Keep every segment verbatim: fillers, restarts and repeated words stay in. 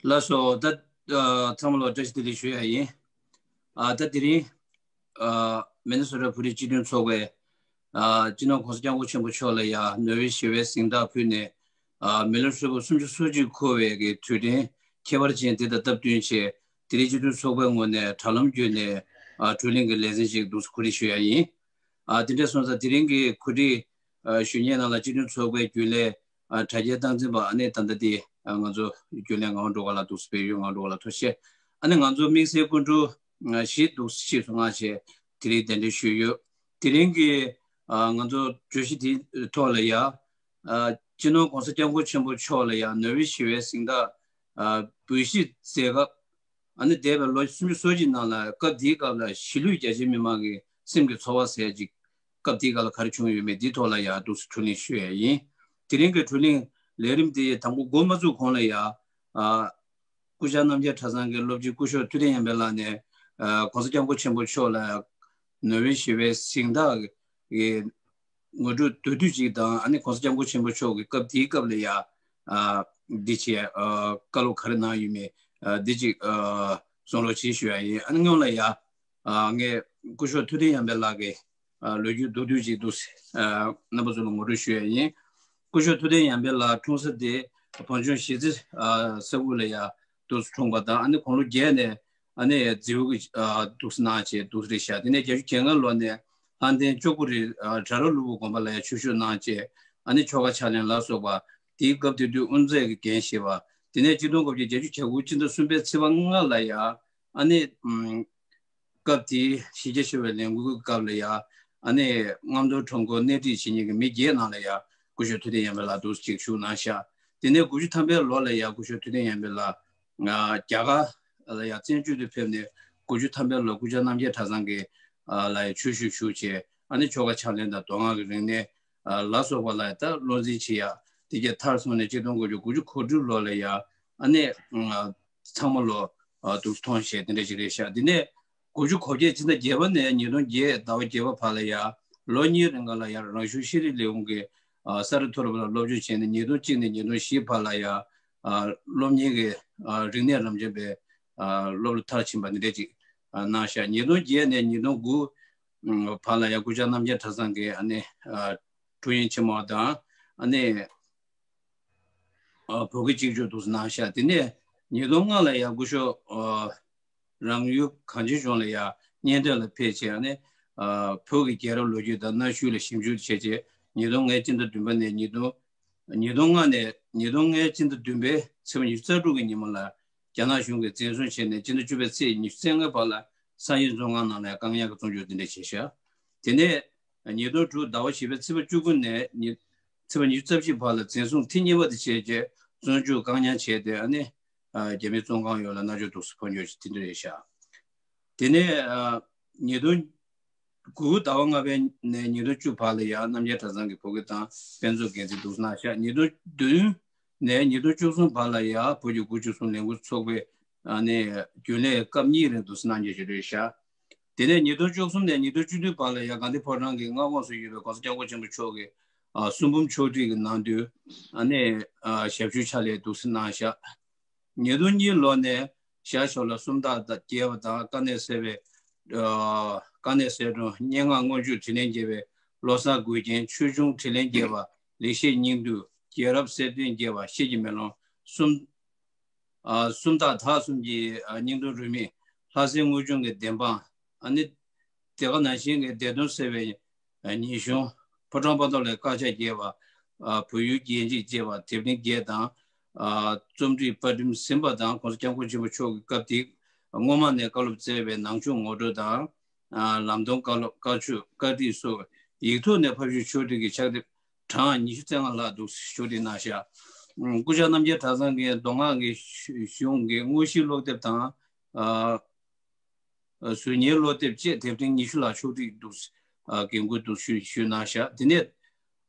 ལགས་སོ། ད་ཨ་ཚང་མ་ལ་བཀྲ་ཤིས་བདེ་ལེགས་ཞུ་ཡ་ཡིན། ཨ་ད་དེ་རིང་ཨ་མི་ནི་སོ་ཊ་བོད་རིགས་སྤྱི་མཐུན་ཚོགས་པའི་ཨ་སྤྱི་ནོར་༸གོང་ས་༸སྐྱབས་མགོན་ཆེན་པོ་མཆོག་ལ་ཡ་ནོ་བེལ་ཞི་བའི་གཟེངས་རྟགས་ཕུལ་ནས། ཨ་མི་ལོ་ཧྲིལ་པོ་སུམ་ཅུ་སོ་གཅིག་འཁོར་བའི་གི་དུས་དྲན་ཁྱད་པར་ཅན་དེ་དང་སྟབས་བསྟུན་བྱས། དེ་རིང་སྤྱི་མཐུན་ཚོགས་པའི་ངོས་ནས་དྲ་ལམ་བརྒྱུད་ནས་ཨ་བགྲོ་གླེང་གི་ལེ་ཚན་ཞིག་འདུག་སེ་གོ་སྒྲིག་ཞུ་ཡ་ཡིན། ཨ་དེ་འདྲ་སོང་ཙང་དེ་རིང་གི་གོ་སྒྲིག་ཨ་ཞུ་མཁན་ནང་ལ་སྤྱི་མཐུན་ཚོགས་པའི་རྒྱུན་ལས་ཨ་དྲ་རྒྱའི་སྟངས་འཛིན་པ་ཨ་ནེ་ད་ལྟ་དེ་ཨ་ང་ཚོ་རྒྱུན་ལས་ངག་དབང་སྒྲོལ་དཀར་ལགས་འདུག་སེ་བལ་ཡུལ་ངག་དབང་སྒྲོལ་དཀར་ལགས་ཐུགས་རྗེ་ཆེ། ཨ་ནེ་ང་ཚོ་དམིགས་བསལ་སྐུ་མགྲོན་ཨ་བཞི་འདུག་སེ་ཆེད་དུ་མངགས་བྱས་དེ་རིང་གདན་འདྲེན་ཞུས་ཡོད། དེ་རིང་གི་ཨ་ང་ཚོ་བརྗོད་གཞི་དེའི་ཐོག་ལ་ཡ། ཨ་སྤྱི་ནོར་༸གོང་ས་༸སྐྱབས་མགོན་ཆེན་པོ་མཆོག་ལ་ཡང་ནོ་བེལ་ཞི་བའི་གཟེངས་རྟགས་ཨ་འབུལ་བཞེས་མཛད་སྐབས། ཨ་ནི་འདས་པའི་ལོ་སུམ་ཅུ་སོ་གཅིག་ནང་ལ་སྐབས་དེའི་སྐབས་ལ་གཞིས་ལུས་རྒྱ་ཆེ་མི་མང་གི་སེམས་ཀྱི་ཚོར་བ་ཟེར་ཅིག་སྐབས་དེའི་སྐབས་ལ་ག་རེ་བྱུང་ཡོད་མེད་འདིའི་ཐོག་ལ་ཡང་འདུག་སེ་བགྲོ་གླེང་ཞུ་ཡས་ཡིན། དེ་རིང་གི་བགྲོ་གླེང་ལས་རིམ་དེ་དང་པོ་འགོ་མ་བཙུགས་གོང་ལ་ཡང་ཨ་སྐུ་བཅར་རྣམ་རྒྱལ་གྲྭ་ཚང་གི་སློབ་སྤྱི་སྐུ་ཞབས་ཐུབ་བསྟན་ཡར་འཕེལ་ལགས་ནས་ཨ་༸གོང་ས་༸སྐྱབས་མགོན་ཆེན་པོ་མཆོག་ལ་ནོ་བེལ་ཞི་བའི་གཟེངས་རྟགས་ཀྱི་ངོ་སྤྲོད་མདོར་བསྡུས་ཅིག་དང་ཨ་ནི་༸གོང་ས་༸སྐྱབས་མགོན་ཆེན་པོ་མཆོག་གི་སྐབས་དེའི་སྐབས་ལ་ཡ་ཨ་འདི་བྱས་ཨ་བཀའ་སློབ་ག་རེ་གནང་ཡོད་མེད་ཨ་འདི་ཅིག་ཨ་གསུང་རོགས་བྱེད་ཞུ་ཡ་ཡིན། ཨ་ནི་སྔོན་ལ་ཡ་ཨ་ངས་སྐུ་ཞབས་ཐུབ་བསྟན་ཡར་འཕེལ་ལགས་ཀྱི་ཨ་ལོ་རྒྱུས་མདོར་བསྡུས་ཅིག་འདུག་ཨ་རྣམ་པ་ཚོ་ལ་ངོ་སྤྲོད་ཞུ་ཡ་ཡིན། སྐུ་ཞབས་ཐུབ་བསྟན་ཡར་འཕེལ་ལགས་འཁྲུངས་ས་དེ་བོད་ལྗོངས་གཞིས་རྩེ་ཨ་ས་ཁུལ་ལ་ཡ་འདུག་སེ་འཁྲུངས་པ་དང་ཨ་ནི་དགུང་ལོ་བརྒྱད་ནས་ཨ་ནི་རྫིའུ་གི་ཨ་འདུག་སེ་གནང་བྱས་འདུག་སེ་རེད་ཤག་དེ་ནས་བརྒྱད་ཅུ་གྱ་ལྔ་ལོ་ནས་ལྷ་ལྡན་ལྕོག་པོ་རི་ཨ་གྲྭ་རོགས་ལྷུན་པོ་དགོན་པ་ལ་ཡ་ཆོས་ཞུགས་གནང་བྱས་ཨ་ནི་ཆོ་ག་ཕྱག་ལེན་ལ་སོགས་པ་དེའི་སྐབས་དེ་དུས་དབུ་མཛད་ཀྱི་འགན་བཞེས་པ། དེ་ནས་ཆིག་སྟོང་དགུ་བརྒྱ་བརྒྱད་ཅུ་གྱ་དགུ་སྤྱི་ཟླ་གསུམ་པའི་ཚེས་པ་ལྔ་ལ་ཡ་ཨ་ནི་ཨམ་སྐབས་དེའི་གཞིས་བྱེས་ཆོས་པའི་ལས་འགུལ་གྱི་སྐབས་ལ་ཡ་ཨ་ནི་རྔམ་སྟོན་ཁྲོམ་སྐོར་སྣེ་ཁྲིད་བྱེད་མཁན་གྱི་མི་བརྒྱད་ནང་ལ་ཡ་སྐུ་ཞབས་ཐུབ་བསྟན་ཡར་འཕེལ་ལགས་འདུག་སེ་ཅིག་ཞུགས་གནང་ཤག་དེ་ནས་དགུ་བཅུ་ཐམ་པའི་ལོ་ལ་ཡ་སྐུ་ཞབས་ཐུབ་བསྟན་ཡར་འཕེལ་ལགས་ཨ་རྒྱ་གར་ལ་ཡ་བཙན་བྱོལ་དུ་ཕེབས་ནས་དགུ་བཅུ་ཐམ་པའི་ལོ་སྐུ་བཅར་རྣམ་རྒྱལ་གྲྭ་ཚང་གི་ཨ་ལ་ཡ་ཆོས་ཞུགས་ཞུགས་བྱས་ཨ་ནི་ཆོ་ག་ཕྱག་ལེན་དང་མདོ་སྔགས་ཀྱི་རིག་གནས་ཨ་ལ་སོགས་པ་ལ་ཡ་ད་བློ་འཛིན་བྱེད་ཡ་དེ་གས་མཐར་སོན་ནས་ཆིག་སྟོང་དགུ་བརྒྱ་དགུ་བཅུ་གོ་དྲུག་ལོ་ལ་ཡ་ཨ་ནི་ཨ་ཚང་མ་ལོ་ཨ་འདུག་སེ་མཐོང་བྱས་དེ་འདྲ་ཞིག་རེད་ཤག་དེ་ནས་དགུ་བཅུ་གོ་བརྒྱད་ཕྱི་ཟླ་བརྒྱད་པ་ནས་ཉིས་སྟོང་བརྒྱད་ཟླ་བ་བརྒྱད་པ་བར་ལ་ཡ་ལོ་གཉིས་རིང་ག་ལ་ཡ་རང་གཞུང་ཤེས་རིག་ལས་ཁུངས་ཀྱི་ཨ་ས་རཱ་མཐོ་རིམ་ལ་སློབ་སྦྱོང་བྱས་ནས་ཉིས་སྟོང་གཅིག་ནས་ཉིས་སྟོང་བཞི་བར་ལ་ཡ་ཨ་སློབ་གཉེར་གྱི་ཨ་རིག་གནས་རབ་འབྱམས་པའི་ཨ་སློབ་ལ་མཐར་ཕྱིན་པ་འདི་འདྲ་ཅིག་ཨ་གནང་ཤག་ཉིས་སྟོང་བརྒྱད་ནས་ཉིས་སྟོང་དགུ་བར་ལ་ཡ་སྐུ་བཅར་རྣམ་རྒྱལ་གྲྭ་ཚང་གི་ཨ་ནི་ཨ་དྲུང་ཡིག་ཆེན་མོ་དང་ཨ་ནི་ཨ་བོད་ཀྱི་གཅིག་གྱུར་འདུག་སེ་གནང་ཤག་དེ་ནས་ཉིས་སྟོང་ལྔ་ལ་ཡ་སྐུ་ཞབས་ཨ་རང་ཡུལ་གངས་ཅན་ལྗོངས་ལ་ཡ་གཉེན་སྟོན་ལ་ཕེབས་བྱས་ཨ་ནི་ཨ་བོད་ཀྱི་རྒྱལ་རབས་ལོ་རྒྱུས་དང་གནའ་ཤུལ་ལ་ཞིབ་འཇུག་བྱས་རྗེས་ཉིས་སྟོང་ལྔའི་སྤྱི་ཟླ་བདུན་པ་ནས་ཉིས་སྟོང་ཉིས་སྟོང་ལྔ་ནས་ཉིས་སྟོང་ལྔའི་སྤྱི་ཟླ་བདུན་པའི་ཚེས་པ་ཉི་ཤུ་རྩ་དྲུག་གི་ཉིན་མོ་ལ་རྒྱ་ནག་གཞུང་གིས་འཛིན་བཟུང་བྱས་ནས་སྤྱི་ཟླ་བཅུ་པའི་ཚེས་ཉི་ཤུ་རྩ་ལྔ་བར་ལ་སངས་རྒྱས་རྫོང་ཁག་ནང་ལ་བཀག་ཉར་གྱི་བཙོན་འཇུག་འདི་འདྲ་བྱས་ཤག་དེ་ནས་ཉིས་སྟོང་དྲུག་ཟླ་བ་བཞི་པའི་ཚེས་པ་བཅུ་དགུ་ནས་ཉི་ཚེས་པ་ཉི་ཤུ་རྩ་བཞི་བར་ལ་འཛིན་བཟུང་ཐེངས་གཉིས་པ་དེ་བྱས་རྗེས་བཙོན་འཇུག་བཀག་ཉར་བྱས་ཏེ་ཨ་ནི་ཨ་རྒྱ་མིའི་བཙོན་ཁང་ཡོངས་ལ་མནར་གཅོད་འདུག་སེ་ཕོག་འགྱོག་ཅིག་དེ་འདྲ་རེད་ཤག་དེ་ནས་ཨ་ཉིས་སྟོང་དགུ་ཟླ་བ་ལྔ་པའི་ནས་ཉིས་སྟོང་བཅུ་བར་ལ་ཡང་རྣམ་རྒྱལ་གྲྭ་ཚང་གི་བོད་སྐད་དང་དཔེ་མཛོད་འགན་འཛིན་འདུག་སེ་གནང་ཤག་ཉིས་སྟོང་བདུན་ནས་ཉིས་སྟོང་བཅུ་གསུམ་བར་ལ་ཡང་བོད་ཀྱི་དགུ་བཅུ་གསུམ་ལས་འགུལ་ཚོགས་པའི་ཨ་ནི་རྒྱུན་ལས་སྐབས་གཉིས་རིང་འདུག་སེ་གནང་མཁན་ཞིག་རེད་ཤག་དེ་ནས་ཉིས་སྟོང་བཅུ་གསུམ་ནས་ཉིས་སྟོང་བཅུ་བདུན་བར་ལ་ཡང་དགའ་ལྡན་ཕོ་བྲང་གི་མངའ་ཁོངས་སུ་ཡོད་པའི་༸གོང་ས་༸སྐྱབས་མགོན་ཆེན་པོ་མཆོག་གི་ཨ་གསུང་འབུམ་ཕྱོགས་སྒྲིག་གི་ནང་དུ་ཨ་ནི་ཨ་ཞབས་ཞུ་ཕྱག་ལས་འདུག་སེ་གནང་ཤག་ཉིས་སྟོང་གཉིས་ལོ་ནས་ཞར་ཞོར་ལ་སུམ་རྟགས་དང་རྒྱས་པ་དང་དཀའ་གནད་གསལ་བའི་ཨ་དཀའ་གནད་གསལ་སྒྲོན། སྙན་ངག་སྔོན་འཇུག་དྲིས་ལན་རྒྱས་པའི་བློ་བཟང་མགུལ་རྒྱན། ཆོས་འབྱུང་དྲིས་ལན་རྒྱས་པ་ལེགས་བཤད་སྙིང་བསྡུས། རྒྱལ་རབས་གསེར་ལྡན་རྒྱས་པ་ཤེལ་གྱི་མེ་ལོང་། སུམ་ཨ་སུམ་རྟགས་དག་གསུམ་གྱི་ཨ་སྙིང་དོན་རུ་མིག་ལྷ་སའི་དངུལ་ཆུང་གི་བདེན་དཔང་། ཨ་ནི་དེ་ག་ནང་བཞིན་གྱི་བདེན་དོན་གསལ་བའི་ཨ་ཉིན་གཞུང་། ཕོ་བྲང་དཔའ་ཐོར་ལས་དཀར་ཆག་རྒྱས་པ། ཨ་བོད་ཡུལ་རྒྱན་གཅིག་ཅེས་པ་དེབ་ཐེར་བརྒྱད་དང་། ཨ་རྩོམ་སྒྲིག་པར་འགྲེམས་ཟིན་པ་དང་༸གོང་ས་༸སྐྱབས་མགོན་ཆེན་པོ་མཆོག་གི་སྐབས་དེའི་སྔོན་མ་ནས་བཀའ་སློབ་སྩལ་བའི་ནང་ཆོས་ངོ་སྤྲོད་དང་། ཨ་ལམ་སྟོན་བཀའ་སློབ། བཀའ་ཆོས། བཀའ་ཁྲིད་སོགས་ཡིག་ཐོག་ནས་ཕབ་བཤུས་ཕྱོགས་སྒྲིག་གི་ཕྱག་དེབ་གྲངས་ཉི་ཤུ་རྩ་ལྔ་ལྷག་འདུག་ཕྱོགས་སྒྲིག་གནང་ཤག་སྐུ་བཅར་རྣམ་རྒྱལ་གྲྭ་ཚང་གིས་མདོ་སྔགས་ཀྱི་གཞུང་གི་དངོས་གཞིའི་ཀློག་དེབ་དང་། ཨ་གཟུགས་བརྙན་ཀློག་དེབ་བཅས་དེབ་ཐེར་ཉི་ཤུ་ལྷག་ཕྱོགས་སྒྲིག་འདུག་ཨ་འགན་འཁུར་འདུག་ཞུས་ཞུས་གནང་ཤག་དེ་ནས་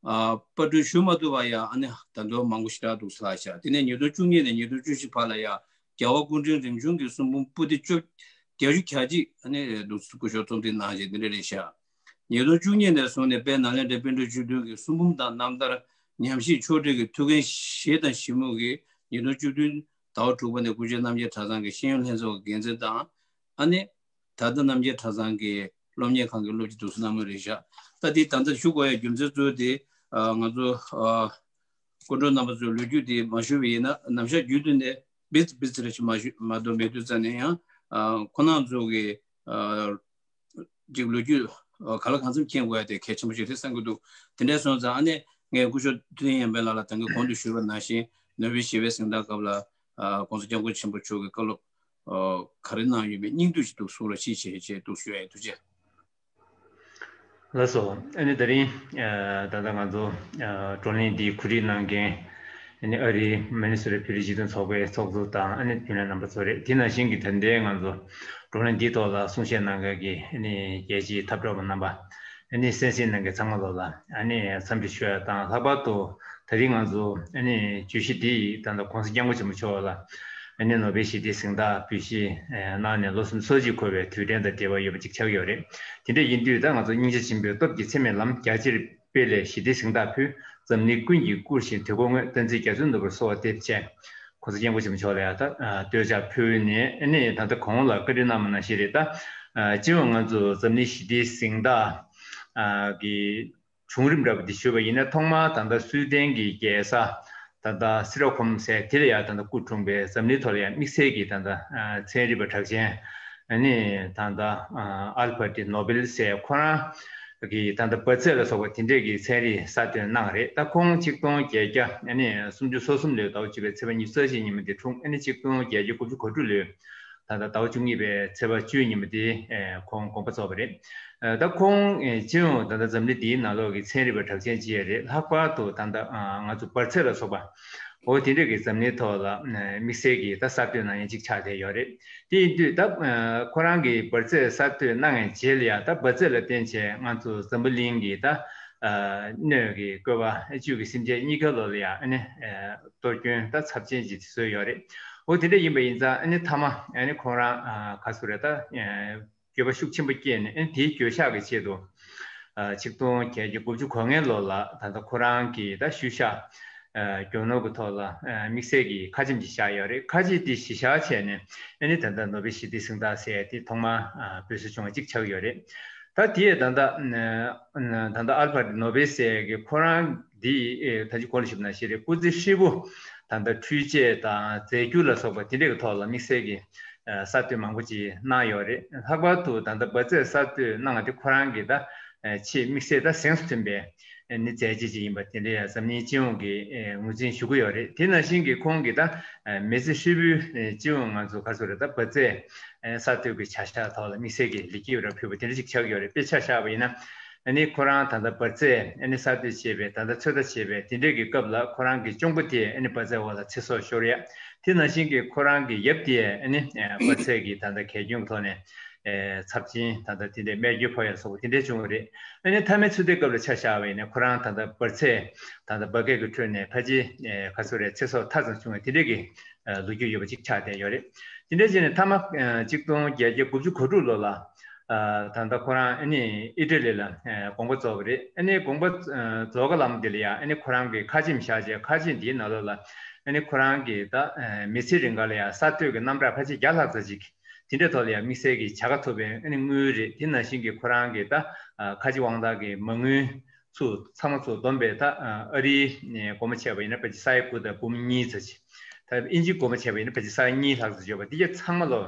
ཨ་པར་སྐྲུན་ཞུ་མ་ཐུབ་པ་ཡང་ཨ་ནི་ད་དུང་མང་པོ་ཞེ་དྲག་འདུག་ལྷག་ཤག་དེ་ནས་ཉིས་སྟོང་བཅུ་གཉིས་ནས་ཉིས་སྟོང་བཅུ་བཞི་བར་ལ་ཡང་རྒྱལ་བ་སྐུ་ཕྲེང་རིམ་བྱོན་གྱི་གསུང་འབུམ་པོ་ཏི་བཅོ་བརྒྱད་ཅུ་གྱ་གཅིག་ཨ་ནི་འདུག་སྐུ་ཞབས་རྩོམ་སྒྲིག་གནང་བྱས་དེ་འདྲ་རེད་ཤག་ཉིས་སྟོང་བཅུ་གཉིས་ནས་བཟུང་ནས་དཔལ་ནཱ་ལེནྡྲ་པཎ་གྲུབ་བཅུ་བདུན་གྱི་གསུང་འབུམ་དང་རྣམ་ཐར་ཉམས་ཞིབ་ཕྱོགས་སྒྲིག་གི་ཐུགས་འགན་བཞེས་དང་བཞེས་མུས་ཀྱི་ཉིས་སྟོང་བཅུ་བདུན་ ཟླ་བ་དྲུག་པ་ནས་ཀུན་མཁྱེན་རྣམ་རྒྱལ་གྲྭ་ཚང་གི་ཤེས་ཡོན་ལྷན་ཚོགས་ཀྱི་འགན་འཛིན་དང་། ཨ་ནི་ད་ལྟ་རྣམ་རྒྱལ་གྲྭ་ཚང་གི་སློབ་གཉེར་ཁང་གི་སློབ་སྤྱི་འདུག་སེ་གནང་མུས་རེད་བཞག་ད་འདི་ད་ལྟ་ཞུ་དགོས་ཡ་རྒྱུ་མཚན་གཙོ་བོ་དེ་ང་ཚོ་སྐུ་མགྲོན་རྣམ་པ་ཚོའི་ལོ་རྒྱུས་དེ་མ་ཞུས་པ་ཡིན་ན། ནམ་ཞག་རྒྱུན་དུ་ནས་བིརྩི་བིརྩི་རེ་ཞིག་མ་ཞུ་མ་གཏོགས་མེད་དུས་ཙ་ནས་ཡང་ཁོང་རྣམ་ཚོ་གི་ཅིག་ལོ་རྒྱུས་ག་ལ་གང་འཚམ་མཁྱེན་དགོས་ཡ་དེ་གལ་ཆེན་པོ་ཞིག་རེད་བསམ་གྱི་འདུག་དེ་འདྲ་སོང་ཙང་ཨ་ནི་ངས་སྐུ་ཞབས་ཐུབ་བསྟན་ཡར་འཕེལ་ལགས་ལ་ད་གིན་གོང་དུ་ཞུས་པ་ནང་བཞིན་ནོ་བེལ་ཞི་བའི་གཟེངས་རྟགས་སྐབས་ལ་༸གོང་ས་༸སྐྱབས་མགོན་ཆེན་པོ་མཆོག་གིས་བཀའ་སློབ་ག་རེ་གནང་ཡོད་མེད་སྙིང་བསྡུས་ཤིག་འདུག་ཟུར་ལ་ཕྱིན་བྱས་བྱས་འདུག་ཞུ་ཡ་ཡིན། ཐུགས་རྗེ་ཆེ། ལགས་སོ། ཨ་ནི་དེ་རིང་ད་ལྟ་ང་ཚོ་བགྲོ་གླེང་འདི་གོ་སྒྲིག་གནང་མཁན་ཨ་ནི་ཨ་རིའི་མི་ནི་སོ་ཊ་བོད་རིགས་སྤྱི་མཐུན་ཚོགས་པའི་ཚོགས་གཙོ་དང་ཨ་ནི་རྒྱུན་ལས་རྣམ་པ་ཚོ་རེད། དེ་ནང་བཞིན་གྱི་ད་ལྟའི་ང་ཚོ་བགྲོ་གླེང་འདིའི་ཐོག་ལ་གསུང་བཤད་གནང་མཁན་གྱི་ཨ་ནི་རྒྱལ་སྤྱིའི་འཐབ་གྲོགས་པ་རྣམ་པ་ཨ་ནི་གསན་གཟིགས་གནང་མཁན་ཚང་མ་ལོ་ལ་ཨ་ནི་འཚམས་འདྲི་ཞུ་ཡ་དང་། ལྷག་པར་དུ་ད་རིང་ང་ཚོ་ཨ་ནི་བརྗོད་གཞི་འདི་ཡིས་ད་ལྟ་༸གོང་ས་༸སྐྱབས་མགོན་ཆེན་པོ་མཆོག་ལ་ཨ་ནི་ནོ་བེལ་ཞི་བདེའི་གཟེངས་རྟགས་འབུལ་བཞེས་གནང་ནས་ལོ་སུམ་ཅུ་སོ་གཅིག་འཁོར་བའི་དུས་དྲན་དང་འབྲེལ་བ་ཡོད་པ་ཅིག་ཆགས་ཡོད་རེད། དེ་འདྲ་ཡིན་དུས་ད་ང་ཚོ་སྙིང་རྗེ་ཆེན་པོས་སྟོབས་ཀྱིས་འཚེ་མེད་ལམ་རྒྱ་ཆེར་སྤེལ་ལས་ཞི་བདེའི་གཟེངས་རྟགས་ཕུལ། འཛམ་གླིང་ཀུན་གྱིས་བཀུར་ཞིང་དད་དགོས་མངོན། བསྟན་འཛིན་རྒྱ་མཚོའི་ནོར་བུར་གསོལ་བ་འདེབས་བྱས། ༸གོང་ས་༸སྐྱབས་མགོན་ཆེན་པོ་མཆོག་ལ་ཡང་ད་བསྟོད་ཕྱག་ཕུལ་ནས་ཨ་ནི་ད་ལྟ་གོང་ལ་བཀའ་འདྲི་གནང་བ་ནང་བཞིན་རེད། ད་སྤྱི་ཡོངས་ང་ཚོ་འཛམ་གླིང་ཞི་བདེའི་གཟེངས་རྟགས་ཀྱི་བྱུང་རིམ་འདྲ་པོ་འདི་ཞུས་པ་ཡིན་ན། ཐོག་མར་ད་ལྟ་སུའེ་ཏེན་གྱི་རྒྱལ་ས་ད་ལྟ་སི་ཊོག་ཧོམ་ཟེར་དེ་ལ་ཡང་ད་ལྟ་སྐུ་འཁྲུངས་པའི་འཛམ་གླིང་ཐོག་ལ་ཡང་དམིགས་བསལ་གྱི་ད་ལྟ་ཚན་རིག་པ་གྲགས་ཅན་ཨ་ནི་ད་ལྟ་ཨལ་བྷར་ཏི་ནོ་བེལ་ཟེར་ཁོ་རང་གི་ད་ལྟ་འབར་རྫས་ལ་སོགས་པ་དེ་འདྲས་ཀྱི་ཚན་རིག་གསར་གཏོད་གནང་རེད། ད་ཁོང་ཆིག་སྟོང་བརྒྱད་བརྒྱ་ཨ་ནི་སུམ་ཅུ་སོ་གསུམ་ལོའི་ཟླ་བ་བཅུ་པའི་ཚེས་པ་ཉི་ཤུ་རྩ་བཞི་ཉིན་མོ་དེ་འཁྲུངས། ཨ་ནི་ཆིག་སྟོང་བརྒྱད་བརྒྱ་དགུ་བཅུ་གོ་དྲུག་ལོའི་ད་ལྟ་ཟླ་བ་བཅུ་གཉིས་པའི་ཚེས་པ་བཅུ་ཉིན་མོ་དེ་ཁོང་དགོངས་པ་རྫོགས་པ་རེད། ད་ཁོང་སྤྱི་ཡོངས་ད་ལྟ་འཛམ་གླིང་འདིའི་ནང་ལོགས་ཀྱི་ཚན་རིག་པ་གྲགས་ཅན་ཅིག་རེད། ལྷག་པར་དུ་ད་ལྟ་ང་ཚོ་འབར་རྫས་ལ་སོགས་པ་འོ་དེ་འདྲས་ཀྱི་འཛམ་གླིང་ཐོག་ལ་དམིགས་བསལ་གྱི་ད་གསར་གཏོད་གནང་མཁན་ཅིག་ཆགས་བསྡད་ཡོད་རེད། དེ་ཡིན་དུས་ད་ཁོ་རང་གིས་འབར་རྫས་གསར་གཏོད་གནང་བའི་རྗེས་ལ་ཡང་ད་འབར་རྫས་ལ་བརྟེན་བྱས་ང་ཚོ་འཛམ་བུ་གླིང་གི་ད་སྣོད་ཀྱི་བཀོད་པ་བཅུད་ཀྱི་སེམས་ཅན་གཉིས་ཀ་ལོ་ལ་ཡང་ཨ་ནི་གཏོར་སྐྱོན་ད་ཚབས་ཆེན་ཅིག་བཟོས་ཡོད་རེད། འོ་དེ་འདྲ་ཡིན་པ་ཡིན་ཙང་ཨ་ནི་མཐའ་མ་ཨ་ནི་ཁོང་རང་ག་ཚོད་རེད་ད། འགྱོད་པ་ཤུགས་ཆེན་པོ་སྐྱེས་ནས་ཨ་ནི་དེའི་འགྱོད་བཤགས་ཀྱི་ཆེད་དུ་ཆིག་སྟོང་བརྒྱད་བརྒྱ་དགུ་བཅུ་གོ་ལྔའི་ལོ་ལ་ད་ལྟ་ཁོ་རང་གིས་ད་ཤུལ་བཞག་རྒྱུ་ནོར་གྱི་ཐོག་ལ་དམིགས་བསལ་གྱི་ཁ་ཆེམས་ཅིག་བཞག་ཡོད་རེད། ཁ་ཆེམས་དེ་གཞི་བཞག་བྱས་ནས་ཨ་ནི་ད་ལྟ་ནོ་བེལ་ཞི་བདེའི་གཟེངས་རྟགས་ཟེར་དེ་ཐོག་མར་འབུལ་སྲོལ་བྱུང་བ་ཅིག་ཆགས་ཡོད་རེད། ད་དེ་ད་ལྟ་ད་ལྟ་ཨལ་བྷར་ཏི་ནོ་བེལ་ཟེར་གི་ཁོ་རང་འདི་ད་ཅི་གོང་ལ་ཞུས་པ་ནང་བཞིན་རེད། སྐུ་ཚེ་ཧྲིལ་པོ་ད་ལྟ་འཕྲུལ་ཆས་དང་རྫས་འགྱུར་ལ་སོགས་པ་དེ་འདྲས་ཀྱི་ཐོག་ལ་དམིགས་བསལ་གྱི་གསར་གཏོད་མང་པོ་ཅིག་གནང་ཡོད་རེད། ལྷག་པར་དུ་ད་ལྟ་འབར་རྫས་གསར་གཏོད་གནང་བ་དེ་ཁོ་རང་གི་ད་ཆེས་དམིགས་བསལ་ད་གཟེངས་སུ་ཐོན་པའི་ནི་མཛད་རྗེས་ཅིག་ཡིན་པ་དེ་འདྲ་ཡང་འཛམ་གླིང་སྤྱི་ཡོངས་ཀྱིས་ངོས་འཛིན་ཞུ་གི་ཡོད་རེད། དེ་ནང་བཞིན་གྱི་ཁོང་གིས་ད་མི་ཚེ་ཧྲིལ་པོའི་སྤྱི་ཡོངས་ང་ཚོ་ག་ཚོད་རེད་ད་འབར་རྫས་གསར་གཏོད་ཀྱི་བྱ་གཞག་ཐོག་ལ་དམིགས་བསལ་གྱི་ལེགས་སྐྱེས་ར་ཕུལ་བ་དེ་འདྲ་ཅིག་ཆགས་ཡོད་རེད། དཔེ་ཆ་བཞག་པ་ཡིན་ན། ཨ་ནི་ཁོ་རང་ད་ལྟ་འབར་རྫས་ཨ་ནི་གསར་གཏོད་བྱས་པའི་ད་ལྟ་ཚོད་ལྟ་བྱས་པའི་དེ་འདྲས་ཀྱི་སྐབས་ལ་ཁོ་རང་གི་གཅུང་པོ་དེས་ཨ་ནི་འབར་རྫས་འོག་ལ་ཚེ་སྲོག་ཤོར་ཡ། དེ་ནང་བཞིན་གྱི་ཁོ་རང་གི་ཡབ་དེས་ཨ་ནི་འབར་རྫས་ཀྱི་ད་ལྟ་གད་སྐྱོན་ཐོག་ནས་ཚབས་ཆེན་ད་ལྟ་དེ་འདྲས་རྨས་སྐྱོན་ཕོག་ཡ་སོགས་པ་དེ་འདྲས་བྱུང་བ་རེད། ཨ་ནི་མཐའ་མའི་ཚོད་ལྟའི་སྐབས་ལ་ཆ་བཞག་པ་ཡིན་ན་ཁོ་རང་ད་ལྟ་འབར་རྫས་ད་ལྟ་འབར་གས་ཀྱི་ཁྲོད་ནས་ཕལ་ཆེར་ག་ཚོད་རེད་ཚེ་སྲོག་མཐའ་ཙམ་བྱུང་བ་དེ་འདྲས་ཀྱི་ལོ་རྒྱུས་ཡོད་པ་ཅིག་ཆགས་བསྡད་ཡོད་རེད། དེ་འདྲ་བྱས་ནས་མཐའ་མ་ཆིག་སྟོང་བརྒྱད་བརྒྱ་དགུ་བཅུ་གོ་དྲུག་ལོ་ལ་ད་ལྟ་ཁོ་རང་ཨ་ནི་ཨི་ཊ་ལི་ལ་དགོངས་པ་རྫོགས་པ་རེད། ཨ་ནི་དགོངས་པ་རྫོགས་ག་ལམ་དེ་ལ་ཡང་ཨ་ནི་ཁོ་རང་གི་ཁ་ཆེམས་བཞག་བྱས་ཁ་ཆེམས་དེའི་ནང་ལོགས་ལ་ཨ་ནི་ཁོ་རང་གི་ད་མི་ཚེ་རིང་ག་ལ་ཡང་གསར་གཏོད་ཀྱི་རྣམ་གྲངས་ཕལ་ཆེར་བརྒྱ་ལྷག་ཙམ་ཅིག་དེ་འདྲའི་ཐོག་ལ་ཡང་དམིགས་བསལ་གྱི་བྱ་དགའ་ཐོབ་པའི་ཨ་ནི་དངུལ་རེད། དེ་ནང་བཞིན་གྱི་ཁོ་རང་གི་ད་ཁ་ཆེ་དབང་ཐང་གི་མ་དངུལ་ཚུ་ཚང་མ་ཚུ་བསྡོམས་པས་ད་ཨ་རིའི་སྒོར་མོ་བྱས་པ་ཡིན་ན་ཕལ་ཆེར་ས་ཡ་དགུ་དང་འབུམ་གཉིས་ཙམ་ཅིག་ད་ཨིན་ཇིའི་སྒོར་མོ་བྱས་པ་ཡིན་ན་ཕལ་ཆེར་ས་ཡ་གཉིས་ལྷག་ཙམ་ཡོད་པ་འདི་གྱད་ཚང་མ་ལོ་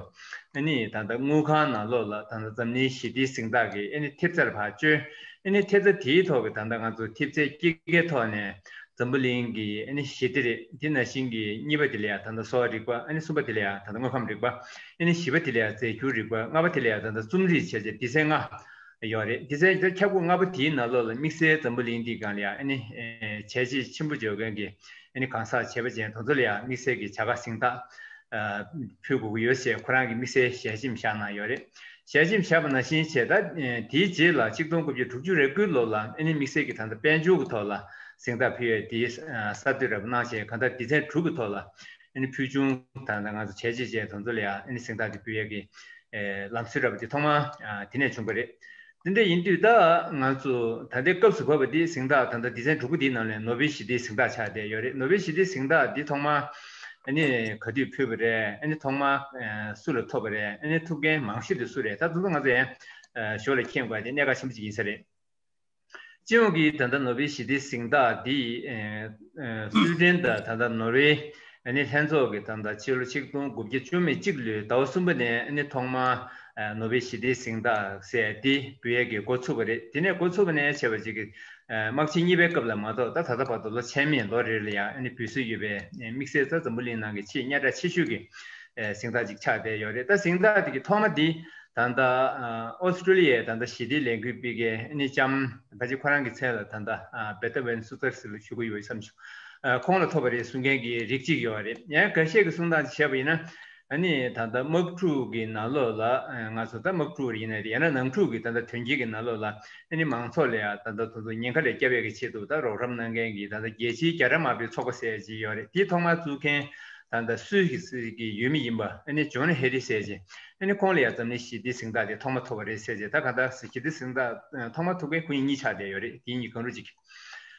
ཨ་ནི་ད་ལྟ་དངུལ་ཁང་ནང་ལོགས་ལ་ད་ལྟ་འཛམ་གླིང་ཞི་བདེའི་གཟེངས་རྟགས་ཀྱི་ཨ་ནི་ཐེབས་རྩར་ཕར་བཅོལ། ཨ་ནི་ཐེབས་རྩ་དེའི་ཐོག་གི་ད་ལྟ་ང་ཚོ་ཐེབས་རྩའི་དཀྱིལ་ཀའི་ཐོག་ནས་འཛམ་བུ་གླིང་གི་ཨ་ནི་ཞི་བདེ་རེད། དེ་ནང་བཞིན་གྱི་གཉིས་པ་དེ་ལ་ཡང་ད་ལྟ་གསོ་བ་རིག་པ། ཨ་ནི་གསུམ་པ་དེ་ལ་ཡང་ད་ལྟ་དངོས་ཁམས་རིག་པ། ཨ་ནི་བཞི་པ་དེ་ལ་ཡང་རྫས་འགྱུར་རིག་པ། ལྔ་པ་དེ་ལ་ཡང་ད་ལྟ་རྩོམ་རིག་བྱས་རྗེས་སྡེ་ཚན་ལྔ་ཡོད་རེད། སྡེ་ཚན་ཁྱབ་ཁོངས་ལྔ་པོ་དེའི་ནང་ལོགས་ལ་དམིགས་བསལ་འཛམ་བུ་གླིང་འདིའི་སྒང་ལ་ཡང་ཨ་ནི་བྱས་རྗེས་ཆེན་པོ་འཇོག་མཁན་གྱི་ཨ་ནི་གང་ཟག་བྱས་པ་ཅན་དེ་ཚོ་ལ་ཡང་དམིགས་བསལ་གྱི་བྱ་དགའ་གཟེངས་རྟགས་ཕུལ་དགོས་ཀྱི་ཡོད་ཅེས་ཁོ་རང་གིས་དམིགས་བསལ་ཞལ་ཆེམས་བཞག་གནང་ཡོད་རེད། ཞལ་ཆེམས་བཞག་པ་ནང་བཞིན་བྱས་ད་དེའི་རྗེས་ལ་ཆིག་སྟོང་དགུ་བརྒྱ་དྲུག་ཅུ་རེ་དགུའི་ལོ་ལ་ཨ་ནི་དམིགས་བསལ་གྱི་ད་ལྟ་དཔལ་འབྱོར་གྱི་ཐོག་ལ་གཟེངས་རྟགས་ཕུལ་ཡས་དེའི་གསར་གཏོད་འདྲ་པོ་གནང་བྱས་གང་ལྟར་སྡེ་ཚན་དྲུག་གི་ཐོག་ལ་ཨ་ནི་ཕུལ་བྱུང་ད་ལྟ་ང་ཚོ་བྱས་རྗེས་ཅན་དེ་ཚོ་ལ་ཡང་ཨ་ནི་གཟེངས་རྟགས་དེ་ཕུལ་ཡས་ཀྱི་ལམ་སྲོལ་འདྲ་པོ་དེ་ཐོག་མར་དེ་ནས་བྱུང་བ་རེད། དེ་འདྲ་ཡིན་དུས་ད་ང་ཚོ་ད་ལྟའི་སྐབས་སུ་བབས་པ་འདི་གཟེངས་རྟགས་ད་ལྟ་སྡེ་ཚན་དྲུག་པོ་འདིའི་ནང་ནས་ནོ་བེལ་ཞི་བདེའི་གཟེངས་རྟགས་ཆགས་བསྡད་ཡོད་རེད། ནོ་བེལ་ཞི་བདེའི་གཟེངས་རྟགས་འདི་ཐོག་མར་ ཨ་ནི་ག་དུས་ཕུལ་བ་རེད། ཨ་ནི་ཐོག་མར་ཨ་སུ་ལ་ཐོབ་པ་རེད། ཨ་ནི་ཐོབ་མཁན་མང་ཤོས་དེ་སུ་རེད། ད་དེ་ཚོ་ང་ཚོ་ཡང་ཨ་ཞོར་ལ་མཁྱེན་དགོས་པ་དེ་གནད་འགག་ཆེན་པོ་ཅིག་ཡིན་ས་རེད། སྤྱི་ཡོངས་ཀྱི་ད་ལྟ་ནོ་བེལ་ཞི་བདེའི་གཟེངས་རྟགས་འདི་ཨ་ཨ་སུའེ་ཌེན་དང་ད་ལྟ་ནོར་ཝེ་ཨ་ནི་ལྷན་ཚོགས་ཀྱིས་ད་ལྟ་ཕྱི་ལོ་ཆིག་སྟོང་དགུ་བརྒྱ་བཅུ་མེད་གཅིག་ལོའི་ཟླ་བ་གསུམ་པ་ནས་ཨ་ནི་ཐོག་མར་ཨ་ནོ་བེལ་ཞི་བདེའི་གཟེངས་རྟགས་ཟེར་ཏེ་འབུལ་ཡས་ཀྱི་འགོ་ཚུགས་པ་རེད། དེ་ནས་འགོ་ཚུགས་པ་ནས་བྱས་པ་ཅིག་གི་ཨ་དམག་ཆེན་གཉིས་པའི་སྐབས་ལ་མ་གཏོགས་ད་ད་ལྟ་བར་དུ་ལོ་ཆ་མེད་ལོ་རེ་ལ་ཡང་ཨ་ནི་འབུལ་སྲོལ་ཡོད་པའི་དམིགས་བསལ་ད་འཛམ་བུ་གླིང་ནང་གི་ཆེས་སྙན་གྲགས་ཆེ་ཤོས་ཀྱི་ཨ་གཟེངས་རྟགས་ཅིག་ཆགས་བསྡད་ཡོད་རེད། ད་གཟེངས་རྟགས་དེ་གི་ཐོག་མ་འདི་ད་ལྟ་ཨ་ཨོ་སི་ཀྲོ་ལི་ཡའི་ད་ལྟ་ཞི་བདེའི་ལས་འགུལ་སྤེལ་མཁན་ཨ་ནི་ལྕམ་ད་ཅི་ཁོ་རང་གི་མཚན་ལ་ད་ལྟ་ཨ་བེ་ཐོ་ཝན་སུ་ཙར་ཟེར་ལ་ཞུ་གི་ཡོད་བསམ་བྱུང་། ཨ་ཁོང་ལ་ཐོབ་པ་རེད་གསུང་མཁན་གྱི་རིགས་གཅིག་ཡོད་རེད། ཡང་འགའ་ཤས་ཀྱིས་གསུང་སྟངས་བྱས་པ་ཡིན་ན། ཨ་ནི་ད་ལྟ་དམག་འཁྲུག་གི་ནང་ལོགས་ལ་ཨ་ང་ཚོ་ད་དམག་འཁྲུག་ཡིན་ན་རེད། ཡང་ན་ནང་འཁྲུག་གི་ད་ལྟ་དོན་རྐྱེན་གྱི་ནང་ལོགས་ལ་ཨ་ནི་མང་ཚོགས་ལ་ཡང་ད་ལྟ་དེ་ཚོ་ཉེན་ཁ་ལས་སྐྱོབ་ཡས་ཀྱི་ཆེད་དུ་ད་རོགས་རམ་གནང་མཁན་གྱི་ད་ལྟ་རྒྱལ་སྤྱིའི་རྒྱ་ར་དམར་པོའི་ཚོགས་པ་ཟེར་ཅིག་ཡོད་རེད། དེའི་ཐོག་མར་བཙུགས་མཁན་ད་ལྟ་སུད་སི་གི་ཡུལ་མི་ཡིན་པ་ཨ་ནི་ཇོན་ཧེ་རི་ཟེར་ཅིག་ཨ་ནི་ཁོང་ལ་ཡང་འཛམ་གླིང་ཞི་བདེའི་གཟེངས་རྟགས་དེ་ཐོག་མ་ཐོབ་པ་རེད་ཟེར་ཅིག་ད་ག་ད་ཞི་བདེའི་གཟེངས་རྟགས་ཐོག་མ་ཐོབ་མཁན་ཁོ་གཉིས་གཉིས་ཆགས་བསྡད་ཡོད་རེད། དེ་གཉིས་གང་རུང་གཅིག་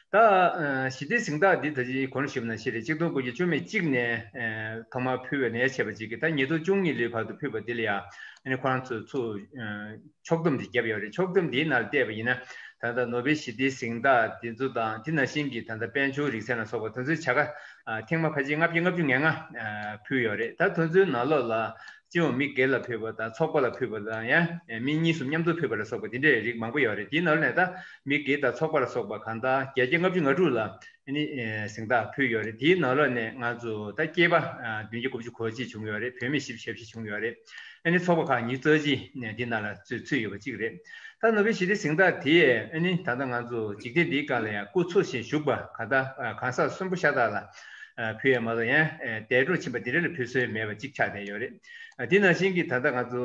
ད་ཨ་ཞི་བདེའི་གཟེངས་རྟགས་འདི་ད་ཅི་གོང་ལ་ཞུས་པ་ནང་བཞིན་རེད། ཆིག་སྟོང་དགུ་བརྒྱ་བཅུ་མེད་གཅིག་ནས་ཨ་ཐོག་མར་ཕུལ་བའི་ནས་བྱས་པ་ཅིག་གིས་ད་ཉིས་སྟོང་བཅུ་གཉིས་ལོའི་བར་དུ་ཕུལ་བ་འདི་ལ་ཡང་ཨ་ནི་ཁོ་རང་ཚོས་ཚུར་ཨ་ཕྱོགས་བསྡོམས་ཅིག་བརྒྱབ་ཡོད་རེད། ཕྱོགས་བསྡོམས་འདིའི་ནང་བལྟས་པ་ཡིན་ན་ད་ལྟ་ནོ་བེལ་ཞི་བདེའི་གཟེངས་རྟགས་འདི་ཚོ་དང་དེ་ནང་བཞིན་གྱི་ད་ལྟ་དཔལ་འབྱོར་རིག་ཚན་ལ་སོགས་པ་དེ་ཚོའི་བྱ་དགའ་ཨ་ཐེངས་མ་ཕལ་ཆེར་ལྔ་བརྒྱ་ལྔ་བཅུ་ང་ལྔ་ཨ་ཕུལ་ཡོད་རེད། ད་དེ་ཚོའི་ནང་ལོགས་ལ། སྤྱི་ཡོངས་མི་སྒེར་ལ་ཕུལ་བ་དང་ཚོགས་པ་ལ་ཕུལ་བ་དང་ཡང་མི་གཉིས་གསུམ་མཉམ་དུ་ཕུལ་བ་ལ་སོགས་པ་དེ་འདྲའི་རིགས་མང་པོ་ཡོད་རེད། དེའི་ནང་ནས་ད་མི་སྒེར་དང་ཚོགས་པ་ལ་སོགས་པ་གང་ལྟར་བརྒྱད་བརྒྱ་ལྔ་བཅུ་ང་དྲུག་ལ་ཨ་ནི་གཟེངས་རྟགས་ཕུལ་ཡོད་རེད། དེའི་ནང་ལོགས་ནས་ང་ཚོ་ད་སྐྱེས་པ་བདུན་བརྒྱ་དགུ་བཅུ་གོ་གཅིག་བྱུང་ཡོད་རེད། བུད་མེད་བཞི་བཅུ་ཞེ་བཞི་བྱུང་ཡོད་རེད། ཨ་ནི་ཚོགས་པ་ཁག་ཉི་ཤུ་རྩ་གཅིག་འདི་ནང་ལ་ཚུད་ཚུད་ཡོད་པ་གཅིག་རེད། ད་ནོ་བེལ་ཞི་བདེའི་གཟེངས་རྟགས་དེ་ཨ་ནི་ད་ལྟ་ང་ཚོ་འཇིག་རྟེན་འདིའི་སྒང་ལ་ཡང་སྐུ་འཚོ་ཞིང་བཞུགས་པ་གང་ལྟར་གང་ཟག་གསོན་པོ་ཤ་སྟག་ལ་ཕུལ་ཡ་མ་གཏོགས་ཡང་འདས་གྲོངས་ཕྱིན་པ་དེ་འདྲ་ལ་ཕུལ་སྲོལ་མེད་པ་གཅིག་ཆགས་བསྡད་ཡོད་རེད། དེ་ནང་བཞིན་གྱི་ད་ལྟ་ང་ཚོ་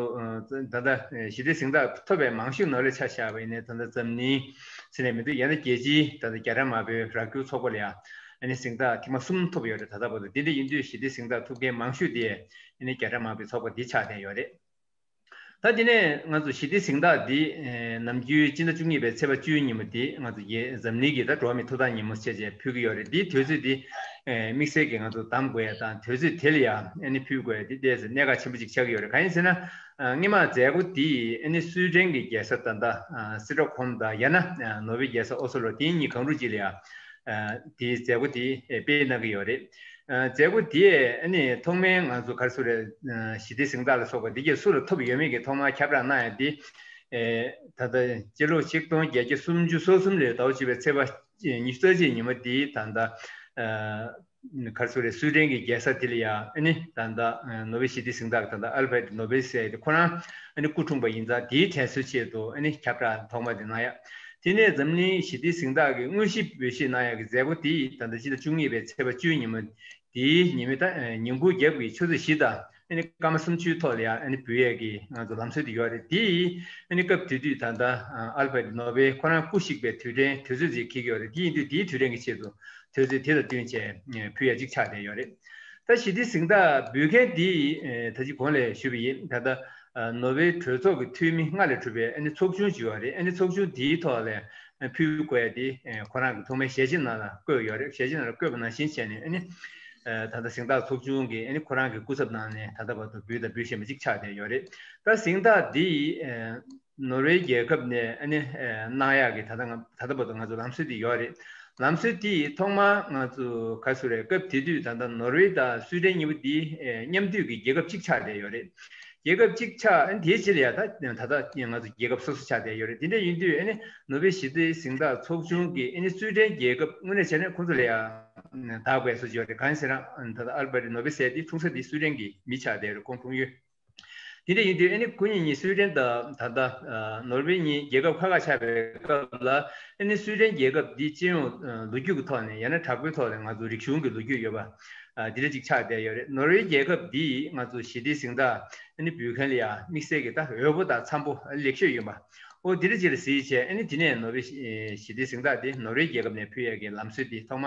ད་ལྟ་ཞི་བདེའི་གཟེངས་རྟགས་ཐོབ་པའི་མང་ཤོས་ནང་ལ་ཆ་བཞག་པ་ཡིན་ན་ད་ལྟ་འཛམ་གླིང་ཟེར་ནས་མི་འདུག་ཡང་ན་རྒྱལ་སྤྱིའི་ད་ལྟ་རྒྱ་ར་དམར་པོའི་ར་སྐྱོར་ཚོགས་པ་ལ་ཡང་ཨ་ནི་གཟེངས་རྟགས་ཐེངས་མ་གསུམ་ཐོབ་ཡོད་རེད། ད་ལྟ་བར་དུ་དེ་འདྲ་ཡིན་དུས་ཞི་བདེའི་གཟེངས་རྟགས་ཐོབ་མཁན་མང་ཤོས་དེ་ཨ་ནི་རྒྱ་ར་དམར་པོའི་ཚོགས་པ་འདི་ཆགས་བསྡད་ཡོད་རེད། ད་དེ་ནས་ང་ཚོ་ཞི་བདེའི་གཟེངས་རྟགས་འདི་ནམ་རྒྱུན་སྤྱི་ཟླ་བཅུ་གཉིས་པའི་ཚེས་པ་བཅུའི་ཉིན་མོ་འདི་ང་ཚོ་རྒྱལ་འཛམ་གླིང་གི་ད་འགྲོ་བ་མིའི་ཐོབ་ཐང་ཉིན་མོ་བྱས་བྱས་ཕུལ་གྱི་ཡོད་རེད། འདིའི་དུས་ཚོད་འདི་དམིགས་བསལ་གྱི་ང་ཚོ་གདམ་དགོས་ཡ་དང་དུས་ཚོད་དེ་ལ་ཡ་ཨ་ནི་ཕུལ་དགོས་ཡ་འདི་ཏོག་ཙམ་གནད་འགག་ཆེན་པོ་ཅིག་ཆགས་ཀྱི་ཡོད་རེད། གང་ཡིན་ཟེར་ན་སྔོན་མ་མཛད་སྒོ་འདི་ཨ་ནི་སུའི་ཌེན་གྱི་རྒྱལ་ས་ད་ལྟ་སི་ཊོག་ཧོམ་དང་ཡང་ན་ནོར་ཝེ་རྒྱལ་ས་ཨོ་སོ་ལོ་དེ་གཉིས་གང་རུང་ཅིག་ལ་ཡ་དེའི་མཛད་སྒོ་དེ་སྤེལ་གནང་གི་ཡོད་རེད། མཛད་སྒོ་དེས་ཨ་ནི་ཐོག་མའི་ང་ཚོ་ག་རེ་ཟེར་རེད། ཞི་བདེའི་གཟེངས་རྟགས་ལ་སོགས་པ་འདི་གས་སུ་ལ་ཐོབ་ཡོད་མེད་ཀྱི་ཐོག་མར་ཁྱབ་བསྒྲགས་གནང་ཡ་འདི། ད་ལྟ་སྤྱི་ལོ་ཆིག་སྟོང་བརྒྱད་བརྒྱ་སུམ་ཅུ་སོ་གསུམ་ལོའི་ཟླ་བ་བཅུ་པའི་ཚེས་པ་ཉི་ཤུ་རྩ་གཅིག་ཉིན་མོ་འདིའི་ད་ལྟ་ག་རེ་ཟེར་རེད། སུའི་ཌེན་གྱི་རྒྱལ་ས་དེ་ལ་ཡ་ཨ་ནི་ད་ལྟ་ནོ་བེལ་ཞི་བདེའི་གཟེངས་རྟགས་ད་ལྟ་ཨལ་ཕེ་རེད་ནོ་བེལ་ཟེར་དེ་ཁོ་རང་ཨ་ནི་སྐུ་འཁྲུངས་པ་ཡིན་ཙང་དེའི་དྲན་གསོའི་ཆེད་དུ་ཨ་ནི་ཁྱབ་བསྒྲགས་ཐོག་མ་དེ་གནང་ཡ། དེ་ནས་འཛམ་གླིང་ཞི་བདེའི་གཟེངས་རྟགས་ཀྱི་དངོས་གཞི་འབུལ་བཞེས་གནང་ཡག་གི་མཛད་སྒོ་དེ་ད་ལྟ་སྤྱི་ཟླ་བཅུ་གཉིས་པའི་ཚེས་པ་བཅུའི་ཉིན་མོ་དེའི་ཉིན་མོའི་ད་ཉིན་གུང་རྒྱབ་ཀྱི་ཆུ་ཚོད་བཞི་དང་ཨ་ནི་སྐར་མ་སུམ་ཅུའི་ཐོག་ལ་ཡང་ཨ་ནི་འབུལ་ཡས་ཀྱི་ང་ཚོ་ལམ་སྲོལ་དེ་ཡོད་རེད། དེ་ཨ་ནི་སྐབས་དེ་དུས་ད་ལྟ་ཨལ་ཕ་རེད་ནོ་བེལ་ཁོ་རང་སྐུ་གཤེགས་པའི་དུས་དྲན་དུས་ཚོད་ཅིག་འཁེལ་གྱི་ཡོད་རེད། དེ་ཡིན་དུས་དེའི་དུས་དྲན་གྱི་ཆེད་དུ་དུས་ཚོད་དེ་དང་བསྟུན་བྱས་ཕུལ་ཡ་གཅིག་ཆགས་བསྡད་ཡོད་རེད། ད་ཞི་བདེའི་གཟེངས་རྟགས་འབུལ་མཁན་དེ་ད་ཅི་གོང་ལ་ཞུས་པ་ཡིན། ད་ལྟ་ནོ་བེལ་གྲོས་ཚོགས་ཀྱི་འཐུས་མི་ལྔ་ལས་གྲུབ་པའི་ཨ་ནི་ཚོགས་ཆུང་ཅིག་ཡོད་རེད། ཨ་ནི་ཚོགས་ཆུང་དེའི་ཐོག་ལ་ཕུལ་དགོས་ཡ་དེ་ཁོ་རང་གི་ཐོག་མའི་ཞལ་ཆེམས་ནང་ལ་བཀོད་ཡོད་རེད། ཞལ་ཆེམས་ནང་ལ་བཀོད་པ་ནང་བཞིན་བྱས་ནས་ཨ་ནི་ད་ལྟ་གཟེངས་རྟགས་ཚོགས་ཆུང་གིས་ཨ་ནི་ཁོ་རང་གི་སྐུ་ཚབ་གནང་ནས་ད་ལྟ་བར་དུ་འབུལ་དང་འབུལ་བཞིན་པ་ཅིག་ཆགས་བསྡད་ཡོད་རེད། ད་གཟེངས་རྟགས་འདི་ནོར་ཝེ་རྒྱལ་ཁབ་ནས་ཨ་ནི་གནང་ཡག་གི་ད་ལྟ་ང་ད་ལྟ་བར་དུ་ང་ཚོ་ལམ་སྲོལ་འདི་ཡོད་རེད། ལམ་སྲོལ་འདི་ཐོག་མར་ང་ཚོ་ག་རེ་ཟེར་རེད། སྐབས་དེ་དུས་ད་ལྟ་ནོར་ཝེ་དང་སུའི་ཌེན་གཉིས་པོ་འདི་མཉམ་འདུས་ཀྱི་རྒྱལ་ཁབ་གཅིག་ཆགས་བསྡད་ཡོད་རེད། རྒྱལ་ཁབ་གཅིག་ཆགས་ཨ་ནི་དེའི་རྗེས་ལ་ཡ་ད་ད་ལྟ་ང་ཚོ་རྒྱལ་ཁབ་སོ་སོ་ཆགས་བསྡད་ཡོད་རེད། དེ་འདྲ་ཡིན་དུས་ཨ་ནི་ནོ་བེལ་ཞི་བདེའི་གཟེངས་རྟགས་ཚོགས་ཆུང་གིས་ཨ་ནི་སུའི་ཌེན་རྒྱལ་ཁབ་དངོས་གནས་བྱས་ན་ཁོང་ཚོ་ལ་ཡ་བདག་དགོས་སྲོལ་ཅིག་ཡོད་རེད། གང་ཡིན་ཟེར་ན་ད་ལྟ་ཨལ་པ་རེད་ནོ་བེལ་ཟེར་དེ་འཁྲུངས་ས་དེ་སུའི་ཌེན་གྱི་མི་ཆགས་བསྡད་ཡོད་རེད། ཁོང་འཁྲུངས་ཡུལ། དེ་འདྲ་ཡིན་དུས་ཨ་ནི་ཁོ་གཉིས་གཉིས་སུའི་ཌེན་དང་ད་ལྟ་ནོར་ཝེ་གཉིས་རྒྱལ་ཁབ་ཁག་ཁག་ཆགས་པའི་སྐབས་ལ་ཨ་ནི་སུའི་ཌེན་རྒྱལ་ཁབ་འདི་སྤྱི་ཡོངས་ལོ་རྒྱུས་ཀྱི་ཐོག་ནས་ཡང་ན་དྲག་པོའི་ཐོག་ནས་ང་ཚོ་རིག་གཞུང་གི་ལོ་རྒྱུས་ཡོད་པ་འདི་འདྲ་ཅིག་ཆགས་བསྡད་ཡོད་རེད། ནོར་ཝེ་རྒྱལ་ཁབ་འདིས་ང་ཚོ་ཞི་བདེའི་གཟེངས་རྟགས་ཨ་ནི་འབུལ་མཁན་ལ་ཡང་དམིགས་བསལ་གྱི་ད་འོས་པོ་དང་འཚམ་པོ་ལེགས་ཤོས་ཡོད་པ་འོ་འདི་འདྲ་ཅིག་ལ་གཟིགས་བྱས་ཨ་ནི་དེ་ནས་ནོར་ཝེ་ཞི་བདེའི་གཟེངས་རྟགས་དེ་ནོར་ཝེ་རྒྱལ་ཁབ་ནས་ཕུལ་ཡས་ཀྱི་ལམ་སྲོལ་འདི་ཐོག་མ་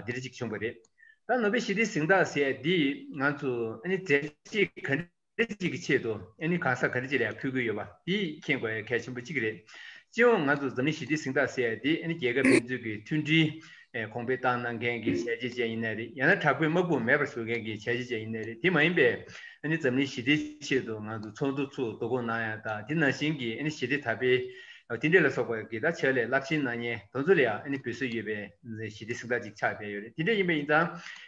འདི་འདྲ་ཅིག་བྱུང་བ་རེད། ད་ནོ་བེལ་ཞི་བདེའི་གཟེངས་རྟགས་ཟེར་ཡས་འདི་ང་ཚོ་ཨ་ནི་མཛད་རྗེས་ག་འདྲ་ཅིག་གི་ཆེད་དུ་ཨ་ནི་གང་ཟག་ག་འདྲ་ཅིག་ལ་ཡང་ཕུལ་གྱི་ཡོད་པ་འདི་མཁྱེན་དགོས་ཡ་གལ་ཆེན་པོ་གཅིག་རེད། སྤྱི་ཡོངས་ང་ཚོ་འཛམ་གླིང་ཞི་བདེའི་གཟེངས་རྟགས་ཟེར་ཡ་འདི་ཨ་ནི་རྒྱལ་ཁབ་ཕན་ཚུན་གྱི་མཐུན་སྒྲིལ་ ཨེ་གོང་འཕེལ་བཏང་གནང་མཁན་གྱི་བྱས་རྗེས་ཅན་ཡིན་ནའི་རེད། ཡང་ན་དྲག་པོའི་དམག་དཔུང་མེད་པར་བཟོ་མཁན་གྱི་བྱས་རྗེས་ཅན་ཡིན་ནའི་རེད། དེ་མ་ཡིན་པའི་ཨ་ནི་འཛམ་གླིང་ཞི་བདེའི་ཆེད་དུ་ང་ཚོ་ཚོགས་འདུ་ཚུགས་བསྡུ་སྐོང་གནང་ཡ་དང་། དེ་ནང་བཞིན་གྱི་ཨ་ནི་ཞི་བདེ་དར་སྤེལ་དེ་འདྲ་ལ་སོགས་པ་གི་ད་ཕྱག་ལས་རླབས་ཆེན་གནང་མཁན་དེ་ཚོ་ལ་ཡང་ཨ་ནི་འབུལ་སྲོལ་ཡོད་པའི་ཞི་བདེ་གཟེངས་རྟགས་ཅིག་ཆགས་བསྡད་ཡོད་རེད། དེ་འདྲ་ཡིན་པ་ཡིན་ཙང་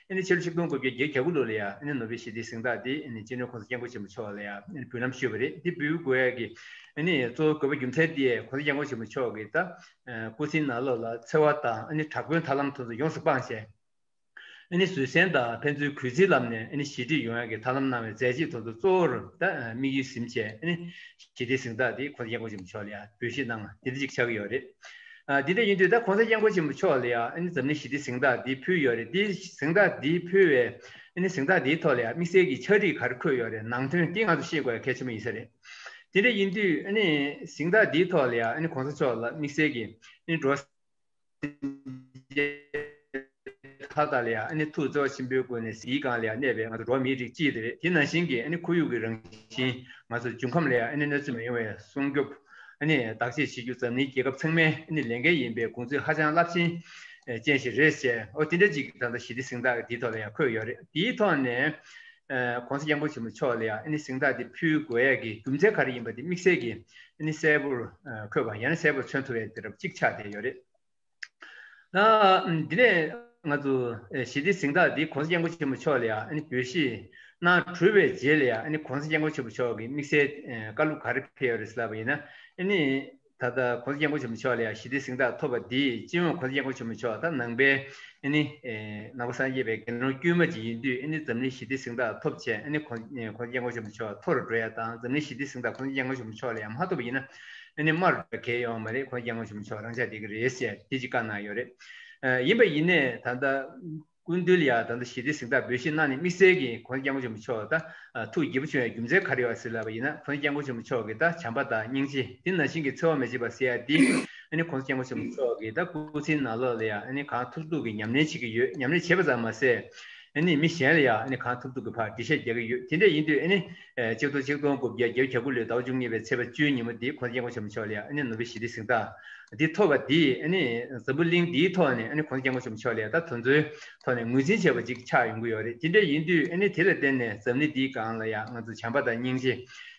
ཨ་ནི་ཕྱི་ལོ་ཆིག་སྟོང་དགུ་བརྒྱ་བརྒྱད་ཅུ་གྱ་དགུ་ལོ་ལ་ཡང་ཨ་ནི་ནོ་བེལ་ཞི་བདེའི་གཟེངས་རྟགས་དེ་ཨ་ནི་སྤྱི་ནོར་༸གོང་ས་༸སྐྱབས་མགོན་ཆེན་པོ་མཆོག་ལ་ཡང་ཨ་ནི་འབུལ་ལམ་ཞུས་པ་རེད། དེ་འབུལ་དགོས་ཡ་གི་ཨ་ནི་གཙོ་བོ་དགོས་པ་རྒྱུ་མཚན་དེ་༸གོང་ས་༸སྐྱབས་མགོན་ཆེན་པོ་མཆོག་གི་ད་སྐུ་ཚེའི་ནང་ལོགས་ལ་འཚེ་བ་དང་ཨ་ནི་དྲག་པོའི་ཐབས་ལམ་དེ་ཚོ་ཡོངས་སུ་སྤངས་བྱས། ཨ་ནི་བཟོད་བསྲན་དང་ཕན་ཚུན་གུས་བརྩིའི་ལམ་ནས་ཨ་ནི་ཞི་འགྲིག་ཡོང་ཡག་གི་ཐབས་ལམ་གནང་བའི་མཛད་རྗེས་དེ་ཚོ་གཙོ་བོར་ད་དམིགས་ཡུལ་ཟིན་བྱས། ཨ་ནི་ཞི་བདེའི་གཟེངས་རྟགས་དེ་༸གོང་ས་༸སྐྱབས་མགོན་ཆེན་པོ་མཆོག་ལ་ཡང་འབུལ་བཞེས་གནང་བ་དེ་འདྲ་ཅིག་ཆགས་ཀྱི་ཡོད་རེད། ཨ་དེ་འདྲ་ཡིན་དུས་ད་༸གོང་ས་༸སྐྱབས་མགོན་ཆེན་པོ་མཆོག་ལ་ཡང་ཨ་ནི་འཛམ་གླིང་ཞི་བདེའི་གཟེངས་རྟགས་འདི་ཕུལ་ཡོད་རེད། དེ་གཟེངས་རྟགས་འདི་ཕུལ་བའི་ཨ་ནི་གཟེངས་རྟགས་འདིའི་ཐོག་ལ་ཡང་དམིགས་བསལ་གྱི་ཕྱག་བྲིས་ག་རེ་འཁོད་ཡོད་རེད། ནང་དོན་དེ་ང་ཚོ་ཤེས་དགོས་གལ་ཆེན་པོ་ཡིན་ས་རེད། དེ་འདྲ་ཡིན་དུས་ཨ་ནི་གཟེངས་རྟགས་འདིའི་ཐོག་ལ་ཡང་ཨ་ནི་༸གོང་ས་མཆོག་ལ་དམིགས་བསལ་གྱི་ཨ་ནི་འགྲོ། མཐའ་དག་ལ་ཡང་ཨ་ནི་ཐུགས་བརྩེ་བ་ཆེན་པོའི་སྒོ་ནས་གཟི་སྒང་ལ་ཡང་གནས་པའི་ང་ཚོ་འགྲོ་བ་མིའི་རིགས་གཅིག་དེ་རེད། དེ་ནང་བཞིན་གྱི་ཨ་ནི་ཁོར་ཡུག་གི་རང་བཞིན། ང་ཚོ་འབྱུང་ཁམས་ལ་ཡང་ཨ་ནི་གནོད་འཚེ་མི་ཡོང་བའི་སྲུང་སྐྱོབ་ཨ་ནི་བདག་གཅེས་བྱེད་རྒྱུ་འཛམ་གླིང་རྒྱལ་ཁབ་ཚང་མའི་ཨ་ནི་ལས་འགན་ཡིན་པའི་དགོངས་ཚུལ་ཧ་ཅང་རླབས་ཆེན་ཅན་ཞིག་རེད་ཟེར། ཨོ་དེ་འདྲ་ཅིག་ད་ལྟ་ཞི་བདེ་གཟེངས་རྟགས་འདིའི་ཐོག་ལ་ཡང་འཁོད་ཡོད་རེད། དེའི་ཐོག་ནས་༸གོང་ས་༸སྐྱབས་མགོན་ཆེན་པོ་མཆོག་ལ་ཡང་ཨ་ནི་གཟེངས་རྟགས་འདི་ཕུལ་དགོས་ཡ་གི་རྒྱུ་མཚན་ག་རེ་ཡིན་པ་དེ་དམིགས་བསལ་གྱི་ཨ་ནི་གསལ་པོར་འཁོད་པ། ཡང་ན་གསལ་པོར་མཚོན་ཐུབ་པའི་དེ་འདྲ་གཅིག་ཆགས་བསྡད་ཡོད་རེད། ད་འདི་ནས་ང་ཚོ་ཞི་བདེའི་གཟེངས་རྟགས་འདི་༸གོང་ས་༸སྐྱབས་མགོན་ཆེན་པོ་མཆོག་ལ་ཡང་ཨ་ནི་འབུལ་བཞེས་གནང་གྲུབ་པའི་རྗེས་ལ་ཡང་ཨ་ནི་༸གོང་ས་༸སྐྱབས་མགོན་ཆེན་པོ་མཆོག་གིས་དམིགས་བསལ་བཀའ་སློབ་ག་རེ་ཕེབས་ཡོད་རེད་ཟེར་ལབ་པ་ཡིན་ན། ཨ་ནི་ད་ལྟ་༸གོང་ས་༸སྐྱབས་མགོན་ཆེན་པོ་མཆོག་ལ་ཡང་ཞི་བདེའི་གཟེངས་རྟགས་ཐོབ་པ་འདིས་སྤྱི་ཡོངས་༸གོང་ས་༸སྐྱབས་མགོན་ཆེན་པོ་མཆོག་ད་ནང་པའི་ཨ་ནི་ནང་པ་སངས་རྒྱས་པའི་དགེ་སློང་དཀྱུས་མ་ཅིག་ཡིན་དུས། ཨ་ནི་འཛམ་གླིང་ཞི་བདེའི་གཟེངས་རྟགས་ཐོབ་བྱས། ཨ་ནི་༸གོང་༸གོང་ས་༸སྐྱབས་མགོན་ཆེན་པོ་མཆོག་མཐོ་རུ་འགྲོ་ཡ་དང་། འཛམ་གླིང་ཞི་བདེའི་གཟེངས་རྟགས་༸གོང་ས་༸སྐྱབས་མགོན་ཆེན་པོ་མཆོག་ལ་ཡང་མ་ཐོབ་པ་ཡིན་ན་ཨ་ནི་དམའ་རུ་འགྲོ་གལ་ཡོད་མ་རེད། ༸གོང་ས་༸སྐྱབས་མགོན་ཆེན་པོ་མཆོག་རང་འཇགས་བསྡད་ཀྱི་རེད་ཟེར་དེ་ཅིག་བཀའ་གནང་ཡོད་རེད། ཡིན་པ་ཡིན་ནའི་ད་ལྟ་སྐུ་མདུན་ལ་ཡང་ད་ལྟ་ཞི་བདེའི་གཟེངས་རྟགས་འབུལ་བཞེས་གནང་ནས་དམིགས་བསལ་གྱིས་༸གོང་ས་༸སྐྱབས་མགོན་ཆེན་པོ་མཆོག་ད་ཐུགས་དགྱེས་པོ་བྱུང་བའི་རྒྱུ་མཚན་ག་རེ་ཡོད་ཟེར་ལབ་པ་ཡིན་ན། ༸གོང་ས་༸སྐྱབས་མགོན་ཆེན་པོ་མཆོག་གིས་ད་བྱམས་པ་དང་སྙིང་རྗེ། དེ་ནང་བཞིན་གྱི་འཚེ་བ་མི་བྱེད་པ་ཟེར་ཡ་འདི་ཨ་ནི་༸གོང་ས་༸སྐྱབས་མགོན་ཆེན་པོ་མཆོག་གིས་ད་སྐུ་ཚེའི་ནང་ལོགས་ལ་ཡང་ཨ་ནི་གང་ཐུབ་ཐུབ་ཀྱིས་ཉམས་ལེན་བྱེད་ཀྱི་ཡོད། ཉམས་ལེན་བྱེད་པ་ཙམ་མ་ཟད། ཨ་ནི་མི་གཞན་ལ་ཡང་ཨ་ནི་གང་ཐུབ་ཐུབ་ཀྱིས་ཕར་འགྲེལ་བཤད་རྒྱག་གི་ཡོད། དེ་འདྲ་ཡིན་དུས་ཨ་ནི་ཆིག་སྟོང་ཆིག་སྟོང་དགུ་བརྒྱ་བརྒྱད་ཅུ་གྱ་དགུ་ལོའི་ཟླ་བ་བཅུ་གཉིས་པའི་ཚེས་པ་བཅུའི་ཉིན་མོ་འདི་༸གོང་ས་༸སྐྱབས་མགོན་ཆེན་པོ་མཆོག་ལ་ཡང་ཨ་ནི་ནོ་བེལ་ཞི་བདེའི་གཟེངས་རྟགས་འདི་ཐོབ་པ་འདིས་ཨ་ནི་འཛམ་བུ་གླིང་འདིའི་ཐོག་ནས་ཨ་ནི་༸གོང་ས་༸སྐྱབས་མགོན་ཆེན་པོ་མཆོག་ལ་ཡང་ད་དེ་ཚོའི་ཐོག་ནས་ངོས་འཛིན་བྱས་པ་ཅིག་ཆགས་ཡོང་གི་ཡོད་རེད། དེ་འདྲ་ཡིན་དུས་ཨ་ནི་དེ་ལ་བརྟེན་ནས་འཛམ་གླིང་འདིའི་སྒང་ལ་ཡང་ང་ཚོ་བྱམས་པ་དང་སྙིང་རྗེ།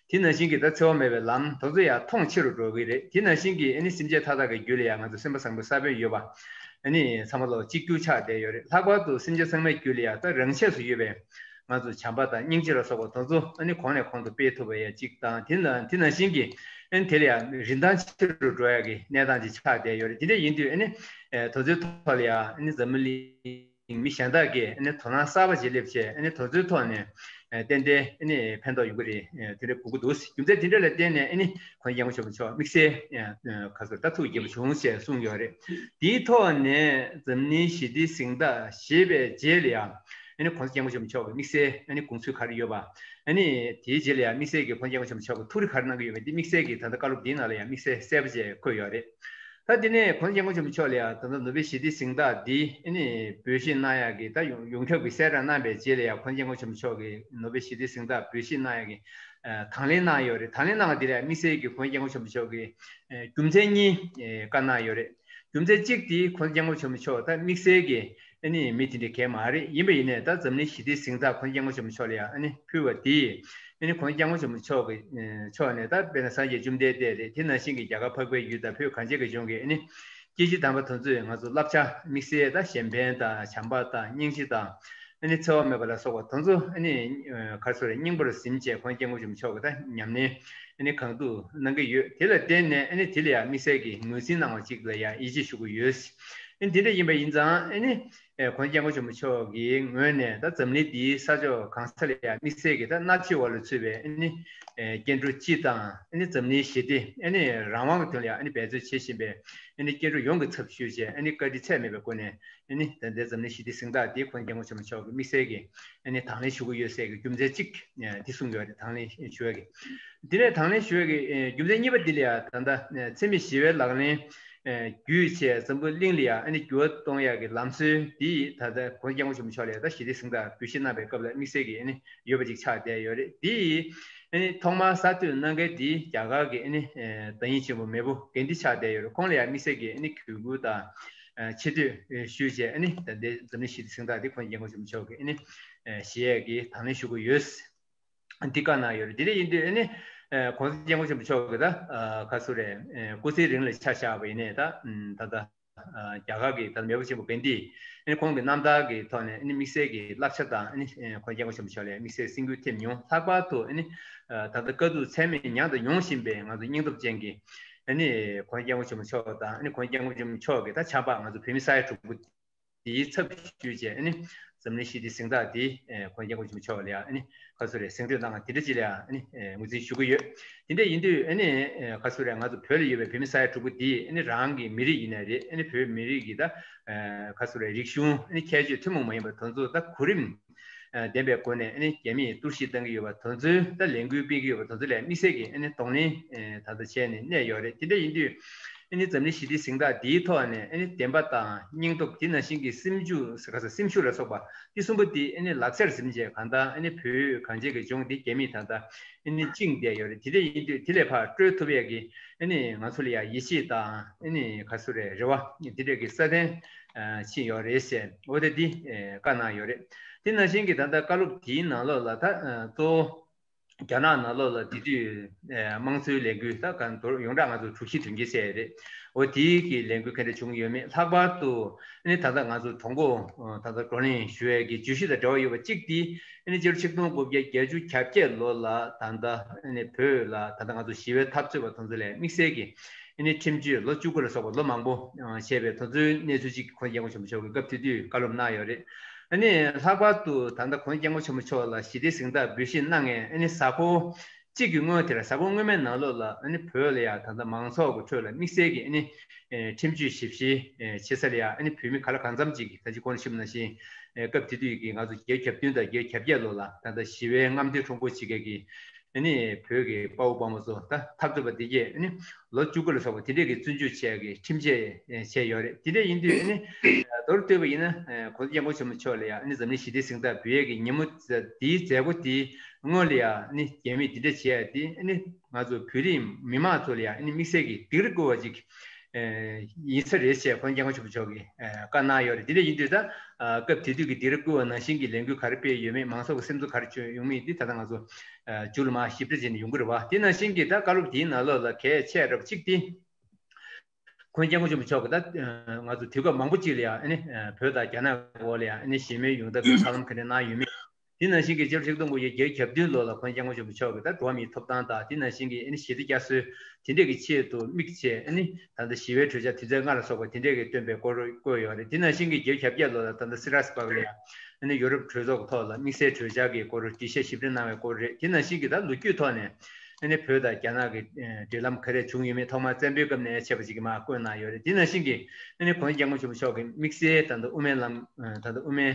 དེ་ནང་བཞིན་གྱི་ད་འཚེ་བ་མེད་པའི་ལམ་དེ་ཚོ་ཡང་མཐོང་ཆེ་རུ་འགྲོ་གི་རེད། དེ་ནང་བཞིན་གྱི་ཨ་ནི་སེམས་ཅན་མཐའ་དག་གི་རྒྱུད་ལ་ཡང་ང་ཚོ་སེམས་པ་བཟང་པོའི་ས་བོན་ཡོད་པ། ཨ་ནི་ཚང་མ་ལོ་གཅིག་གྱུར་ཆགས་བསྡད་ཡོད་རེད། ལྷག་པར་དུ་སེམས་ཅན་ཚང་མའི་རྒྱུད་ལ་ཡང་ད་རང་ཆས་སུ་ཡོད་པའི་ང་ཚོ་བྱམས་པ་དང་སྙིང་རྗེ་ལ་སོགས་པ་དེ་ཚོ་ཨ་ནི་གོང་ནས་གོང་དུ་སྤེལ་ཐུབ་པ་ཡང་གཅིག་དང་། དེ་ནང་དེ་ནང་བཞིན་གྱི་ཨ་ནི་དེ་ལ་ཡང་རིན་ཐང་ཆེ་རུ་འགྲོ་ཡ་གི་གནས་སྟངས་ཅིག་ཆགས་བསྡད་ཡོད་རེད། དེ་འདྲ་ཡིན་དུས་ཨ་ནི་དེ་ཚོའི་ཐོག་ལ་ཡང་ཨ་ནི་འཛམ་བུ་གླིང་མི་གཞན་དག་གིས་ཨ་ནི་དོ་སྣང་གསར་པ་ཅིག་སླེབས་བྱས། ཨ་ནི་དེ་ཚོའི་ཐོག་ནས་ཨ་ཏན་ཏན་ཨ་ནི་ཕན་ཐོགས་ཡོང་གི་རེད། ཨ་དེ་འདྲ་དགོངས་ཀྱི་འདུག་རྒྱུ་མཚན་དེ་འདྲ་ལ་བརྟེན་ནས་ཨ་ནི་༸གོང་ས་༸སྐྱབས་མགོན་ཆེན་པོ་མཆོག་དམིགས་བསལ་ཨ་ཁ་སོར་ད་ཐུགས་དགྱེས་པོ་བྱུང་ཞེས་གསུངས་ཡོད་རེད། དེའི་ཐོག་ནས་འཛམ་གླིང་ཞི་བདེའི་གཟེངས་རྟགས་བཞེས་པའི་རྗེས་ལ་ཡང་ཨ་ནི་༸གོང་ས་༸སྐྱབས་མགོན་ཆེན་པོ་མཆོག་གི་དམིགས་བསལ་ཨ་ནི་དགོངས་ཚུལ་ག་རེ་ཡོད་པ། ཨ་ནི་དེའི་རྗེས་ལ་ཡང་དམིགས་བསལ་གྱི་༸གོང་ས་༸སྐྱབས་མགོན་ཆེན་པོ་མཆོག་གིས་ཐུགས་རེ་ག་རེ་གནང་གི་ཡོད་མེད་དེ་དམིགས་བསལ་གྱི་ད་ལྟ་བཀའ་སློབ་འདིའི་ནང་ལ་ཡང་དམིགས་བསལ་གསལ་པོ་བྱས་བཀོད་ཡོད་རེད། ད་དེ་ནས་༸གོང་ས་༸སྐྱབས་མགོན་ཆེན་པོ་མཆོག་ལ་ཡང་ད་ལྟ་ནོ་བེལ་ཞི་བདེའི་གཟེངས་རྟགས་འདི་ཨ་ནི་འབུལ་བཞེས་གནང་ཡག་གི་ད་ཡོངས་ཡོངས་ཁྱབ་ཀྱི་གསལ་བསྒྲགས་གནང་བའི་རྗེས་ལ་ཡང་༸གོང་ས་༸སྐྱབས་མགོན་ཆེན་པོ་མཆོག་གིས་ནོ་བེལ་ཞི་བདེའི་གཟེངས་རྟགས་འབུལ་བཞེས་གནང་ཡག་གི་ཨ་དང་ལེན་གནང་ཡོད་རེད། དང་ལེན་གནང་བ་དེ་ལ་དམིགས་བསལ་གྱི་༸གོང་ས་༸སྐྱབས་མགོན་ཆེན་པོ་མཆོག་གིས་ཨ་རྒྱུ་མཚན་གཉིས་ཨ་བཀའ་གནང་ཡོད་རེད། རྒྱུ་མཚན་གཅིག་དེ་༸གོང་ས་༸སྐྱབས་མགོན་ཆེན་པོ་མཆོག་ད་དམིགས་བསལ་གྱི་ཨ་ནི་མི་དེ་འདྲ་གང་ཡང་མ་རེད། ཡིན་པ་ཡིན་ནའི་ད་འཛམ་གླིང་ཞི་བདེའི་གཟེངས་རྟགས་༸གོང་ས་༸སྐྱབས་མགོན་ཆེན་པོ་མཆོག་ལ་ཡང་ཨ་ནི་ཕུལ་བ་དེས་ཨ་ནི་༸གོང་ས་༸སྐྱབས་མགོན་ཆེན་པོ་མཆོག་གི་ཕྱོགས་ནས་ད་དཔེར་ན་སངས་རྒྱས་བཅོམ་ལྡན་འདས་རེད། དེ་ནང་བཞིན་གྱི་རྒྱ་གར་འཕགས་པའི་ཡུལ་དང་བོད་གངས་ཅན་གྱི་ལྗོངས་ཀྱི་ཨ་ནི་སྐྱེས་ཆེན་དམ་པ་དེ་ཚོས་ང་ཚོ་བསླབ་བྱ་དམིགས་བསལ་ད་གཞན་ཕན་དང་བྱམས་པ་དང་སྙིང་རྗེ་དང་ཨ་ནི་འཚེ་བ་མེད་པ་ལ་སོགས་པ་དེ་ཚོ་ཨ་ནི་ག་རེ་ཟེར་རེད། སྙིང་པོར་ཟིན་བྱས་༸གོང་ས་༸སྐྱབས་མགོན་ཆེན་པོ་མཆོག་གིས་ད་ཉམས་ལེན་ཨ་ནི་གང་ཐུབ་གནང་གི་ཡོད། དེ་ལ་བརྟེན་ནས་ཨ་ནི་དེ་ལ་ཡང་དམིགས་བསལ་གྱི་ངོས་འཛིན་གནང་བ་ཅིག་ལ་ཡང་ཡིད་ཆེས་ཞུ་གི་ཡོད། ཨ་ནི་དེ་འདྲ་ཡིན་པ་ཡིན་ཙང་ཨ་ནི་༸གོང་ས་༸སྐྱབས་མགོན་ཆེན་པོ་མཆོག་གི་ངོས་ནས་ད་འཛམ་གླིང་འདིའི་ས་ཕྱོགས་གང་ས་ལ་ཡང་དམིགས་བསལ་གྱི་ད་མནའ་མཐུད་འོག་ལ་ཚུད་པའི་ཨ་ནི་ཨེ་སྐྱེ་འགྲོ་སྤྱི་དང་། ཨ་ནི་འཛམ་གླིང་ཞི་བདེ། ཨ་ནི་རང་དབང་གི་དོན་ལ་ཡང་ཨ་ནི་འབད་རྩོལ་བྱེད་བཞིན་པའི་ཨ་ནི་སྐྱེ་འགྲོ་ཡོངས་ཀྱི་ཚབ་ཞུས་བྱས་ཨ་ནི་བཀའ་དྲིན་ཚད་མེད་པའི་སྒོ་ནས་ཨ་ནི་ད་ལྟའི་འཛམ་གླིང་ཞི་བདེའི་གཟེངས་རྟགས་འདི་༸གོང་ས་༸སྐྱབས་མགོན་ཆེན་པོ་མཆོག་གིས་དམིགས་བསལ་གྱི་ཨ་ནི་དང་ལེན་ཞུ་གི་ཡོད་ཟེར་གྱི་རྒྱུ་མཚན་གཅིག་ཨ་འདི་གསུངས་ཡོད་རེད། དང་ལེན་ཞུ་ཡ་གི། འདི་ནས་དང་ལེན་ཞུ་ཡ་གི་ཨ་རྒྱུ་མཚན་གཉིས་པ་འདི་ལ་ཡང་ད་ལྟ་ཨ་འཚེ་མེད་ཞི་བའི་ལག་ལེན་ཨ་བརྒྱུད་བྱས་འཛམ་བུ་གླིང་ལ་ཡང་ཨ་ནི་འགྱུར་བ་གཏོང་ཡ་གི་ལམ་སྲོལ་འདི་ད་ལྟ་༸གོང་ས་༸སྐྱབས་མགོན་ཆེན་པོ་མཆོག་ལ་ཡང་ད་ཞི་བདེའི་གཟེངས་རྟགས་འབུལ་བཞེས་གནང་བའི་སྐབས་ལ་དམིགས་བསལ་གྱི་ཨ་ནི་ཡོད་པ་ཅིག་ཆགས་བསྡད་ཡོད་རེད། འདི་ཨ་ནི་ཐོག་མར་གསར་གཏོད་གནང་མཁན་འདི་རྒྱ་གར་གྱི་ཨ་ནི་ཨ་བདག་ཉིད་ཆེན་པོ་མེས་པོ་གྷན་དྷི་ཆགས་བསྡད་ཡོད་རེད། ཁོང་ལ་ཡང་དམིགས་བསལ་གྱི་ཨ་ནི་གུས་བཀུར་དང་ ཆེ་བསྟོད་ཞུས་བྱས། ཨ་ནི་ད་ལྟའི་འཛམ་གླིང་ཞི་བདེ་གཟེངས་རྟགས་འདི་ཁོང་སྐྱབས་མགོན་ཆེན་པོ་མཆོག་གིས་ཨ་ནི་བཞེས་ཡས་ཀྱི་དང་ལེན་ཞུ་གི་ཡོད། འདི་བཀའ་གནང་ཡོད་རེད། དེ་འདྲ་ཡིན་དུས་ཨ་ནི་༸གོང་ས་༸སྐྱབས་མགོན་ཆེན་པོ་མཆོག་གིས་ད་ག་ཚོད་རེད། སྐུ་ཚེའི་རིང་ལ་ཆ་བཞག་པ་ཡིན་ནའི་ད་ད་ལྟ་རྒྱ་གར་གྱི་ད་མེས་པོ་ཆེན་པོ་གྷན་དྷི་ཨ་ནི་ཁོང་གི་རྣམ་ཐར་གྱི་ཐོག་ནས་ཨ་ནི་དམིགས་བསལ་གྱི་བསླབ་བྱ་དང་ཨ་ནི་༸གོང་ས་༸སྐྱབས་མགོན་ཆེན་པོ་མཆོག་ལ་དམིགས་བསལ་སེམས་འགུལ་ཐེབས་མྱོང་། ལྷག་པར་དུ་ཨ་ནི་ད་ལྟ་དཀའ་སྡུག་ཚད་མེད་མྱངས་དང་མྱོང་བཞིན་པའི་ང་ཚོ་སྙིང་སྟོབས་ཅན་གྱི་ཨ་ནི་༸གོང་ས་༸སྐྱབས་མགོན་ཆེན་པོ་མཆོག་དང་ཨ་ནི་༸གོང་ས་༸སྐྱབས་མགོན་ཆེན་པོ་མཆོག་གི་ད་ཆབ་འབངས་ང་ཚོ་བོད་མི་ས་ཡ་དྲུག་པོ་དེའི་ཚབ་ཞུས་བྱས་ཨ་ནི་འཛམ་གླིང་ཞི་བདེའི་གཟེངས་རྟགས་དེ་༸གོང་ས་༸སྐྱབས་མགོན་ཆེན་པོ་མཆོག་ལ་ཡ་ཨ་ནི་ག་ཚོད་རེད། གཟེངས་བསྟོད་གནང་བ་དེ་འདྲ་ཅིག་ལ་ཡ་ཨ་ནི་ངོས་འཛིན་ཞུ་གི་ཡོད། དེ་འདྲ་ཡིན་དུས་ཨ་ནི་ག་ཚོད་རེད། ང་ཚོ་བོད་ལ་ཡོད་པའི་བོད་མི་ས་ཡ་དྲུག་པོ་དེ་ཨ་ནི་རང་གི་མི་རིགས་ཡིན་ནའི་རེད། ཨ་ནི་བོད་མི་རིགས་ཀྱི་ད་ག་ཚོད་རེད། རིག་གཞུང་ཨ་ནི་ཁྱད་ཆོས་ཐུན་མོང་མ་ཡིན་པ་དེ་ཚོ་ད་གོ་རིམ་ལྡན་པའི་སྒོ་ནས་ཨ་ནི་རྒྱ་མིས་གཏོར་བཤིག་བཏང་གི་ཡོད་པ་དེ་ཚོའི་ད་ལས་འགུལ་སྤེལ་གྱི་ཡོད་པ་དེ་ཚོ་ལ་དམིགས་བསལ་གྱི་ཨ་ནི་གདོང་ལེན་ད་ལྟ་བྱས་ནས་གནས་ཡོད་རེད། དེ་འདྲ་ཡིན་དུས་ཨ་ནི་འཛམ་གླིང་ཞི་བདེའི་གཟེངས་རྟགས་འདིའི་ཐོག་ནས་ཨ་ནི་བདེན་པ་དང་སྙིང་སྟོབས། དེ་ནང་བཞིན་གྱི་སེམས་ཤུགས་ཟེར་ག་ས་སེམས་ཤུགས་ལ་སོགས་པ་འདི་གསུམ་པོ་འདི་ཨ་ནི་ལག་ཆར་ཟིན་བྱས་གང་ལྟར་ཨ་ནི་བོད་གངས་ཅན་གྱི་ལྗོངས་འདི་རྒྱ་མིས་ད་ལྟ་ཨ་ནི་བཅིངས་བསྡད་ཡོད་རེད། དེ་འདྲ་ཡིན་དུས་དེ་ལས་ཕར་སྤྲོད་ཐུབ་ཡས་ཀྱི་ཨ་ནི་ང་ཚོ་ལ་ཡ་ཡིད་ཆེས་དང་ཨ་ནི་ག་ཚོད་རེད། རེ་བ་འདི་འདྲས་ཀྱི་སྲ་བརྟན་ཕྱིན་ཡོད་རེད་ཟེར། འོ་དེ་འདི་བཀའ་གནང་ཡོད་རེད། དེ་ནང་བཞིན་གྱི་ད་ལྟ་བཀའ་སློབ་དེའི་ནང་ལོགས་ལ་ད་གཙོ་བོ་རྒྱ་ནག་ནང་ལོགས་ལ་དེ་དུས་དམངས་གཙོའི་ལས་འགུལ་ད་ག་མདོར་ཡོངས་གྲགས་ང་ཚོ་དྲུག་བཞི་དོན་བརྒྱད་ཟེར་ཡས་རེད། འོ་དེའི་གི་ལས་འགུལ་ག་འདྲ་བྱུང་ཡོད་མེད། ལྷག་པར་དུ་ཨ་ནི་ད་ལྟ་ང་ཚོ་དང་པོ་ད་ལྟ་བགྲོ་གླེང་ཞུ་ཡས་ཀྱི་བརྗོད་གཞི་དང་འབྲེལ་བ་ཡོད་པ་གཅིག་དེ་ཨ་ནི་སྤྱི་ལོ་ཆིག་སྟོང་དགུ་བརྒྱ་བརྒྱད་ཅུ་གྱ་བརྒྱད་ལོ་ལ་ད་ལྟ་ཨ་ནི་བོད་ལ་ད་ལྟ་ང་ཚོ་ཞི་བའི་འཐབ་རྩོད་པ་དེ་ཚོ་ལ་དམིགས་བསལ་གྱི་ཨ་ནི་ཁྲིམས་གཅོད་ལོ་བཅུ་དགུ་ལ་སོགས་པ་ལོ་མང་པོ་བྱས་པའི་དེ་ཚོའི་གནས་ཚུལ་ཅིག་༸གོང་ས་༸སྐྱབས་མགོན་ཆེན་པོ་མཆོག་གིས་སྐབས་དེ་དུས་བཀའ་སློབ་གནང་ཡོད་རེད། ཨ་ནི་ལྷག་པར་དུ་ད་ལྟ་༸གོང་ས་༸སྐྱབས་མགོན་ཆེན་པོ་མཆོག་ལ་ཞི་བདེའི་གཟེངས་རྟགས་འབུལ་བཞེས་གནང་མཁན་ཨ་ནི་གཟའ་འཁོར་གཅིག་གི་སྔོན་དེར་གཟའ་འཁོར་སྔོན་མའི་ནང་ལོགས་ལ་ཨ་ནི་བོད་ལ་ཡ་ད་ལྟ་མང་ཚོགས་ཀྱི་ཁྲོད་ལ་དམིགས་བསལ་གྱི་ཨ་ནི་ཁྲིམས་གཅོད་ཞིབ་བཤེར་བྱེད་ས་ལ་ཡ་ཨ་ནི་བོད་མི་ག་ལ་གང་འཚམ་ཅིག་གིས་ད་ཅི་གོང་ནས་ཞུས་པ་ནང་བཞིན་སྐབས་དེ་དུས་ཀྱི་ང་ཚོ་བརྒྱད་ཅུ་གྱ་བདུན་དང་བརྒྱད་ཅུ་གྱ་བརྒྱད་ལོ་ལ་ད་ལྟ་ཞི་བའི་རྔམ་སྟོན་ཁྲོམ་སྐོར་བྱེད་མཁན་གྱི་ཨ་ནི་བོད་ཀྱི་དཔའ་བོ་དཔའ་མོ་ཚོ་ད་འཐབ་རྩོད་པ་དེ་གས་ཨ་ནི་ལོ་བཅུ་དགུ་ལ་སོགས་པ་དེ་འདྲས་ཀྱི་བཙོན་འཇུག་བྱས་ཀྱི་ཁྲིམས་ཆད་བྱས་ཡོད་རེད། དེ་འདྲས་ཡིན་དུས་ཨ་ནི་མདོར་བསྡུས་པ་ཡིན་ན་༸གོང་ས་༸སྐྱབས་མགོན་ཆེན་པོ་མཆོག་ལ་ཡང་ཨ་ནི་འཛམ་གླིང་ཞི་བདེའི་གཟེངས་རྟགས་འབུལ་ཡས་ཀྱི་ཉིན་མོ་དེའི་མཛད་སྒོ་དེའི་སྔོན་ལ་ཡང་ཨ་ནི་རྒྱ་མིས་དེ་འདྲས་བྱས་ཡ་དེ་ཨ་ནི་ང་ཚོ་བོད་རིགས་མི་མང་ཚོ་ལ་ཡང་ཨ་ནི་དམིགས་བསལ་གྱི་སྡིགས་ར་བསྐུལ་བ་ཅིག་ཡིན་ས་རེད་ཅེས་༸གོང་ས་༸སྐྱབས་མགོན་ཆེན་པོ་མཆོག་གིས་བཀའ་གནང་ཡོད་རེད། དེ་འདྲ་ཡིན་དུས་ད་སྐབས་དེ་དུས་ཀྱི་སྡིགས་ར་བསྐུལ་བ་ནང་བཞིན་གྱི་ལས་འགུལ་ག་རེ་སྤེལ་ཡོད་མེད། མང་ཚོགས་ཀྱི་སེམས་ཚོར་ག་རེ་བྱུང་ཡོང་མེད་འདི་ད་ལྟ་ང་ཚོ་མཇུག་ལ་མར་ཞིབ་ཕྲ་བྱས་ནས་ཡོང་གི་རེད་བ། དེ་ནང་བཞིན་གྱི་ད་བཀའ་སློབ་དེའི་ནང་ལོགས་ལ་གལ་ཆེ་རབས་གཅིག་དེ་༸གོང་ས་༸སྐྱབས་མགོན་ཆེན་པོ་མཆོག་གིས་ད་ང་ཚོ་དུས་སྐབས་མང་པོ་ཅིག་ལ་ཡང་ཨ་ནི་བོད་དང་རྒྱ་ནག་འོག་ལ་ཡང་ཨ་ནི་ཞི་མོལ་ཡོང་ཐབས་ཀྱི་ཐབས་ལམ་ག་འདྲ་གནང་ཡོད་མེད། དེ་ནང་བཞིན་གྱི་སྤྱི་ལོ་ཆིག་སྟོང་དགུ་བརྒྱ་བརྒྱད་ཅུ་གྱ་བདུན་ལོ་ལ་༸གོང་ས་༸སྐྱབས་མགོན་ཆེན་པོ་མཆོག་གིས་ད་འགྲོ་བ་མིའི་ཐོབ་ཐང་དང་དེ་ནང་བཞིན་གྱི་ཨ་ནི་ཞི་བདེ་བསྐྱར་གསོའི་དེ་འདྲས་ཀྱི་ཆེད་དུ་དམིགས་བྱས་ཨ་ནི་ད་ལྟ་ཞི་བའི་གྲོས་འཆར་དོན་ཚན་ལྔ་ལ་སོགས་པ་དེ་འདྲས་ཀྱི་བཏོན་པའི་སྐོར་བཀོད་ཡོད་རེད། དེ་ནང་བཞིན་གྱི་བརྒྱད་ཅུ་གྱ་བརྒྱད་ལོ་ལ་ད་ལྟ་སི་རཱས་སྦག་ལ་ཡང་ཨ་ནི་ཡོ་རོབ་གྲོས་ཚོགས་ཀྱི་ཐོག་ལ་དམིགས་བསལ་གྲོས་འཆར་གྱི་སྐོར་འགྲེལ་བཤད་ཞིབ་ཕྲ་གནང་བའི་སྐོར་རེད། དེ་ནང་བཞིན་གྱི་ད་ལོ་རྒྱུས་ཐོག་ནས་ཨ་ནི་བོད་དང་རྒྱ་ནག་གི་འབྲེལ་ལམ་ག་རེ་བྱུང་ཡོད་མེད་ཐོག་མར་བཙན་པོའི་སྐབས་ནས་བྱས་པ་ཞིག་གི་མར་བཀོད་གནང་ཡོད་རེད། དེ་ནང་བཞིན་གྱི་ཨ་ནི་༸གོང་ས་༸སྐྱབས་མགོན་ཆེན་པོ་མཆོག་གི་དམིགས་བསལ་ད་ལྟ་དབུ་མའི་ལམ་ད་ལྟ་དབུ་མའི་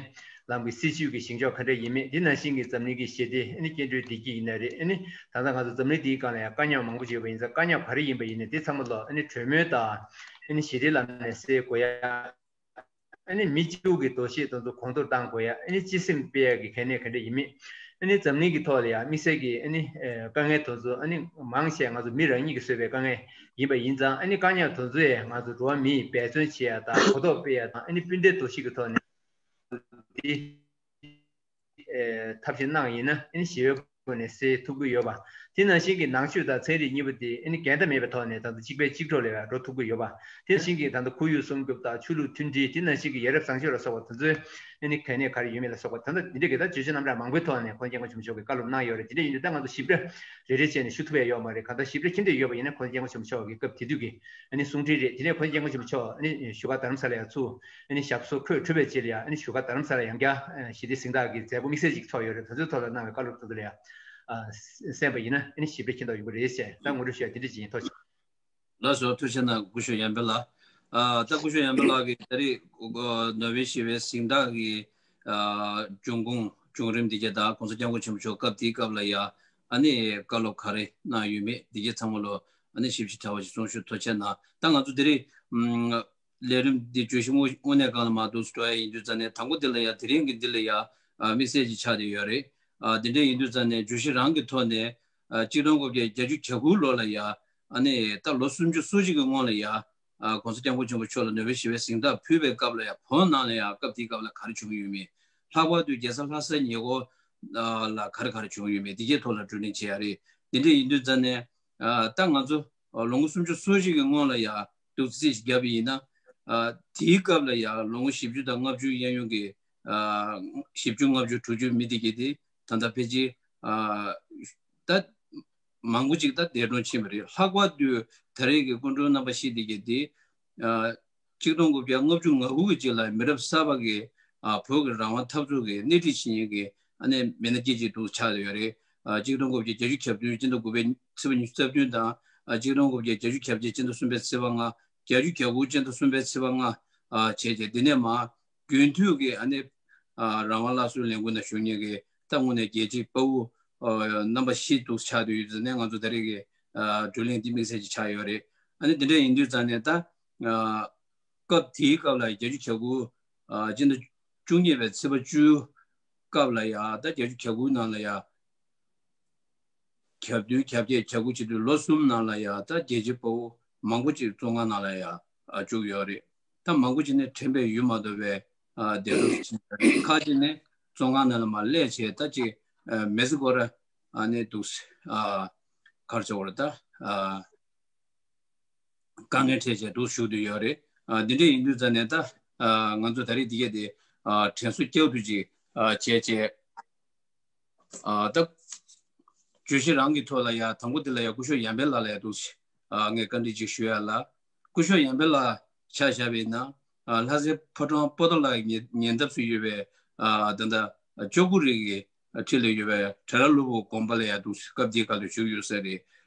ལམ་གྱི་སྲིད་བྱུས་ཀྱི་བཞེངས་ཕྱོགས་ག་འདྲ་ཡིན་མིན། དེ་ནང་བཞིན་གྱི་འཛམ་གླིང་གི་ཞི་བདེ་ཨ་ནི་སྐྱེ་འགྲོའི་བདེ་སྐྱིད་ཡིན་ན་རེད། ཨ་ནི་ད་ལྟ་ང་ཚོ་འཛམ་གླིང་འདིའི་སྒང་ལ་ཡང་དཀའ་རྙོག་མང་པོ་ཅིག་ཡོད་པ་ཡིན་ཙང་དཀའ་རྙོག་ག་རེ་ཡིན་པ་ཡིན་ནའི་དེ་ཚང་མ་ལ་ཨ་ནི་གྲོས་མོལ་དང་ཨ་ནི་ཞི་བདེའི་ལམ་ནས་སེལ་དགོས་ཡ། ཨ་ནི་མི་གཅིག་གི་འདུ་ཤེས་དེ་ཚོ་གོང་མཐོར་གཏང་དགོས་ཡ། ཨ་ནི་སྤྱི་སེམས་སྤེལ་ཡ་གི་གལ་གནད་ག་འདྲ་ཡིན་མིན། ཨ་ནི་འཛམ་གླིང་གི་ཐོག་ལ་ཡང་དམིགས་བསལ་གྱི་ཨ་ནི་དཀའ་ངལ་དེ་ཚོ་ཨ་ནི་མང་ཆེ་ང་ཚོ་མི་རང་ཉིད་ཀྱིས་བཟོས་པའི་དཀའ་ངལ་ཡིན་པ་ཡིན་ཙང་། ཨ་ནི་དཀའ་རྙོག་དེ་ཚོ་ཡང་ང་ཚོ་འགྲོ་བ་མིས་འབད་བརྩོན་བྱེད་ཡ་དང་གོ་རྟོགས་སྤེལ་ཡ་དང་། ཨ་ནི་སྤུན་ཟླའི་འདུ་ཤེས་ཀྱི་ཐོག་ནས་དེ་ཐབས་ཤེས་གནང་ཡིན་ན་ཨ་ནི་ཞི་བའི་སྒོ་ནས་སེལ་ཐུབ་ཀྱི་ཡོད་པ། དེ་ནང་བཞིན་གྱི་ནང་ཆོས་དང་ཚན་རིག་གཉིས་པོ་དེ་ཨ་ནི་འགལ་ཟླ་མེད་པའི་ཐོག་ནས་ད་ལྟ་གཅིག་པའི་གཅིག་གྲོགས་ལ་འགྲོ་ཐུབ་ཀྱི་ཡོད་པ། དེ་བཞིན་གྱི་ད་ལྟ་ཁོར་ཡུག་སྲུང་སྐྱོབ་དང་ཆོས་ལུགས་མཐུན་སྒྲིལ། དེ་ནང་བཞིན་གྱི་ཡ་རབས་བཟང་སྤྱོད་ལ་སོགས་པ་དེ་ཚོའི་ཨ་ནི་གལ་གནད་ག་རེ་ཡོད་མེད་ལ་སོགས་པ་ད་ལྟ་འདི་འདྲ་གི་ད་བརྗོད་བྱ་རྣམ་གྲངས་མང་པོའི་ཐོག་ནས་༸གོང་ས་༸སྐྱབས་མགོན་ཆེན་པོ་མཆོག་གིས་བཀའ་སློབ་གནང་ཡོད་རེད། དེ་འདྲ་ཡིན་དུས་ད་ང་ཚོ་ཞིབ་ཕྲ་རེ་རེ་བྱས་ནས་ཞུ་ཐུབ་ཡ་ཡོད་མ་རེད། གང་ལྟར་ཞིབ་ཕྲ་མཁྱེན་འདོད་ཡོད་པ་ཡིན་ན་༸གོང་ས་༸སྐྱབས་མགོན་ཆེན་པོ་མཆོག་གི་སྐབས་དེ་དུས་ཀྱི་ཨ་ནི་གསུང་འཕྲིན་རེད། དེ་ནས་༸གོང་ས་༸སྐྱབས་མགོན་ཆེན་པོ་མཆོག་ཨ་ནི་བཞུགས་སྒར་རྡ་རམ་ས་ལ་ཡང་ཚུར་ཨ་ནི་ཞབས་སོར་འཁོད་གྲུབ་པའི་རྗེས་ལ་ཡང་ཨ་ནི་བཞུགས་སྒར་རྡ་རམ་ས་ལ་ཡང་བསྐྱར་ཞི་བདེ་གཟེངས་རྟགས་ཀྱི་མཛད་སྒོ་དམིགས་བསལ་ཅིག་ཚོགས་ཡོད་རེད། དེ་ཚོའི་ཐོག་ལ་གནང་བའི་བཀའ་སློབ་དེ་ཚོ་ལ་ཡང་གསན་པ་ཡིན་ན་ཨ་ནི་ཞིབ་ཕྲ་མཁྱེན་རྟོགས་ཡོང་གི་རེད་ཅེས་ད་ངོ་སྤྲོད་ཞུ་ཡ་དེ་འདྲ་ཅིག་ཡིན། ཐུགས་རྗེ་ཆེ། ལགས་སོ། ཐུགས་རྗེ་གནང་། སྐུ་ཞབས་ཡར་འཕེལ་ལགས། ཨ་ད་སྐུ་ཞབས་ཡར་འཕེལ་ལགས་ཀྱིས་ད་རེས་ཨ་ནོ་བེལ་ཞི་བའི་གཟེངས་རྟགས་ཀྱི་ཨ་འབྱུང་ཁུངས་བྱུང་རིམ་འདི་གས་དང་༸གོང་ས་༸སྐྱབས་མགོན་ཆེན་པོ་མཆོག་སྐབས་དེའི་སྐབས་ལ་ཡ་ཨ་ནི་བཀའ་སློབ་ག་རེ་གནང་ཡོད་མེད་འདི་གས་ཚང་མ་ལོ་ཨ་ནི་ཞིབ་ཕྲ་བ་ཞིག་གསུང་ཞུ་ཐུགས་རྗེ་གནང་། ད་ང་ཚོ་དེ་རིང་ཨམ་ལས་རིམ་འདི་བརྗོད་གཞི་དངོས་དངོས་གནས་སྒང་ལ་མར་འདུག་སེ་འགྲོ་ཡ་ཡིན་དུས་ཙང་ནས་དང་པོ་འདི་ལ་ཡ་དེ་རིང་གི་འདི་ལ་ཡ་ཨ་དམིགས་བསལ་ཅིག་ཆགས་བསྡད་ཡོད་རེད། ཨ་དེ་འདྲ་ཡིན་དུས་ཙང་ནས་བརྗོད་གཞི་རང་གི་ཐོག་ནས་ཨ་གཅིག་སྟོང་དགུ་བརྒྱ་བརྒྱད་ཅུ་གྱ་དགུ་ལོ་ལ་ཡ་ཨ་ནི་ད་ལོ་སུམ་ཅུ་སོ་གཅིག་གི་སྔོན་ལ་ཡ་ ཨ་༸གོང་ས་༸སྐྱབས་མགོན་ཆེན་པོ་མཆོག་ལ་ནོ་བེལ་ཞི་བའི་གཟེངས་རྟགས་ཕུལ་བའི་སྐབས་ལ་ཡང་བོད་ནང་ལ་ཡང་སྐབས་དེའི་སྐབས་ལ་ག་རེ་བྱུང་ཡོད་མེད། ལྷག་པར་དུ་རྒྱལ་ས་ལྷ་སའི་ཉེ་འཁོར་ཨ་ལ་ག་རེ་ག་རེ་བྱུང་ཡོད་མེད་དེ་གའི་ཐོག་ལ་བགྲོ་གླེང་བྱེད་ཡ་རེད། དེ་འདྲ་ཡིན་དུས་ཙང་ནས་ཨ་ད་ང་ཚོ་ཨ་ལོ་ངོ་སུམ་ཅུ་སོ་གཅིག་གི་སྔོན་ལ་ཡང་འདུག་རྩིས་ཤིག་བརྒྱབ་པ་ཡིན་ན། ཨ་དེའི་སྐབས་ལ་ཡང་ལོ་ངོ་བཞི་བཅུ་དང་ལྔ་བཅུ་གཡས་གཡོན་གྱི་ཨ་བཞི་བཅུ་ལྔ་བཅུ་དྲུག་ཅུ་མི་དེ་གའི་དེ་ད་ལྟ་ཕལ་ཆེར་ཨ་ད་མང་པོ་ཅིག་ད་འདས་གྲོངས་ཕྱིན་པ་རེད། ལྷག་པར་དུ་ད་རེས་ཀྱི་སྐུ་མགྲོན་རྣམ་པ་བཞི་དེ་གའི་དེ་ཨ་གཅིག་སྟོང་དགུ་བརྒྱ་ལྔ་བཅུ་ང་དགུ་གི་རྗེས་ལ་མི་རབས་གསར་པ་གི་ཨ་བོད་ཀྱི་རང་དབང་འཐབ་རྩོད་ཀྱི་སྣེ་ཁྲིད་བྱེད་མཁན་གྱི་ཨ་ནི་མི་སྣ་སྐྱེས་ཅིག་འདུག་ཆགས་ཡོད་རེད། ཨ་གཅིག་སྟོང་དགུ་བརྒྱ་བརྒྱད་ཅུ་གྱ་བདུན་སྤྱི་ཟླ་དགུ་པའི་ཚེས་པ་ཉི་ཤུ་རྩ་བདུན་དང་ཨ་གཅིག་སྟོང་དགུ་བརྒྱ་བརྒྱད་ཅུ་གྱ་བརྒྱད་སྤྱི་ཟླ་གསུམ་པའི་ཚེས་པ་ལྔ། བརྒྱད་ཅུ་གྱ་དགུ་སྤྱི་ཟླ་གསུམ་པའི་ཚེས་པ་ལྔ་ཨ་བྱས་རྗེས་དེ་ནས་མ་རྒྱུན་མཐུད་ཀྱི་ཨ་ནི་ཨ་རང་དབང་སླར་གསོའི་ལས་འགུལ་ནང་ཞུགས་མཁན་གྱི་ད་དངོས་གནས་རྒྱལ་གཅེས་དཔའ་བོ་ཨ་རྣམ་པ་བཞི་འདུག་ཆགས་བསྡད་ཡོད་ཙང་ནས་ང་ཚོ་ད་རེས་ཀྱི་ཨ་བགྲོ་གླེང་འདི་དམིགས་བསལ་ཅིག་ཆགས་ཡོད་རེད། ཨ་ནི་འདི་འདྲ་ཡིན་དུས་ཙང་ནས་ད་ཨ་སྐབས་དེའི་སྐབས་ལ་བརྒྱད་ཅུ་གྱ་དགུ་ཨ་སྤྱི་ཟླ་བཅུ་གཉིས་པའི་ཚེས་པ་བཅུ་སྐབས་ལ་ཡ་ད་བརྒྱད་ཅུ་གྱ་དགུ་ནང་ལ་ཡ། གྱ་བདུན་གྱ་བརྒྱད་གྱ་དགུ་བྱེད་དུས་ལོ་གསུམ་ནང་ལ་ཡ་ད་རྒྱལ་གཅེས་དཔའ་བོ་མང་པོ་ཅིག་བཙོན་ཁང་ནང་ལ་ཡ་བཅུག་ཡོད་རེད། ད་མང་པོ་ཅིག་ནི་ཁྲིམས་པས་ཡུལ་མ་དོར་བའི་ཨ་བདེ་སྡུག་ཕྱིན་ཡོད་རེད། ཁ་ཅིག་ནི་བཙོན་ཁང་ནང་ལ་མར་སླེབས་བྱས་ད་ཅིག་ཨ་མི་ཚེ་སྐོར་ཨ་ནི་འདུག་ཨ་ག་རེ་ཟེར་དགོས་རེད། ད་ཨ་དཀའ་ངལ་འཕྲད་བྱས་འདུག་བཞུགས་བསྡད་ཡོད་རེད། ཨ་འདི་འདྲ་ཡིན་དུས་ཙང་ནས་ད་ཨ་ང་ཚོ་ད་རེས་འདི་གས་དེ་ཨ་དྲན་གསོ་སྐྱབས་ཐུབ་ཅིག་ཨ་བྱས་བྱས། ཨ་ད་བརྗོད་གཞི་རང་གི་ཐོག་ལ་ཡ་དང་པོ་དེ་ལ་ཡ་སྐུ་ཞབས་ཡར་འཕེལ་ལགས་ལ་ཡ་འདུག་ཨ་ངས་བཀའ་འདྲི་ཅིག་ཞུ་ཡ་ལ། སྐུ་ཞབས་ཡར་འཕེལ་ལགས་ཆ་བཞག་པ་ཡིན་ན་ཨ་ལྷ་སའི་ཕོ་བྲང་པོ་ཏཱ་ལའི་ཉེ་ཉེ་འདབས་སུ་ཡོད་པའི་ཨ་ད་ལྟ་ལྕགས་པོ་རི་གི་འཁྲིས་ལ་ཡོད་པའི་བྲག་ར་ལྷུན་པོ་དགོན་པ་ལ་ཡ་འདུག་སྐབས་དེའི་སྐབས་ལ་བཞུགས་ཡོད་ས་རེད།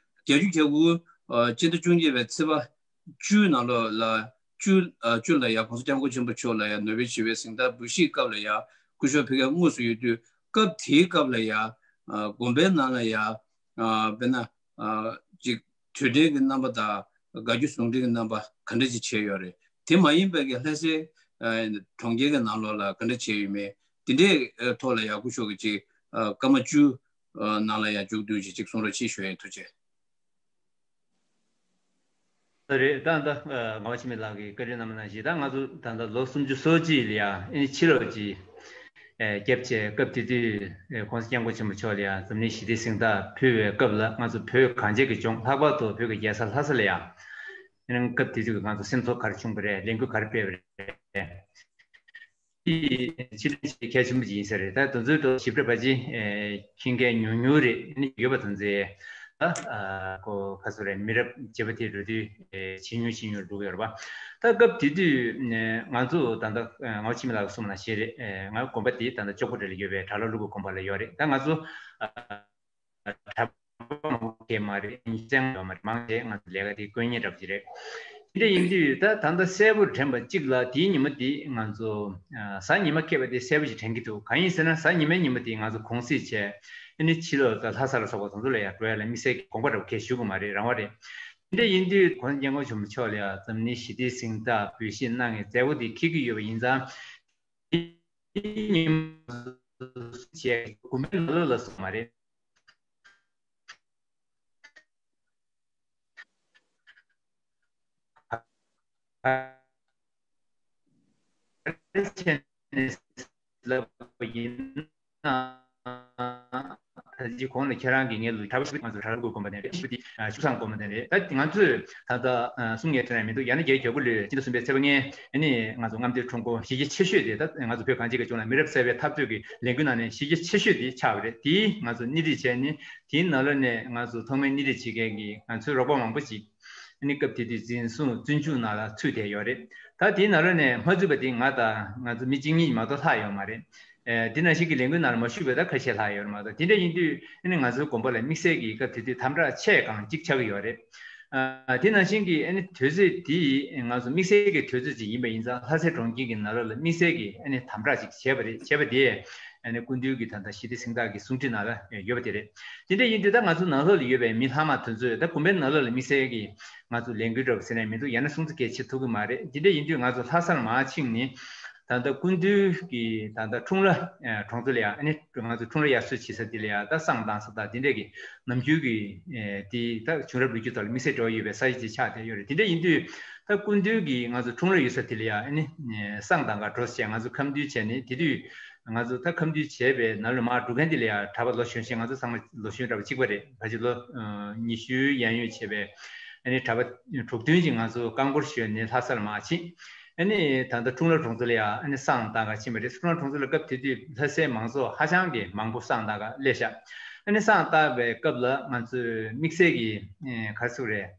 བརྒྱད་ཅུ་གྱ་དགུ་ཨ་སྤྱི་ཟླ་བཅུ་གཉིས་པའི་ཚེས་པ་བཅུ་ནང་ལོགས་ལ་བཅུ་ཨ་བཅུ་ལ་ཡ་༸གོང་ས་༸སྐྱབས་མགོན་ཆེན་པོ་མཆོག་ལ་ཡ་ནོ་བེལ་ཞི་བའི་གཟེངས་རྟགས་འབུལ་བཞེས་སྐབས་ལ་ཡ་སྐུ་ཞབས་ཕ་གིར་དངོས་སུ་ཡོད་དུས་སྐབས་དེའི་སྐབས་ལ་ཡ་ཨ་དགོན་པའི་ནང་ལ་ཡ་ཨ་དཔེར་ན་ཨ་ཅིག་དུས་དྲན་གྱི་རྣམ་པ་དང་དགའ་སྐྱིད་ཟུང་འབྲེལ་གྱི་རྣམ་པ་ག་འདྲ་ཅིག་བྱས་ཡོད་རེད། དེ་མ་ཡིན་པའི་གི་ལྷ་སའི་ཨ་གྲོང་ཁྱེར་གྱི་ནང་ལོགས་ལ་ག་འདྲ་བྱས་ཡོད་མེད་དེ་འདྲའི་ཐོག་ལ་ཡ་སྐུ་ཞབས་ཀྱིས་ཅིག་ཨ་སྐར་མ་བཅུ་ཨ་ནང་ལ་ཡ་མཇུག་བསྡུ་ཅིག་ཅིག་གསུང་རོགས་གྱིས་ཞུ་ཡ་ཡིན། ཐུགས་རྗེ་ཆེ། རེད། ད་ད་ཨ་ངག་དབང་འཆི་མེད་ལགས་ཀྱིས་བཀའ་འདྲི་གནང་བ་ནང་བཞིན་ད་ང་ཚོ་ད་ལྟ་ལོ་སུམ་ཅུ་སོ་གཅིག་ལ་ཡ་ཨ་ནི་ཕྱི་ལོགས་ཀྱི་ཨ་སྐྱབས་བཅོལ་སྐབས་དེ་དུས་ཨ་༸གོང་ས་༸སྐྱབས་མགོན་ཆེན་པོ་མཆོག་ལ་ཡ་འཛམ་གླིང་ཞི་བདེའི་གཟེངས་རྟགས་ཕུལ་བའི་སྐབས་ལ་ང་ཚོ་བོད་གངས་ཅན་གྱི་ལྗོངས་ལྷག་པར་དུ་བོད་ཀྱི་རྒྱལ་ས་ལྷ་ས་ལ་ཡ་ཨ་ནི་སྐབས་དེ་དུས་ཀྱི་ང་ཚོ་སེམས་ཚོར་ག་རེ་བྱུང་བ་རེད། ལས་འགུལ་ག་རེ་སྤེལ་བ་རེད། དེ་ཕྱིར་དྲན་ཆེས་གལ་ཆེན་པོ་ཅིག་ཡིན་ས་རེད། ད་དེ་ཚོའི་ཐོག་ཞིབ་ཕྲ་ཕལ་ཆེར་ཨེ་མཁྱེན་མཁན་ཉུང་ཉུང་རེད། ཨ་ནི་ཡོད་པ་དེ་ཚོས་ད་ཨ་ཁོ་ག་ཚོད་རེད། མི་རབས་བརྗེ་པོ་དེ་འགྲོ་དུས་ཨེ་ཇེ་ཉུང་ཇེ་ཉུང་འགྲོ་གི་ཡོད་རེད་པ། ད་སྐབས་དེ་དུས་ཨེ་ང་ཚོ་ད་ལྟ་ཨེ་ངག་དབང་འཆི་མེད་ལགས་གསུངས་པ་ནང་བཞིན་རེད། ཨེ་ང་དགོན་པ་དེ་ད་ལྟ་ལྕགས་པོ་རི་ལ་ཡོད་པའི་བྲག་ར་ལྷུན་པོ་དགོན་པ་ལ་ཡོད་རེད། ད་ང་ཚོ་ཨ་གྲྭ་པ་མང་པོ་གས་མ་རེད། ཉིན་མཚན་ཡོད་མ་རེད། མང་ཆེ་ང་ཚོ་ལས་ཀ་དེ་དཀོན་གཉེར་འདྲ་པོ་ཅིག་རེད། དེ་འདྲ་ཡིན་དུས་ད་ད་ལྟ་གསལ་པོར་དྲན་པ་གཅིག་ལ་དེའི་ཉི་མ་དེ་ང་ཚོ་ཨ་གཟའ་ཉི་མ་ཁེལ་བ་དེ་གསལ་པོ་ཅིག་དྲན་གྱི་འདུག་གང་ཡིན་ཟེར་ན་གཟའ་ཉི་མའི་ཉི་མ་དེ་ང་ཚོ་གུང་གསེང་བྱས་ཨ་ནི་ཕྱི་ལོགས་ད་ལྷ་ས་ལ་སོགས་པ་དེ་ཚོ་ལ་ཡང་འགྲོ་ཡ་ལ་དམིགས་བསལ་གྱི་དགོངས་པ་འདྲ་པོ་གས་ཞུ་གི་མ་རེད། རང་དབང་རེད། དེ་འདྲ་ཡིན་དུས་༸གོང་ས་༸སྐྱབས་མགོན་ཆེན་པོ་མཆོག་ལ་ཡང་འཛམ་གླིང་ཞི་བདེའི་གཟེངས་རྟགས་འབུལ་བཞེས་གནང་བའི་མཛད་སྒོ་དེ་འཁེལ་གྱི་ཡོད་པ་ཡིན་ཙང་། དེ་ཉིན་བྱས་དགོན་པའི་ནང་ལོགས་ལ་སོང་མ་རེད། ག་རེ་བྱས་ནས་ལབ་པ་ཡིན་ན། ད་ཅི་གོང་ལ་ཁྱེད་རང་གིས་ངའི་ལུས་གྲྭ་པ་ཞིག་ང་ཚོ་གྲྭ་པ་དགོན་པ་ནས་རེད། ཤུགས་ཀྱིས་ཤུགས་བཟང་དགོན་པ་ནས་རེད། ད་ང་ཚོས་ད་ལྟ་གསུང་ངེས་དྲན་ཡ་མི་འདུག་ཡང་ན་རྒྱལ་བའི་རྒྱལ་པོ་ལོའི་སྤྱི་ཟླ་གསུམ་པའི་ཚེས་པ་ལྔའི་ཨ་ནི་ང་ཚོ་རྔམ་སྟོན་ཁྲོམ་སྐོར་གཞི་རྒྱ་ཆེ་ཤོས་དེ་ད་ང་ཚོ་བོད་གངས་ཅན་གྱི་ལྗོངས་ལ་མི་རབས་གསར་པའི་འཐབ་རྩོད་ཀྱི་ལས་འགུལ་ནང་ནས་གཞི་རྒྱ་ཆེ་ཤོས་དེ་ཆགས་པ་རེད། དེའི་ང་ཚོ་སྣེ་ཁྲིད་བྱས་ནས་དེའི་ནང་ལོགས་ནས་ང་ཚོ་ཐོག་མའི་སྣེ་ཁྲིད་བྱེད་མཁན་གྱི་ང་ཚོའི་རོགས་པ་མང་པོ་ཞིག་ཨ་ནི་སྐབས་དེ་དུས་འཛིན་བཟུང་བཙོན་འཇུག་ནང་ལ་ཚུད་བསྡད་ཡོད་རེད། ད་དེའི་ནང་ལོགས་ནས་མ་ཚུད་པ་དེ་ང་དང་ང་ཚོ་མི་གཅིག་གཉིས་མ་གཏོགས་ལྷག་ཡོད་མ་རེད། ཨེ་དེ་ནང་བཞིན་གྱི་ལས་འགུལ་ནང་ལ་མ་ཞུགས་པའི་ད་ཁ་ཤས་ལྷག་ཡོད་རེད་མ་གཏོགས། དེ་འདྲ་ཡིན་དུས་ཨ་ནི་ང་ཚོའི་དགོན་པ་ལ་དམིགས་བསལ་གྱི་སྐབས་དེ་དུས་དམ་དྲག་ཆེ་གང་གཅིག་ཆགས་ཀྱི་ཡོད་རེད། ཨ་དེ་ནང་བཞིན་གྱི་ཨ་ནི་དུས་ཚོད་དེ་ང་ཚོ་དམིགས་བསལ་གྱི་དུས་ཚོད་ཅིག་ཡིན་པ་ཡིན་ཙང་ལྷ་སའི་གྲོང་ཁྱེར་གྱི་ནང་ལོགས་ལ་དམིགས་བསལ་གྱི་ཨ་ནི་དམ་དྲག་ཅིག་བྱས་པ་རེད། བྱས་པ་དེ་ཨ་ནི་སྐུ་མདུན་གྱི་ད་ལྟ་ཞི་བདེ་གཟེངས་རྟགས་ཀྱི་གསུང་འཕྲིན་ནང་ལ་ཡོད་པ་དེ་རེད། དེ་འདྲ་ཡིན་དུས་ད་ང་ཚོ་ནང་ལོགས་ལ་ཡོད་པའི་མི་ལྷག་མ་དེ་ཚོས་ད་དགོན་པའི་ནང་ལོགས་ལ་དམིགས་བསལ་གྱི་ང་ཚོ་ལས་འགུལ་འདྲ་པོ་ཟེར་ནས་མི་འདུག་ཡང་ན་སྲུང་བརྩི་གལ་ཆེ་ཐུབ་ཀྱི་མ་རེད། དེ་འདྲ་ཡིན་དུས་ང་ཚོ་ལྷ་སར་མར་ཕྱིན་ནས་ ད་ལྟ་སྐུ་མདུན་གྱི་ད་ལྟ་འཁྲུངས་ལྷ་ཨ་གྲོང་ཚོ་ལ་ཡ་ཨ་ནི་ང་ཚོ་འཁྲུངས་ལྷ་དབྱར་གསོལ་བྱེད་ས་དེ་ལ་ཡ་ད་བསང་བཏང་ས་དང་དེ་འདྲས་ཀྱི་ནམ་རྒྱུན་གྱི་ཨ་དེ་ད་བྱུང་རབས་ལོ་རྒྱུས་ཐོག་ལ་དམིགས་བསལ་འབྲེལ་བ་ཡོད་པའི་ས་ཆ་ཅིག་ཆགས་བསྡད་ཡོད་རེད། དེ་འདྲ་ཡིན་དུས་ད་སྐུ་མདུན་གྱི་ང་ཚོ་འཁྲུངས་ལྷ་ཡོད་ས་དེ་ལ་ཡ་ཨ་ནི་བསང་བཏང་ག་འགྲོ་ཟེར་ང་ཚོ་ཁམས་འདུལ་བྱས་ནས་དེ་དུས་ང་ཚོ་ད་ཁམས་འདུལ་བྱས་པའི་ནང་ལ་མར་འགྲོ་མཁན་དེ་ལ་ཡ་གྲྭ་པ་ལོ་གཞོན་ཞིག་ང་ཚོ་ཚང་མ་ལོ་གཞོན་འདྲ་པོ་གཅིག་པ་རེད། ཕལ་ཆེར་ལོ་ཉི་ཤུའི་ཡན་ཡོད་བྱས་པའི་ཨ་ནི་གྲྭ་པ་དྲུག་བདུན་ཅིག་ང་ཚོ་རྐང་འཁོར་ཞོན་ནས་ལྷ་སར་མར་ཕྱིན། ཨ་ནི་ད་ལྟ་འཁྲུངས་ལྷ་གྲོང་ཚོ་ལ་ཡ་ཨ་ནི་བསང་བཏང་ག་ཕྱིན་པ་རེད། འཁྲུངས་ལྷ་གྲོང་ཚོ་ལ་སྐབས་དེ་དུས་ལྷ་སའི་མང་ཚོགས་ཧ་ཅང་གི་མང་པོ་བསང་བཏང་ག་སླེབས་ཤག་ཨ་ནི་བསང་བཏང་བའི་སྐབས་ལ་ང་ཚོས་དམིགས་བསལ་གྱི་ཨ་ག་རེ་ཟེར་དགོས་རེད།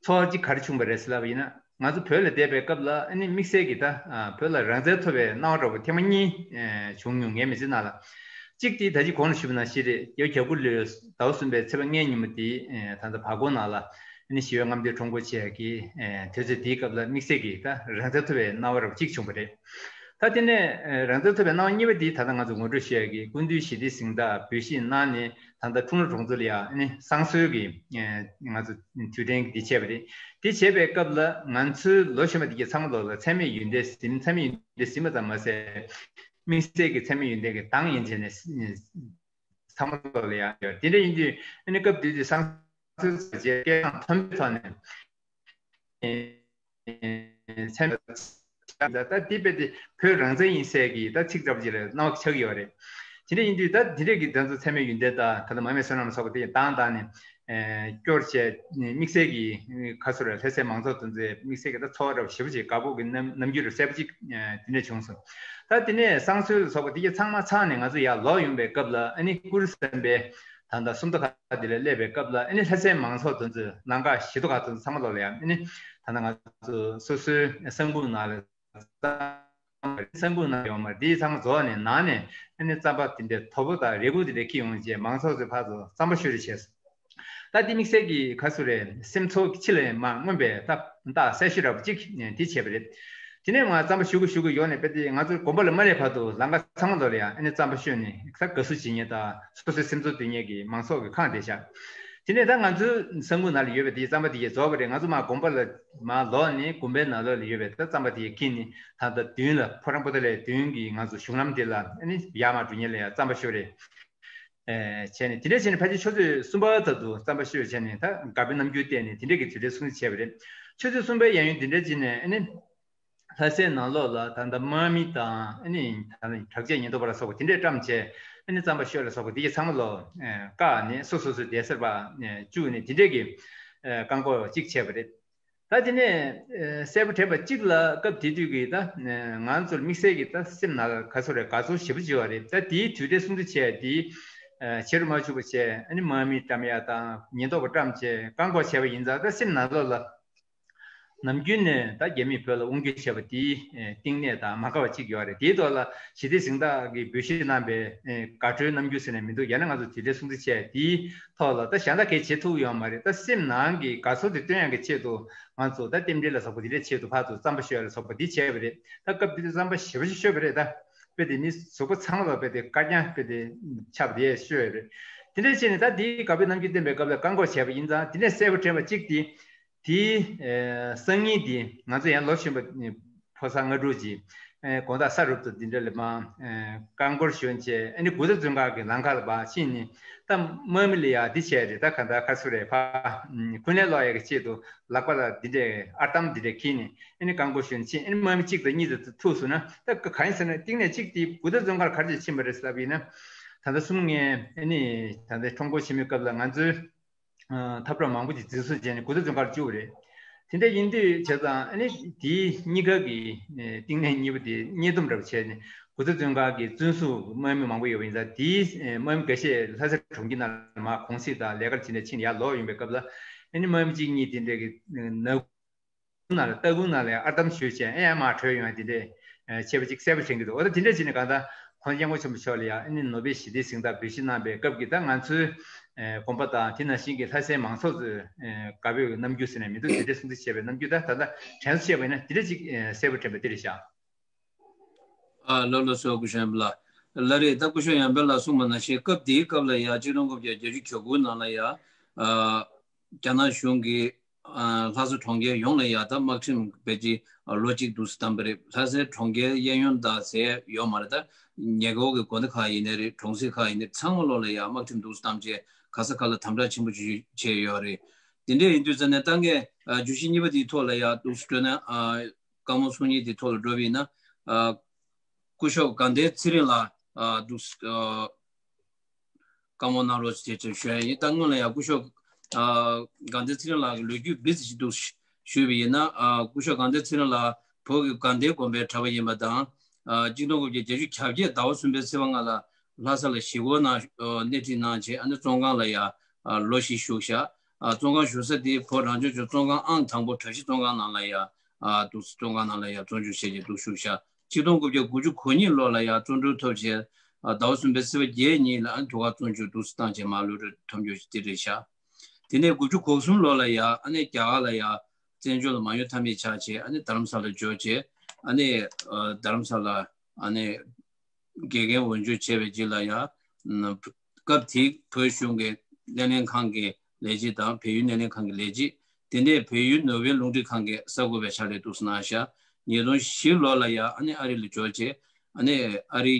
ཚོར་བ་ཅིག་ག་རེ་བྱུང་བ་རེད་ཟེར་ལབ་པ་ཡིན་ན། ང་ཚོ་བོད་ལ་བསྡད་པའི་སྐབས་ལ་ཨ་ནི་དམིགས་བསལ་གྱི་ད་ཨ་བོད་ལ་རང་བཙན་ཐོབ་པའི་སྣང་བ་འདྲ་པོ་ཐེངས་མ་གཉིས་ཨ་བྱུང་མྱོང་། ངའི་མི་ཚེ་ནང་ལ་གཅིག་དེ་ད་ཅི་གོང་ལ་ཞུས་པ་ནང་བཞིན་རེད། ཡོ་གྱ་གུ་ལོའི་ཟླ་བ་གསུམ་པའི་ཚེས་པ་ལྔའི་ཉིན་མོ་དེ་ཨ་ད་ལྟ་བར་སྐོར་ནང་ལ་ཨ་ནི་ཞི་བའི་རྔམ་སྟོན་ཁྲོམ་སྐོར་བྱས་ཀྱི་ཨ་དུས་ཚོད་དེའི་སྐབས་ལ་དམིགས་བསལ་གྱི་ད་རང་བཙན་ཐོབ་པའི་སྣང་བ་འདྲ་པོ་གཅིག་བྱུང་བ་རེད། ད་དེ་ནས་ཨ་རང་བཙན་ཐོབ་པའི་སྣང་བ་གཉིས་པ་དེ་ད་ལྟ་ང་ཚོ་ངོ་སྤྲོད་ཞུ་ཡ་གི་སྐུ་མདུན་ཞི་བདེའི་གཟེངས་རྟགས་འབུལ་བཞེས་གནང་ནས། ད་ལྟ་འཁྲུངས་ལྷ་གྲོང་ཚོ་ལ་ཡང་ཨ་ནི་བསང་གསོལ་གྱི་ཨ་ང་ཚོ་དུས་དྲན་འདི་བྱས་པ་རེད། འདི་བྱས་པའི་སྐབས་ལ་ང་ཚོའི་ལོ་གཞོན་པ་དེ་གའི་ཚང་མ་ལོ་ལ་མཚན་སྨད་ཡོན་ཏན་ཟིན། མཚན་སྨད་ཡོན་ཏན་ཟིན་པ་ཙམ་མ་ཟད། དམིགས་བསལ་གྱི་མཚན་སྨད་ཡོན་ཏན་གྱི་གདངས་ཡན་ཆད་ནས་ཚང་མ་ལོ་ལ་ཡང་ཡོད། དེ་འདྲ་ཡིན་དུས་ཨ་ནི་སྐབས་དེ་དུས་བསང་གསོལ་ཟེར་བྱས་སྐད་གདངས་མཐོན་པོའི་ཐོག་ནས། མཚན་ད་ལྟ་འདི་དཔེ་དེ་བོད་རང་བཙན་ཡིན་ཟེར་གྱི་ད་ཚིག་འདྲ་པོ་ཅིག་ལ་སྣང་བ་ཆགས་ཀྱི་ཡོད་རེད། དེ་འདྲ་ཡིན་དུས་ད་འདི་འདྲས་ཀྱི་ད་ཚོ་མཚན་སྨད་ཡོན་ཏན་དང་ད་ལྟ་མར་མེ་བསོད་ནམས་སོགས་པ་དེ་བཏང་བཏང་ནས་ཨེ་སྐྱོར་བྱས་དམིགས་བསལ་གྱི་ཁ་སོ་རེད། ལྷ་སའི་མང་ཚོགས་དེ་ཚོས་དམིགས་བསལ་གྱི་ད་ཚོར་བ་འདྲ་པོ་ཞེ་པོ་ཅིག་དགའ་པོ་གི་རྣམ་རྣམ་འགྱུར་གསལ་པོ་ཅིག་དེ་འདྲ་བྱུང་སོང་། ད་དེ་ནས་བསང་གསོལ་སོགས་པ་དེ་གྱད་ཚང་མ་ཚང་ནས་ང་ཚོ་ཡར་ལོག་ཡོང་པའི་སྐབས་ལ་ཨ་ནི་ཀུ་རུ་སེམས་དཔའི་ད་ལྟ་སུམ་མདོ་ཁ་དེ་ལ་སླེབས་པའི་སྐབས་ལ་ཨ་ནི་ལྷ་སའི་མང་ཚོགས་དེ་ཚོས་ལམ་ཁ་བཞི་མདོ་ཁ་དེ་ཚོ་ཚང་མ་ལོག་ལ་ཡང་ཨ་ནི་ད་ལྟ་ང་ཚོ་སོ་སོའི་བསང་ཁུང་ནང་ལ་བསང་ཁུང་ནང་ཡོད་མ་རེད། དེ་ཚང་མ་རྫོགས་ནས་ནང་ནས་ཨ་ནི་རྩམ་པ་དེ་འདྲའི་དོ་པོ་དང་རས་ཁུག་དེ་འདྲ་འཁྱེར་ཡོང་བྱས་མང་ཚོགས་ཚོའི་ཕར་ཚུར་རྩམ་པ་བཤུ་རེས་བྱས་སོང་། ད་དེ་དམིགས་བསལ་གྱི་ཁ་སོ་རེད། སེམས་ཚོར་ཕྱི་ལ་མ་མངོན་པའི་ད་རྟགས་གསལ་ཤོས་འདྲ་པོ་གཅིག་དེ་བྱས་པ་རེད། དེ་ནས་ང་རྩམ་པ་བཤུ་གི་བཤུ་གི་ཡོང་ནས་དཔེ་དེ་ང་ཚོ་དགོན་པ་ལ་མ་སླེབས་བར་དུ་ལམ་ཁ་ཚང་མ་ལོག་ལ་ཡང་ཨ་ནི་རྩམ་པ་བཤུས་ནས་ད་དགའ་བསུ་བྱེད་མཁན་དང་སོ་སོའི་སེམས་ཚོར་འདོན་མཁན་གྱི་མང་ཚོགས་ཀྱིས་ཁེངས་བསྡད་ཤག་དེ་ནས་ད་ང་ཚོའི་བསང་ཁུང་ནང་ལ་ཡོད་པའི་དེའི་རྩམ་པ་དེ་གྱད་རྫོགས་པ་རེད། ང་ཚོ་མར་དགོན་པ་ལ་མར་ལོག་ནས་དགོན་པའི་ནང་ལོགས་ལ་ཡོད་པའི་ད་རྩམ་པ་དེ་གྱད་འཁྱེར་ནས་ད་ལྟ་མདུན་ལ་ཕོ་བྲང་པོ་ཏཱ་ལའི་མདུན་གྱི་ང་ཚོ་གཞུང་ལམ་དེ་ལ་ཨ་ནི་ཡར་མར་འགྲོ་མཁན་ལ་ཡང་རྩམ་པ་བཤུ་རེས། ཨེ་བྱས་ནས་དེ་འདྲ་བྱས་ནས་ཕལ་ཆེར་ཆུ་ཚོད་གསུམ་པ་ཙམ་དུ་རྩམ་པ་བཤུས་བྱས་ནས་ད་དགའ་པོའི་རྣམ་འགྱུར་བསྟན་ནས་དེ་འདྲ་གི་དུས་དྲན་སྲུང་བརྩི་བྱས་པ་རེད། ཆུ་ཚོད་གསུམ་པའི་ཡང་ཡུན་དེ་འདྲ་བྱས་ནས་ཨ་ནི་ལྷ་སའི་ནང་ལོགས་ལ་ད་ལྟ་དམག་མི་དང་ཨ་ནི་ད་ནི་དྲག་ཆས་ཉེན་རྟོག་པ་ལ་སོགས་པ་དེ་འདྲས་བཀྲམ་བྱས་ཨ་ནི་རྩམ་པ་བཤུ་ལ་སོགས་པ་དེ་གྱད་ཚང་མ་ལོག་ཨེ་བཀག་ནས་སོ་སོ་སོའི་སྡོད་སར་ཕར་ཨེ་བཅུག་ནས་དེ་འདྲས་ཀྱི་ཨེ་བཀག་འགོག་ཅིག་བྱས་པ་རེད། ད་དེ་ནས་ཨེ་གསལ་པོ་དྲན་པ་གཅིག་ལ་སྐབས་དེ་དུས་ཀྱི་ད་ཨེ་ང་ཚོར་དམིགས་བསལ་གྱི་ད་སེམས་ནང་ལ་ག་ཚོད་རེད་དགའ་ཚོར་ཞེ་པོ་ཅིག་ཡོད་རེད། ད་དེའི་དུས་དྲན་སྲུང་བརྩི་བྱས་དེའི་ཨེ་བྱེད་རུ་མ་བཅུག་པ་བྱས་ཨ་ནི་དམག་མི་བཀྲམ་ཡ་དང་ཉེན་རྟོག་པ་བཀྲམ་བྱས་བཀག་འགོག་བྱས་པ་ཡིན་ཙང་ད་སེམས་ནང་ལོགས་ལ་ནམ་རྒྱུན་ནས་ད་རྒྱ་མིས་བོད་ལ་དབང་སྒྱུར་བྱས་པ་དེའི་ཨེ་གཏིང་ནས་ད་མ་དགའ་བ་གཅིག་ཡོད་རེད། དེའི་ཐོག་ལ་ཞི་བདེའི་གཟེངས་རྟགས་ཀྱི་འབུལ་བཞེས་གནང་པའི་ཨེ་དགའ་སྤྲོའི་རྣམ་འགྱུར་ཟེར་ནས་མི་འདུག་ཡང་ན་ང་ཚོ་དུས་དྲན་སྲུང་བརྩི་བྱས་དེའི་ཐོག་ལ་ད་གཞན་དག་གས་བྱེད་ཐུབ་ཡོད་མ་རེད། ད་སེམས་ནང་གི་དགའ་ཚོར་དེ་སྟོན་ཡག་གི་ཆེད་དུ་ང་ཚོ་ད་རྟེན་འབྲེལ་ལ་སོགས་པ་དེ་འདྲའི་ཆེད་དུ་ཕར་ཚུར་རྩམ་པ་བཤུ་ཡ་ལ་སོགས་པ་དེ་བྱས་པ་རེད། ད་སྐབས་དེ་དུས་རྩམ་པ་ཞེ་པོ་ཅིག་བཤུས་པ་རེད། ད་དཔེ་དེ་ནི་གཟུགས་པོ་ཚང་མ་ལ་དཔེ་དེ་དཀར་རྐྱང་དཔེ་དེ་ཆགས་པ་དེ་བཤུས་ཡོད་རེད། དེ་འདྲ་བྱས་ནས་ད་དེའི་དགའ་པོའི་རྣམ་འགྱུར་བསྟན་པའི་སྐབས་ལ་བཀག་འགོག་བྱས་པ་ཡིན་ཙང་དེ་ནས་གསལ་པོ་དྲན་པ་གཅིག་དེ། དེའི་ཨེ་སང་ཉིན་དེ་ང་ཚོ་ཡང་ལོ་གཞོན་པ་ཨེ་ཕོ་གསར་ལྔ་དྲུག་ཅིག་ཨེ་དགོང་དག་ས་རུབ་ཏུ་འདི་འདྲ་ལ་མར་ཨེ་རྐང་འཁོར་ཞོན་བྱས་ཨ་ནི་དགུ་ཐོག་བཙོན་ཁང་གི་ལམ་ཁ་ལ་ཕར་ཕྱིན་ནས་ད་དམག་མི་ལ་ཡ་འདི་བྱས་རེད། ད་ག་ད་ག་ཚོད་རེད་ཕར་ཨེ་འཁོན་ལན་སློག་ཡ་གི་ཆེད་དུ་ལག་པ་ལ་འདི་འདྲའི་ཨར་གཏམ་འདི་འདྲ་འཁྱེར་ནས་ཨ་ནི་རྐང་འཁོར་ཞོན་ཕྱིན། ཨ་ནི་དམག་མི་གཅིག་དང་གཉིས་དང་ཐུག་སོང་ན་ད་ག་ག་ཡིན་ཟེར་ན་གཏིང་ནས་གཅིག་དེ་དགུ་ཐོག་བཙོན་ཁང་ལ་ག་རེ་བྱས་ཕྱིན་པ་རེད་ཟེར་ལབ་ཡིན་ན། ད་ལྟ་གསུམ་ངས་ཨ་ནི་ད་ལྟའི་ཁྲོམ་སྐོར་བྱེད་མུས་སྐབས་ལ་ང་ཚོའི་ཨ་འཐབ་གྲོགས་མང་པོ་ཅིག་འཛིན་བཟུང་བྱས་ནས་དགུ་ཐོག་བཙོན་ཁང་ལ་བཅུག་པ་རེད། དེ་འདྲ་ཡིན་དུས་བྱས་ཙང་ཨ་ནི་དེའི་གཉིས་ཀ་གི་ཨེ་གཏིང་ནས་གཉིས་པོ་དེ་གཉིས་འདོམས་འདྲ་པོ་བྱས་ནས་དགུ་ཐོག་བཙོན་ཁང་གི་བཙོན་ཟུར་དམག་མི་མང་པོ་ཡོད་པ་ཡིན་ཙང་དེའི་ཨེ་དམག་མི་འགའ་ཤས་ལྷ་ས་གྲོང་ཁྱེར་ནང་ལ་མར་གུང་གསེང་དང་ལས་ཀར་བྱས་ནས་ཕྱིན་ནས་ཡར་ལོག་ཡོང་པའི་སྐབས་ལ་ཨ་ནི་དམག་མི་གཅིག་གཉིས་དེ་འདྲ་གི་ནག་ཁུང་ནང་ལ་སྟ་གོན་ནང་ལ་ཨར་འདམ་གཞུས་བྱས་ཨེ་ཡར་མར་བྲོས་ཡོང་ཡ་དེ་འདྲས་ཨེ་བྱས་པ་ཅིག་གསལ་པོ་དྲན་གྱི་འདུག་འོ་ད་དེ་འདྲས་བྱས་ནས་གང་ལྟར་ཁོང་སྐྱབས་མགོན་ཆེན་པོ་མཆོག་ལ་ཡ་ཨ་ནི་ནོ་བེལ་ཞི་བདེའི་གཟེངས་རྟགས་འབུལ་བཞེས་གནང་པའི་སྐབས་ཀྱི་ད་ང་ཚོའི་ཨེ་དགོན་པ་དང་དེ་ནང་བཞིན་གྱི་ལྷ་སའི་མང་ཚོགས་ཚོས་ཨེ་དགའ་པོའི་རྣམ་འགྱུར་ཟེར་ནས་མི་འདུག་དེ་འདྲས་སྲུང་བརྩི་བྱས་པའི་རྣམ་འགྱུར་ད་ད་ལྟ་དྲན་གསོ་བྱས་པ་ཡིན་ན་དེ་འདྲས་ཅིག་ཨེ་གསལ་པོ་དྲན་པ་དེ་རེད་ཤག་ཨ་ལགས་ལགས་སོ་སྐུ་ཞབས་ལགས། ལགས་རེད། ད་སྐུ་ཞབས་ཡར་འཕེལ་ལགས་གསུངས་པ་ནང་བཞིན་སྐབས་དེའི་སྐབས་ལ་ཡ་ཆིག་སྟོང་དགུ་བརྒྱ་བརྒྱད་ཅུ་གྱ་དགུ་ནང་ལ་ཡ་ཨ་རྒྱ་ནག་གཞུང་གིས་ ལྷ་ས་གྲོང་ཁྱེར་ཡོངས་ལ་ཡ་ད་དམག་ཁྲིམས་ཕལ་ཆེར་ལོ་གཅིག་འདུག་སེ་བསྡམས་པ་རེད། ལྷ་སའི་གྲོང་ཁྱེར་གཡས་གཡོན་དང་ཟེར་ཡོད་མ་རེད། ད་ཉེ་འཁོར་གྱི་དགོན་སྡེ་ཁག་ཡིན་ནའི་རེད། གྲོང་གསེབ་ཁག་ཡིན་ནའི་ཚང་མ་ལོག་ལ་ཡ་དམག་ཁྲིམས་འདུག་སེ་བསྡམས་བྱས་ག་ས་ག་ལ་དམ་དྲག་ཆེན་པོ་བྱས་ཡོད་རེད། དེ་འདྲ་ཡིན་དུས་ཙ་ནས་ད་ངས་བརྗོད་གཞི་གཉིས་པ་དེའི་ཐོག་ལ་ཡ་འདུག་སེ་སྤྲོས་ན། བཀའ་མོལ་གསུང་སྙིང་དེའི་ཐོག་ལ་འགྲོ་བ་ཡིན་ན། སྐུ་ཞབས་དགའ་ལྡན་ཚེ་རིང་ལགས་འདུག་སེ་བཀའ་མོལ་གནང་རོགས་ཞེས་ཞུ་ཡ་ཡིན། ད་སྔོན་ལ་ཡང་སྐུ་ཞབས་ཨ་དགའ་ལྡན་ཚེ་རིང་ལགས་ཀྱི་ལོ་རྒྱུས་སྦིས་ཅིག་འདུག་ཞུས་པ་ཡིན་ན། ཨ་སྐུ་ཞབས་དགའ་ལྡན་ཚེ་རིང་ལགས་བོད་ཀྱི་དགའ་ལྡན་དགོན་པའི་གྲྭ་པ་ཡིན་པ་དང་། ཨ་གཅིག་སྟོང་དགུ་བརྒྱ་བརྒྱད་ཅུ་གྱ་བརྒྱད་ཟླ་བ་གསུམ་པའི་ཚེས་པ་ལྔ་ལ་ལྷ་ས་ལ་གཞིས་སྒོ་ནང་ཨ་སྣེ་ཁྲིད་གནང་བྱས། ཨ་ནི་བཙོན་ཁང་ལ་ཡང་ཨ་ལོ་བཞི་བཞུགས་ཤག་ཨ་བཙོན་ཁང་བཞུགས་ས་དེ་བོད་རང་སྐྱོང་ལྗོངས་བཙོན་ཁང་ཨང་དང་པོ་གྲྭ་བཞི་བཙོན་ཁང་ནང་ལ་ཡང་ཨ་འདུག་བཙོན་ཁང་ནང་ལ་ཡང་བཙོན་འཇུག་བྱས་བྱས་འདུག་བཞུགས་ཤག་གཅིག་སྟོང་དགུ་བརྒྱ་དགུ་བཅུ་གོ་གཉིས་ལོ་ལ་ཡང་བཙོན་གྲོལ་ཐོབ་བྱས། ཨ་ཟླ་བ་གསུམ་པའི་ཚེས་པ་བརྒྱད་ཉིན་ལ་ཨ་ནི་ཐུགས་ཁག་བཙོན་འཇུག་འདུག་སེ་བཏང་བྱས་མར་གློད་གྲོལ་ཐོབ་རྒྱུ་དེ་རེད་ཤག་དེ་ནས་དགུ་བཅུ་གོ་གསུམ་ལོ་ལ་ཡང་ཨ་ནི་རྒྱ་གར་ལ་ཡང་བཙན་བྱོལ་ལ་མ་ཡོང་ཐབས་མེད་ཆགས་བྱས། ཨ་ནི་རྡ་རམ་ས་ལ་འབྱོར་བྱས། ཨ་ནི་ཨ་རྡ་རམ་ས་ལ་ཨ་ནི་དགེ་རྒན་འོས་སྦྱོར་བྱས་པའི་རྗེས་ལ་ཡང་སྐབས་དེའི་བོད་གཞུང་གི་སྣེ་ལེན་ཁང་གི་ལས་བྱེད་དང་། བལ་ཡུལ་སྣེ་ལེན་ཁང་གི་ལས་བྱེད། དེ་ནས་བལ་ཡུལ་ནོར་ཝེ་རླུང་འཕྲིན་ཁང་གི་གསར་འགོད་པའི་ཕྱག་ལས་འདུག་སེ་གནང་ཤག་ཉིས་སྟོང་བཞི་ལོ་ལ་ཡང་ཨ་ནི་ཨ་རི་ལ་འབྱོར་བྱས། ཨ་ནི་ཨ་རི་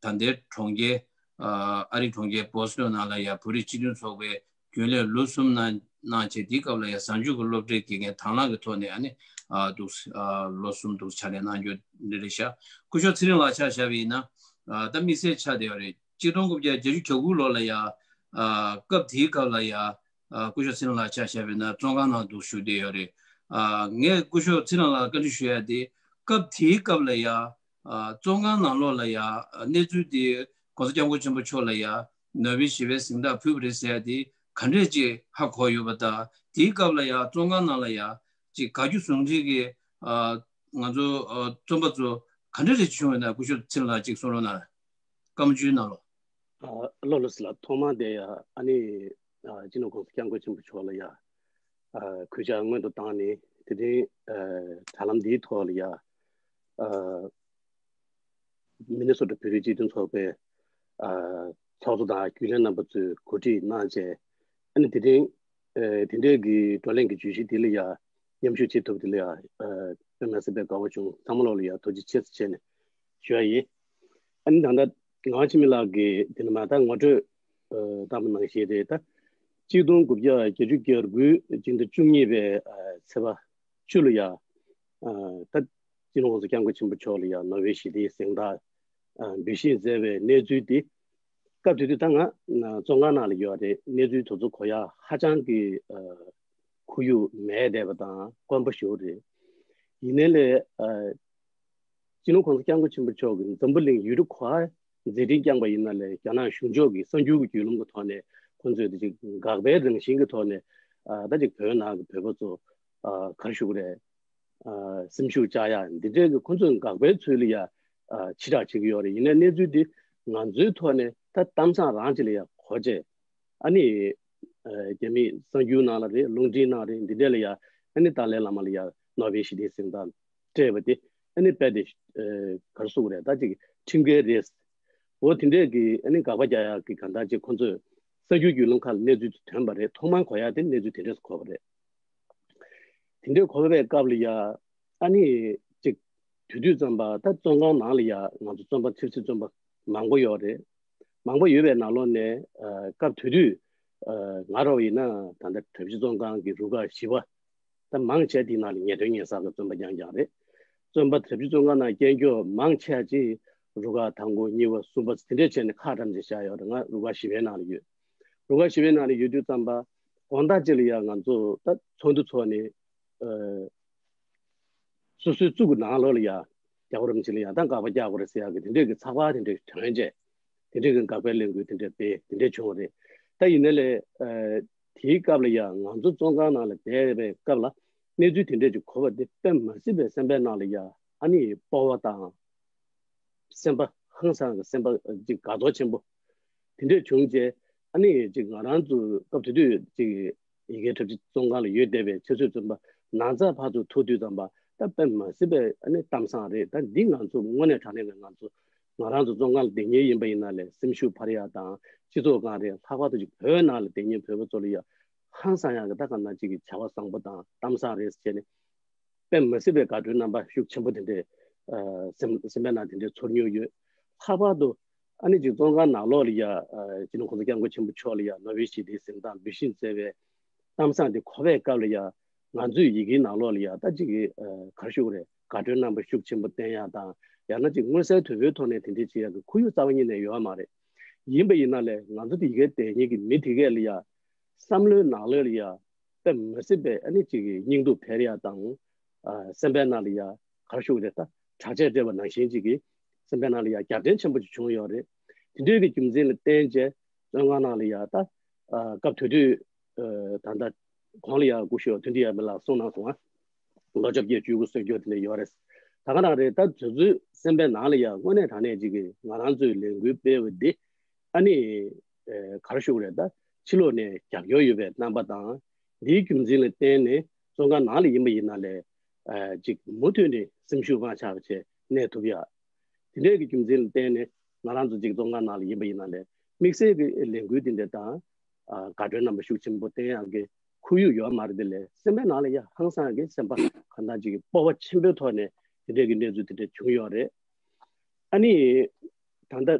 ད་ལྟའི་གྲོང་ཁྱེར་ཨ་ཨ་རིའི་གྲོང་ཁྱེར་བོ་སི་ཊོན་ནང་ལ་ཡང་བོད་རིགས་སྤྱི་མཐུན་ཚོགས་པའི་རྒྱུན་ལས་ལོ་གསུམ་གནང་གནང་བྱས། དེའི་སྐབས་ལ་ཡང་གཟའ་མཇུག་གི་སློབ་གྲྭའི་དགེ་རྒན་དང་བླངས་ཀྱི་ཐོག་ནས་ཨ་ནི་ཨ་འདུག་ཨ་ལོ་གསུམ་འདུག་ཕྱག་ལས་གནང་རྒྱུ་འདི་རེད་ཤག་སྐུ་ཞབས་ཚེ་རིང་ལགས་ཆ་བཞག་པ་ཡིན་ན། ཨ་ད་དམིགས་བསལ་ཆགས་བསྡད་ཡོད་རེད། གཅིག་སྟོང་དགུ་བརྒྱ་བརྒྱད་ཅུ་གྱ་དགུ་ལོ་ལ་ཡང་ཨ་སྐབས་དེའི་སྐབས་ལ་ཡང་ཨ་སྐུ་ཞབས་ཚེ་རིང་ལགས་ཆ་བཞག་པ་ཡིན་ན་བཙོན་ཁང་ནང་འདུག་བཞུགས་བསྡད་ཡོད་རེད། ཨ་ངས་སྐུ་ཞབས་ཚེ་རིང་ལགས་ལ་བཀའ་འདྲི་ཞུ་ཡ་དེ། སྐབས་དེའི་སྐབས་ལ་ཡང་ཨ་བཙོན་ཁང་ནང་ལོགས་ལ་ཡང་གནས་ཚུལ་དེ་༸གོང་ས་༸སྐྱབས་མགོན་ཆེན་པོ་མཆོག་ལ་ཡང་ནོ་བེལ་ཞི་བའི་གཟེངས་རྟགས་ཕུལ་བ་རེད་ཟེར་ཡ་དེ་ག་འདྲས་ཅིག་ཧ་གོ་ཡོད་པ་དང་། དེའི་སྐབས་ལ་ཡང་བཙོན་ཁང་ནང་ལ་ཡང་ཅིག་དགའ་སྐྱོ་ཟུང་འབྲེལ་གྱི་ཨ་ང་ཚོ་ཨ་བཙོན་པ་ཚོ་ག་འདྲས་རེ་བྱུང་ཡོད་ན། སྐུ་ཞབས་ཚེ་རིང་ལགས་ཅིག་གསུང་རོགས་གནང་། བཀའ་མོལ་ཅིག་གནང་རོགས། ཨ་ལགས་ལགས་སོ་ལགས། ཐོག་མར་དེ་ཡང་ཨ་ནི་ཨ་སྤྱི་ནོར་༸གོང་ས་༸སྐྱབས་མགོན་ཆེན་པོ་མཆོག་ལ་ཡང་ཨ་གུས་ཕྱག་སྔོན་དུ་བཏང་ནས། དེ་རིང་ཨ་དྲ་ལམ་འདིའི་ཐོག་ལ་ཡང་ཨ་མི་ནི་སོ་ཊ་བོད་རིགས་སྤྱི་མཐུན་ཚོགས་པའི་ཨ་ཚོགས་གཙོ་དང་རྒྱུན་ལས་རྣམ་པ་ཚོས་གོ་སྒྲིག་གནང་བྱས། ཨ་ནི་དེ་རིང་ཨ་དེ་འདྲའི་གི་བགྲོ་གླེང་གི་བརྗོད་གཞི་འདི་ལ་ཡང་མཉམ་ཞུགས་བྱེད་ཐུབ་པ་དེ་ལ་ཡང་ཨ་དཔེ་མ་སྲིད་པའི་དགའ་བོ་བྱུང་། ཚང་མ་ལོག་ལ་ཡང་ཐུགས་རྗེ་ཆེ་ཟེར་བྱས་ནས་ཞུ་ཡ་ཡིན། ཨ་ནི་ད་ལྟ་ངག་དབང་འཆི་མེད་ལགས་ཀྱིས་དེ་ནས་མ་ད་ངོ་སྤྲོད་ཨ་བཏང་པ་ནང་བཞིན་རེད། ད་གཅིག་སྟོང་དགུ་བརྒྱ་བརྒྱད་ཅུ་གྱ་དགུ་སྤྱི་ཟླ་བཅུ་གཉིས་པའི་ཨ་ཚེས་པ་བཅུ་ལ་ཡང་ཨ་ད་སྤྱི་ནོར་༸གོང་ས་༸སྐྱབས་མགོན་ཆེན་པོ་མཆོག་ལ་ཡང་ནོ་བེལ་ཞི་བདེའི་གཟེངས་རྟགས་ཨ་འབུལ་བཞེས་མཛད་པའི་གནས་ཚུལ་འདི། སྐབས་དེ་དུས་ད་ང་བཙོན་ཁང་ནང་ལ་ཡོད་རེད། གནས་ཚུལ་དེ་ཚོ་གོ་ཡ་ཧ་ཅང་གི་ཨ་ཁོར་ཡུག་མེད་བསྡད་པ་དང་དཀོན་པོ་ཞེ་པོ་རེད། ཡིན་ནའི་ལས་ཨ་སྤྱི་ནོར་༸གོང་ས་༸སྐྱབས་མགོན་ཆེན་པོ་མཆོག་གིས་འཛམ་བུ་གླིང་ཡུལ་གྲུ་ག་པར་མཛད་འཕྲིན་བསྐྱངས་པ་ཡིན་ན་ལས། རྒྱ་ནག་གཞུང་ཕྱོགས་ཀྱི་གསར་འགྱུར་གྱི་བརྒྱུད་ལམ་གྱི་ཐོག་ནས་ཁོང་ཚོས་དེ་ཅིག་དགག་པའི་རང་བཞིན་གྱི་ཐོག་ནས་ཨ་ད་ཅིག་བོད་ནང་གི་བོད་པ་ཚོ་ཨ་ག་རེ་ཞུ་དགོས་རེད། ཨ་སེམས་ཤུགས་བཅག་ཡ་འདི་འདྲའི་གི་ཁོང་ཚོས་དགག་པའི་ཚུལ་ལ་ཡ་ཨ་ཕྱི་བསྒྲགས་བྱེད་ཀྱི་ཡོད་རེད། ཡིན་ནའི་གནས་ཚུལ་འདི་ང་ཚོའི་ཐོག་ནས་ད་གཏམ་བཟང་རང་ཅིག་ལ་ཡ་གོ་བྱས། ཨ་ནི་ཨ་རྒྱ་མིའི་གསར་འགྱུར་ནང་ལ་རེད། རླུང་འཕྲིན་ནང་རེད། འདི་འདྲ་ལ་ཡ་ཨ་ནི་ཏཱ་ལའི་བླ་མ་ལ་ཡ་ནོ་བེལ་ཞི་བདེའི་གཟེངས་རྟགས་སྤྲད་པ་དེ་ཨ་ནི་རྦད་དེ་ཨ་ག་རེ་ཟེར་དགོས་རེད། ད་ཅིག་ཁྲིམས་འགལ་རེད། འོ་དེ་འདྲས་ཀྱི་ཨ་ནི་དགག་པ་རྒྱག་ཡག་གི་གང་ལྟར་ཅིག་ཁོང་ཚོས་གསར་འགྱུར་བརྒྱུད་ལམ་ཁག་ལ་གནས་ཚུལ་དེ་ཐོན་པ་རེད། ཐོག་མར་གོ་ཡག་དེ་གནས་ཚུལ་དེ་འདྲས་སུ་གོ་བ་རེད། དེ་འདྲས་གོ་བའི་སྐབས་ལ་ཡ་ཨ་ནི་ཅིག་དེ་དུས་ཙམ་པ་ད་བཙོན་ཁང་ནང་ལ་ཡ་ང་ཚོ་བཙོན་པ་ཆབ་སྲིད་བཙོན་པ་མང་པོ་ཡོད་རེད། མང་པོ་ཡོད་པའི་ནང་ལོགས་ནས་ཨ་སྐབས་དེ་དུས་ཨ་ང་རང་ཡིན་ན་ད་ལྟ་གྲྭ་བཞི་བཙོན་ཁང་གི་རུ་ཁག་བཞི་པ། ད་མང་ཆེ་དེའི་ནང་ལ་ཉེས་དོན་ཉེས་བསགས་ཀྱི་བཙོན་པ་རྐྱང་རྐྱང་རེད། བཙོན་པ་གྲྭ་བཞི་བཙོན་ཁང་ནང་སྐྱེལ་རྒྱུ་མང་ཆེ་ཅིག་རུ་ཁག་དང་པོ་གཉིས་པ་གསུམ་པ་དེ་འདྲས་བྱས་ནས་ཁག་གྲམ་ཅིག་བཞག་ཡོད་རེད། ང་རུ་ཁག་བཞི་པའི་ནང་ལ་ཡོད། རུ་ཁག་བཞི་པའི་ནང་ལ་ཡོད་དུས་ཙམ་པ་དགོང་དག་ཅིག་ལ་ཡང་ང་ཚོ་ད་ཚོགས་འདུ་ཚོགས་ནས་ཨ་སོ་སོའི་གཙུག་གི་ནང་ལོགས་ལ་ཡ་རྒྱལ་བ་རིན་པོ་ཆེ་ལ་ཡ་ད་དགག་པ་རྒྱག་དགོས་རེད་ཟེར་ཡག་གི་དེ་འདྲས་ཀྱི་ཚགས་པར་དེ་འདྲས་ཐོན་རྗེས། དེ་འདྲའི་གི་དགག་པའི་ལས་འགུལ་དེ་འདྲ་སྤེལ་དེ་འདྲ་བྱུང་བ་རེད། ད་ཡིན་ནའི་ལས་ཨ་དེའི་སྐབས་ལ་ཡང་ང་ཚོ་བཙོན་ཁང་ནང་ལ་བསྡད་པའི་སྐབས་ལ་གནས་ཚུལ་དེ་འདྲ་ཅིག་གོ་བ་དེ་དཔེ་མ་སྲིད་པའི་སེམས་པའི་ནང་ལ་ཡ་ཨ་ནི་སྤོབས་པ་དང་སེམས་པ་ཧང་སང་གི་སེམས་པ་ཅིག་དགའ་ཚོར་ཆེན་པོ་དེ་འདྲ་བྱུང་རྗེས་ཨ་ནི་ཅིག་ང་རང་ཚོ་སྐབས་དེ་དུས་ཅིག་ཡ་གིའི་གྲྭ་བཞི་བཙོན་ཁང་ལ་ཡོད་བསྡད་པའི་ཆུ་ཚོད་བཙོན་པ་ནང་ཚགས་ཕར་ཚུར་ཐུག་དུས་ཙམ་པ་ད་དཔེ་མ་སྲིད་པའི་ཨ་ནི་གཏམ་བཟང་རེད། ད་འདི་ང་ཚོ་དངོས་གནས་དྲང་གནས་ཀྱི་ང་ཚོ་ང་རང་ཚོ་བཙོན་ཁང་ལ་བསྡད་མཁན་ཡིན་པ་ཡིན་ན་ལས་སེམས་ཤུགས་འཕར་ཡག་དང་སྤྱི་ཚོགས་སྒང་རེད། ལྷག་པར་དུ་ཅིག་བོད་ནང་ལ་བསྡད་མཁན་བོད་པ་ཚོ་ལ་ཡ་ ཧང་སང་ཡག་གི་ད་གང་ལྟར་ཅིག་གི་བྱ་བ་བཟང་པོ་དང་གཏམ་བཟང་རེད་ཟེར་བྱས་ནས། དཔེ་མ་སྲིད་པའི་དགའ་སྤྲོའི་རྣམ་པ་ཤུགས་ཆེན་པོ་དེ་འདྲའི་ཨ་སེམས་སེམས་པའི་ནང་དེ་འདྲའི་ཚོར་མྱོང་ཡོད། ལྷག་པར་དུ་ཨ་ནི་ཅིག་བཙོན་ཁང་ནང་ལོགས་ལ་ཡ་ཨ་སྤྱི་ནོར་༸གོང་ས་༸སྐྱབས་མགོན་ཆེན་པོ་མཆོག་ལ་ཡ་ནོ་བེལ་ཞི་བདེའི་གཟེངས་རྟགས་འབུལ་བཞེས་མཛད་པའི་གཏམ་བཟང་དེ་གོ་བའི་སྐབས་ལ་ཡ་ང་ཚོས་ཡི་གེའི་ནང་ལོགས་ལ་ཡ་ད་ཅིག་གི་ཨ་ག་རེ་ཞུ་དགོས་རེད། དགའ་སྤྲོའི་རྣམ་པ་ཤུགས་ཆེན་པོ་བསྟན་ཡག་དང་ཡང་ན་ཅིག་མངོན་གསལ་དོད་པོའི་ཐོག་ནས་དེ་འདྲའི་བྱེད་ཡག་གི་ཁོར་ཡུག་རྩ་བ་ཉིད་ནས་ཡོད་མ་རེད། ཡིན་པ་ཡིན་ན་ལས་ང་ཚོ་དེ་ཡི་གེ་དེ་ཉིད་ཀྱི་མི་དེ་གས་ལ་ཡ་བསམ་བློའི་ནང་ལོགས་ལ་ཡ་དཔེ་མ་སྲིད་པའི་ཨ་ནི་ཅིག་གི་སྙིང་སྡུག་འཕེར་ཡག་དང་། ཨ་སེམས་པའི་ནང་ལ་ཡ་ག་རེ་ཞུ་དགོས་རེད། ད་གྲགས་ཆས་སྤྲས་པ་ནང་བཞིན་ཅིག་གི་སེམས་པའི་ནང་ལ་ཡ་རྒྱབ་རྟེན་ཆེན་པོ་ཅིག་བྱུང་ཡོད་རེད། དེ་འདྲའི་གི་རྒྱུ་མཚན་ལ་བརྟེན་བྱས་བཙོན་ཁང་ནང་ལ་ཡ་ད་ཨ་སྐབས་དེ་དུས་ཨ་ད་ལྟ་གོང་ལ་ཡ་སྐུ་ཞབས་ཐུབ་བསྟན་ཡར་མི་ལགས་གསུངས་གནང་སོང་ང་། ལོ་བཅོ་བརྒྱད་བཅུ་དགུ་གསོན་རྒྱུ་དེ་འདྲ་ཡོད་རེད། ད་ག་རང་རེད། ད་དུས་ཚོད་སེམས་པའི་ནང་ལ་ཡ་དངོས་གནས་དྲང་གནས་ཅིག་གི་ང་རང་ཚོའི་ལས་འགུལ་སྤེལ་བ་འདི་ཨ་ནི་ཨ་ག་རེ་ཞུ་དགོས་རེད། ད་ཕྱི་ལོགས་ནས་རྒྱབ་སྐྱོར་ཡོད་པའི་རྣམ་པ་དང་། འདིའི་རྒྱུ་མཚན་ལ་བརྟེན་ནས་བཙོན་ཁང་ནང་ལ་ཡིན་པ་ཡིན་ན་ལས་ཨ་ཅིག་མུ་མཐུད་ནས་སེམས་ཤུགས་མང་ཆགས་བྱས་གནས་ཐུབ་ཡ། དེ་འདྲའི་གི་རྒྱུ་མཚན་ལ་བརྟེན་ནས་ང་རང་ཚོ་ཅིག་བཙོན་ཁང་ནང་ལ་ཡིན་པ་ཡིན་ན་ལས་དམིགས་བསལ་གྱི་ལས་འགུལ་དེ་འདྲ་དང་ཨ་དགའ་སྤྲོའི་རྣམ་པ་ཤུགས་ཆེན་པོ་བསྟན་ཡག་གི་ཁོར་ཡུག་ཡོད་མ་རེད། དེ་ལས་སེམས་པའི་ནང་ལ་ཡ་ཧང་སང་གི་སེམས་པ་གང་ལྟར་ཅིག་གི་སྤོབས་པ་ཆེན་པོའི་ཐོག་ནས་དེ་འདྲའི་གི་གནས་ཚུལ་དེ་འདྲ་བྱུང་ཡོད་རེད། ཨ་ནི་ད་ལྟ་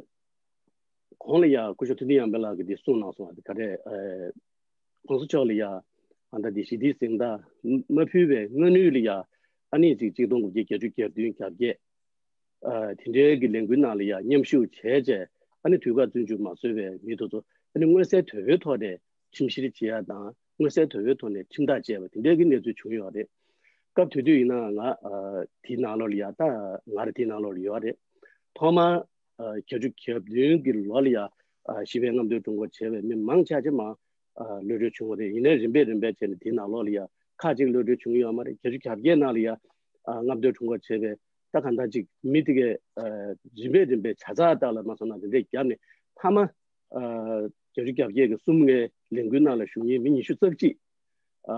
གོང་ལ་ཡ་སྐུ་ཞབས་ཐུབ་བསྟན་ཡར་མི་ལགས་ཀྱིས་འདི་གསུངས་གནང་སོང་བ་དེ་ག་རེད། ཨ་༸གོང་ས་མཆོག་ལ་ཡ་ཨ་ད་འདི་ཞི་བདེའི་གཟེངས་རྟགས་མ་ཕུལ་བའི་སྔ་ནུས་ལ་ཡ་ཨ་ནི་ཅིག་གཅིག་སྟོང་དགུ་བརྒྱ་བརྒྱད་ཅུ་གྱ་བདུན་གྱ་བརྒྱད། ཨ་དེ་འདྲའི་གི་ལས་འགུལ་ནང་ལ་ཡང་མཉམ་ཞུགས་བྱས་བྱས་ཨ་ནི་དུས་བཀག་བཙོན་འཇུག་མ་བཟོས་པའི་མི་དེ་ཚོ་ཨ་ནི་མངོན་གསལ་དོད་པོའི་ཐོག་ནས་ཁྲིམས་བཤེར་བྱེད་ཡ་དང་མངོན་གསལ་དོད་པོའི་ཐོག་ནས་ཁྲིམས་ཐག་བཅད་པ་དེ་འདྲའི་གི་གནས་ཚུལ་བྱུང་ཡོད་རེད། སྐབས་དེ་དུས་ཡིན་ན་ང་ཨ་དེའི་ནང་ལོགས་ལ་ཡ་ད་ང་ར་དེའི་ནང་ལོགས་ལ་ཡོད་རེད། ཐོག་མར་ཨ་བརྒྱད་ཅུ་གྱ་བདུན་གི་ལོ་ལ་ཡ་ཨ་ཞི་བའི་རྔམ་སྟོན་དྲུང་འཁོར་བྱས་པའི་མི་མང་ཆེ་ཆེ་མ་ཨ་གློད་གྲོལ་བྱུང་བ་རེད། ཡིན་ནའི་རིམ་པས་རིམ་པས་བྱས་ནས་དེའི་ནང་ལོགས་ལ་ཡ་ཁག་ཅིག་གློད་གྲོལ་བྱུང་ཡོད་མ་རེད། བརྒྱད་ཅུ་གྱ་བརྒྱད་ནང་ལ་ཡ་ཨ་རྔམ་སྟོན་དྲུང་འཁོར་བྱས་པའི་ད་གང་ལྟར་ཅིག་མི་དེ་གས་ཨ་རིམ་པས་རིམ་པས་བྱ་ཚགས་ལྟར་ལ་མ་སོང་ན་དེ་འདྲས་བརྒྱབ་ནས་མཐའ་མ་ཨ་བརྒྱད་ཅུ་གྱ་བརྒྱད་ཀྱི་གསུམ་ལྔའི་ལས་འགུལ་ནང་ལ་ཞུགས་མཁན་མི་ཉི་ཤུ་རྩ་གཅིག་ཨ་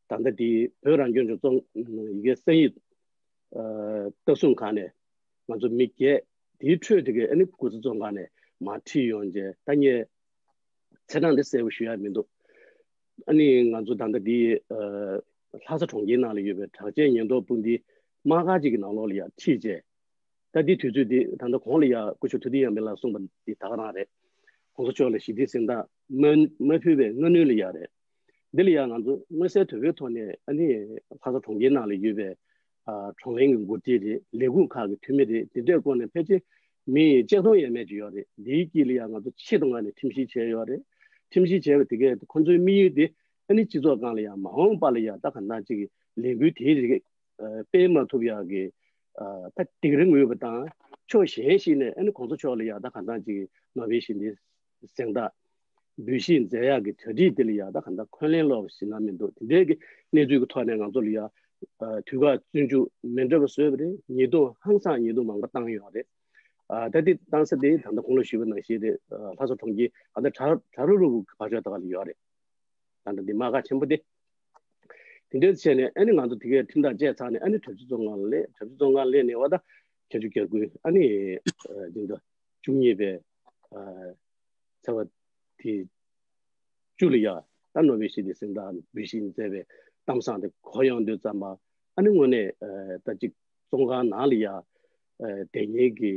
ད་ལྟ་དེའི་བོད་རང་སྐྱོང་ལྗོངས་བཙོན་ཡི་གེ་གསན་ཡིག་ཨ་ལྟ་སྲུང་ཁང་ནས་ང་ཚོ་མི་བརྒྱད་དེའི་ཁྲོད་དེ་གས་ཨ་ནི་སྐུ་ཚེ་བཙོན་ཁང་ནས་མར་ཁྲིད་ཡོང་རྗེས་ད་ངས་ཚེས་གྲངས་དེ་གསལ་པོ་ཞུ་ཡ་མི་འདུག་ཨ་ནི་ང་ཚོ་ད་ལྟ་འདི་ཨ་ལྷ་ས་གྲོང་ཁྱེར་ནང་ལ་ཡོད་པའི་དྲག་ཆས་ཉེན་རྟོག་དཔུང་སྡེའི་དམག་སྒར་ཅིག་གི་ནང་ལོགས་ལ་ཡར་ཁྲིད་རྗེས། ད་འདི་དུས་ཚོད་འདི་ད་ལྟ་གོང་ལ་ཡ་སྐུ་ཞབས་ཐུབ་བསྟན་ཡར་མི་ལགས་གསུངས་པ་འདི་ད་ག་རང་རེད། ༸གོང་ས་མཆོག་ལ་ཞི་བདེའི་གཟེངས་རྟགས་མ་མ་ཕུལ་བའི་སྔ་ནུས་ལ་ཡ་རེད། འདི་ལ་ཡ་ང་ཚོ་མངོན་གསལ་དོད་པོའི་ཐོག་ནས་ཨ་ནི་ལྷ་ས་གྲོང་ཁྱེར་ནང་ལ་ཡོད་པའི་ཨ་གྲོང་ལྷན་གྱི་འགོ་ཁྲིད་རེད། ལས་ཁུངས་ཁག་གི་འཐུས་མི་རེད། འདི་འདྲའི་སྐོར་ནས་ཕལ་ཆེར་མི་གཅིག་སྟོང་ཡས་མས་ཅིག་ཡོད་རེད། འདིའི་དཀྱིལ་ལ་ཡ་ང་ཚོ་ཆེད་དུ་མངགས་ནས་ཁྲིམས་བཤེར་བྱས་ཡོད་རེད། ཁྲིམས་བཤེར་བྱས་པ་དེ་གས་ཁོ་ཚོའི་དམིགས་ཡུལ་དེ་ཨ་ནི་སྤྱི་ཚོགས་སྒང་ལ་ཡ་མ་འོངས་པ་ལ་ཡ་ད་ག་འདྲ་ཅིག་ལས་འགུལ་དེའི་རིགས་ཨ་སྤེལ་མ་ཐུབ་ཡག་གི་ཨ་ད་སྡིགས་ར་ངུས་པ་དང་ཕྱོགས་གཞན་ཞིག་ནས་ཨ་ནི་༸གོང་ས་མཆོག་ལ་ཡ་ད་ག་འདྲ་ཅིག་ནོ་བེལ་ཞི་བདེའི་གཟེངས་རྟགས་འབུལ་བཞེས་མཛད་ཡག་གི་གྲ་སྒྲིག་དེ་ལ་ཡ་ད་ག་འདྲ་འཁོན་ལན་སློག་པ་ཞིག་ན་མི་འདུག་དེ་འདྲའི་གི་གནས་ཚུལ་གྱི་ཐོག་ནས་ང་ཚོ་ལ་ཡ་ཨ་དུས་བཀག་བཙོན་འཇུག་མི་འདྲ་བ་བཟོས་པ་རེད། ཉེས་རྡུང་ཧང་སང་ཉེས་རྡུང་མང་པོ་བཏང་ཡོད་རེད། ཨ་ད་དེ་བཏང་ས་དེ་ད་ལྟ་གོང་ལ་ཞུས་པ་ནང་བཞིན་རེད། ཨ་ལྷ་ས་གྲོང་ཁྱེར་ཨ་ད་གྲ་གྲ་རུ་རུ་གི་བར་ཕྱོགས་དེ་ག་ལ་ཡོད་རེད། ད་ལྟ་འདི་དམག་སྒར་ཆེན་པོ་དེ། དེ་འདྲ་བྱས་ནས་ཨ་ནི་ང་ཚོ་དེ་གའི་ཁྲིམས་ཐག་བཅད་ཚར་ནས་ཨ་ནི་གྲྭ་བཞི་བཙོན་ཁང་ལ་སླེབས། གྲྭ་བཞི་བཙོན་ཁང་སླེབས་ནས་བ་ད་བརྒྱད་ཅུ་གྱ་དགུ་ཨ་ནི་ཨ་འདི་འདྲ་བཅུ་གཉིས་པའི་ཨ་ཚེས་པ་དེ་བཅུ་ལ་ཡ་ད་ནོ་བེལ་ཞི་བདེའི་གཟེངས་རྟགས་འབུལ་བཞེས་མཛད་པའི་གཏམ་བཟང་དེ་གོ་ཡོང་དུས་ཙམ་པ་ཨ་ནི་དངོས་གནས་ཨ་ད་ཅིག་བཙོན་ཁང་ནང་ལ་ཡ་ཨ་བསྡད་མཁན་གྱི་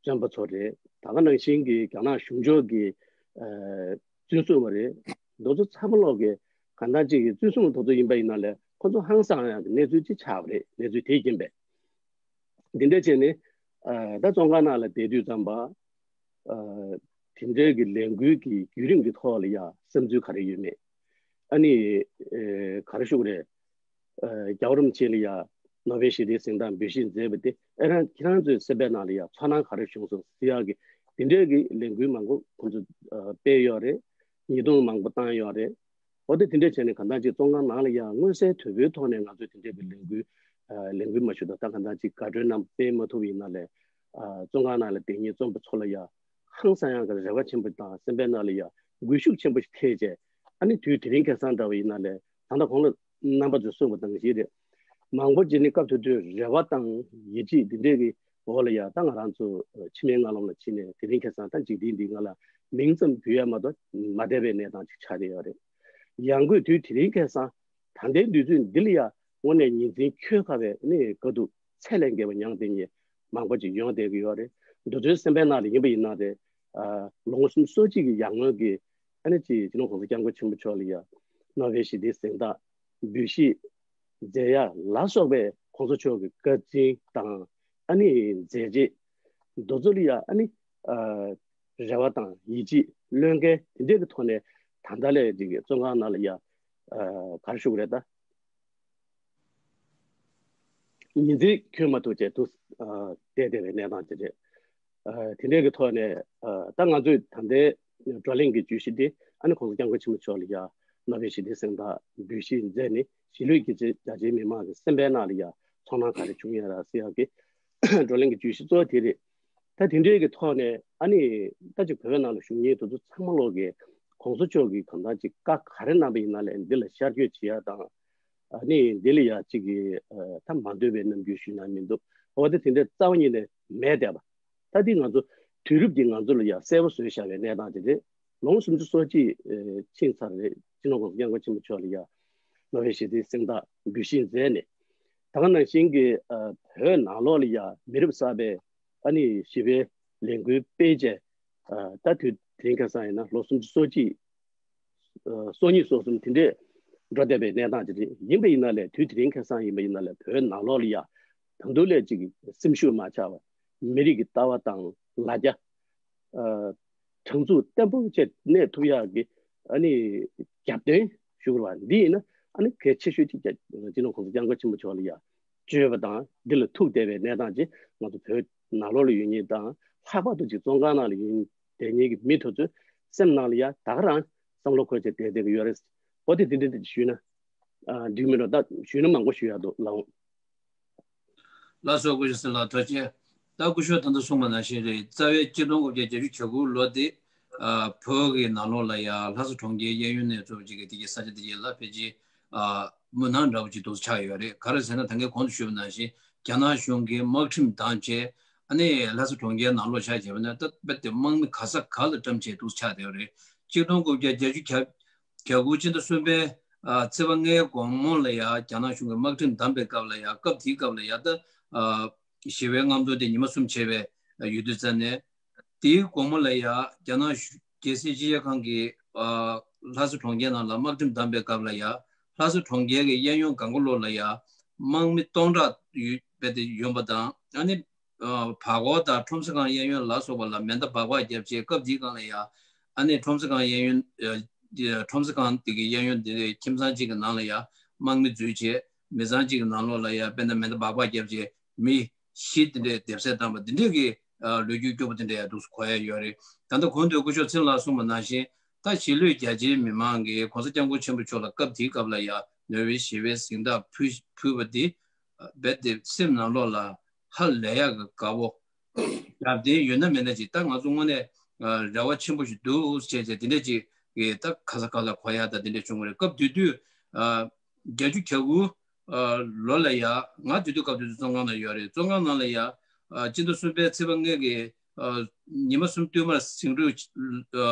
བཙོན་པ་ཚོ་རེད། ད་ག་ནང་བཞིན་གྱི་རྒྱ་ནག་གཞུང་ཕྱོགས་ཀྱི་ཨ་བཙོན་ཟུར་པ་རེད། འདི་ཚོ་ཚང་མ་ལོག་གི་གང་ལྟར་ཅིག་གི་བཙོན་སྲུང་དེ་ཚོ་ཡིན་པ་ཡིན་ན་ལས་ཁོ་ཚོ་ཧང་སང་ཡག་གི་གནས་ཚུལ་ཅིག་ཆགས་པ་རེད། གནས་ཚུལ་དེའི་རྐྱེན་པས། འདི་འདྲ་བྱས་ནས་ཨ་ད་བཙོན་ཁང་ནང་ལ་བསྡད་དུས་ཙམ་པ་ཨ་དེ་འདྲའི་གི་ལས་འགུལ་གྱི་བརྒྱུད་རིམ་གྱི་ཐོག་ལ་ཡ་བསམ་ཚུལ་ག་རེ་ཡོད་མེད། ཨ་ནི་ཨ་ག་རེ་ཞུ་དགོས་རེད། ཨ་རྒྱལ་བ་རིན་པོ་ཆེ་ལ་ཡ་ནོ་བེལ་ཞི་བདེའི་གཟེངས་རྟགས་འབུལ་བཞེས་མཛད་པ་དེ་ཨ་རང་ཁྱེད་རང་ཚོའི་སེམས་པའི་ནང་ལ་ཡ་ཚོར་སྣང་ག་རེ་བྱུང་སོང་ཟེར་ཡག་གི་དེ་འདྲའི་གི་ལས་འགུལ་མང་པོ་ཁོང་ཚོས་ཨ་སྤེལ་ཡོད་རེད། ཉེས་རྡུང་མང་པོ་བཏང་ཡོད་རེད། འོ་དེ་དེ་འདྲ་བྱས་ནས་གང་ལྟར་ཅིག་བཙོན་ཁང་ནང་ལ་ཡང་མངོན་གསལ་དོད་པོའི་ཐོག་ནས་ང་ཚོས་དེ་འདྲ་གི་ལས་འགུལ་ཨ་ལས་འགུལ་མ་ཞུ་དང་ད་གང་ལྟར་ཅིག་དགའ་སྤྲོའི་རྣམ་པ་སྤེལ་མ་ཐུབ་ཡིན་ན་ལས་ཨ་བཙོན་ཁང་ནང་ལ་བསྡད་མཁན་བཙོན་པ་ཚོ་ལ་ཡང་ཧང་སང་ཡག་གི་རེ་བ་ཆེན་པོ་དང་སེམས་པའི་ནང་ལ་ཡང་འགུལ་ཤུགས་ཆེན་པོ་ཞིག་ཐེབས་བྱས་ཨ་ནི་དུས་དེ་རིང་ཁ་སང་འདྲ་བ་ཡིན་ན་ལས་ད་ལྟ་གོང་ལ་རྣམ་པ་ཚོས་གསུངས་པ་ནང་བཞིན་རེད། མང་པོ་ཅིག་ནི་སྐབས་དེ་དུས་རེ་བ་དང་ཡིད་ཆེས་འདི་འདྲའི་གི་འོག་ལ་ཡ་ད་ང་རང་ཚོ་འཆི་མེད་མངའ་ལམ་ལ་ཕྱིན་ནས་དེ་རིང་ཁ་སང་ད་འཇིག་རྟེན་འདི་ང་ལ་མིང་ཙམ་བུད་ཡ་མ་གཏོགས་མ་བསྡད་པའི་གནས་སྟངས་ཅིག་ཆགས་བསྡད་ཡོད་རེད། ཡང་སྒོས་དུས་དེ་རིང་ཁ་སང་ད་ལྟའི་དུས་ཚོད་འདི་ལ་ཡ་དངོས་གནས་ཉིན་མཚན་འཁྱོལ་དཀའ་བའི་ནི་དཀའ་སྡུག་ཚད་ལས་བརྒལ་བ་མྱངས་བསྡད་མཁན་མང་པོ་ཅིག་ཡོང་བསྡད་ཀྱི་ཡོད་རེད། འདི་ཚོའི་སེམས་པའི་ནང་ལ་ཡིན་པ་ཡིན་ན་རེད། ཨ། ལོ་ངོ་སུམ་ཅུ་སོ་གཅིག་གི་ཡར་སྔོན་གྱི་ཨ་ནི་ཅིག་སྤྱི་ནོར་གོང་ས་སྐྱབས་མགོན་ཆེན་པོ་མཆོག་ལ་ཡ་ནོ་བེལ་ཞི་བདེའི་གཟེངས་རྟགས་འབུལ་བཞེས་མཛད་ཡ་ལ་སོགས་པའི་གོང་ས་མཆོག་གི་བཀའ་དྲིན་དང་ཨ་ནི་མཛད་རྗེས་འདི་ཚོ་ལ་ཡ་ཨ་ནི། ཨ། རེ་བ་དང་ཡིད་ཆེས་བློས་འགེལ་དེ་འདྲའི་གི་ཐོག་ནས་ད་ལྟ་ལས་ཅིག་བཙོན་ཁང་ནང་ལ་ཡ། ཨ། ག་རེ་ཞུ་དགོས་རེད་ད། ཉིན་མཚན་འཁྱོལ་མ་ཐུབ་བྱས་དུ། ཨ། བསྡད་བསྡད་པའི་གནས་སྟངས་ཅིག་རེད། ཨ། དེ་འདྲའི་གི་ཐོག་ནས། ཨ། ད་ང་ཚོས་ད་ལྟའི་བགྲོ་གླེང་གི་བརྗོད་གཞི་འདི་ཨ་ནི་གོང་ས་སྐྱབས་མགོན་ཆེན་པོ་མཆོག་ལ་ཡ་ནོ་བེལ་ཞི་བདེའི་གཟེངས་རྟགས་འབུལ་བཞེས་མཛད་ནས་གཞིས་ལུས་རྒྱ་ཆེ་རྒྱ་ཆེའི་མི་མང་གི་སེམས་པའི་ནང་ལ་ཡ་ཚོར་སྣང་ག་རེ་བྱུང་ཡོད་ར་ཟེར་ཡག་གི་བགྲོ་གླེང་གི་བརྗོད་གཞི་གཙོ་བོ་དེ་རེད། ད་དེ་འདྲའི་གི་ཐོག་ནས་ཨ་ནི་ད་ཅིག་བོད་པའི་ནང་ལ་བཞུགས་མཁན་དེ་ཚོ་ཚང་མ་ལོག་གི་གོང་ས་མཆོག་གིས་གང་ལྟར་ཅིག་བཀའ་ག་རེ་གནང་པ་ཡིན་ན་ལས་འདི་ལ་ཤར་བསྐྱོད་བྱེད་ཡ་དང་། ཨ་ནི་འདི་ལ་ཡ་ཅིག་གི་ཨ། ད་མ་འདོད་པའི་རྣམ་འགྱུར་ཞུས་ན་མི་འདུག་འོ་དེ་དེ་འདྲའི་རྩ་བ་ཉིད་ནས་མེད་བསྡད་པ། ད་འདི་ང་ཚོ་དུས་རབས་ཀྱིས་ང་ཚོ་ལ་ཡ་གསལ་པོ་བཟོས་བཞག་པའི་གནས་སྟངས་ཅིག་རེད། ལོ་ངོ་སུམ་ཅུ་སོ་གཅིག་ཨ། ཕྱིན་ཚར་རེད། སྤྱི་ནོར་གོང་ས་སྐྱབས་མགོན་ཆེན་པོ་མཆོག་ལ་ཡ་ནོ་བེལ་ཞི་བདེའི་གཟེངས་རྟགས་འབུལ་བཞེས་མཛད་ནས། ད་ག་ནང་བཞིན་གྱི་ཨ། བོད་ནང་ལོགས་ལ་ཡ་མི་རབས་གསར་པའི་ཨ་ནི་ཞི་བའི་ལས་འགུལ་སྤེལ་བྱས། ཨ། ད་དུས་དེ་རིང་ཁ་སང་ཡིན་ན་ལོ་སུམ་ཅུ་སོ་གཅིག་ཨ། སོ་གཉིས་སོ་གསུམ་དེ་འདྲས་འགྲོ་བསྡད་པའི་གནས་སྟངས་ཅིག་རེད། ཡིན་པ་ཡིན་ན་ལས་དུས་དེ་རིང་ཁ་སང་ཡིན་པ་ཡིན་ན་ལས་བོད་ནང་ལོགས་ལ་ཡ་ད་དུང་ལས་ཅིག་སེམས་ཤུགས་མ་ཆག་པ། མི་རིགས་ཀྱི་ལྟ་བ་དང་ལ་རྒྱ། ཨ། དྲང་ཚུགས་བརྟན་པོ་བྱས་གནས་ཐུབ་ཡག་གི་ཨ་ནི་རྒྱབ་རྟེན་ཞུ་དགོས་པ་འདི་ཡིན་ན་ཨ་ནི་གལ་ཆེ་ཤོས་ཅིག་སྤྱི་ནོར་གོང་ས་སྐྱབས་མགོན་ཆེན་པོ་མཆོག་ལ་ཡ་བཅོལ་བ་དང་འདི་ལ་ཐུག་བསྡད་པའི་གནས་སྟངས་ཅིག་ང་ཚོ་བོད་ནང་ལོགས་ལ་ཡོད་མཁན་དང་ལྷག་པར་དུ་ཅིག་བཙོན་ཁང་ནང་ལ་ཡོད་བསྡད་མཁན་གྱི་མི་དེ་ཚོའི་སེམས་ནང་ལ་ཡ་ད་ག་རང་བསམ་བློ་འཁོར་བྱས་བསྡད་བསྡད་ཀྱི་ཡོད་རེད། འོ་དེ་དེ་འདྲ་དེ་ཞུས་ན་ཨ། འགྲིག་མི་འགྲོ། ད་ཞུས་ན་མང་པོ་ཞུ་ཡག་འདུག་ལགས་འོང་། ལགས་སོ། སྐུ་ཞབས་སྲིད་ལགས་ཐུགས་རྗེ་ཆེ། ད་སྐུ་ཞབས་ད་ལྟ་གསུངས་པ་ནང་བཞིན་རེད། རྩ་བའི་གཅིག་སྟོང་དགུ་བརྒྱ་བརྒྱད་ཅུ་གྱ་དགུ་ལོ་དེ། ཨ། བོད་ཀྱི་ནང་ལོགས་ལ་ཡ་ལྷ་ས་གྲོང་ཁྱེར་གཡས་གཡོན་ནས་ཚུར་ཅིག་གི་དེ་གའི་ས་ཆ་དེ་གའི་ལ་ཕལ་ཆེར། ཨ། མུན་ནག་འདྲ་པོ་ཅིག་འདུག་ཆགས་ཡོད་རེད། ག་རེ་ཟེར་ན་ད་གིན་གོང་དུ་ཞུས་པ་ནང་བཞིན་རྒྱ་ནག་གཞུང་གིས་དམག་ཁྲིམས་བསྡམས་བྱས། ཨ་ནི་ལྷ་ས་གྲོང་ཁྱེར་ནང་ལོགས་ཆ་བཞག་པ་ན་ད་རྦད་དེ་དམག་མི་ག་ས་ག་ལ་བཀྲམ་བྱས་འདུག་ཆགས་བསྡད་ཡོད་རེད། གཅིག་སྟོང་དགུ་བརྒྱ་བརྒྱད་ཅུ་གྱ་གྱ་དགུ་སྤྱི་ཟླ་གསུམ་པའི། ཨ། ཚེས་པ་ལྔའི་དགོང་མོ་ལ་ཡ་རྒྱ་ནག་གཞུང་གིས་དམག་ཁྲིམས་བསྡམས་པའི་སྐབས་ལ་ཡ། སྐབས་དེའི་སྐབས་ལ་ཡ་ད། ཨ། ཞི་བའི་རྔམ་སྟོན་དེ་ཉི་མ་གསུམ་བྱས་པའི་ཡུལ་དུས་ཙམ་ནས། དེའི་དགོང་མོ་ལ་ཡ་རྒྱ་ནག་གཞུང་རྒྱལ་སྲིད་སྤྱི་ཁྱབ་ཁང་གིས། ཨ། ལྷ་ས་གྲོང་ཁྱེར་ནང་ལ་དམག་ཁྲིམས་བསྡམས་པའི་སྐབས་ལ་ཡ། ལྷ་ས་གྲོང་ཁྱེར་གྱི་གཡས་གཡོན་སྒང་ག་ལོགས་ལ་ཡ་དམག་མི་སྟོང་ཕྲག་ཡོད་པ་དེ་ཡོང་པ་དང་། ཨ་ནི། ཨ། བར་སྐོར་དང་ཁྲོམ་ས་ཁང་གཡས་གཡོན་ལ་སོགས་པ་ལ་མེ་མདའ་སྦག་སྦག་བརྒྱབ་བྱས། སྐབས་དེའི་སྒང་ལ་ཡ། ཨ་ནི་ཁྲོམ་ས་ཁང་གཡས་གཡོན། ཨ། ཁྲོམ་ས་ཁང་དེ་གི་གཡས་གཡོན་དེ་ཁྱིམ་ཚང་གཅིག་གི་ནང་ལ་ཡ་དམག་མི་འཛུལ་བྱས། མི་ཚང་གཅིག་གི་ནང་ལོགས་ལ་ཡ་དཔེར་ན་མེ་མདའ་སྦག་སྦག་བརྒྱབ་བྱས་མི་བཞི་དེ་འདྲས་སྡེབ་གསོད་བཏང་པ་དེ་འདྲས་ཀྱི། ཨ། ལོ་རྒྱུས་སྐྱོ་པོ་དེ་འདྲས་ཡ་འདུག་གོ་ཡ་ཡོད་རེད། ད་ལྟ་གོང་དུ་སྐུ་ཞབས་ཚེ་རིང་ལགས་གསུངས་པ་ནང་བཞིན། ད་གཞིས་ལུས་རྒྱ་ཆེའི་མི་མང་གིས་གོང་ས་སྐྱབས་མགོན་ཆེན་པོ་མཆོག་ལ་སྐབས་དེའི་སྐབས་ལ་ཡ་ནོ་བེལ་ཞི་བའི་གཟེངས་རྟགས་ཕུལ་ཕུལ་བ་དེ། རྦད་དེ་སེམས་ནང་ལོགས་ལ་ཧ་ལས་ཡག་གི་དགའ་པོ། རྒྱབ་རྟེན་ཡོད་ན་མེད་ན་ཅིག་ད་ང་ཚོ་དངོས་གནས། ཨ། རེ་བ་ཆེན་པོ་ཞིག་འདུག་བྱས་བྱས་དེ་འདྲས་ཅིག་གི་ད་ག་ས་ག་ལ་གོ་ཡ་ད་དེ་འདྲས་བྱུང་བ་རེད། སྐབས་དེ་དུས། ཨ། བརྒྱད་ཅུ་གྱ་དགུ། ཨ། ལོ་ལ་ཡ་ང་དེ་དུས་སྐབས་དེ་དུས་བཙོན་ཁང་ནང་ཡོད་རེད། བཙོན་ཁང་ནང་ལ་ཡ། ཨ། སྤྱི་ཟླ་གསུམ་པའི་ཚེས་པ་ལྔ་གི། ཨ། ཉི་མ་གསུམ་བསྟུད་མར་ཟིང་འཁྲུག་ཨ།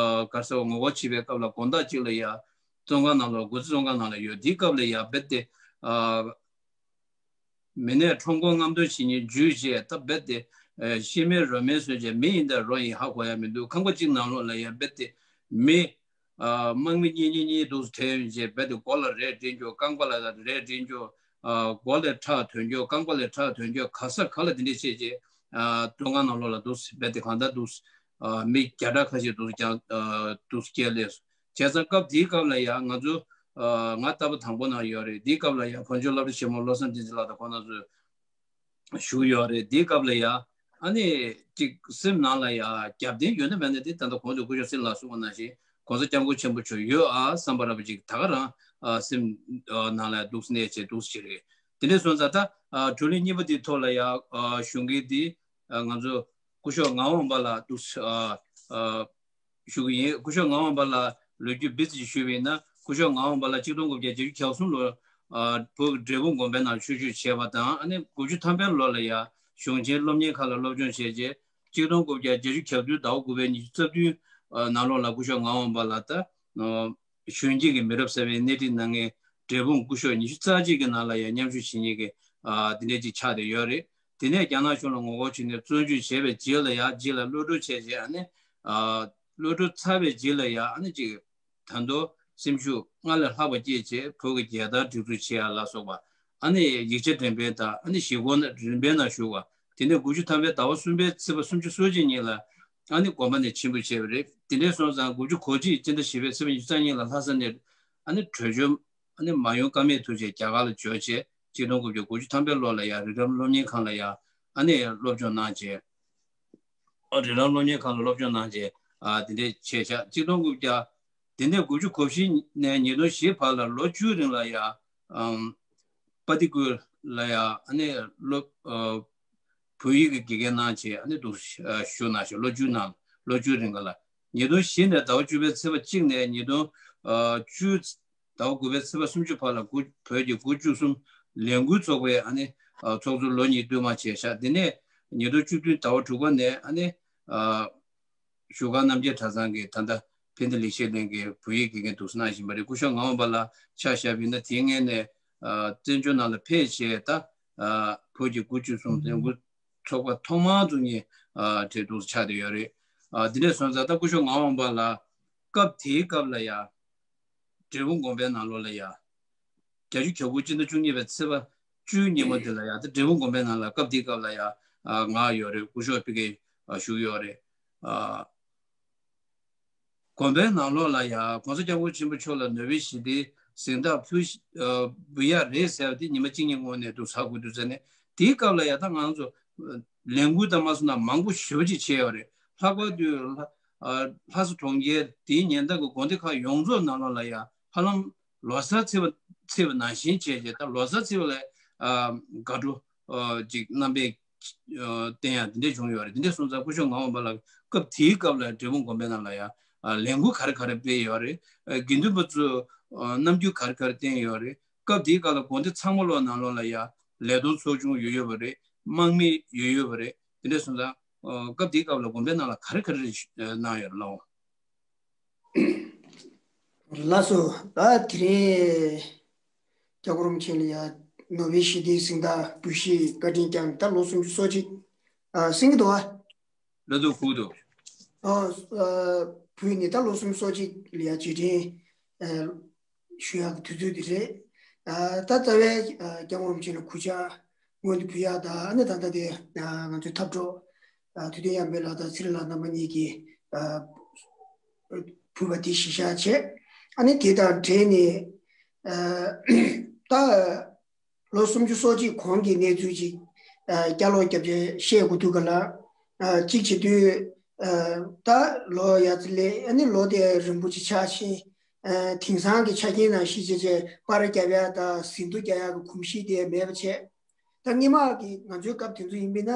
ག་རེ་ཟེར་བ་ངོ་རྒོལ་བྱེད་པའི་སྐབས་ལ་དགོང་དག་ཅིག་ལ་ཡ། བཙོན་ཁང་ནང་ལ། དགོ་ཚུལ་བཙོན་ཁང་ནང་ལ་ཡོད། དེའི་སྐབས་ལ་ཡ་རྦད་དེ། ཨ། མི་ནས་ཁྲོམ་སྐོར་རྔམ་སྟོན་བྱེད་མཁན་འཇུས་བྱས། ད་རྦད་དེ། ཨ། ཤི་མེད་རོ་མེད་བཟོས་བྱས། མི་ཡིན་ད་རོ་ཡིན་ཧ་གོ་ཡ་མི་འདུག་ཁང་པ་གཅིག་ནང་ལོགས་ལ་ཡ་རྦད་དེ་མི། ཨ། དམག་མི་གཉིས་གཉིས་གཉིས་འདུག་སེ་བྲོས་ཡོང་བྱས། རྦད་དེ་མགོ་ལ་རས་སྒྲིལ་རྒྱུ། རྐང་པ་ལ་རས་སྒྲིལ་རྒྱུ། ཨ། མགོ་ལ་ཁྲག་ཐོན་རྒྱུ། རྐང་པ་ལ་ཁྲག་ཐོན་རྒྱུ། ག་ས་ག་ལ་དེ་འདྲས་བྱས་བྱས། ཨ། བཙོན་ཁང་ནང་ལོགས་ལ་འདུག་སེ་རྦད་དེ་གང་ལྟར་འདུག་སེ། ཨ། མི་བརྒྱ་ཕྲག་ཁ་ཤས་འདུག་སེ་བརྒྱངས། ཨ། འདུག་སེ་བསྐྱལ་སླེབས་སོང་། བྱས་ཙང་སྐབས་དེའི་སྐབས་ལ་ཡ་ང་ཚོ། ཨ། ང་རྟ་པ་དང་པོ་ནང་ཡོད་རེད། དེའི་སྐབས་ལ་ཡ་བོད་ལྗོངས་སློབ་གྲྭ་ཆེན་མོ་བློ་བཟང་བསྟན་འཛིན་ལགས་དང་ཁོང་རྣམ་ཚོ་བཞུགས་ཡོད་རེད། དེའི་སྐབས་ལ་ཡ། ཨ་ནི་ཅིག་སེམས་ནང་ལ་ཡ་རྒྱབ་རྟེན་ཡོད་ན་མེད་ན་དེ་ད་ལྟ་གོང་དུ་སྐུ་ཞབས་སྲིད་ལགས་གསུངས་པ་ནང་བཞིན་གོང་ས་སྐྱབས་མགོན་ཆེན་པོ་མཆོག་ཡོད་ཨ་བསམ་པ་འདྲ་པོ་ཅིག་ད་ག་རང་། ཨ། སེམས། ཨ། ནང་ལ་འདུག་སེ་གནས་བྱས་འདུག་སེ་བྱས་རེད། དེ་འདྲ་སོང་ཙང་ད། ཨ། བགྲོ་གླེང་གཉིས་པ་དེའི་ཐོག་ལ་ཡ། ཨ། གཞུང་གི་དེ། ཨ། ང་ཚོ་སྐུ་ཞབས་ངག་དབང་པ་ལགས་འདུག་སེ། ཨ། ཨ། ཞུ་གི་ཡིན། སྐུ་ཞབས་ངག་དབང་པ་ལགས་ལོ་རྒྱུས་སྦིར་ཙམ་ཞུས་པ་ཡིན་ན། སྐུ་ཞབས་ངག་དབང་པ་ལགས་གཅིག་སྟོང་དགུ་བརྒྱ་བརྒྱད་ཅུ་གྱ་གསུམ་ལོར། ཨ། བོད་ཀྱི་འབྲས་སྤུངས་དགོན་པའི་ནང་ཆོས་ཞུགས་བྱས་པ་དང་། ཨ་ནི་དགུ་བཅུ་ཐམ་པའི་ལོ་ལ་ཡ་གཞུང་ཆེན་སློབ་གཉེར་ཁང་ལ་སློབ་སྦྱོང་བྱས་རྗེས། གཅིག་སྟོང་དགུ་བརྒྱ་བརྒྱད་ཅུ་གྱ་བདུན་ཟླ་བ་དགུ་པའི་ཉི་ཤུ་རྩ་བདུན། ཨ། ནང་ལོགས་ལ་སྐུ་ཞབས་ངག་དབང་པ་ལགས་ད། ཨ། གཞོན་སྐྱེས་ཀྱི་མི་རབས་གསར་པའི་སྣེ་ཁྲིད་གནང་མཁན་འབྲས་སྤུངས་སྐུ་ཞབས་ཉི་ཤུ་རྩ་གཅིག་གི་ནང་ལ་ཡང་མཉམ་ཞུགས་བྱེད་མཁན་གྱི་ཨ་དེ་འདྲས་ཅིག་ཆགས་བསྡད་ཡོད་རེད། དེ་ནས་རྒྱ་ནག་གཞུང་ལ་ངོ་རྒོལ་བྱས་ནས་བཙོན་འཇུག་བྱས་པའི་རྗེས་ལ་ཡང་རྗེས་ལ་གློད་བཀྲོལ་བྱས་རྗེས་ཨ་ནི་ཨ་གློད་བཀྲོལ་ཚར་བའི་རྗེས་ལ་ཡང་ཨ་ནི་ཅིག་ད་དུང་སེམས་ཤུགས་སྔར་ལས་ལྷག་པ་སྐྱེས་བྱས་བོད་ཀྱི་རྒྱལ་དར་སྒྲིག་འཛུགས་བྱེད་ཡ་ལ་སོགས་པ་ཨ་ནི་ཡིག་ཆ་འགྲེམས་སྤེལ་དང་ཨ་ནི་གཞིས་ཁོངས་རིམ་པའི་ནང་ཞུགས་པ། དེ་ནས་དགུ་བཅུ་ཐམ་པའི་ཟླ་བ་གསུམ་པའི་ཚེས་པ་སུམ་ཅུ་སོ་གཅིག་ཉིན་ལ་ཨ་ནི་དགོན་པ་ནས་ཆེན་པོ་བྱས་པ་རེད། དེ་འདྲའི་སོང་ཙང་དགུ་བཅུ་གོ་གཅིག་སྤྱི་ཟླ་བཞི་པའི་ཚེས་པ་ཉི་ཤུ་རྩ་གཉིས་ལ་ལྷ་ས་ནས་ཨ་ནི་བྲོས་བྱོལ་ཨ་ནི་མ་ཡོང་ཀ་མེད་ཐུག་བྱས་རྒྱ་གར་ལ་འབྱོར་བྱས་གཅིག་སྟོང་དགུ་བརྒྱ་དགུ་བཅུ་ཐམ་པའི་ལོ་ལ་ཡང་རི་རབ་སློབ་གཉེར་ཁང་ལ་ཡང་ཨ་ནི་སློབ་སྦྱོང་གནང་བྱས། རི་རབ་སློབ་གཉེར་ཁང་ལ་སློབ་སྦྱོང་གནང་བྱས་ཨ་དེ་འདྲས་བྱས་ཤག་གཅིག་སྟོང་དགུ་བརྒྱ། དེ་ནས་དགུ་བཅུ་གོ་བཞི་ནས་ཉིས་སྟོང་བཞི་བར་ལ་ལོ་བཅུའི་རིང་ལ་ཡང་ཨམ་པ་ཏི་ཀུ་ལ་ཡང་ཨ་ནི་སློབ་ཨ་བོད་ཡིག་གི་དགེ་རྒན་གནང་བྱས་ཨ་ནི་འདུག་ཨ་བཞུགས་གནང་ཞིང་ལོ་བཅུའི་ནང་ལོ་བཅུའི་རིང་ག་ལ་ཉིས་སྟོང་བཞི་ནས་ཟླ་བ་བཅུ་པའི་ཚེས་པ་གཅིག་ནས་ཉིས་སྟོང་ཨ་བཅུ་ཟླ་བ་དགུ་པའི་ཚེས་པ་སུམ་ཅུ་བར་ལ་དགུ་བོད་ཀྱི་དགུ་བཅུ་གསུམ་ལས་འགུལ་ཚོགས་པའི་ཨ་ནི་ཨ་ཚོགས་གཙོ་ལོ་གཉིས་བསྟུད་མར་བྱས་ཤག་དེ་ནས་ཉིས་སྟོང་བཅུ་བདུན་ཟླ་བ་དྲུག་པ་ནས་ཨ་ནི་ཨ་བཞུགས་སྒར་རྣམ་རྒྱལ་གྲྭ་ཚང་གི་ད་ལྟ་ཕན་བདེ་ལེགས་བཤད་གླིང་གི་བོད་ཡིག་དགེ་རྒན་འདུག་སེ་གནང་བཞིན་པ་རེད། སྐུ་ཞབས་ངག་དབང་པ་ལགས་ཆ་བཞག་པ་ཡིན་ན་དེའི་སྔོན་ནས་ཨ་བཙན་བྱོལ་ནང་ལ་ཕེབས་བྱས་ད་ཨ་བོད་ཀྱི་དགུ་བཅུ་གསུམ་ལས་འགུལ་ཚོགས་པ་ཐོག་མར་དུ་ངས་ཨ་གྲས་འདུག་སེ་ཆགས་བསྡད་ཡོད་རེད། ཨ་དེ་འདྲས་སོང་ཙང་ད་སྐུ་ཞབས་ངག་དབང་པ་ལགས་སྐབས་དེའི་སྐབས་ལ་ཡང་འབྲས་སྤུངས་དགོན་པའི་ནང་ལོགས་ལ་ཡ། བརྒྱད་ཅུ་གྱ་དགུ་སྤྱི་ཟླ་བཅུ་གཉིས་པའི་ཚེས་པ་བཅུའི་ཉིན་མོ་འདི་ལ་ཡ་ད་འབྲས་སྤུངས་དགོན་པའི་ནང་ལ་སྐབས་དེའི་སྐབས་ལ་ཡ་ང་ཡོད་རེད། སྐུ་ཞབས་ཕ་གིར་བཞུགས་ཡོད་རེད། དགོན་པའི་ནང་ལོགས་ལ་ཡ་༸གོང་ས་༸སྐྱབས་མགོན་ཆེན་པོ་མཆོག་ལ་ནོ་བེལ་ཞི་བདེའི་གཟེངས་རྟགས་ཕུལ་འབུལ་ཡ་རེད་ཟེར་བ་དེ་ཉི་མ་གཅིག་གཉིས་སྔོན་ནས་འདུག་ཟེར་དགོས་འདུག་ཟེར་ནས་དེའི་སྐབས་ལ་ཡ་ད་ང་ཚོ་ལས་འགུལ་དང་མ་སོང་ན་མང་པོ་ཞེ་པོ་ཅིག་བྱས་ཡོད་རེད། ལྷག་པར་དུ་ལྷ་ལྷ་ས་གྲོང་ཁྱེར་དེའི་ཉེ་འདབས་ཀྱི་དགོན་སྡེ་ཁག་ཡོངས་རྫོགས་ནང་ལོགས་ལ་ཡ་ཧ་ལམ་ལོ་གསར་ཚེས་པ་ཚེས་པ་ནང་བཞིན་བྱས་རྗེས་ད་ལོ་གསར་ཚེས་པ་ལ་དགའ་སྤྲོ་ཅིག་རྣམ་པས་བསྟན་ཡ་དེ་འདྲས་བྱུང་ཡོད་རེད། དེ་འདྲས་སོང་ཙང་སྐུ་ཞབས་ངག་དབང་པ་ལགས་སྐབས་དེའི་སྐབས་ལ་འབྲས་སྤུངས་དགོན་པའི་ནང་ལ་ཡ་ལས་འགུལ་ག་རེ་ག་རེ་སྤེལ་ཡོད་རེད། དགེ་འདུན་པ་ཚོས་རྣམ་འགྱུར་ག་རེ་ག་རེ་བསྟན་ཡོད་རེད། སྐབས་དེའི་སྐབས་ལ་དགོན་སྡེ་ཚང་མ་ལོག་ནང་ལོགས་ལ་ཡ་ལས་དོན་ཚོགས་ཆུང་ཡོད་ཡོད་པ་རེད། དམག་མི་ཡོད་ཡོད་པ་རེད། དེ་འདྲས་སོང་ཙང་སྐབས་དེའི་སྐབས་ལ་དགོན་པའི་ནང་ལ་ག་རེ་ག་རེ་གནང་ཡོད་རེད་ལགས། ལགས་སོ། ད་དེ་རིང་སྐྱབས་མགོན་རིན་པོ་ཆེ་ལ་ཡ་ནོ་བེལ་ཞི་བདེའི་གཟེངས་རྟགས་འབུལ་བཞེས་བཀའ་དྲིན་བསྐྱངས་ད་ལོ་སུམ་ཅུ་སོ་གཅིག་ཨ་ཟིན་གྱི་འདུག་ཨ། ལ་དུ་ཁུག་ཏུ། ཨ་ཨ་བུ་ནི་ད་ལོ་སུམ་ཅུ་སོ་གཅིག་ལ་ཡ་རྗེས་དྲན་ཨ་ཞུ་ཡག་གི་དུས་ཚོད་འདི་རེད། ཨ་ད་རྩ་བའི་ཨ་སྐྱབས་མགོན་རིན་པོ་ཆེ་ལ་གུས་ཕྱག་སྔོན་དུ་ཕུལ་ཡག་དང་ཨ་ནི་ད་ལྟ་དེ་ཨ་ང་ཚོའི་འཐབ་གྲོགས་ཨ་དུས་སྟོན་ཡར་འཕེལ་ལགས་དང་ཚེ་རིང་ལགས་རྣམ་པ་གཉིས་ཀྱིས་ཨ་ཕུལ་བ་དེ་གཞི་བཞག་བྱས། ཨ་ནི་དེ་དང་འབྲེལ་ནས་ཨ་ད་ལོ་སུམ་ཅུ་སོ་གཅིག་གོང་གི་གནས་ཚུལ་ཅིག་ཨ་བསྐྱར་ལོག་བརྒྱབ་བྱས་བཤད་དགོས་འདུག་ག་ལ། ཨ་གཅིག་བྱེད་དུས་ཨ་ད་ལོ་ཡ་ཙི་ལས་ཨ་ནི་ལོ་དེ་རིང་པོ་ཅིག་ཆགས་ཤིང་། ཨ་དེང་སང་གི་ཆ་རྐྱེན་ནང་གཞི་བྱས་བྱས་པར་རྒྱབ་ཡ་དང་ཟིན་ཐོ་རྒྱག་ཡ་གི་གོམས་གཤིས་དེ་མེད་པ་བྱས། ད་སྔོན་མ་གི་ང་ཚོའི་སྐབས་དེ་ཚོ་ཡིན་པས་ན་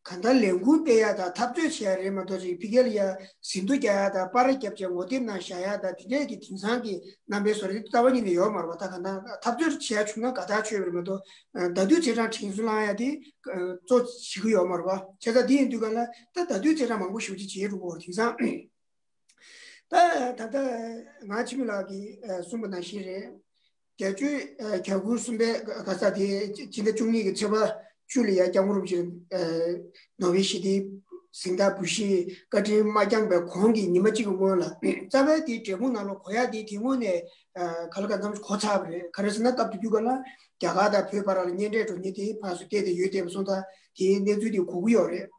གང་ལྟར་ལས་འགུལ་སྤེལ་ཡ་དང་འཐབ་རྩོད་བྱེད་ཡ་རེད་མ་གཏོགས་ཅིག་ཕ་གི་ལ་ཡ་ཟིན་ཐོ་རྒྱག་ཡ་དང་པར་རྒྱབ་བྱས་ངོ་དེབ་ནང་བཞག་ཡ་དང་དེ་འདྲས་ཀྱི་དེང་སང་གི་རྣམ་པའི་བཟོ་འདྲ་དེ་རྩ་བ་ཉིད་ནས་ཡོད་མ་རེད་པ། ད་གང་ལྟར་འཐབ་རྩོད་བྱེད་ཡ་བྱུང་ན་དགའ་ཐག་ཆོད་པ་རེད་མ་གཏོགས་ད་དུས་ཚེས་གྲངས་དྲན་གསོ་བསླང་ཡ་དེ་གཙོ་བྱེད་ཀྱི་ཡོད་མ་རེད་པ། བྱས་ཙང་དེ་ཡིན་དུས་ག་ལ་ད་ད་དུས་ཚེས་གྲངས་མང་པོ་ཞེ་པོ་ཅིག་བྱས་འགྲོ་གི་ཡོད་རེད་དེང་སང་། ད་ད་ལྟ་ང་འཆི་མེད་ལགས་ཀྱིས་ཨ་གསུངས་པ་ནང་བཞིན་རེད། བརྒྱད་ཅུ་ཨ་གྱ་དགུ་གསུམ་པའི་ག་ས་དེ་སྤྱི་ཟླ་བཅུ་གཉིས་ཀྱི་ཚེས་པ་བཅུ་ལ་ཡ་སྐྱབས་མགོན་རིན་པོ་ཆེ་ཨ་ནོ་བེལ་ཞི་བདེའི་གཟེངས་རྟགས་འབུལ་བཞེས་བཀའ་དྲིན་མ་བསྐྱངས་པའི་གོང་གི་ཉི་མ་གཅིག་གི་སྔོན་ལ་རྩ་བའི་དེའི་འབྲས་སྤུངས་ནང་ལ་གོ་ཡ་དེ་དེ་སྔོན་ནས་ཨ་ག་ལ་ག་འཚམ་གོ་ཚར་བ་རེད། ག་རེ་ཟེར་ན་སྐབས་དེ་དུས་ག་ལ་རྒྱ་གར་དང་བོད་བར་ལ་གཉེན་འཕྲད་འགྲོ་མཁན་དེ་ཕར་ཚུར་བལྟས་ཏེ་ཡོད་བསྡད་པ་སོང་ཙང་དེའི་གནས་ཚུལ་དེ་གོ་གི་ཡོད་རེད།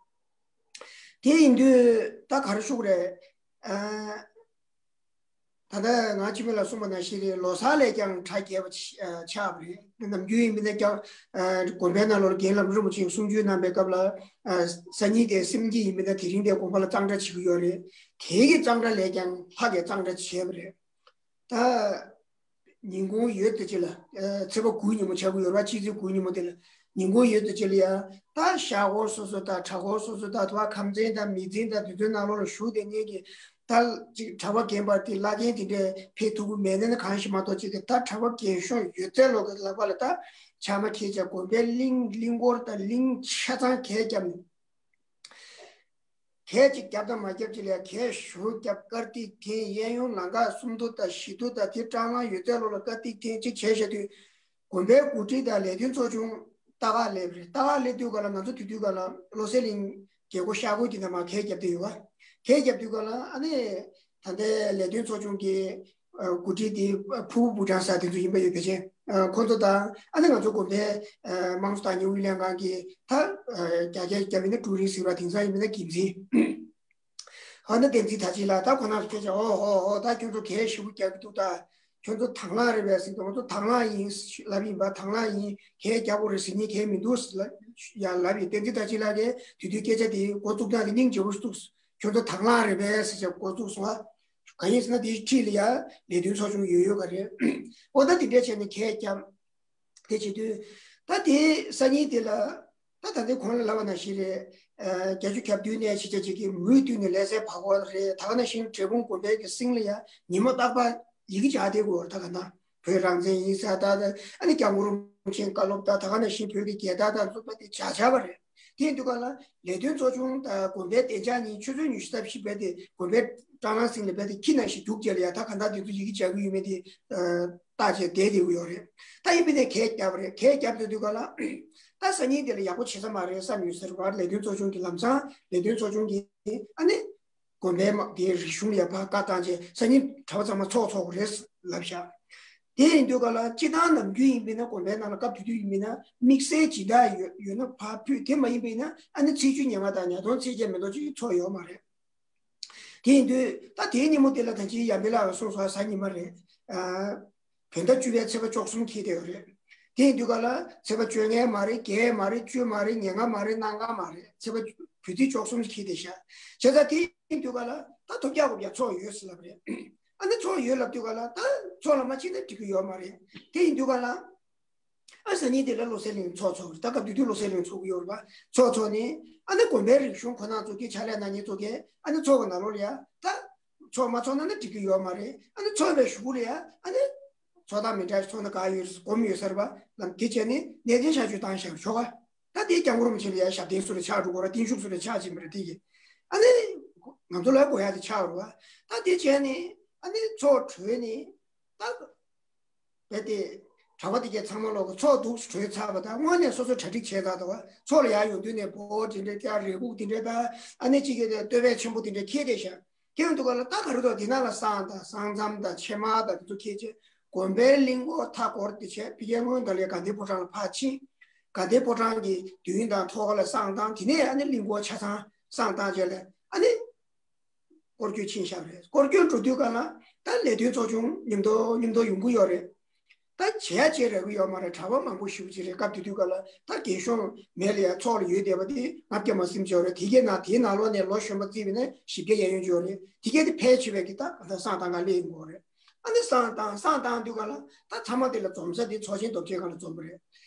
དེ་ཡིན་དུས་ད་ག་རེ་ཞུ་དགོས་རེད། ཨ་ད་ལྟ་ང་འཆི་མེད་ལགས་གསུངས་པ་ནང་བཞིན་རེད། ལོ་གསར་ལ་ཀྱང་གྲ་རྒྱས་པ་ཆགས་པ་རེད། ནམ་རྒྱུན་ཡིན་པ་ན་ཀྱང་ཨ་དགོན་པའི་ནང་ལོགས་ལ་རྒན་ལམ་རིན་པོ་ཆེས་གསུང་ཆོས་གནང་པའི་སྐབས་ལ་ཨ་སང་ཉིན་དེ་སེམས་བསྐྱེད་ཡིན་པ་ན་དེ་རིང་དེ་དགོན་པ་ལ་གཙང་སྦྲ་བྱེད་ཀྱི་ཡོད་རེད། དེ་གི་གཙང་སྦྲ་ལས་ཀྱང་ལྷག་གི་གཙང་སྦྲ་བྱས་པ་རེད། ད་ཉིན་གུང་ཡོལ་དུས་ཅིག་ལ་ཨ་ཚེས་པ་དགུའི་ཉིན་མོ་ཆགས་ཀྱི་ཡོད་རེད་པ། ཕྱི་ཚེས་དགུའི་ཉིན་མོ་དེ་ལ་ཉིན་གུང་ཡོལ་དུས་ཅིག་ལ་ཡ་ད་ཤག་སྒོར་སོ་སོ་དང་གྲྭ་སྒོར་སོ་སོ་དང་དུ་བ་ཁམས་ཚན་དང་མི་ཚན་དང་དེ་ཚོའི་ནང་ལོགས་ལ་བཞུགས་བསྡད་མཁན་གྱི་ད་ཅིག་གྲྭ་པ་རྒན་པ་དེ་བླ་རྒན་དེ་འདྲས་ཕེབས་ཐུབ་ཀྱི་མེད་ན་ནི་གང་ཞིག་མ་གཏོགས་ཅིག་གི་ད་གྲྭ་པ་རྒན་གཞོན་ཡོད་ཚད་ལོག་གི་ལག་པ་ལ་ད་ཕྱག་མ་འཁྱེར་བྱས་དགོན་པའི་གླིང་གླིང་སྐོར་དང་གླིང་ཆ་ཚང་གས་བརྒྱབ་ནས། གད་ཅིག་བརྒྱབ་དང་མ་བརྒྱབ་ཅིག་ལ་གད་ཞུ་བརྒྱབ། དཀར་ཐིག་འཐེན། གཡས་གཡོན་ལམ་ཁ་སུམ་མདོ་དང་བཞི་མདོ་དང་དེ་སྲང་ལམ་ཡོད་ཚད་ལོགས་ལ་དཀར་ཐིག་འཐེན་ཅིག་བྱས་བཞག་དུས། དགོན་པའི་འགོ་ཁྲིད་དང་ལས་དོན་ཚོགས་ཆུང་ལྟ་ག་སླེབས་རེད། ལྟ་ག་སླེབས་དུས་ག་ལ་ང་ཚོ་དེ་དུས་ག་ལ་བློ་གསལ་གླིང་རྒྱལ་སྒོ་ཤར་སྒོ་དེ་འདྲ་མར་གད་བརྒྱབ་བསྡད་ཡོད་པ། གད་བརྒྱབ་དུས་ག་ལ་ཨ་ནི་ད་ལྟའི་ལས་དོན་ཚོགས་ཆུང་གི་འགོ་ཁྲིད་དེ་ཕུ་བོ་བུ་ཀྲང་ཟེར་དེ་ཚོ་ཡིན་པ་ཡོད། ཕལ་ཆེར་ཁོང་ཚོ་དང་ཨ་ནི་ང་ཚོ་དགོན་པའི་དམངས་གཙོ་དར་ཡང་ཨུ་ཡོན་ལྷན་ཁང་གི་ད་རྒྱ་སྐད་རྒྱབ་ཡིན་ན་ཀྲུའུ་རིན་ཟེར་བ། དེང་སང་ཡིན་ན་འགན་འཛིན། ཨ་ནི་བསྟན་འཛིན་དར་རྒྱས་ལགས། ད་ཁོ་ན་སྐད་ཆ། ཨོ་ཨོ་ཨོ། ད་ཁྱོད་ཚོ་གད་ཞེ་པོ་བརྒྱབ་ཀྱི་འདུག་ད་ཁྱོད་ཚོ་དང་བླངས་རེད་པས་ཟེར་དུས། ང་ཚོ་དང་བླངས་ཡིན་ལབ་ཡིན་པ། དང་བླངས་ཡིན། གད་རྒྱག་དགོས་རེད་ཟེར་མཁན་གང་ཡང་མི་འདུག་ལབ་ཡ་ལབ་ཡིན། བསྟན་འཛིན་དར་རྒྱས་ལགས་ཀྱིས་དེ་དུས་སྐད་ཆ་དེ་འགོ་བཙུགས་སྟངས་དེ་སྙིང་རྗེ་པོ་བཙུགས། ཁྱོད་ཚོ་དང་བླངས་རེད་པས་ཟེར་བྱས་འགོ་བཙུགས་སོང་ང་། གང་ཡིན་ཟེར་ན་དེའི་འཁྲིས་ལ་ཡ་ལས་དོན་ཚོགས་ཆུང་ཡོད་ཡོད་ག་རེད། འོ་ད་དེ་འདྲ་བྱས་ནས་གད་བརྒྱབ། དེ་བྱེད་དུས་ད་དེའི་སང་ཉིན་དེ་ལ། ད་ད་ལྟའི་གོང་ལ་ལབ་པ་ནང་བཞིན་རེད། ཨ། བརྒྱད་ཅུ་གྱ་བདུན་ནས་ཕྱི་རྒྱལ་ཅིག་གི་མུས་བསྡུས་ནས་ལས་སའི་བར་སྐོར་རེད། ད་ག་ནང་བཞིན་འབྲས་སྤུངས་དགོན་པའི་གི་སེང་ལ་ཡ་ཉི་མ་རྟག་པར་ཡི་གེ་སྦྱར་བསྡད་དགོས། ད་ག་ན་བོད་རང་བཙན་ཡིན་ཟེར་ད། ཨ་ནི་སྐྱབས་མགོན་རིན་པོ་ཆེའི་བཀའ་སློབ་ད། ད་ག་ནང་བཞིན་བོད་ཀྱི་རྒྱལ་དར་དང་བཙུགས་པ་དེ་སྦྱར་སྦྱར་བ་རེད། དེ་ཡིན་དུས་ག་ལ་ལས་དོན་ཚོགས་ཆུང་དང་དགོན་པའི་བདེ་འཇགས་གཉིས་ཆུ་ཚོད་ཉི་ཤུ་རྩ་བཞི་རྦད་དེ་དགོན་པའི་སྲང་ལམ་ཟིང་ལ་རྦད་དེ་ཁྱི་ནང་བཞིན་རྒྱུག་བྱས་ལ་ཡ། ད་ག་ད་དེ་ཚོ་ཡི་གེ་སྦྱར་གི་ཡོད་མེད་དེ་ཨ་བརྟག་བྱས་བསྡད་བསྡད་ཀྱི་ཡོད་རེད། ད་ཡིན་པས་ན་གད་བརྒྱབ་རེད། གད་བརྒྱབ་བསྡད་དུས་ག་ལ་ད་སང་ཉིན་དེ་ལ་ཡག་པོ་བྱེད་ས་མ་རེད་བསམ་ཡོད་ས་རེད་པ། ལས་དོན་ཚོགས་ཆུང་གི་ལམ་སང་ལས་དོན་ཚོགས་ཆུང་གིས་ཨ་ནི་དགོན་པའི་དམག་དེའི་རིག་གཞུང་ལ་ཡ་ཕར་བཀའ་བཏང་བྱས་སང་ཉིན་གྲྭ་པ་ཚང་མ་ཚོགས་འཚོགས་དགོས་རེད་ལབ་བཞག། དེ་ཡིན་དུས་ག་ལ་སྤྱིར་བཏང་ནམ་རྒྱུན་ཡིན་པས་ན་དགོན་པའི་ནང་ལ་སྐབས་དེ་དུས་ཡིན་པས་ན་དམིགས་བསལ་སྦྱིན་བདག་ཡོད་ཡོད་ན་ཕར་ཕུལ། དེ་མ་ཡིན་པས་ན་ཨ་ནི་ཚེས་བཅུ་ཉི་མ་དང་ཉ་སྟོང་ཚེས་བརྒྱད་མེ་ཏོག་ཅིག་ཚོགས་ཡོད་མ་རེད། དེ་ཡིན་དུས་ད་དེའི་ཉིན་མོ་དེ་ལ་ད་ཅི་ཡར་འཕེལ་ལགས་གསུངས་སོང་། གཟའ་ཉི་མ་རེད། ཨ། བོད་ཟླ་བཅུ་པའི་ཚེས་པ་བཅུ་གསུམ་འཁེལ་བསྡད་ཡོད་རེད། དེ་ཡིན་དུས་ག་ལ་ཚེས་པ་བཅོ་ལྔ་མ་རེད། བརྒྱད་མ་རེད། བཅུ་མ་རེད། ཉེར་ལྔ་མ་རེད། གནངས་གང་མ་རེད། ཚེས་པ་བཅུ། བོད་ཚེས་བཅུ་གསུམ་འཁེལ་བསྡད་ཤག། བྱས་ཙང་དེ་ཡིན་དུས་ག་ལ་ད་ཐོབ་རྒྱག་དགོས་རྒྱག་ཚོགས་ཡོད་ཟེར་ལབ་རེད། ཨ་ནི་ཚོགས་ཡོད་ལབ་དུས་ག་ལ་ད་ཚོགས་ལ་མ་ཕྱིན་ན་འགྲིག་གི་ཡོད་མ་རེད། དེ་ཡིན་དུས་ག་ལ། ཨ། སང་ཉིན་དེ་ལ་བློ་གསལ་གླིང་ཚོགས་ཚོགས་རེད། ད་སྐབས་དེ་དུས་བློ་གསལ་གླིང་ཚོགས་ཀྱི་ཡོད་རེད་པ། ཚོགས་ཚོགས་ནས་ཨ་ནི་དགོན་པའི་རིག་གཞུང་ཁོ་ན་ཚོ་གི་ཕྱག་ལས་གནང་མཁན་ཚོ་གིས་ཨ་ནི་ཚོགས་པ་ནང་ལོགས་ལ་ཡ་ད་ཚོགས་མ་ཚོགས་ན་ནི་འགྲིག་གི་ཡོད་མ་རེད། ཨ་ནི་ཚོགས་པའི་གཞུག་ལ་ཡ་ཨ་ནི་ཚོགས་སྟངས་མི་འདྲ་ཞིག་ཚོགས་ན་དགའ་ཡོད་སྒོམ་ཡོད་ས་རེད་པ། ལམ་དེ་བྱས་ནས་གནས་བརྟན་ཆགས་ཆོག་བཏང་བཞག་ཆོག་ག། ད་དེ་སྐྱབས་མགོན་རིན་པོ་ཆེ་ལ་ཡ་ཞབས་བརྟན་སུ་ལ་ཆགས་འགྲོ་དགོས་ར། བརྟན་བཞུགས་སུ་ལ་ཆགས་ཕྱིན་པ་རེད། དེ་གི་ཨ་ནི་ང་ཚོ་ལ་དགོས་ཡ་དེ་ཆགས་རེད་པ། ད་དེ་བྱས་ནས་ཨ་ནི་ཚོགས་གྲོལ་ནས་ད། རྦད་དེ་གྲྭ་པ་དེ་གས་ཚང་མ་ལོག་གི་ཚོགས་འདུག་གྲོལ་ཚར་བ་དང་སྔོན་ནས་སོ་སོ་གྲ་སྒྲིག་བྱས་ཚར་འདུག་བ། ཚོགས་ལ་ཡར་ཡོང་དུས་ནས་འབོ་དེ་འདྲས་ཀྱང་རེ་སྒུག་དེ་འདྲས་དང་ཨ་ནི་གཅིག་གིས་དེ་བསྟོད་པ་ཆེན་པོ་དེ་འདྲས་འཁྱེར་བསྡད་ཤག། འཁྱེར་འདུག་ག་ལ་ད་ག་རེ་འདུག་དེ་ནང་ལ་བསང་དང་བསང་མཚམས་དང་ཕྱེ་མར་དང་དེ་ཚོ་འཁྱེར་བྱས་དགོན་པའི་གླིང་སྐོར་མཐའ་བསྐོར་དེ་བྱས། ཕ་གིའི་སྔོན་དུ་ལ་དགའ་ལྡན་ཕོ་བྲང་ལ་ཕར་ཕྱིན། དགའ་ལྡན་ཕོ་བྲང་གི་མདུན་དང་ཐོག་ལ་བསང་བཏང་། དེ་ནས་ཨ་ནི་གླིང་སྐོར་ཆ་ཚང་བསང་བཏང་བྱས་ལ་ཨ་ནི། སྐོར་སྐྱོད་ཕྱིན་བཞག་རེད། སྐོར་སྐྱོད་འགྲོ་དུས་ག་ལ་ད་ལས་དོན་ཚོགས་ཆུང་མཉམ་དུ་མཉམ་དུ་ཡོང་གི་ཡོད་རེད། ད་བྱེད་ཡ་བྱེད་རག་གི་ཡོད་མ་རེད། གྲྭ་པ་མང་པོ་ཞེ་པོ་ཅིག་རེད། སྐབས་དེ་དུས་ག་ལ་ད་རྒན་གཞོན་མེད་ལ་ཡ་ཚོགས་ལ་ཡོད་བསྡད་པ་དེ་ལྔ་བརྒྱ་མ་ཟིན་ཅིག་ཡོད་རེད། དེ་གའི་ནང་དེའི་ནང་ལོགས་ནས་ལོ་གཞོན་པ་བརྩིས་པ་ཡིན་ན་བཞི་བརྒྱ་གཡས་གཡོན་ཅིག་ཡོད་རེད། དེ་གའི་དེ་ཕལ་ཆེ་བས་ཀྱི་ད་ད་བསང་བཏང་ག་སླེབས་ཡོང་གི་ཡོད་རེད། ཨ་ནི་བསང་བཏང་། བསང་བཏང་དུས་ག་ལ་ད་ཚང་མ་དེ་ལ་འཛོམས་ས་དེ་ཚོགས་ཆེན་རྡོ་རྗེ་སྒང་ལ་འཛོམས་པ་རེད།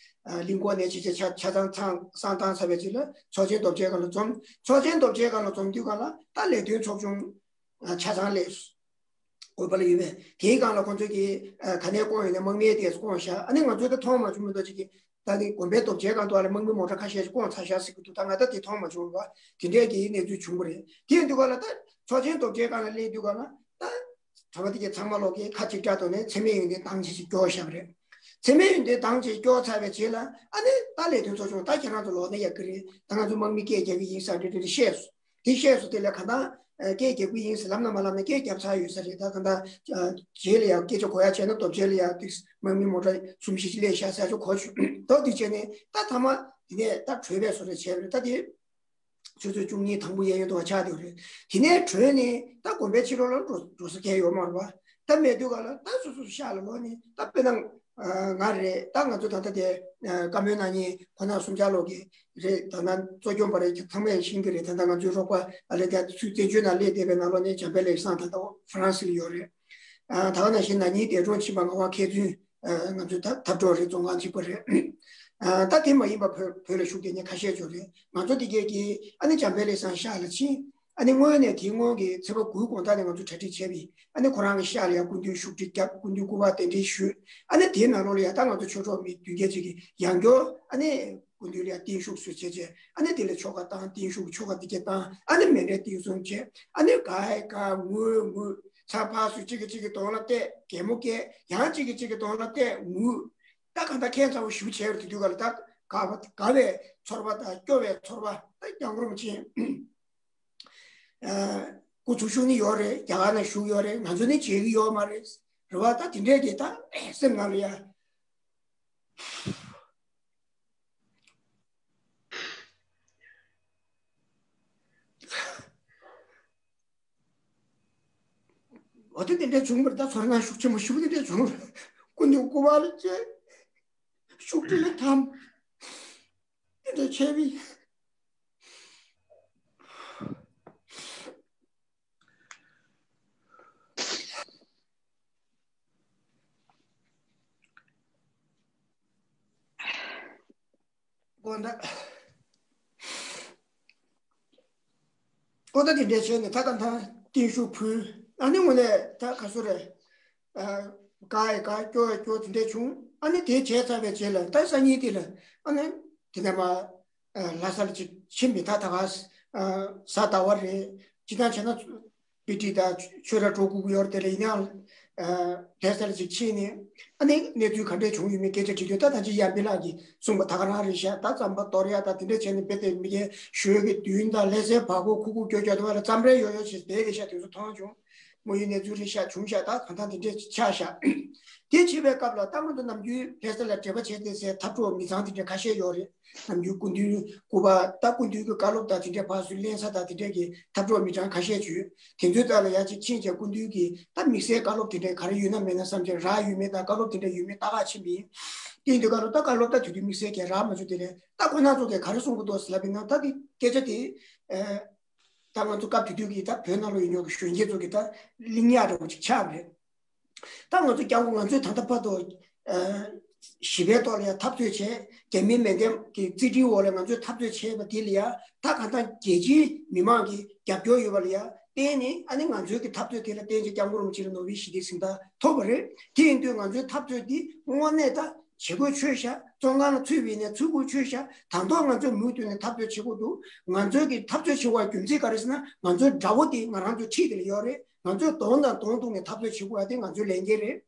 ཨ། གླིང་སྐོར་ནས་ཆེ་ཆེ་ཆ་ཆ་ཚང་ཚང་བསང་བཏང་ཚར་བའི་རྗེས་ལ་ཚོགས་ཆེན་རྡོ་རྗེ་སྒང་ལ་འཛོམས། ཚོགས་ཆེན་རྡོ་རྗེ་སྒང་ལ་འཛོམས་དུས་ག་ལ་ད་ལས་དོན་ཚོགས་ཆུང་ཆ་ཚང་སླེབས། དགོན་པ་ལ་ཡོད་པས་དེའི་སྒང་ལ་ཁོང་ཚོས་ཀྱིས་ག་ནས་བསྐོངས་ཡོད་ན་དམག་མིའི་སྟེགས་སུ་བསྐོངས་བཞག། ཨ་ནི་ང་ཚོས་ད་མཐོང་མ་བྱུང་མི་འདུག་ཅིག་གིས། ད་ནི་དགོན་པའི་རྡོ་གཅལ་སྒང་དུ་ཨ་ལ་དམག་མི་མོ་ཊ་ཁ་ཤས་ཤིག་བསྐོངས་ཚར་བཞག་ཟེར་གྱི་འདུག། ད་ང་ད་དེ་མཐོང་མ་བྱུང་བ། དེ་འདྲས་ཀྱི་གནས་ཚུལ་བྱུང་བ་རེད། དེ་ཡིན་དུས་ག་ལ་ད་ཚོགས་ཆེན་རྡོ་གཅལ་སྒང་ལ་སླེབས་དུས་ག་ལ་ད་གྲྭ་པ་དེ་གས་ཚང་མ་ལོག་གིས་ཁ་གཅིག་གྲགས་ཐོག་ནས་མཚན་སྨད་ཡོན་ཏན་དང་བཅས་ཤིག་སྐྱོར་བཞག་པ་རེད། མཚན་སྨད་ཡོན་ཏན་དང་བཅས་སྐྱོར་ཚར་བའི་རྗེས་ལ་ཨ་ནི་ད་ལས་དོན་ཚོགས་ཆུང་ད་ཁྱེད་རང་ཚོ་ལོག་ན་ཡག་གི་རེད། ད་ང་ཚོ་དམག་མི་སྐད་རྒྱག་གི་ཡིན་ཟེར་འདྲ་འདྲ་བཤད་སོང་། དེ་བཤད་སོང་། དེ་ལ་གང་ལྟར་སྐད་རྒྱག་གི་ཡིན་ཟེར་ལབ་ན་མ་ལབ་ན་སྐད་རྒྱབ་ཚར་ཡོད་ས་རེད། ད་གང་ལྟར་རྗེས་ལ་ཡང་སྐད་ཆ་གོ་ཡ་བྱས་ན་རྡོ་གཅལ་ལ་ཡང་ཏིག་དམག་མི་མོ་ཊ་གསུམ་བཞི་ཅིག་སླེབས་ཤག་ཟེར་ཆོག་གོ་ཆོད། ད་དེ་བྱས་ནས་ད་ཐ་མ་དེ་ནས་ད་གྲོལ་བའི་བཟོ་འདྲ་བྱས་པ་རེད། ད་དེ་ཆུ་ཚོད་བཅུ་གཉིས་དང་པོ་གཡས་གཡོན་དུ་བ་ཆགས་བསྡད་པ་རེད། དེ་ནས་གྲོལ་ནས་ད་དགོན་པའི་ཕྱི་ལོགས་ལ་འགྲོ་འགྲོ་ས་གང་ཡང་ཡོད་མ་རེད་པ། ད་མེད་དུས་ག་ལ་ད་སོ་སོ་ཤག་ལ་ལོག་ནས་ད་དཔེར་ན་ང་རེད། ད་ང་ཚོ་ད་ལྟ་དེ་བཀའ་མོལ་གནང་མཁན་ཁོ་ན་གསུམ་ཆར་ལོག་གི་རེད། ད་ལྟ་གཙོ་སྐྱོང་པ་རེད། ཚང་མས་ཤེས་ཀྱི་རེད། ད་ལྟ་ང་ཚོའི་རོགས་པ་ཨ་ལེ་དེ་ཚུར་བཙན་བྱོལ་ནང་སླེབས་བསྡད་པའི་ནང་ལོགས་ནས་འཇམ་དཔལ་ལེགས་བཟང་ད་ལྟ་ཧྥ་རན་སི་ལ་ཡོད་རེད། ཨ། ད་ག་ནང་བཞིན་ན་ནིང་འདས་གྲོངས་ཕྱིན་པ་ངག་དབང་མཁས་བཙུན། ཨ། ང་ཚོའི་འཐབ་འཐབ་གྲོགས་རེད། རྫོང་ཁང་གཅིག་པ་རེད། ཨ། ད་དེ་མ་ཡིན་པ་བོད་བོད་ལ་བཞུགས་བསྡད་མཁན་ཁ་ཤས་ཅིག་རེད། ང་ཚོ་འདི་གས་ཀྱིས་ཨ་ནི་འཇམ་དཔལ་ལེགས་བཟང་ཤག་ལ་ཕྱིན། ཨ་ནི་སྔོན་ནས་དེའི་སྔོན་གྱི་ཚེས་པ་དགུའི་དགོང་དག་ནས་ང་ཚོ་གྲ་སྒྲིག་བྱས་པ་ཡིན། ཨ་ནི་ཁོ་རང་གི་ཤག་ལ་ཡང་སྐུ་མདུན་བཞུགས་ཁྲི་བརྒྱབ། སྐུ་མདུན་སྐུ་པར་གདན་འདྲེན་ཞུས། ཨ་ནི་དེའི་ནང་ལོགས་ལ་ཡང་ད་ང་ཚོ་ཆོས་གྲོགས་མི་བདུན་བརྒྱད་ཅིག་གིས་ཡང་བསྐྱར་ཨ་ནི་ སྐུ་མདུན་ལ་ཡང་བརྟན་བཞུགས་སུ་བྱས་བྱས། ཨ་ནི་དེ་ལ་ཆོ་ག་བཏང་། བརྟན་བཞུགས་ཆོ་ག་དེ་གྱད་བཏང་། ཨ་ནི་མཎྜལ་བརྟན་སྲུང་བྱས། ཨ་ནི་ག་ཨེ་ག་ངུ་ངུ་ཚ་ཕར་ཚུར་གཅིག་གིས་གཅིག་གི་གདོང་ལ་བལྟས། གད་མོ་བགད། ཡང་གཅིག་གིས་གཅིག་གི་གདོང་ལ་བལྟས་ངུ། ད་གང་ལྟར་ཁྱད་མཚར་པོ་ཞེ་པོ་བྱས་ཡོད་རེད། དེ་དུས་ག་ལ་ད་དགའ་བ་དགའ་བའི་ཚོར་བ་དང་སྐྱོ་བའི་ཚོར་བ། ད་སྐྱབས་མགོན་རིན་པོ་ཆེ་སྐུ་འཚོ་བཞུགས་ནི་ཡོད་རེད། རྒྱ་གར་ནང་བཞུགས་ཡོད་རེད། ང་ཚོ་ནི་མཇལ་གི་ཡོད་མ་རེད། རེད་བ། ད་དེ་འདྲས་ཀྱི་ད་སེམས་ནང་ལ་ཡ། འོ་དེ་དེ་འདྲས་བྱུང་བར་ད་ཚོར་སྣང་ཤུགས་ཆེན་པོ་ཞེ་པོ་དེ་འདྲས་བྱུང་། སྐུ་མདུན་སྐུ་པར་ལ་བཅར། ཤུགས་དྲིལ་ལ་འཐམ། དེ་འདྲས་བྱས་པས། དགོང་དག་དགོང་དག་དེ་འདྲས་བྱས་ནས་ད་ད་ད་བརྟན་བཞུགས་ཕུལ། ཨ་ནི་དངོས་གནས་ད་ག་སུ་རེད། ཨ། དགའ་ཡི་དགའ། སྐྱོ་ཡི་སྐྱོ། དེ་འདྲས་བྱུང་། ཨ་ནི་དེ་བྱས་ཚར་བའི་རྗེས་ལ་ད་སང་ཉིན་དེ་ལ་ཨ་ནི་དེ་ནས་མ་ཨ་ལྷ་ས་ལ་ཅིག་ཕྱིན་པ་རེད། ད་ད་ག་ཨ་གཟའ་ཟླ་བ་རེད། སྤྱིར་བཏང་བྱས་ན་དཔེ་ཁྲིད་དང་ཆོས་ར་འགྲོ་དགོས་ཀྱི་ཡོད་རེད། དེ་ལ་ཡིན་ནའང་ཨ་ལྷ་ས་ལ་ཅིག་ཕྱིན་ནས་ཨ་ནི་གནས་ཚུལ་ག་འདྲས་བྱུང་ཡོད་མེད་སྐད་ཆ་དྲིས་དུས། ད་ད་ཅི་ཡར་འཕེལ་ལགས་ཀྱིས་གསུངས་པ་ད་ག་རང་རེད་ཤག། ད་རྩམ་པ་གཏོར་ཡ་ད་དེ་འདྲས་བྱས་ནས་རྦད་དེ་མི་སྒེར་ཞོལ་གྱི་མདུན་དང་ལྷ་སའི་བར་སྐོར་ཁུག་ཁུག་ཀྱོག་ཀྱོག་དེ་བ་ལ་རྩམ་རལ་ཡོད་ཡོད་བྱས་བསྡད་ཀྱི་ཤག། དེ་ཚོ་མཐོང་བྱུང་། དངོས་ཡོད་གནས་ཚུལ་རེད་ཤག། བྱུང་ཤག། ད་གང་ལྟར་འདི་འདྲས་ཆགས་ཤག། དེ་བྱེད་པའི་སྐབས་ལ་ད་ང་ཚོ་ནམ་རྒྱུན་ལྷ་ས་ལ་འབྲེལ་བ་བྱས་ཏེ་ཟེར་འཐབ་གྲོགས་མི་ཚང་དེ་འདྲས་ཁ་ཤས་ཡོད་རེད། ནམ་རྒྱུན་སྐུ་མདུན་སྐུ་པར་ད་སྐུ་མདུན་གྱི་བཀའ་སློབ་དང་དེ་འདྲས་ཕར་ཚུར་ལེན་ས་དང་དེ་འདྲས་ཀྱི་འཐབ་གྲོགས་མི་ཚང་ཁ་ཤས་བྱུང་། དེ་ཚོའི་རྩ་ལ་ཡར་ཅིག་ཕྱིན་བྱས་སྐུ་མདུན་གྱི་ད་དམིགས་བསལ་བཀའ་སློབ་དེ་འདྲས་ག་རེ་ཡོད་ན་མེད་ན་བསམ་བྱས། རག་ཡོད་མེད་དང་བཀའ་སློབ་དེ་འདྲས་ཡོད་མེད་ལྟ་ག་ཕྱིན་པ་ཡིན། དེ་ཡིན་དུས་སྐབས་ལ་ད་བཀའ་སློབ་ད་དེ་དུས་དམིགས་བསལ་གྱི་རག་མ་བྱུང་། དེ་ནས་ད་ཁོང་རྣམ་ཚོ་གིས་ག་རེ་གསུང་གི་འདུག་ཟེར་ལབ་པ་ཡིན་ན། ད་དེ་སྐད་ཆ་དེ་ཨ། ད་ང་ཚོ་སྐབས་དེ་དུས་ཀྱི་ད་བོད་ནང་ལོགས་ཡོད་མཁན་གྱི་གཞོན་སྐྱེས་ཚོ་གི་ད་གླེང་ཡག་འདྲ་བོ་ཅིག་ཆགས་པ་རེད། ད་ང་ཚོ་སྐྱབས་མགོན་ང་ཚོས་ད་ལྟ་བར་དུ་ཨ་ཞི་བའི་ཐོག་ལ་ཡང་འཐབ་རྩོད་བྱས། རྒྱ་མིའི་མེ་འདས་ཀྱི་རྩིས་ཁྲའི་འོག་ལ་ང་ཚོས་འཐབ་རྩོད་བྱས་པ་དེ་ལ་ཡང་ད་གང་ལྟར་རྒྱལ་སྤྱིའི་མི་མང་གི་རྒྱབ་སྐྱོར་ཡོད་པ་ལ་ཡང་བརྟེན་ནས། ཨ་ནི་ང་ཚོའི་གི་འཐབ་རྩོད་དེ་ལ་བརྟེན་བྱས་སྐྱབས་མགོན་རིན་པོ་ཆེ་ལ་ནོ་བེལ་ཞི་བདེའི་གཟེངས་རྟགས་ཐོབ་པ་རེད། དེ་ཡིན་དུས་ང་ཚོའི་འཐབ་རྩོད་འདི་དངོས་གནས་ད་བྱེད་དགོས་ཆོད་ཤག། བཙོན་ཁང་ལ་ཚུད་པ་ཡིན་ནའི་ཚུད་དགོས་ཆོད་ཤག། དང་ཐོག་ང་ཚོས་མུ་མཐུད་ནས་འཐབ་རྩོད་བྱེད་དགོས་འདུག། ང་ཚོའི་གི་འཐབ་རྩོད་བྱེད་དགོས་པའི་རྒྱུ་མཚན་ག་རེ་ཟེར་ན། ང་ཚོའི་དགྲ་བོ་དེ་ང་རང་ཚོའི་འཁྲིས་དེ་ལ་ཡོད་རེད། ང་ཚོས་གདོང་དང་གདོང་གཏུགས་ནས་འཐབ་རྩོད་བྱེད་དགོས་པ་དེ་ང་ཚོའི་ལས་འགན་རེད།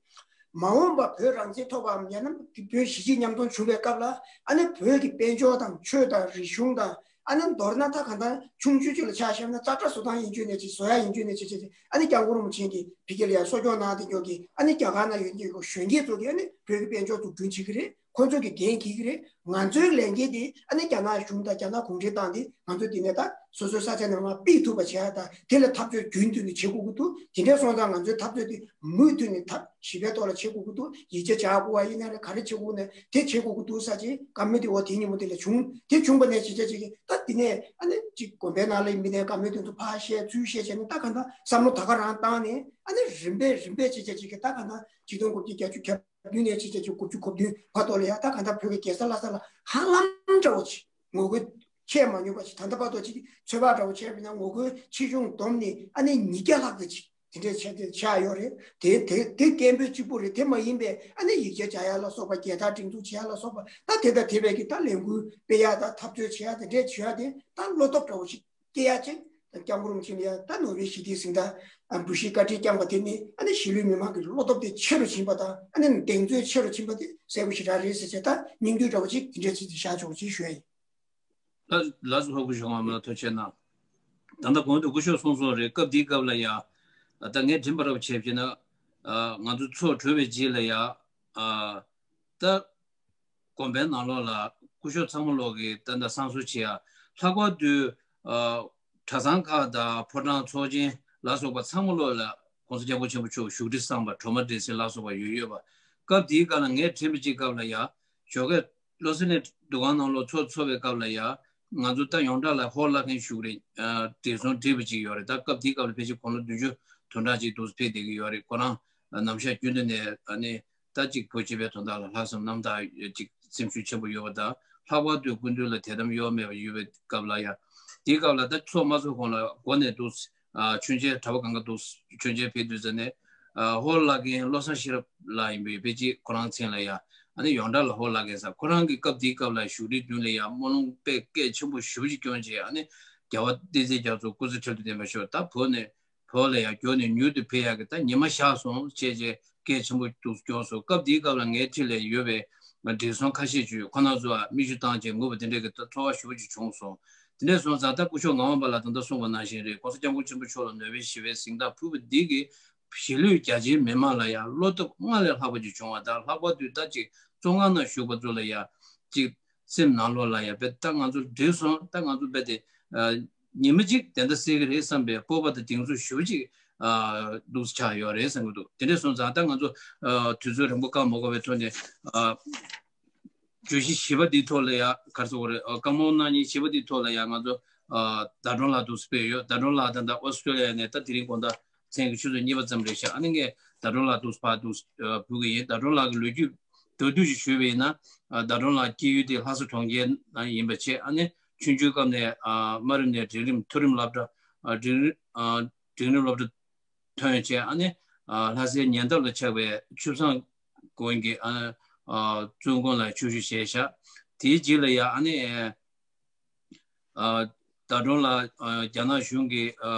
མ་འོངས་པ་བོད་རང་བཙན་ཐོབ་པའམ་ཡང་ན་བོད་གཞིས་བྱེས་མཉམ་འཛོམས་བྱུང་བའི་སྐབས་ལ། ཨ་ནི་བོད་ཀྱི་དཔལ་འབྱོར་དང་ཆོས་དང་རིག་གཞུང་དང་། ཨ་ནི་མདོར་ན་ད་གང་ལྟར་ཆུང་ཆུང་ཅིག་ལ་ཆ་བཞག་ན་ཙག་སྒྲ་བཟོ་སྟངས་ཡིན་རྒྱུ་ནས་ཅིག། བཟོ་ཡག་ཡིན་རྒྱུ་ནས་ཅིག་ཅིག་ཅིག། ཨ་ནི་སྐྱབས་མགོན་རིན་པོ་ཆེ་གིས་ཕ་གི་ལ་ཡང་གསོ་སྐྱོང་གནང་བསྡད་མཁན་གྱི་ཨ་ནི་རྒྱ་གར་ནང་ཡོད་མཁན་གྱི་གཞོན་སྐྱེས་ཚོ་གིས་ཨ་ནི་བོད་ཀྱི་དཔལ་འབྱོར་འཛུགས་སྐྲུན་བྱེད་ཀྱི་རེད། ཁོ་ཚོ་གིས་འགན་འཁྱེར་གྱི་རེད། ང་ཚོའི་ལས་འགན་དེ་ཨ་ནི་རྒྱ་ནག་གཞུང་དང་རྒྱ་ནག་གུང་ཁྲན་ཏང་དེ་ང་ཚོ་འདི་ནས་ད་སོ་སོའི་ས་ཆ་ནས་མར་ཕུད་ཐུབ་པ་བྱེད་ཡག་དང་། དེ་ལ་འཐབ་རྩོད་རྒྱུན་མཐུད་ནས་བྱེད་དགོས་ཀྱི་འདུག། དེ་འདྲ་སོང་ཙང་ང་ཚོའི་འཐབ་རྩོད་དེ་མུ་མཐུད་ནས་འཐབ། ཞི་བའི་ཐོག་ལ་བྱེད་དགོས་ཀྱི་འདུག། ཡིག་ཆ་སྦྱང་དགོས་པ་ཡིན་ན་རེད། ག་རེ་བྱེད་དགོས་ན་དེ་བྱེད་དགོས་ཀྱི་འདུག་ཟེར་བྱས་བཀའ་མོལ་དེ་འོ་དེ་ཉིན་མོ་དེ་ལ་བྱུང་། དེ་བྱུང་བ་ནས་བྱས་བྱས་བྱས་ད་འདི་ནས་ཨ་ནི་ཅིག་དགོན་པའི་ནང་ལ་ཡིན་པ་ནས་བཀའ་མོལ་དེ་ཚོ་ཕར་བཤད་ཚུར་བཤད་བྱས་ནས། ད་གང་ལྟར་བསམ་བློ་ད་ག་རང་བཏང་ནས། ཨ་ནི་རིམ་པས་རིམ་པས་བྱས་བྱས་བྱས་ད་གང་ལྟར་ཆིག་སྟོང་དགུ་བརྒྱ་བརྒྱད་ཅུ་གྱ་བདུན་ནས་བྱས་བྱས་བྱས་དགུ་བཅུ་གོ་བདུན་བར་དུ་ལ་ཡ། ད་གང་ལྟར་བོད་ཀྱི་རྒྱལ་ས་ལྷ་ས་ལ་ཧ་ལམ་འདྲ་བོ་ཅིག་ངོ་རྒོལ་ཆད་མ་མྱོང་བ་ཞིག། ད་ལྟ་བར་དུ་ཅིག་ཚོད་དཔག་འདྲ་བོ་བྱས་པ་ཡིན་ན་ངོ་རྒོལ་ཆེ་ཆུང་བསྡོམས་ནས་ཨ་ནི་ཉིས་བརྒྱ་ལྷག་ཙམ་ཅིག་དེ་འདྲས་བྱས་ཏེ་ཆགས་ཡོད་རེད། དེ་དེ་དེ་སྐད་འབོད་གཅིག་པུ་རེད། དེ་མ་ཡིན་པའི་ཨ་ནི་ཡིག་ཆ་སྦྱང་ཡག་ལ་སོགས་པ། རྒྱལ་དར་སྒྲེང་འཛུགས་བྱེད་ཡག་ལ་སོགས་པ། ད་དེ་དང་དེ་བས་ཀྱི་ད་ལས་འགུལ་སྤེལ་ཡག་དང་འཐབ་རྩོད་བྱེད་ཡག་དེ་འདྲས་བྱེད་ཡག་དེ་ད་བློ་སྟོབས་འདྲ་བོ་ཞིག་སྐྱེ་ཡག་ཅིག། ད་སྐྱབས་མགོན་རིན་པོ་ཆེ་ལ་ཡ་ད་ནོ་བེལ་ཞི་བདེའི་གཟེངས་རྟགས་འབུལ་བཞེས་བཀའ་དྲིན་བསྐྱངས་པ་དེ་ནི་ཨ་ནི་གཞིས་ལུས་མི་མང་གི་བློ་སྟོབས་དེ་ཆེ་རུ་ཕྱིན་པ་དང་། ཨ་ནི་གདེང་ཚོད་ཆེ་རུ་ཕྱིན་པ་དེ་གསལ་པོ་ཞེ་དྲག་རེད་ཟེར་བྱས། ད་སྙིང་བསྡུས་འདྲ་བོ་ཅིག་དེ་འདྲས་ཅིག་བཞག་ཆོག་ཅེས་ཞུ་ཡ་ཡིན། ལགས་ལགས་སོ། ཧོ། སྐུ་ཞབས་ངོ་མ་ཐུགས་རྗེ་གནང་། ད་ལྟ་གོང་དུ་སྐུ་ཞབས་གསུངས་སོང་རེད། སྐབས་དེའི་སྐབས་ལ་ཡ། ད་ངས་དྲན་པ་རབ་བྱས་པ་ཡིན་ན། ང་ཚོ་ཚོགས་གྲོལ་བའི་རྗེས་ལ་ཡ། ད་དགོན་པའི་ནང་ལོགས་ལ་སྐུ་ཞབས་ཚང་མ་ལོག་གིས་ད་ལྟ་བསང་གསོལ་བྱེད་ཡ། ལྷག་པར་དུ་གྲྭ་ཚང་ཁག་དང་ཕོ་བྲང་ཚོགས་ཆེན་ལ་སོགས་པ་ཚང་མ་ལོག་ལ་༸གོང་ས་༸སྐྱབས་མགོན་ཆེན་པོ་མཆོག་བཞུགས་ཁྲི་བསམ་པ། སྒྲོལ་མ་སྒྲོལ་སྲིད་ལ་སོགས་པ་ཡོད་ཡོད་པ། སྐབས་དེའི་སྐབས་ལ་ངས་དྲན་པ་གཅིག་སྐབས་ལ་ཡ། ཞོགས་ཀས་བློ་གསལ་གླིང་འདུ་ཁང་ནང་ལོགས་ཚོགས་འཚོགས་པའི་སྐབས་ལ་ཡ། ང་ཚོ་ད་ཡོངས་གྲགས་ལ་ཧོར་བླ་རྒན་བཞུགས་རེད། བགྲེས་སོང་བགྲེས་པ་ཅིག་ཡོད་རེད། ད་སྐབས་དེའི་སྐབས་ལ་ཕལ་ཆེར་དགུང་ལོ་བདུན་ཅུ་དོན་གྲངས་ཅིག་འདུག་ཕེབས་བསྡད་ཀྱི་ཡོད་རེད། ཁོ་རང་ནམ་ཞག་རྒྱུན་དུ་ནས་ཨ་ནི་ད་ཅིག་བོད་སྤྱི་པའི་དོན་དག་ལ་ལྷག་བསམ་རྣམ་དག་ཅིག་སེམས་ཤུགས་ཆེན་པོ་ཡོད་པ་དང་། ལྷག་པར་དུ་སྐུ་མདུན་ལ་དད་དམ་གཡོ་མེད་པ་ཡོད་པའི་སྐབས་ལ་ཡ། དེའི་སྐབས་ལ་ད་ཚོགས་མ་ཚོགས་གོང་ལ་འགོ་ནས་འདུག། མཆོད་མཇལ་གྲྭ་པ་གང་ག་འདུག། མཆོད་མཇལ་ཕེབས་དུས་ཙ་ནས། ཧོར་བླ་རྒན་བློ་བཟང་ཤེས་རབ་ལགས་ཡིན་པའི་ཕལ་ཆེར་ཁོ་རང་མཚན་ལ་ཡ། ཨ་ནི་ཡོངས་གྲགས་ལ་ཧོ་ལགས་ཀྱི་ས་ཁོ་རང་གི་སྐབས་དེའི་སྐབས་ལ་བཞུགས་ཁྲིའི་མདུན་ལ་ཡང་སྨོན་ལམ་དཔེ་གལ་ཆེན་པོ་ཞེ་པོ་ཅིག་བསྐྱོན་བྱས། ཨ་ནི་རྒྱལ་བ་བསྟན་འཛིན་རྒྱ་མཚོ་སྐུ་ཚེ་ཁྲི་ལོ་བརྟན་པར་ཤོག་ད་བོད་ནས་བོད་ལ་ཡང་མགྱོགས་ནས་མྱུར་དུ་ཕེབས་ཡག་གི་ད་ཉི་མ་ཤར་སོང་བྱས་བྱས་གལ་ཆེན་པོ་འདུག་བསྐྱོན་སོང་། སྐབས་དེའི་སྐབས་ལ་ངའི་འཁྲིས་ལ་ཡོད་པའི་བགྲེས་སོང་ཁ་ཤས་ཅིག་ཁོ་རང་ཚོ་མིག་ཆུ་བཏང་བྱས་ངུ་བ་དེ་འདྲ་གི་ད་ཚོར་བ་ཞེ་པོ་ཅིག་བྱུང་སོང་། དེ་འདྲ་སོང་ཙང་ད་སྐུ་ཞབས་ངག་དབང་པ་ལགས་ད་ལྟ་གསུངས་པ་ནང་བཞིན་རེད། ༸གོང་ས་༸སྐྱབས་མགོན་ཆེན་པོ་མཆོག་ལ་ནོ་བེལ་ཞི་བའི་གཟེངས་རྟགས་ཕུལ་བ་འདི་གིས་གཞིས་ལུས་རྒྱ་ཆེའི་མི་མང་ལ་ཡང་བློ་སྟོབས་སྔར་ལས་ལྷག་པ་ཅིག་བྱུང་བ་དང་། ལྷག་པར་དུ་ད་ཅིག་བཙོན་ཁང་ནང་བཞུགས་པ་ཚོ་ལ་ཡང་ཅིག་སེམས་ནང་ལོགས་ལ་ཡང་དཔེ་ད་ང་ཚོ་འགྲིག་སོང་། ད་ང་ཚོ་དཔེ་དེ་ཨ་ཉི་མ་གཅིག་བདེན་མཐའ་གསལ་གི་རེད་བསམ་པའི་སྤོབས་པ་དང་གདེང་ཚོད་ཞེ་པོ་ཅིག་ཨ་འདུག་ཆགས་ཡོད་རེད་བསམ་གི་འདུག་དེ་འདྲ་སོང་ཙང་ད་ང་ཚོ་ཨ་དུས་ཚོད་རིང་པོ་བཀག་མ་དགོས་པའི་ཐོག་ནས་ཨ་བརྗོད་གཞི་བཞི་པ་འདིའི་ཐོག་ལ་ཡང་ག་རེ་ཟེར་དགོས་རེད། ཨ་བཀའ་མོལ་གནང་མཁན་བཞི་པ་འདིའི་ཐོག་ལ་ཡང་ང་ཚོ་ཨ་ཟླ་སྒྲོན་ལགས་འདུག་སེ་ཕེབས་ཡོད། ཟླ་སྒྲོན་ལགས་ད་ལྟ་ཨོ་སི་ཀྲོ་ལི་ཡ་ནས་ད་དེ་རིང་དགོང་དག་མཚན་གྱི་ཆུ་ཚོད་གཉིས་པ་ཙམ་རེད་ཤག་ཨ་ནི་ངས་ཟླ་སྒྲོན་ལགས་འདུག་སེ་ཕར་འདུག་སེ་ཨ་ཕུལ་གི་ཡིན། ཟླ་སྒྲོན་ལགས་ཀྱི་ལོ་རྒྱུས་མདོར་བསྡུས་ཤིག་ཞུས་པ་ཡིན་ན། ཨ་ཟླ་སྒྲོན་ལགས་སྐྱེས་ཡུལ་དེ་ལྷ་ས་གྲོང་ཁྱེར་ནང་ཡིན་པ་བྱས། ཨ་ནི་ཆུང་ཆུང་སྐབས་ནས་ཨ་དམའ་རིམ་ནས་འབྲིང་རིམ་མཐོ་རིམ་སློབ་གྲྭ་ཨ་འབྲིང་རིམ་ཨ་འབྲིང་རིམ་སློབ་གྲྭ་ཐོན་བྱས། ཨ་ནི་ཨ་ལྷ་སའི་ཉེ་འདབས་ལ་ཆགས་པའི་ཆུ་བཟང་དགོན་གྱི་ཨ་ཨ་བཙུན་དགོན་ལ་ཆོས་ཞུགས་བྱས་ཤག་དེའི་རྗེས་ལ་ཡང་ཨ་ནི་ཨ་ཟླ་སྒྲོན་ལགས་ཨ་རྒྱ་ནག་གཞུང་གིས་ཨ་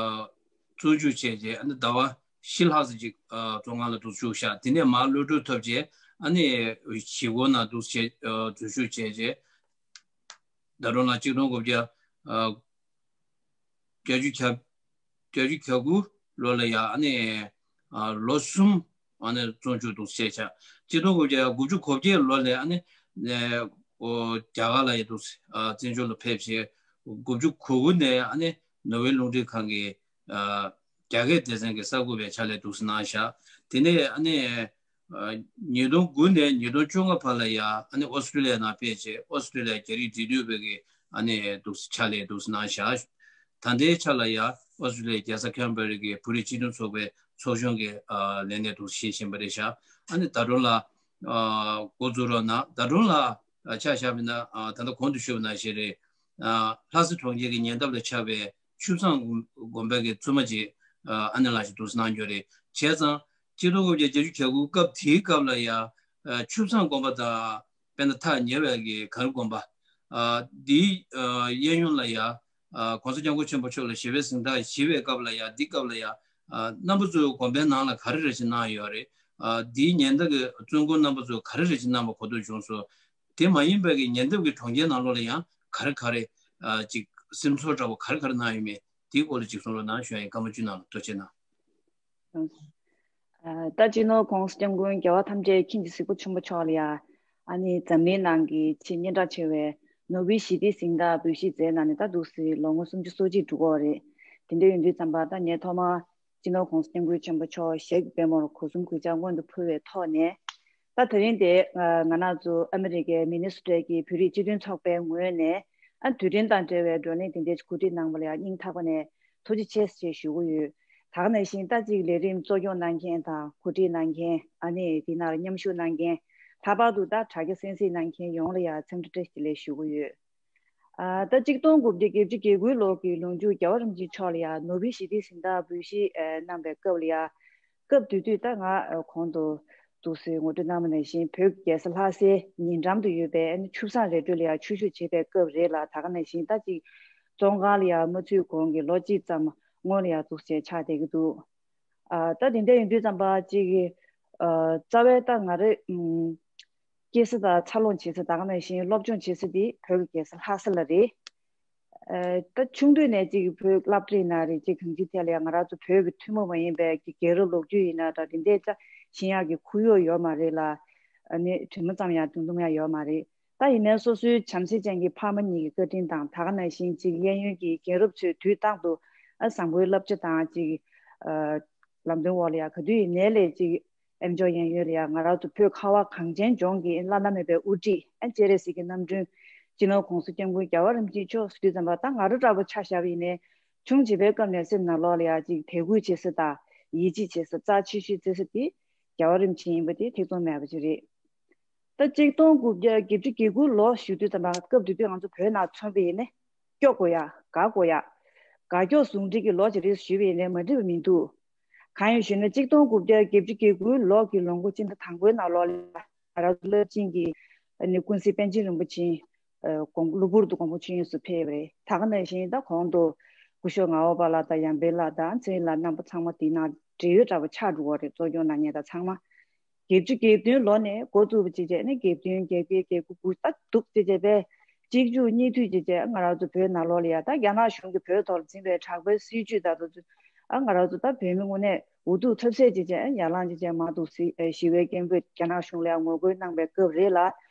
བཙོན་འཇུག་བྱས་རྗེས། ཨ་ནི་ཟླ་བ་བཞི་ལྷག་ཙམ་ཅིག་ཨ་བཙོན་ཁང་ལ་འདུག་བཞུགས་ཤག་དེ་ནས་མར་གློད་གྲོལ་ཐོབ་རྗེས་ཨ་ནི་གཞིས་སྒོ་ནང་འདུག་བྱས་ཨ་འཛུལ་ཞུགས་བྱས་རྗེས། ཟླ་སྒྲོན་ལགས་གཅིག་སྟོང་དགུ་བརྒྱ་ཨ་བརྒྱད་ཅུ་གྱ་བརྒྱད་ཅུ་གྱ་དགུ་ལོ་ལ་ཡ་ཨ་ནི་ཨ་ལོ་གསུམ་ཨ་ནི་བཙོན་འཇུག་འདུག་བྱས་ཤག་གཅིག་སྟོང་དགུ་བརྒྱ་དགུ་བཅུ་གོ་བརྒྱད་ལོ་ལ་ཨ་ནི་ཨོ་རྒྱ་གར་ལ་ཡ་འདུག་ཨ་བཙན་བྱོལ་ལ་ཕེབས་བྱས། དགུ་བཅུ་གོ་དགུ་ནས་ཨ་ནི་ནོར་ཝེ་རླུང་འཕྲིན་ཁང་གི་ཨ་རྒྱ་སྐད་སྡེ་ཚན་གྱི་གསར་འགོད་པའི་ཕྱག་ལས་འདུག་སེ་གནང་ཤག་དེ་ནས་ཨ་ནི་ཨ་ཉིས་སྟོང་དགུ་ནས་ཉིས་སྟོང་བཅོ་ལྔ་བར་ལ་ཡ་ཨ་ནི་ཨོ་སི་ཀྲོ་ལི་ཡ་ནང་ཕེབས་བྱས། ཨོ་སི་ཀྲོ་ལི་ཡ་རྒྱ་རིགས་འབྲེལ་མཐུད་པའི་གི་ཨ་ནི་འདུག་སེ་ཕྱག་ལས་འདུག་སེ་གནང་ཤག་ད་ལྟའི་ཆ་ལ་ཡ་ཨོ་སི་ཀྲོ་ལི་ཡའི་རྒྱལ་ས་ཁེན་བྷ་ར་གི་བོད་རིགས་སྤྱི་མཐུན་ཚོགས་པའི་ཚོགས་གཞོན་གྱི་ཨ་ལས་གནས་འདུག་སེ་བཞེས་བཞིན་པ་རེད་ཤག་ཨ་ནི་ཟླ་སྒྲོན་ལགས་ཨ་འགོ་འཛུགས་རོགས་གནང་། ཟླ་སྒྲོན་ལགས་ཨ་ཆ་བཞག་པ་ཡིན་ན་ཨ་ད་ལྟ་གོང་དུ་ཞུས་པ་ནང་བཞིན་རེད། ཨ་ལྷ་ས་གྲོང་ཁྱེར་གྱི་ཉེ་འདབས་ལ་ཆགས་པའི་ཆུ་བཟང་དགོན་པའི་གི་བཙུན་མ་ཅིག་ཨ་ཨ་ནེ་ལགས་ཀྱིས་འདུག་སེ་གནང་རྒྱུ་རེད། བྱས་ཙང་གཅིག་སྟོང་དགུ་བརྒྱ་བརྒྱད་ཅུ་གྱ་དགུ་སྐབས་དེའི་སྐབས་ལ་ཡ་ཨ་ཆུ་བཟང་དགོན་པ་དང་དཔེར་ན་ཐག་ཉེ་བའི་གི་གངས་རི་དགོན་པ་ཨ་འདིའི་ཨ་གཡས་གཡོན་ལ་ཡ་ཨ་༸གོང་ས་༸སྐྱབས་མགོན་ཆེན་པོ་མཆོག་ལ་ཞི་བའི་གཟེངས་རྟགས་བཞེས་པའི་སྐབས་ལ་ཡ་འདི་སྐབས་ལ་ཡ་ཨ་རྣམ་པ་ཚོས་དགོན་པའི་ནང་ལ་ག་རེ་རེ་བཞིན་གནང་ཡོད་རེད། ཨ་འདིའི་ཉེ་འདབས་ཀྱི་བཙུན་དགོན་རྣམ་པ་ཚོས་ག་རེ་རེ་བཞིན་གནང་བ་གོ་ཐོས་བྱུང་སོང་། དེ་མ་ཡིན་པའི་གི་ཉེ་འདབས་ཀྱི་གྲོང་ཁྱེར་ནང་ལོགས་ལ་ཡང་ག་རེ་ག་རེ་ཨ་ཅིག་སེམས་ཚོར་འདྲ་བོ་ག་རེ་ག་རེ་གནང་ཡོད་མེད་དེའི་སྐོར་ལ་ཅིག་གསུང་རོགས་གནང་ཞུ་ཡ་ཡིན། སྐར་མ་བཅུ་ནང་ལ་ཐུགས་རྗེ་གནང་། ཨ་ད་སྤྱི་ནོར་༸གོང་ས་༸སྐྱབས་མགོན་རྒྱལ་བ་ཐམས་ཅད་མཁྱེན་ཅིང་གཟིགས་པ་ཆེན་པོ་མཆོག་ལ་ཡ་ཨ་ནི་འཛམ་གླིང་ནང་གི་ཆེས་སྙན་གྲགས་ཆེ་བའི་ནོ་བེལ་ཞི་བདེའི་གཟེངས་རྟགས་འབུལ་བཞེས་མཛད་གནང་ནས་ད་འདུག་སེ་ལོ་ངོ་སུམ་ཅུ་སོ་གཅིག་འགྲོ་གི་ཡོད་རེད། དེ་འདྲ་ཡིན་དུས་ཙམ་པ་ད་ངས་ཐོག་མར་སྤྱི་ནོར་༸གོང་ས་༸སྐྱབས་མགོན་ཆེན་པོ་མཆོག་ཞབས་ཀྱི་པད་མོར་སྒོ་གསུམ་གུས་ཕྱག་སྔོན་དུ་ཕུལ་བའི་ཐོག་ནས། ད་དེ་རིང་དེ་ང་རང་ཚོ་ཨ་མི་རི་ཀའི་མི་ནི་སོ་ཊའི་བོད་རིགས་སྤྱི་མཐུན་ཚོགས་པའི་ངོས་ནས་ཨ་དུས་དྲན་དང་འབྲེལ་བའི་བགྲོ་གླེང་དེ་འདྲའི་གོ་སྒྲིག་གནང་བ་ལ་ཡང་སྙིང་ཐག་པ་ནས་ཐུགས་རྗེ་ཆེ་ཞེས་ཞུ་གི་ཡོད། ད་ག་ནང་བཞིན་ད་ཅིག་ལས་རིམ་གཙོ་སྐྱོང་གནང་མཁན་དང་གོ་སྒྲིག་གནང་མཁན། ཨ་ནི་དེ་ནང་ལ་མཉམ་ཞུགས་གནང་མཁན། ལྷག་པར་དུ་ད་དྲ་རྒྱ་གསན་གཟིགས་གནང་མཁན་ཡོངས་ལ་ཡང་འཚམས་འདྲི་བཀྲ་ཤིས་བདེ་ལེགས་ཞུ་གི་ཡོད། ཨ་ད་གཅིག་སྟོང་དགུ་བརྒྱ་བརྒྱད་ཅུ་གྱ་དགུའི་ལོ་གི་ལོ་མཇུག་རྒྱལ་བ་རིན་པོ་ཆེ་མཆོག་ལ་ཡང་ནོ་བེལ་ཞི་བདེའི་གཟེངས་རྟགས་འབུལ་བཞེས་ཨ་གནང་བའི་སྐབས་ལ་ཡང་། སྐབས་དེ་དུས་ད་ང་ཨ་གོང་དུ་འདུག་སེ་ངོ་སྤྲོད་གནང་བ་ནང་བཞིན་བོད་ཀྱི་རྒྱལ་ས་ལྷ་སའི་ཉེ་འགྲམ་དུ་ཡོད་པའི་ཨ་ནི་ཆུ་བཟང་རི་ཁྲོད་ལ་ཡང་ཆོས་ཞུགས་བྱེད་པའི་སྐབས་རེད་ལ། ད་ག་ནང་བཞིན་ད་ཅིག་བཙོན་ཁང་ལ་ཡང་མ་ཚུད་གོང་གི་ལོ་གཅིག་ཙམ་སྔོན་ལ་ཡང་འདུག་སེ་ཆགས་བསྡད་ཀྱི་འདུག་ཨ་ད་དེ་འདྲ་ཡིན་དུས་ཙམ་པ་ཅིག་ཨ་རྩ་བའི་ད་ང་རེ་ཨུམ་སྐྱེས་ས་དང་འཚར་ལོངས་བྱེད་ས། ད་ག་ནང་བཞིན་སློབ་སྦྱོང་བྱེད་ས་དེ་བོད་ཀྱི་རྒྱལ་ས་ལྷ་ས་ལ་རེད། ཨ་ད་ཆུང་དུས་ནས་ཅིག་བོད་སློབ་གྲྭའི་ནང་རེད། ཅིག་གང་ཅིའི་ཐད་ལ་ཡང་ང་རང་ཚོ་བོད་ཀྱི་ཐུན་མོང་མ་ཡིན་པའི་གི་རྒྱལ་རབས་ལོ་རྒྱུས་ཡིན་ན་འདྲ་དེ་འདྲའི་ཅིག་ཤེས་ཡག་གི་ཁོར་ཡུག་ཡོད་མ་རེད་ལ། ཨ་ནི་དྲི་མ་ཙམ་ཡང་འདོན་ཐུབ་ཡག་ཡོད་མ་རེད། ད་ཡིན་ནའི་སོ་སོའི་བྱམས་བརྩེ་ཅན་གྱི་ཕ་མ་གཉིས་ཀྱི་བཀའ་དྲིན་དང་། ད་ག་ནང་བཞིན་ཅིག་གཡས་གཡོན་གྱི་རྒན་རབས་ཚོས་དུས་རྟག་ཏུ་ཨ་བཟང་པོའི་བསླབ་བྱ་དང་ཅིག་ཨ་ལམ་སྟོན་འོག་ལ་ཡང་ག་དུས་ཡིན་ནའི་ལས་ཅིག་ཨེམ་ཅོག་གཡས་གཡོན་ལ་ཡང་ང་རང་ཚོ་བོད་ཁ་བ་གངས་ཅན་ལྗོངས་ཀྱི་བླ་ན་མེད་པའི་དབུ་ཁྲིད་ཨ་སྤྱན་རས་གཟིགས་ཀྱི་རྣམ་སྤྲུལ་སྤྱི་ནོར་༸གོང་ས་༸སྐྱབས་མགོན་རྒྱལ་བ་རིན་པོ་ཆེ་མཆོག་ཟེར་དུས་ཙམ་པ། ད་ང་རང་འདྲ་པོ་ཆ་བཞག་པ་ཡིན་ནའི་ཆུང་བྱིས་པའི་སྐབས་ནས་སེམས་ནང་ལོགས་ལ་ཡང་ཅིག་དད་གུས་བྱེད་ས་དང་ཡིད་ཆེས་བྱེད་ས། རྩ་ཆེ་ཤོས་བརྩི་ས་དེ་རྒྱལ་བ་རིན་པོ་ཆེ་ཡིན་པ་དེ་ཐེ་ཚོམ་མེད་པ་ཅིག་རེད། ད་གཅིག་སྟོང་དགུ་བརྒྱ་བརྒྱད་ཅུ་གྱ་དགུ་ལོ་ཞུ་དུས་ཙམ་པ་སྐབས་དེ་དུས་ང་ཚོ་བོད་ནང་མཚོན་པ་ཡིན་ནའི་སྐྱོ་དགོས་ཡ། དགའ་དགོས་ཡ། དགའ་སྐྱོ་ཟུང་འབྲེལ་གྱི་ལོ་ཅིག་རེད་ཞུས་པ་ཡིན་ནའི་མ་འགྲིག་པ་མི་འདུག་གང་ཡིན་ཞུས་ན་གཅིག་སྟོང་དགུ་བརྒྱ་བརྒྱད་ཅུ་གྱ་དགུ་ལོ་གི་ལོ་འགོ་སྤྱི་ཟླ་དང་པོའི་ནང་ལོགས་ལ་ རྒྱ་ར་རླབས་ཆེན་གྱི་ཨ་ནི་ཀུན་གཟིགས་པཎ་ཆེན་རིན་པོ་ཆེ་ཨ་དགོངས་གློ་བུར་དུ་དགོངས་པ་ཆོས་དབྱིངས་སུ་ཕེབས་པ་རེད། ད་ག་ནང་བཞིན་ད་གོང་དུ་སྐུ་ཞབས་ངག་དབང་པ་ལགས་དང་ཡར་འཕེལ་ལགས་དང་ཚེ་རིང་ལགས་རྣམ་པ་ཚང་མ་དེ་ནང་འབྲེལ་ཡོད་འདྲ་པོ་ཆགས་འགྲོ་གི་རེད། གཙོ་སྐྱོང་གནང་མཁན་དང་ཚང་མ། བརྒྱད་ཅུ་གྱ་བདུན་ལོ་ནས་འགོ་བཙུགས་པ་བྱས་བྱས་ནས་གྱ་བདུན་གྱ་བརྒྱད་གྱ་དགུ་དགུ་ད་འདུག་བྱས་བྱས་པས་གཅིག་མཇུག་གཉིས་མཐུད་བྱས་བྱས་ང་རང་ཚོ་བོད་ནང་ལོགས་ལ་ཡ་ད་རྒྱ་ནག་གཞུང་གིས་བོད་ཐོག་ལ་འཛིན་པའི་དྲག་པོའི་སྲིད་བྱུས་ད་དུ་ཨ་ང་རང་ཚོ་ད་བོད་མི་དངོས་གནས་འུ་ཐུག་ཐབས་ཟད་བྱས་བྱས་ཡར་ལངས་བྱས་བྱས་མར་འདུག་སྲིད་ཞི་བའི་སྐད་འབོད་རྒྱ་ནག་གཞུང་ལ་ཡང་ངོ་རྒོལ་གནང་པའི་སྐབས་རེད་ལ།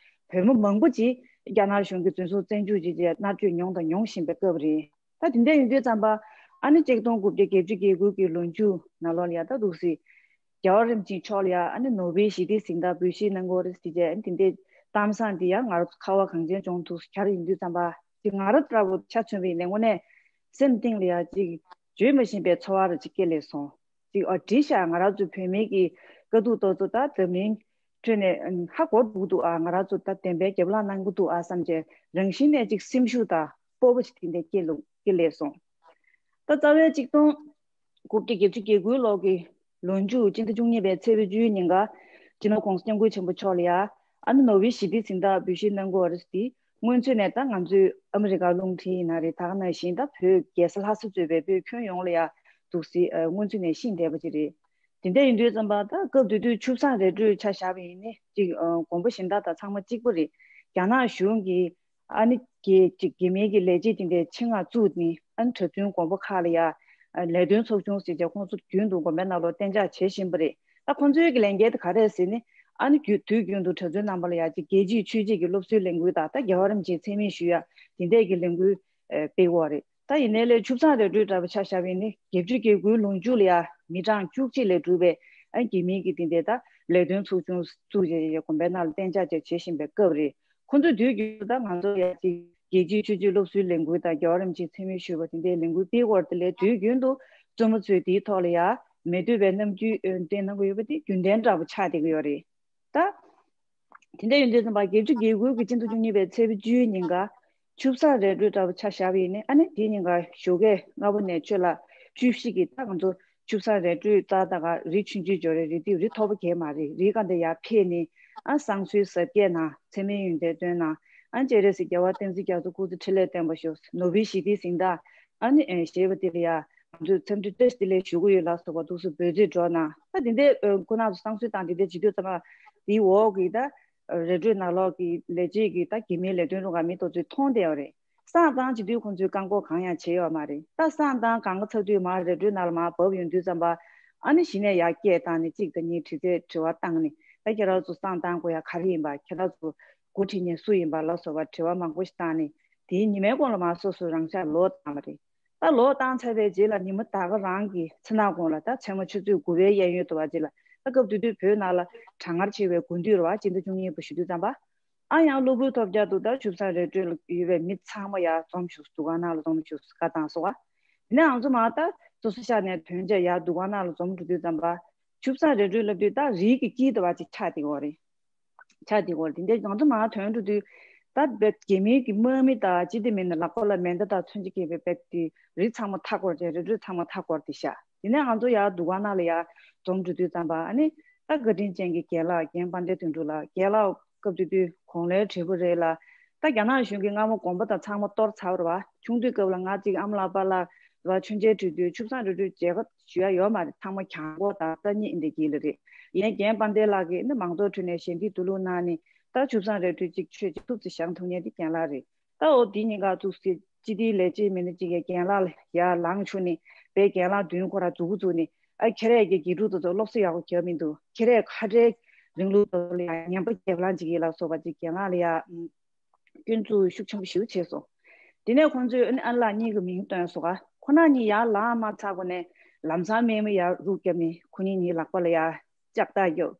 བོད་མི་མང་པོ་ཅིག་རྒྱ་ནག་གཞུང་གིས་འཛིན་བཟུང་བཙོན་འཇུག་བྱས་བྱས་མནར་གཅོད་མྱོང་དང་མྱོང་བཞིན་པའི་སྐབས་རེད། ད་དེ་འདྲ་ཡིན་དུས་ཙམ་པ་ཨ་ནི་གཅིག་སྟོང་དགུ་བརྒྱ་བརྒྱད་ཅུ་གྱ་དགུ་གི་ལོ་མཇུག་ནང་ལོགས་ལ་ཡ་ད་འདུག་སྲིད། རྒྱལ་བ་རིན་པོ་ཆེ་མཆོག་ལ་ཡ་ཨ་ནི་ནོ་བེལ་ཞི་བདེའི་གཟེངས་རྟགས་འབུལ་བཞེས་གནང་གི་ཡོད་རེད་ཟེར་བྱས་ཨ་ནི་དེ་འདྲའི་གཏམ་བཟང་འདི་ཡང་ང་རང་ཚོ་ཁ་བ་གངས་ཅན་ལྗོངས་ཐུགས་སུ་འཁྱར་ཡིན་དུས་ཙམ་པ་དེ་ང་རང་འདྲ་བོ་ཆ་མཚོན་པ་ཡིན་ནའི་དངོས་གནས་སེམས་གཏིང་ལ་ཡ་ཅིག་བརྗོད་མ་ཤེས་པའི་ཚོར་བ་རེ་ཅིག་སྐྱེ་ལས་སོང་། ཅིག་ཨ་འགྲིག་ཤག་ང་རང་ཚོ་བོད་མི་གི་དཀའ་སྡུག་ཏོག་ཙམ་ད་འཛམ་གླིང་ཁྲོད་ནས་ཧ་གོ་འགྲོ་གི་འདུག་ཨ། ང་རང་ཚོ་ད་བདེན་པའི་རྒྱབ་ལངས་གནང་གི་འདུག་ཨ་བསམ་བྱས་རང་བཞིན་ནས་ཅིག་སེམས་ཤུགས་དང་སྤོབས་པ་ཞིག་དེ་འདྲ་སྐྱེ་ལོ་སྐྱེ་ལས་སོང་། ད་རྩ་བའི་གཅིག་སྟོང་དགུ་བརྒྱ་བརྒྱད་ཅུ་གྱ་དགུ་ལོ་གི་ལོ་མཇུག་སྤྱི་ཟླ་བཅུ་གཉིས་པའི་ཚེས་པ་བཅུའི་ཉིན་ཀ་སྤྱི་ནོར་༸གོང་ས་༸སྐྱབས་མགོན་ཆེན་པོ་མཆོག་ལ་ཡ་ཨ་ནི་ནོ་བེལ་ཞི་བདེའི་གཟེངས་རྟགས་འབུལ་བཞེས་གནང་དགོས་པ་རེད་ཟེར་དེ་སྔོན་ཚུད་ནས་ད་ང་ཚོའི་ཨ་མི་རི་ཀ་རླུང་འཕྲིན་ཡིན་ན་རེད། ད་ག་ནང་བཞིན་ད་བོད་རྒྱལ་ས་ལྷ་ས་གཙོས་པའི་བོད་ཁྱོན་ཡོངས་ལ་ཡ་འདུག་སེ་ཨ་སྔོན་ཚུད་ནས་ཤེས་བསྡད་པ་ཅིག་རེད། དེ་འདྲ་ཡིན་དུས་ཙམ་པ་ད་སྐབས་དེ་དུས་ཆུ་བཟང་ར་སྤྲོད་ཆ་བཞག་པ་ཡིན་ནི་ཅིག་ཨ་དགོངས་པ་གཞན་དག་དང་ཚང་མ་གཅིག་པ་རེད། རྒྱ་ནག་གཞུང་གིས་ཨ་ནི་རྒྱལ་ཅིག་རྒྱ་མིའི་གི་ལས་བྱེད་དེ་འདྲའི་ཆེད་མངགས་བཙུགས་ནི་ཨ་ནི་གྲྭ་བཙུན་དགོན་པ་ཁག་ལ་ཡ་ཨ་ལས་དོན་ཚོགས་ཆུང་ཟེར་བྱས་ཁོང་ཚོ་རྒྱུན་དུ་དགོན་པའི་ནང་ལོགས་གཏན་འཇགས་བྱེད་བཞིན་པ་རེད། ད་ཁོང་ཚོའི་གི་ལས་འགན་དེ་ག་རེད་ཟེར་ནི་ཨ་ནི་རྒྱུ་དུས་རྒྱུན་དུ་གྲྭ་བཙུན་རྣམ་པ་ལ་ཡ་ཅིག་རྒྱལ་གཅེས་ཆོས་གཅེས་ཀྱི་སློབ་གསོའི་ལས་འགུལ་དང་ད་རྒྱལ་བ་རིན་པོ་ཆེའི་མཚན་སྨད་ཞུ་ཡ་དེ་འདྲས་ཀྱི་ལས་འགུལ་ཨ་སྤེལ་གྱི་ཡོད་རེད། ད་ཡིན་ནའི་ལས་ཆུ་བཟང་ར་སྤྲོད་འདྲ་པོ་ཆ་བཞག་པ་ཡིན་ནི་བརྒྱད་ཅུ་གྱ་དགུའི་ལོ་མཇུག་ལ་ཡ་མི་གྲངས་བཅུ་གཅིག་ལས་གྲུབ་པའི་ཨ་རྒྱ་མིའི་གི་དེ་འདྲའི་ད་ལས་དོན་ཚོགས་ཆུང་བཙུགས་བྱས་བྱས་དགོན་པའི་ནང་ལ་གཏན་འཇགས་བྱས་བྱེད་བཞིན་པའི་སྐབས་རེད། ཁོང་ཚོས་དུས་རྒྱུན་དུ་ད་ང་ཚོ་ཡ་ཅིག་རྒྱལ་གཅེས་ཆོས་གཅེས་སློབ་གསོའི་ལས་འགུལ་དང་རྒྱལ་བ་རིན་པོ་ཆེའི་མཚན་སྨད་ཞུ་བ་དེ་འདྲའི་ལས་འགུལ་སྤེལ་དགོས་རེད་དེ་ལས་དུས་རྒྱུན་དུ་བཙུན་མ་ཚོས་དེའི་ཐོག་ལ་ཡ་མི་འདོད་པའི་རྣམ་འགྱུར་ཨ་བསྟན་གནང་གི་ཡོད་པ་དེ་རྒྱུན་ལྡན་འདྲ་པོ་ཆགས་བསྡད་ཀྱི་ཡོད་རེད། ད། དེ་འདྲ་ཡིན་དུས་ཙམ་པ་བརྒྱད་ཅུ་གྱ་དགུ་གི་སྤྱི་ཟླ་བཅུ་གཉིས་པའི་ཚེས་པ་བཅུའི་ཉིན་ཀ་ཆུ་བཟང་ར་སྤྲོད་འདྲ་པོ་ཆ་བཞག་པ་ཡིན་ན་ཨ་ནི་དེའི་ཉིན་ཀ་ཞོགས་ཀས་སྔ་པོ་ནས་ཆུ་ལྷག་བཅུ་བཞི་གི་ད་ང་ཚོ་ཆུ་བཟང་ར་སྤྲོད་རྩ་ད་ག་རི་ཆུང་ཆུང་འབྱོར་རེད། རི་ཏི་རི་མཐོ་པོ་གས་མ་རེད། རི་ཀ་འདི་ཡར་ཕེབས་ནས་ཨ་བསང་གསོལ་ཟབ་རྒྱས་གནང་། མཚན་སྨད་ཡོན་ཏན་བཏོན་གནང་། ཨ་སྤྱན་རས་གཟིགས་རྒྱལ་བ་བསྟན་འཛིན་རྒྱ་མཚོ་སྐུ་ཚེ་ཁྲི་ལོ་བརྟན་པར་ཤོག་ནོ་བེལ་ཞི་བདེའི་གཟེངས་རྟགས་ཨ་ནི་ཨེ་བཞེས་པ་དེ་ལ་ཡ་ང་ཚོས་འཚམས་འདྲི་བཀྲ་ཤིས་བདེ་ལེགས་ཞུ་གི་ཡོད་ལ་སོགས་པ་འདུག་སེ་འབོད་ཚིག་སྒྲོག་གནང་། ད་དེ་འདྲའི་ཨ་ཁོ་ན་ཚོ་བསང་གསོལ་དང་དེ་འདྲའི་བྱེད་དུས་ཙམ་པ་དེའི་འོག་གི་ད་ར་སྤྲོད་ནང་ལོགས་ཀྱི་ལས་བྱེད་ཀྱི་ད་རྒྱ་མིའི་ལས་དོན་རུ་ཁག་མི་ཏོག་ཙམ་མཐོང་བསྡད་ཡོད་རེད། བསང་བཏང་བྱེད་དུས་ཁོང་ཚོས་བཀག་འགོག་གང་ཡང་བྱས་ཡོད་མ་རེད། ད་བསང་བཏང་གང་ག་ཚར་དུས་མར་ར་སྤྲོད་ནང་ལ་མར་བབས་ཡོང་དུས་ཙམ་པ་ཨ་ནི་གཞི་ནས་ཡར་སྐད་བཏང་ནས་གཅིག་དང་གཉིས་དྲི་རྩད་དྲི་བ་བཏང་ནས་ད་ཁྱེད་རང་ཚོ་བསང་བཏང་དགོས་ཡ་ག་རེ་ཡིན་པ། ཁྱེད་རང་ཚོ་འགོ་ཁྲིད་མཁན་སུ་ཡིན་པ་ལ་སོགས་པ་དྲི་བ་མང་པོ་ཞིག་བཏང་ནས་དེའི་ཉི་མའི་གོང་ལ་མར་སོ་སོ་རང་ཤག་ལོག་བཏང་བ་རེད། ད་ལོག་བཏང་ཚར་བའི་རྗེས་ལ་ཉི་མ་ད་ག་རང་གི་མཚན་ནག་གོང་ལ་ད་མཚན་མོ་ཆུ་ཚོད་དགུ་པའི་གཡས་གཡོན་དུ་བ་རྗེས་ལ་ད་སྐབས་དེ་དུས་བོད་ནང་ལ་གྲང་ངར་ཆེ་བའི་དགུན་དུས་རེད་བ། སྤྱི་ཟླ་བཅུ་གཉིས་པ་ཞུ་དུས་ཙམ་པ། ཨ་ཡང་གློ་བུར་ཐོལ་རྒྱག་ཏུ་ད་ཆུ་བཟང་ར་སྤྲོད་ལ་ཡོད་པའི་མི་ཚང་མ་ཡར་འཛོམས་བྱུང་། འདུ་ཁང་ནང་ལ་འཛོམས་བྱུང་། བཀའ་བཏང་སོང་བ། དེ་ནས་ང་ཚོ་མར་ད་སོ་སོ་ཤག་ནས་ཐོན་རྗེས་ཡར་འདུ་ཁང་ནང་ལ་འཛོམས་འགྲོ་དུས་ཙམ་པ། ཆུ་བཟང་ར་སྤྲོད་ལབ་དུས་ད་རིའི་གི་དཀྱིལ་དུ་བ་ཅིག་ཆགས་བསྡད་ཀྱི་ཡོད་རེད། ཆགས་བསྡད་ཀྱི་ཡོད་རེད། དེ་འདྲའི་ང་ཚོ་མར་ཐོན་འགྲོ་དུས་ད་རྒྱ་མིའི་གི་དམག་མི་དང་ཅི་སྟེ་མིན་ན་ལག་པ་ལ་མེ་མདའ་དང་མཚོན་ཆ་འཁྱེར་བའི་རྦད་དེ་རི་ཚང་མ་མཐའ་སྐོར་བྱས། ར་སྤྲོད་ཚང་མ་མཐའ་སྐོར་ཏེ་བཞག་དེ་ནས་ང་ཚོ་ཡར་འདུ་ཁང་ནང་ལ་ཡར་འཛོམས་འགྲོ་དུས་ཙམ་པ་ཨ་ནི་ད་བཀའ་དྲིན་ཅན་གྱི་རྒན་ལགས་རྒན་དཔལ་ལྡན་དོན་གྲུབ་ལགས། རྒན་ལགས་སྐབས་དེ་དུས་གོང་ལའི་བགྲེས་པོ་རེད་ལ། ད་རྒྱ་ནག་གཞུང་གིས་སྔ་མོ་དགོན་པ་དང་ཚང་མ་གཏོར་ཚར་བ་རེད་བ། ཆུང་དུས་སྐབས་ལ་ང་གཅིག་ཨ་མ་ལགས་པ་ལགས་རེད་བ། མཆོད་མཇལ་ཁྲིད་དུས་ཆུ་བཟང་ར་སྤྲོད་མཇལ་ཁ་ཞུ་ཡ་ཡོད་མ་རེད། ཚང་མ་གྱང་གོག་དང་སང་ཉིན་འདི་འདྲ་གྱིས་ལ་རེད། ཡིན་ནའི་རྒན་དཔལ་ལྡན་ལགས་ཀྱིས་ནི་མང་ཚོགས་ཁྲོད་ནས་ཞལ་འདེབས་བསྡུ་ལུགས་གནང་ནས་ད་ཆུ་བཟང་ར་སྤྲོད་གཅིག་མཆོད་གཅིག་ཐུབ་ཙམ་བཞེངས་ཐུབ་མཁན་དེ་རྒན་ལགས་རེད། ད་འོ་དེ་ཉིན་ཀ་བཙུགས་སའི་སྤྱི་བདེའི་ལས་བྱེད་མི་སྣ་གཅིག་གིས་རྒན་ལགས་ལ་ཡར་ལངས་བྱུང་ནས་དཔེ་རྒན་ལགས་མདུན་ཁོ་རང་འཛུགས་འགོ་བཙུགས་ནས། ཨ་ཁྱེད་རས་ཀྱི་དགེ་ཕྲུག་དེ་ཚོ་སློབ་གསོ་ཡག་པོ་རྒྱབ་མི་འདུག་ཁྱེད་རས་ཁ་བྲལ་རིང་ལུགས་དེ་ཚོ་ལ་ཡང་ངན་པ་རྒྱབ་ལངས་བྱེད་ཀྱི་ལ་སོགས་པ་ཅིག་རྒན་ལགས་ལ་ཡར་སྐྱོན་འཛུགས་ཤུགས་ཆེན་པོ་ཞེ་པོ་བྱས་སོང་། དེ་ནས་ཁོང་ཚོས་ཨ་ནི་ཨ་ལགས་གཉིས་ཀྱི་མིང་བཏོན་སོང་ག་ཁོ་རང་གཉིས་ཡར་ལངས་མ་ཚར་གོང་ནས་ལམ་སང་རྨས་མ་ཡར་རུབ་བརྒྱབ་ནས་ཁོ་གཉིས་གཉིས་ལག་པ་ལ་ཡར་ལྕགས་ཐག་རྒྱོབ།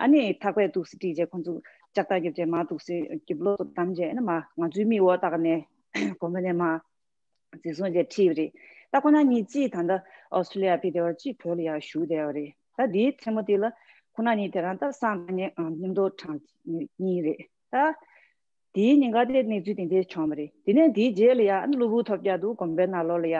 ཨ་ནི་ཐག་པས་འདུག་སེ་བསྒྲིགས་རྗེས་ཁོང་ཚོ་ལྕགས་ཐག་རྒྱོབ་རྗེས་མར་འདུག་སེ་རྒྱབ་ལོགས་སུ་བསྡམས་རྗེས་ཨ་ནི་མར་ང་ཚོའི་མིག་འོག་ལྟ་ག་ནས་དགོན་པ་ནས་མར་འཛིན་བཟུང་བྱས་ཁྲིད་པ་རེད། ད་ཁོ་རང་གཉིས་གཅིག་ད་ལྟ་ཨོ་སི་ཀྲི་ལི་ཡ་ཕེབས་བསྡད་པ་གཅིག་བོད་ལ་ཡར་བཞུགས་བསྡད་པ་རེད། ད་དེའི་མཚན་མོ་དེ་ལ་ཁོ་རང་གཉིས་དེ་རང་ད་བསང་གཏང་མཁན་མཉམ་དུ་གྲངས་གཉིས་རེད། ད་དེའི་ཉིན་ཀ་དེ་གནས་ཚུལ་དེ་འདྲའི་བྱུང་བ་རེད། དེ་ནས་དེའི་རྗེས་ལ་ཡ་ཨ་ནི་གློ་བུར་ཐོལ་རྒྱག་ཏུ་དགོན་པའི་ནང་ལོགས་ལ་ཡ་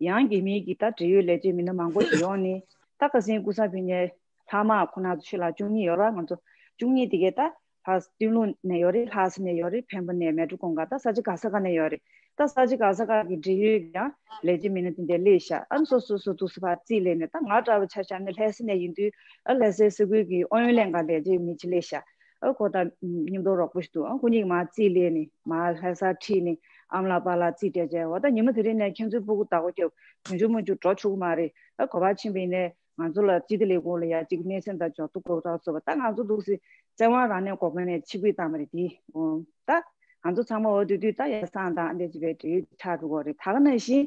ཡང་རྒྱ་མིའི་གི་ད་འབྲེལ་ཡོད་ལས་བྱེད་མི་སྣ་མང་པོ་ཞིག་ཡོང་ནས་ད་ཁ་སང་ཀུན་བཟང་ཕེབས་མཁན་ལྷག་མ་ཁོ་རང་ཚོ་ཆོས་ལགས་བཅུ་གཉིས་ཡོད་ར། ང་ཚོ་བཅུ་གཉིས་དེ་གས་ད་ ཕར་སྟོད་ལུང་ནས་ཡོད་རེད། ལྷ་ས་ནས་ཡོད་རེད། འཕན་པོ་ནས་མལ་གྲོ་གུང་དཀར། ད་ས་ཆ་ག་ས་ག་ནས་ཡོད་རེད། ད་ས་ཆ་ག་ས་ག་གི་འབྲེལ་ཡོད་ཀྱི་ཡང་ལས་བྱེད་མི་སྣ་དེ་འདྲ་སླེབས་ཤག་ཨ་ནི་སོ་སོ་སོ་འདུག་སེ་ཕར་རྩིས་ལེན་ནས། ད་ང་འདྲ་བོ་ཆ་བཞག་ན་ལྷ་ས་ནས་ཡིན་དུས། ཨ་ལྷ་སའི་ས་ཁུལ་གྱི་ཨུ་ཡོན་ལྷན་ཁང་ལས་བྱེད་མི་གཅིག་སླེབས་ཤག་ཨ་ཁོ་དང་མཉམ་དུ་རོགས་པ་ཞིག་འདུག་ཨ་ཁོ་གཉིས་ཀྱིས་མར་རྩིས་ལེན་ནས། མར་ལྷ་སར་ཁྲིད་ནས། ཨ་མ་ལགས་པ་ལགས་རྩིས་སྤྲད་བྱས། འོ་ད་ཉི་མ་དེ་རིང་ནས་ཁྱེད་ཚོའི་སྤུ་གུ་བདག་པོ་རྒྱབ། གང་བྱུང་མང་བྱུང་འགྲོ་ཆོག་གི་མ་རེད། ཨ་ག་པར་ཕྱིན་པ་ཡིན་ནའི་ང་ཚོ་ལ་སྤྱི་བདེ་ལས་ཁུངས་ལ་ཡ་གཅིག་སྣེ་ཚན་དང་འབྱོར་ཐོ་འགོད་རོགས་ཟེར་བ། ད་ང་ཚོ་འདུག་སེ་བཙན་དབང་རང་གནས་འགོག་སྨན་ནས་ཕྱིར་འབུད་བཏང་བ་རེད། དེ་འོ་ད་ང་ཚོ་ཚང་མ་འོ་དེ་དུས་ད་ཡ་བསང་དང་འདི་བྱེད་པའི་འབྲེལ་ཡོད་ཆགས་འགྲོ་གི་རེད། ད་ག་ནང་བཞིན་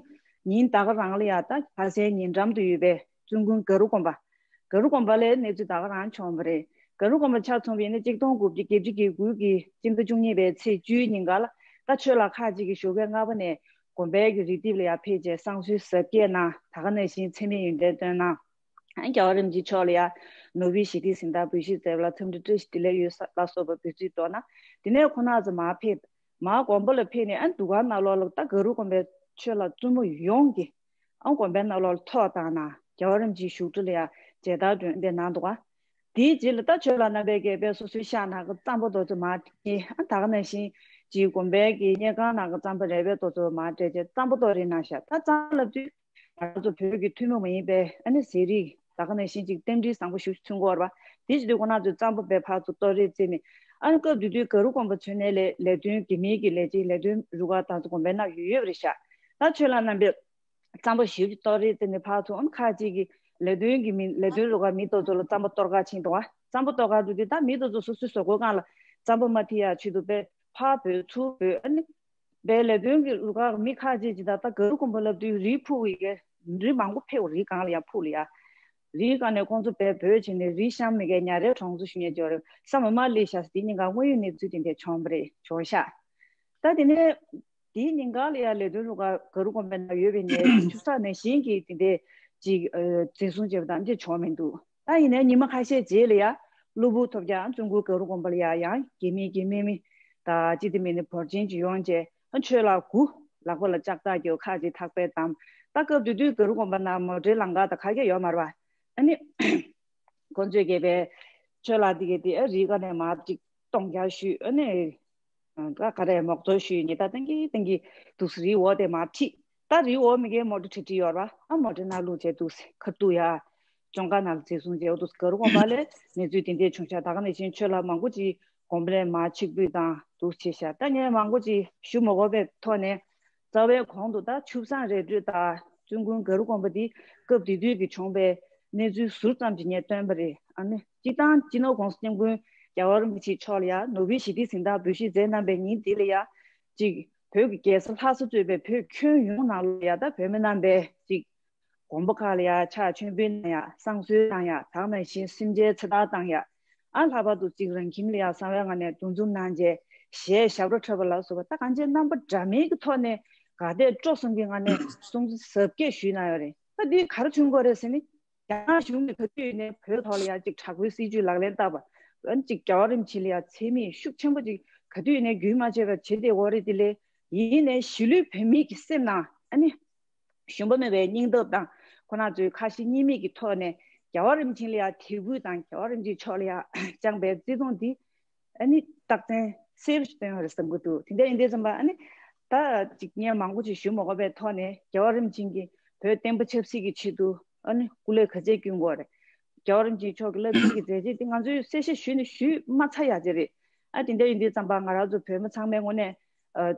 ཉིན་ད་ག་རང་ལ་ཡ་ད་ལྷ་སའི་ཉེ་འགྲམ་དུ་ཡོད་པའི་བཙུན་དགོན་ག་རུ་དགོན་པ། ག་རུ་དགོན་པ་ལ་གནས་ཚུལ་ད་ག་རང་བྱུང་བ་རེད། ག་རུ་དགོན་པ་ཆ་མཚོན་པ་ཡིན་ན་གཅིག་སྟོང་དགུ་བརྒྱ་བརྒྱད་ཅུ་གྱ་དགུ་གི་སྤྱི་ཟླ་བཅུ་གཉིས་པའི་ཚེས་བཅུའི་ཉིན་ཀ་ལ། ད་ཆོས་ལགས་ཁག་ཅིག་གིས་ཞོགས་ཀས་སྔ་པོ་ནས་དགོན་པའི་གི་རི་ལྡེབས་ལ་ཡ་ཕེབས་བྱས་བསང་གསོལ་གཟབ་རྒྱས་གནང་། ད་ག་ནང་བཞིན་མཚན་སྨད་ཡོན་ཏན་བཏོན་གནང་། ཨ་རྒྱལ་བ་རིན་པོ་ཆེ་མཆོག་ལ་ཡ་ནོར་བུའི་ཞལ་གདིང་གཟེངས་རྟགས་འབུལ་བཞེས་མཛད་པ་ལ་འཚམས་འདྲི་བཀྲ་ཤིས་བདེ་ལེགས་ཡོད་ལ་སོགས་པ་འབོད་ཚིག་བཏོན་གནང་། དེ་ནས་ཁོང་རྣམ་ཚོ་མར་ཕེབས། མར་དགོན་པ་ལ་ཕེབས་ནས། ཨ་འདུ་ཁང་ནང་ལོགས་ལ་ད་ག་རུ་དགོན་པའི་ཆོས་ལ་བཙུན་མོ་ཡོངས་ཀྱིས་ཨ་དགོན་པའི་ནང་ལོགས་ལ་ཐོག་བཏང་གནང་། རྒྱལ་བ་རིན་པོ་ཆེའི་བཞུགས་ཁྲི་ལ་ཡ་མཇལ་དར་སྒྲོན་འདེབས་གནང་འདུག་ག་དེའི་རྗེས་ལ་ད་ཆོས་ལགས་རྣམ་པས་ཀྱིས་དཔེ་སོ་སོའི་ཤག་ནང་གི་རྩམ་པ་དེ་ཚོ་མར་ཁྱེར། ཨ་ད་ག་ནང་བཞིན་ཅིག་དགོན་པའི་གི་དངུལ་ཁང་ནང་གི་རྩམ་པ་རེ་བས་དེ་ཚོ་མར་སྤྲད་བྱས་རྩམ་པ་གཏོར་རེས་གནང་ཤག་ད་རྩམ་པ་ལབ་དུས་ང་ཚོ་བོད་ཀྱི་ཐུན་མོང་མ་ཡིན་པའི་ཨ་ནི་ཟས་རིགས། ད་ག་ནང་བཞིན་ཅིག་རྟེན་འབྲེལ་བཟང་པོ་ཞེ་པོ་མཚོན་གྱི་ཡོད་རེད་པ། དེ་བྱེད་དུས་ཁོང་རྣམ་ཚོས་རྩམ་པ་དཔེ་ཕར་ཚུར་གཏོར་རེས་བྱས་ནས། ཨ་ནི་སྐབས་དེ་དུས་ག་རུ་དགོན་པ་མཚོན་ནའི་ལས་ལས་དོན་གྱི་མི་གི་ལས་བྱེད་ལས་དོན་རུ་ཁག་དང་ཚོ་དགོན་པའི་ནང་ཡོད་ཡོད་རེད་ཤག་ད་ཆོས་ལགས་རྣམ་པས་རྩམ་པ་ཞེ་པོ་ཅིག་གཏོར་རེས་བྱས་ནས་ཕར་ཚུར། ཨ་ནི་ཁག་ཅིག་གིས་ལས་དོན་གྱི་མི་ལས་དོན་རུ་ཁག་མི་དེ་ཚོ་ལ་རྩམ་པ་གཏོར་ག་ཕྱིན་འདུག་ག་རྩམ་པ་གཏོར་ག་འགྲོ་དུས་ད་མི་དེ་ཚོ་སོ་སོའི་བཟོ་བཀོད་སྒང་ལ་རྩམ་པ་མ་ཐིག་ཡག་ཆེད་དུ་དཔེ་ཕར་འབོད་ཚུར་འབོད། ཨ་ནི་དཔེ་ལས་དོན་གྱི་རུ་ཁག་མི་ཁག་ཅིག་ཅིག་ད་ལྟ་ག་རུ་དགོན་པ་ལབ་དུས་རི་ཕུག་ཡི་གེ་རི་མང་པོ་ཕེབས། རི་སྒང་ལ་ཡ་ཕུག་ལ་ཡ་རིའི་སྒང་ནས་ཁོང་ཚོ་དཔེ་འབོད་བྱས་ནས་རི་གཤམ་མི་གའི་ཉ་རལ་གྲོང་ཚོ་ཞུ་མཁན་ཅིག་ཡོད་རེད། ས་མ་མ་སླེབས་ཤག་ཟེར། དེ་ཉིན་ཀ་དངོས་ཡོད་གནས་ཚུལ་དེ་འདྲ་བྱུང་བ་རེད། བྱུང་ཤག་ད་དེ་ནས་དེའི་ཉིན་ཀ་ལ་ཡ་ལས་དོན་རུ་ཁག་ག་རུ་དགོན་པའི་ནང་ཡོད་པའི་ནས་ཆུ་ཚགས་ནང་བཞིན་གྱི་དེ་འདྲའི་ཅིག་ཨ་འཛིན་བཟུང་བྱས་པ་དང་དེ་འདྲ་བྱུང་མི་འདུག་ད་ཡིན་ནའི་ཉི་མ་ཁ་ཤས་རྗེས་ལ་ཡ་གློ་བུར་ཐོལ་རྒྱག་བཙུན་དགོན་ག་རུ་དགོན་པ་ལ་ཡ་ཡང་སྐྱེ་དམན་སྐྱེ་དམན་མི་དང་སྤྱི་བདེ་མི་སྣ་འབོར་ཆེན་ཅིག་ཡོང་བྱས། ཨ་ཆོས་ལགས་དགུ་ལག་པ་ལ་ལྕགས་ཐག་གིས་ཁག་ཅིག་ཐག་པས་བསྡམས། ད་སྐབས་དེ་དུས་ག་རུ་དགོན་པ་ནང་མོ་ཊའི་ལམ་ཁ་དང་ག་གེ་ཡོད་མ་རེད་པ། ཨ་ནི་ཁོང་ཚོས་གས་པའི་ཆོས་ལགས་འདི་གས་དེ་ཨ་རིའི་སྒང་ནས་མར་ཅིག་གཏོང་རྒྱག་ཞུས། ཨ་ནི་ཨ་ག་རེ་མོག་ཐོག་ཞུས་ནས་ད་ཏན་གྱི་ཏན་གྱི་འདུག་སེ་རིའི་འོག་དེ་མར་ཁྲིད། ད་རིའི་འོག་མི་གའི་མོ་ཊ་ཁྲིད་ཁྲིད་ཡོད་རེད་པ། ཨ་མོ་ཊའི་ནང་བླུགས་བྱས་འདུག་སེ་ཁ་ཐུག་ཡ་གྱོང་ཁ་ནང་ལ་འཛིན་བཟུང་བྱས། འོ་འདུག་སེ་ག་རུ་དགོན་པ་ལ་གནས་ཚུལ་དེ་འདྲས་བྱུང་ཤག་ད་ག་ནང་བཞིན་ཆོས་ལགས་མང་པོ་ཅིག་དགོན་པ་ནས་མར་ཕྱིར་འབུད་བཏང་འདུག་བྱས་ཤག་ད་ངས་མང་པོ་ཅིག་ཞུ་མ་དགོས་པའི་ཐོག་ནས། རྩ་བའི་གོང་དུ་ད་ཆུ་བཟང་རི་ཁྲོད་དང་བཙུན་དགོན་ག་རུ་དགོན་པ་འདི་སྐབས་དེ་དུས་ཀྱི་བྱུང་བའི་གནས་ཚུལ་ཟུར་ཙམ་ཅིག་ངས་བཏོན་པ་རེད། ཨ་ནི་སྤྱིར་བཏང་སྤྱི་ནོར་༸གོང་ས་༸སྐྱབས་མགོན་རྒྱལ་བ་རིན་པོ་ཆེ་མཆོག་ལ་ཡ་ནོར་བུའི་ཞལ་གདིང་གཟེངས་རྟགས་འབུལ་བཞེས་མཛད་གནང་བའི་ཉིན་འདི་ལ་ཡ་ཅིག་བོད་ཀྱི་རྒྱལ་ས་ལྷ་ས་གཙོས་པའི་བོད་ཁྱོན་ཡོངས་ནང་ལོགས་ལ་ཡ་ད་བོད་མི་རྣམ་པས་ཅིག་དགོན་པ་ཁག་ལ་ཡ་ཕྱག་མཆོད་འབུལ་གནང་ཡ། བསང་གསོལ་གནང་ཡ། ད་ག་ནང་བཞིན་སེམས་ཅན་ཚེ་ཐར་བཏང་ཡ། ཨ་ལྷག་པར་དུ་གཅིག་རང་ཁྱིམ་ལ་ཡང་གསང་བའི་ངང་ནས་འདུ་འཛོམས་གནང་རྗེས་གཞས་ཞབས་བྲོ་འཁྲབ་པ་ལ་སོགས་པ། ད་གང་ཅི་རྣམ་པ་འདྲ་མིན་གྱི་ཐོག་ནས་དགའ་དད་སྤྲོ་གསུམ་གྱི་ངང་ནས་སྲུང་བརྩི་གཟབ་རྒྱས་ཞུས་གནང་ཡོད་རེད། ད་འདི་ག་རེ་མཚོན་གྱི་ཡོད་རེད་ཟེར་ན། རྒྱ་ནག་གཞུང་ནས་ག་དུས་ནས་བོད་ཐོག་ལ་ཡང་གཅིག་དྲག་པོའི་སྲིད་ཇུས་ལག་ལེན་བསྟར་བ། ཨ་ནི་གཅིག་རྒྱལ་བ་རིན་པོ་ཆེ་ལ་ཡང་མཚན་སྨད་ཤུགས་ཆེན་པོ་ཅིག་ག་དུས་ནས་རྒྱུན་མ་ཆད་པར་བྱེད་བསྡད་ཡོད་རེད། དེ་ལས་ཡིན་ནའི་གཞིས་ལུས་བོད་མིའི་གི་སེམས་ནང་ཨ་ནི་ཞུམ་པ་མེད་པའི་སྙིང་སྟོབས་དང་། ཁོང་རྣམ་ཚོས་ཁ་ཞེ་གཉིས་མེད་ཀྱི་ཐོག་ནས་རྒྱལ་བ་རིན་པོ་ཆེ་ལ་ཡང་དད་གུས་དང་རྒྱལ་བ་རིན་པོ་ཆེ་མཆོག་ལ་ཡང་བཅངས་པའི་བརྩི་མཐོང་འདི་ཨ་ནི་རྟག་བརྟན་གསལ་པོ་ཞིག་བསྟན་ཡོད་རེད་བསམ་གྱི་འདུག་དེ་འདྲ་ཡིན་དུས་ཙམ་པ་ཨ་ནི་ད་ཅིག་ངས་མང་པོ་ཅིག་ཞུ་མ་དགོས་པའི་ཐོག་ནས། རྒྱལ་བ་རིན་པོ་ཆེ་གིས་བོད་བསྟན་པ་ཆབ་སྲིད་ཀྱི་ཆེད་དུ་ཨ་ནི་སྐུ་ལས་ག་ཚད་བསྐྱོན་དགོས་རེད། རྒྱལ་བ་རིན་པོ་ཆེ་མཆོག་གི་རླབས་ཆེན་གྱི་མཛད་རྗེས་འདི་ང་ཚོས་གསལ་བཤད་ཞུས་ནས་ཞུས་མ་ཚར་ཡག་ཅིག་རེད། ཨ་དེ་འདྲ་ཡིན་དུས་ཙམ་པ་ང་རང་ཚོ་བོད་མི་ཚང་མའི་ངོས་ནས་ཨ།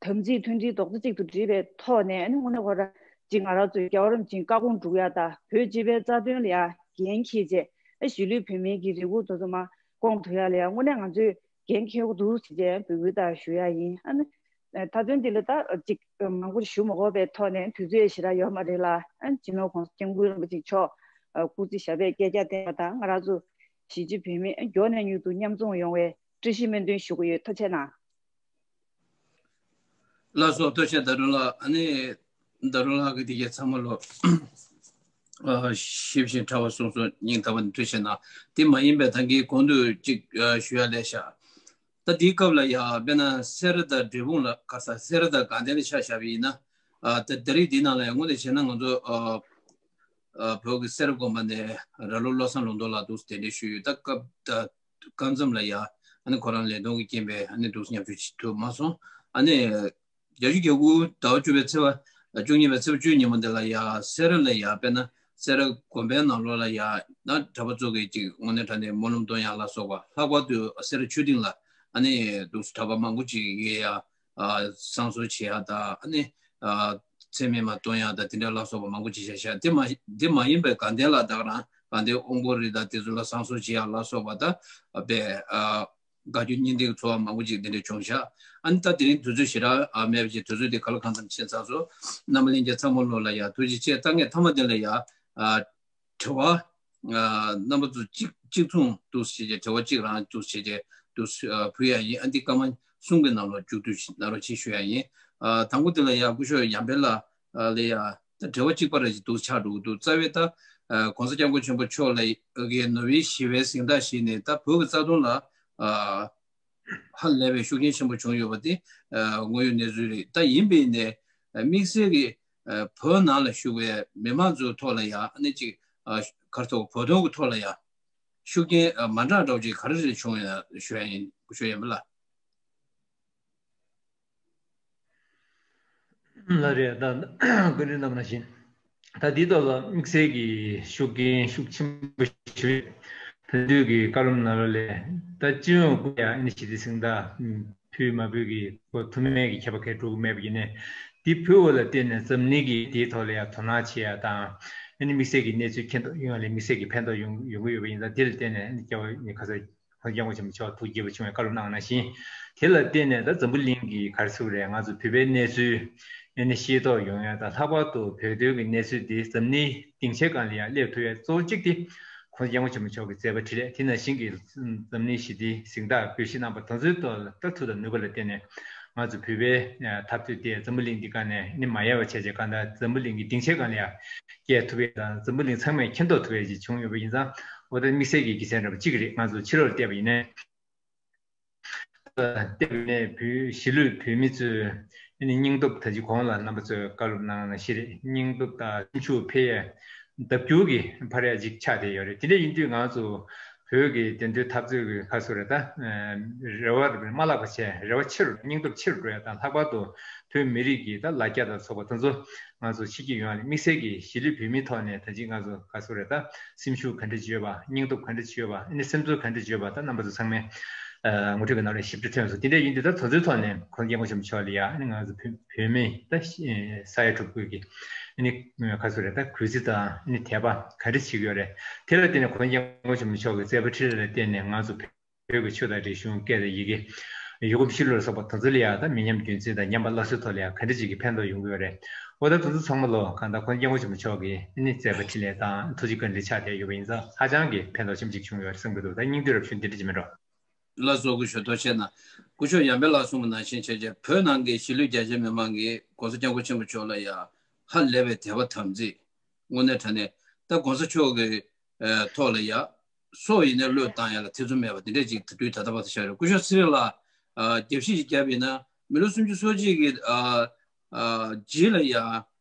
དམ་ཚིག་མཐུན་སྒྲིལ་རྡོག་རྩ་གཅིག་ཏུ་སྒྲིལ་བའི་ཐོག་ནས། ཨ་ནི་དངོས་གནས་ཁོ་རང་ཅིག་ང་རང་ཚོའི་རྒྱལ་བ་རིན་པོ་ཆེའི་བཀའ་དགོངས་སྒྲུབ་ཡ་དང་། བོད་སྤྱི་པའི་རྩ་དོན་ལ་ཡ་འགན་འཁྱེར་བྱས། ཨ་གཞིས་ལུས་བོད་མིའི་གི་རེ་སྒུག་དེ་ཚོ་མར་སྐོང་ཐུབ་ཡ་ལ་ཡ་དངོས་གནས་ང་ཚོས་འགན་འཁྱེར་དགོས་འདུག་ཟེར་བྱས་འབོད་སྐུལ་དང་ཞུ་ཡ་ཡིན། ཨ་ནི་མཐའ་དོན་འདི་ལ་ད་ཅིག་མང་པོ་ཞུ་མ་དགོས་པའི་ཐོག་ནས། དུས་ཚོད་ཞེ་དྲག་ཡོད་མ་རེད་ལ། ཨ་སྤྱི་ནོར་༸གོང་ས་༸སྐྱབས་མགོན་རིན་པོ་ཆེ་མཆོག་སྐུ་ཚེ་ཞབས་པད་བསྐལ་བརྒྱར་བརྟན་པ་དང་། ང་རང་ཚོ་གཞིས་བྱེས་བོད་མི་མགྱོགས་ནས་མྱུར་དུ་མཉམ་འཛོམས་ཡོང་བའི་བཀྲ་ཤིས་སྨོན་འདུན་ཞུ་གི་ཡོད། ཐུགས་རྗེ་གནང་། ལགས་སོ། ཐུགས་རྗེ་ཆེ། ཟླ་སྒྲོན་ལགས། ཨ་ནི་ཟླ་སྒྲོན་ལགས་ཀྱིས་དེ་གའི་ཚང་མ་ལོ་ཨ་ཞིབ་ཅིང་ཕྲ་བ་གསུངས་སོང་། སྙིང་ཐག་པ་ནས་ཐུགས་རྗེ་གནང་། དེ་མ་ཡིན་པའི་ད་གིན་གོང་དུ་ཅིག་ཨ་ཞུ་ཡ་ལས་ཤག་ད་དེའི་སྐབས་ལ་ཡ་དཔེར་ན་སེ་ར་དང་འབྲས་སྤུངས་ལ། ག་ས་སེ་ར་དང་དགའ་ལྡན་ལ་ཆ་བཞག་པ་ཡིན་ན། ཨ་ད་ད་རེས་འདི་ནང་ལ་ཡ་དངོས་གནས་བྱས་ན་ང་ཚོ་ཨ་ཨ་བོད་ཀྱི་སེ་ར་དགོན་པ་ནས་ར་ལོ་བློ་བཟང་ལུང་རྟོགས་ལགས་འདུག་སེ་གདན་འདྲེན་ཞུས་ཡོད། ད་སྐབས་ད། སྐབས་མཚམས་ལ་ཡ་ ཨ་ནི་ཁོ་རང་ལས་དོན་གྱི་རྐྱེན་པས་ཨ་ནི་འདུག་སེ་མཉམ་ཞུགས་བྱེད་ཐུབ་མ་སོང་། ཨ་ནི་བརྒྱད་ཅུ་གྱ་དགུ་ཟླ་བ་བཅུ་པའི་ཚེས་པ་བཅུ་གཉིས་པའི་ཚེས་པ་བཅུ་ཉིན་མོ་འདི་ལ་ཡ་སེ་ར་ལ་ཡ་དཔེར་ན་སེ་ར་དགོན་པའི་ནང་ལོགས་ལ་ཡ་ན་གྲྭ་པ་ཚོ་གིས་ཅིག་དངོས་གནས་དྲང་གནས་སྨོན་ལམ་གཏོང་ཡ་ལ་སོགས་པ། ལྷག་པར་དུ་སེ་ར་ཆོས་སྡིངས་ལ་ཨ་ནི་འདུག་སེ་གྲྭ་པ་མང་པོ་ཅིག་གིས་ཡ་བསང་གསོལ་བྱེད་ཡ་དང་ཨ་ནི་ཚེ་སྨིན་མ་གཏོང་ཡ་དང་དེ་འདྲ་ལ་སོགས་པ་མང་པོ་ཅིག་བྱ་ཤག་དེ་མ་དེ་མ་ཡིན་པའི་དགའ་ལྡན་ལ་ད་ག་རང་དགའ་ལྡན་དབང་པོ་རི་དང་དེ་ཚོ་ལ་བསང་གསོལ་བྱེད་ཡ་ལ་སོགས་པ་ད་དཔེ། དགའ་སྐྱིད་སྙིང་ལྡན་གྱི་འཚོ་བ་མང་པོ་ཅིག་འདི་འདྲ་བྱུང་ཤག་ཨ་ནི་ད་དེ་རིང་དུས་ཚོད་ཞེ་དྲག་ཨ་མེད་པ་ཅིག་དུས་ཚོད་འདི་ག་ལ་གང་འཚམ་ཕྱིན་ཚར་སོང་། རྣམ་པ་ལྷན་རྒྱས་ཚང་མ་ལོ་ལ་ཡ་ཐུགས་རྗེ་ཆེ། ད་ངས་མཐའ་མ་འདི་ལ་ཡ་ཨ་དྲི་བ་ཨ་རྣམ་པ་ཚོ་གཅིག་གཅིག་མཚུངས་འདུག་བྱས་རྗེས་དྲི་བ་གཅིག་རང་འདུག་བྱས་རྗེས་འདུག་ཨ་ཕུལ་ཡ་ཡིན། ཨ་འདི་སྐར་མ་གསུམ་གྱི་ནང་ལ་མཇུག་བསྡུ་ཞིག་གནང་རོགས་གྱིས་ཞུ་ཡ་ཡིན། ཨ་དང་པོ་འདི་ལ་ཡ་སྐུ་ཞབས་ཡར་འཕེལ་ལགས་ལ་ཡ། ད་དྲི་བ་གཅིག་པ་རེ་ཞིག་འདུག་ཆགས་འགྲོ་གི་འདུག་རྩ་བའི་ད་༸གོང་ས་༸སྐྱབས་མགོན་ཆེན་པོ་མཆོག་ལ་གི་ནོ་བེལ་ཞི་བའི་གཟེངས་རྟགས་བཞེས་ནས་ད་བོད་ཀྱི་རྩ་དོན་ལ་ཧ་ལས་པའི་ཤུགས་རྐྱེན་ཆེན་པོ་བྱུང་ཡོད་པ་དེ་དངོས་ཡོད་གནས་ཚུལ་རེད། ད་ཡིན་པས་ནས་དམིགས་བསལ་གྱི་བོད་ནང་ལ་བཞུགས་པའི་མི་མང་ཚོའི་ཐོག་ལ་ཡང་ཨ་ནི་ཅིག་གར་ཐོག་བོད་དོན་གྱི་ཐོག་ལ་ཡང་ཤུགས་རྐྱེན་མ་འདྲ་འདྲ་བོ་ཅིག་ག་རེ་རེ་བྱུང་ཡོད་ན་ཞུ་ཡ་ཡིན། ཞུ་ཡ་ཡིན་པ་ལ། ལ་རེད། ད་སྐུ་མགྲོན་རྣམ་པ་ནང་བཞིན་ད་འདི་ཐོག་ལ་དམིགས་བསལ་གྱི་ཤུགས་རྐྱེན་ཤུགས་ཆེན་པོ་ཞིག་བོད་འདུས་ཀྱི་བཀའ་སློབ་ནང་ལོགས་ལས་ད་སྤྱི་ཡོངས་སྐུ་ཡ་ཨ་ནི་ཞི་བདེ་གཟེངས་རྟགས་ཕུལ་མ་ཕུལ་གྱི་གོ་ཐུབ་མེད་ཀྱི་ཁྱད་པར་གང་འགྲོ་གི་མེད་པ་ཡིན་ནའི་འདི་ཕུལ་བ་ལ་བརྟེན་ནས་འཛམ་གླིང་གིས་འདིའི་ཐོག་ལ་ཡང་དོ་སྣང་བྱེད་ཡ་དང་ཨ་ནི་དམིགས་བསལ་གྱི་གནས་ཚུལ་མཁྱེན་རྟོགས་ཡོང་ཡ་ལ་དམིགས་བསལ་གྱི་ཕན་ཐོགས་ཡོང་ཡོང་གི་ཡོད་པ་ཡིན་ཙང་དེ་ལ་བརྟེན་ནས་ཨ་ནི་སྐྱབས་མགོན་ཁ་སང་༸གོང་ས་༸སྐྱབས་མགོན་ཆེན་པོ་མཆོག་ཐུགས་དགྱེས་པ་བྱུང་བའི་བཀའ་སློབ་གནང་བ་ནང་བཞིན། དེ་ལ་བརྟེན་ནས་ད་འཛམ་བུ་གླིང་གི་ག་རེ་ཟེར་དགོས་རེད། ང་ཚོ་བོད་པའི་གནས་ཚུལ་ཨ་ནི་ཤེས་རྟོགས་ཡོང་ཡ་དང་། ལྷག་པར་དུ་བོད་དོན་གྱི་གནས་ཚུལ་འདི་འཛམ་གླིང་སྡིངས་ཆའི་སྒང་ལ་ཡང་སླེབས་ཐུབ་ཡ་གཙོ་བོ་གཅིག་དེ་༸གོང་ས་༸སྐྱབས་མགོན་ཆེན་པོ་མཆོག་གི་མཛད་པ་འཕྲིན་ལས། དེ་ནང་བཞིན་གྱི་འཛམ་གླིང་ཞི་བདེའི་གཟེངས་རྟགས་འབུལ་བཞེས་གནང་པ་དེ་ཚོའི་ཐོག་ལ་ད་མཐུ་དང་ནུས་པ་ལ་བརྟེན་ནས་ང་ཚོ་བོད་པའི་འཐབ་རྩོད་དེ་འཛམ་བུ་གླིང་འདི་སྒང་ནས་ཨ་ནི་མ་ཡལ་བ་བྱས་བྱས་གང་ལྟར་འཛམ་བུ་གླིང་གི་སྡིངས་ཆའི་སྒང་ལ་ཡང་སྐྱེལ་ཐུབ་ཡ་དང་། འཛམ་བུ་གླིང་ཚང་མས་མཁྱེན་རྟོགས་ཐུབ་ཡ་ཅིག་བྱུང་ཡོད་པ་ཡིན་ཙང་། འོ་ད་དམིགས་བསལ་གྱི་དགེ་མཚན་འདྲ་པོ་གཅིག་རེད། ང་ཚོ་ཕྱི་ལོགས་ལ་བལྟས་པ་ཡིན་ནའི། བལྟས་པ་ཡིན་ནའི་བོད་གཞིས་ལུས་བོད་མི་ཚོས་ཨ་ནི་སྙིང་སྟོབས། ད་ཅི་གོང་ལ་རྣམ་པ་ཚོས་བཀའ་སློབ་གནང་ནང་བཞིན་རེད། སྙིང་སྟོབས་དང་སེམས་ཤུགས་འཕེལ་ཡས་ལྡབ་འགྱུར་གྱིས་འཕར་ཡ་ཅིག་ཆགས་བསྡད་ཡོད་རེད། དེ་འདྲ་ཡིན་དུས་ང་ཚོ་བོད་ཀྱི་བདེན་དོན་འཐབ་རྩོད་ཀྱི་ག་རེ་ཟེར་དགོས་རེད། ད་རེ་བ་མ་བརླག་པ་བྱས། རེ་བ་ཆེ་རུ་སྙིང་སྟོབས་ཆེ་རུ་འགྲོ་ཡ་དང་། ལྷག་པར་དུ་བོད་མི་རིགས་ཀྱི་ད་ལ་རྒྱ་དང་ཚོགས་པ་དེ་ཚོ་ང་ཚོ་ཕྱི་རྒྱལ་ཡོངས་ལ་དམིགས་བསལ་གྱི་གཞིས་ལུས་བོད་མིའི་ཐོག་ནས་ད་ཅི་ང་ཚོ་ག་རེ་ཟེར་དགོས་རེད། ད་སེམས་ཤུགས་ག་འདྲ་ཅིག་ཡོད་པ། སྙིང་སྟོབས་ག་འདྲ་ཅིག་ཡོད་པ། ཨ་ནི་སེམས་ཚོར་ག་འདྲ་ཅིག་ཡོད་པ་ད་རྣམ་པ་ཚོ་ཚང་མས་ངོ་སྤྲོད་ཀྱི་ནང་ལ་ཞིབ་ཕྲ་ཐོན་སོང་། དེ་འདྲ་ཡིན་དུས་ད་དེ་ཚོའི་ཐོག་ནས་༸གོང་ས་༸སྐྱབས་མགོན་ཆེན་པོ་མཆོག་ལ་ཡ་ཨ་ནི་ང་ཚོ་བོད་བོད་མི་ད་ས་ཡ་དྲུག་པོ་གི་ཨ་ནི་ག་རེ་ཟེར་དགོས་རེད། ད་གུས་བརྩི་དང་ཨ་ནི་དད་པ་ག་འདྲ་བྱེད་ཀྱི་ཡོད་རེད། དེ་ལ་བརྟེན་ནས་༸གོང་ས་༸སྐྱབས་མགོན་ཆེན་པོ་མཆོག་གི་མཛད་པ་འཕྲིན་ལས་ལ་བརྟེན་ནས་ང་ཚོ་བོད་ཀྱི་ཆོས་དང་རིག་གཞུང་། སྐད་དང་ཡི་གེ། ཡུལ་གོམས་གཤིས་ལུགས་ལ་སོགས་པ་དེ་ཚོ་ལ་ཡང་ད་མི་ཉམས་རྒྱུན་འཛིན་དང་ཉམས་པ་སླར་གསོའི་ཐོག་ལ་ཡང་ག་འདྲ་ཅིག་གི་ཕན་ཐོགས་ཡོང་གི་ཡོད་རེད། འོ་ད་དེ་ཚོ་ཚང་མ་ལོ་གང་ལྟར་༸གོང་ས་༸སྐྱབས་མགོན་ཆེན་པོ་མཆོག་གི་ཨ་ནི་མཛད་པ་འཕྲིན་ལས་དང་ཐུགས་རྗེ་བཀའ་དྲིན་ཆགས་བསྡད་ཡོད་པ་ཡིན་ཙང་། ཧ་ཅང་གི་ཕན་ཐོགས་ཆེན་པོ་ཅིག་བྱུང་ཡོད་རེད་བསམ་གྱི་འདུག་ད་སྙིང་བསྡུས་རབ་བྱུང་འདི་འདྲ་ཅིག་མིན་འགྲོ། ལགས་སོ། སྐུ་ཞབས་ཐུགས་རྗེ་གནང་། སྐུ་ཞབས་ཡར་འཕེལ་ལགས་གསུངས་པ་ནང་བཞིན་བྱས་རྗེས་བོད་ནང་གི་གཞིས་ལུས་རྒྱ་ཆེའི་མི་མང་གིས་༸གོང་ས་༸སྐྱབས་མགོན་ཆེན་པོ་མཆོག་ལ་ཡང་ཧ་ལས་པའི་དད་པ་དམ་ཚིག་དངོས་གནས་དྲང་གནས་ད་༸གོང་ས་མཆོག་གི་ཨ་ཐོག་ལ་ཡ་སྲོག་ཡིན་ནའི་བློས་བཏང་ཡ་ལ་ཐེ་ཚོམ་མེད་པ་དེ་འདྲས་ཅིག་ད་དུས་ད་ལྟ་བར་དུ་ཤར་ཡོད། སྐུ་ཞབས་ཚེ་རིང་ལགས་ཨ་རྒྱབ་བཤིག་ཅིག་བརྒྱབ་ཡིན་ན་མི་ལོ་སུམ་ཅུ་སོ་གཅིག་གི་ཨ་ཨ་རྗེས་ལ་ཡ་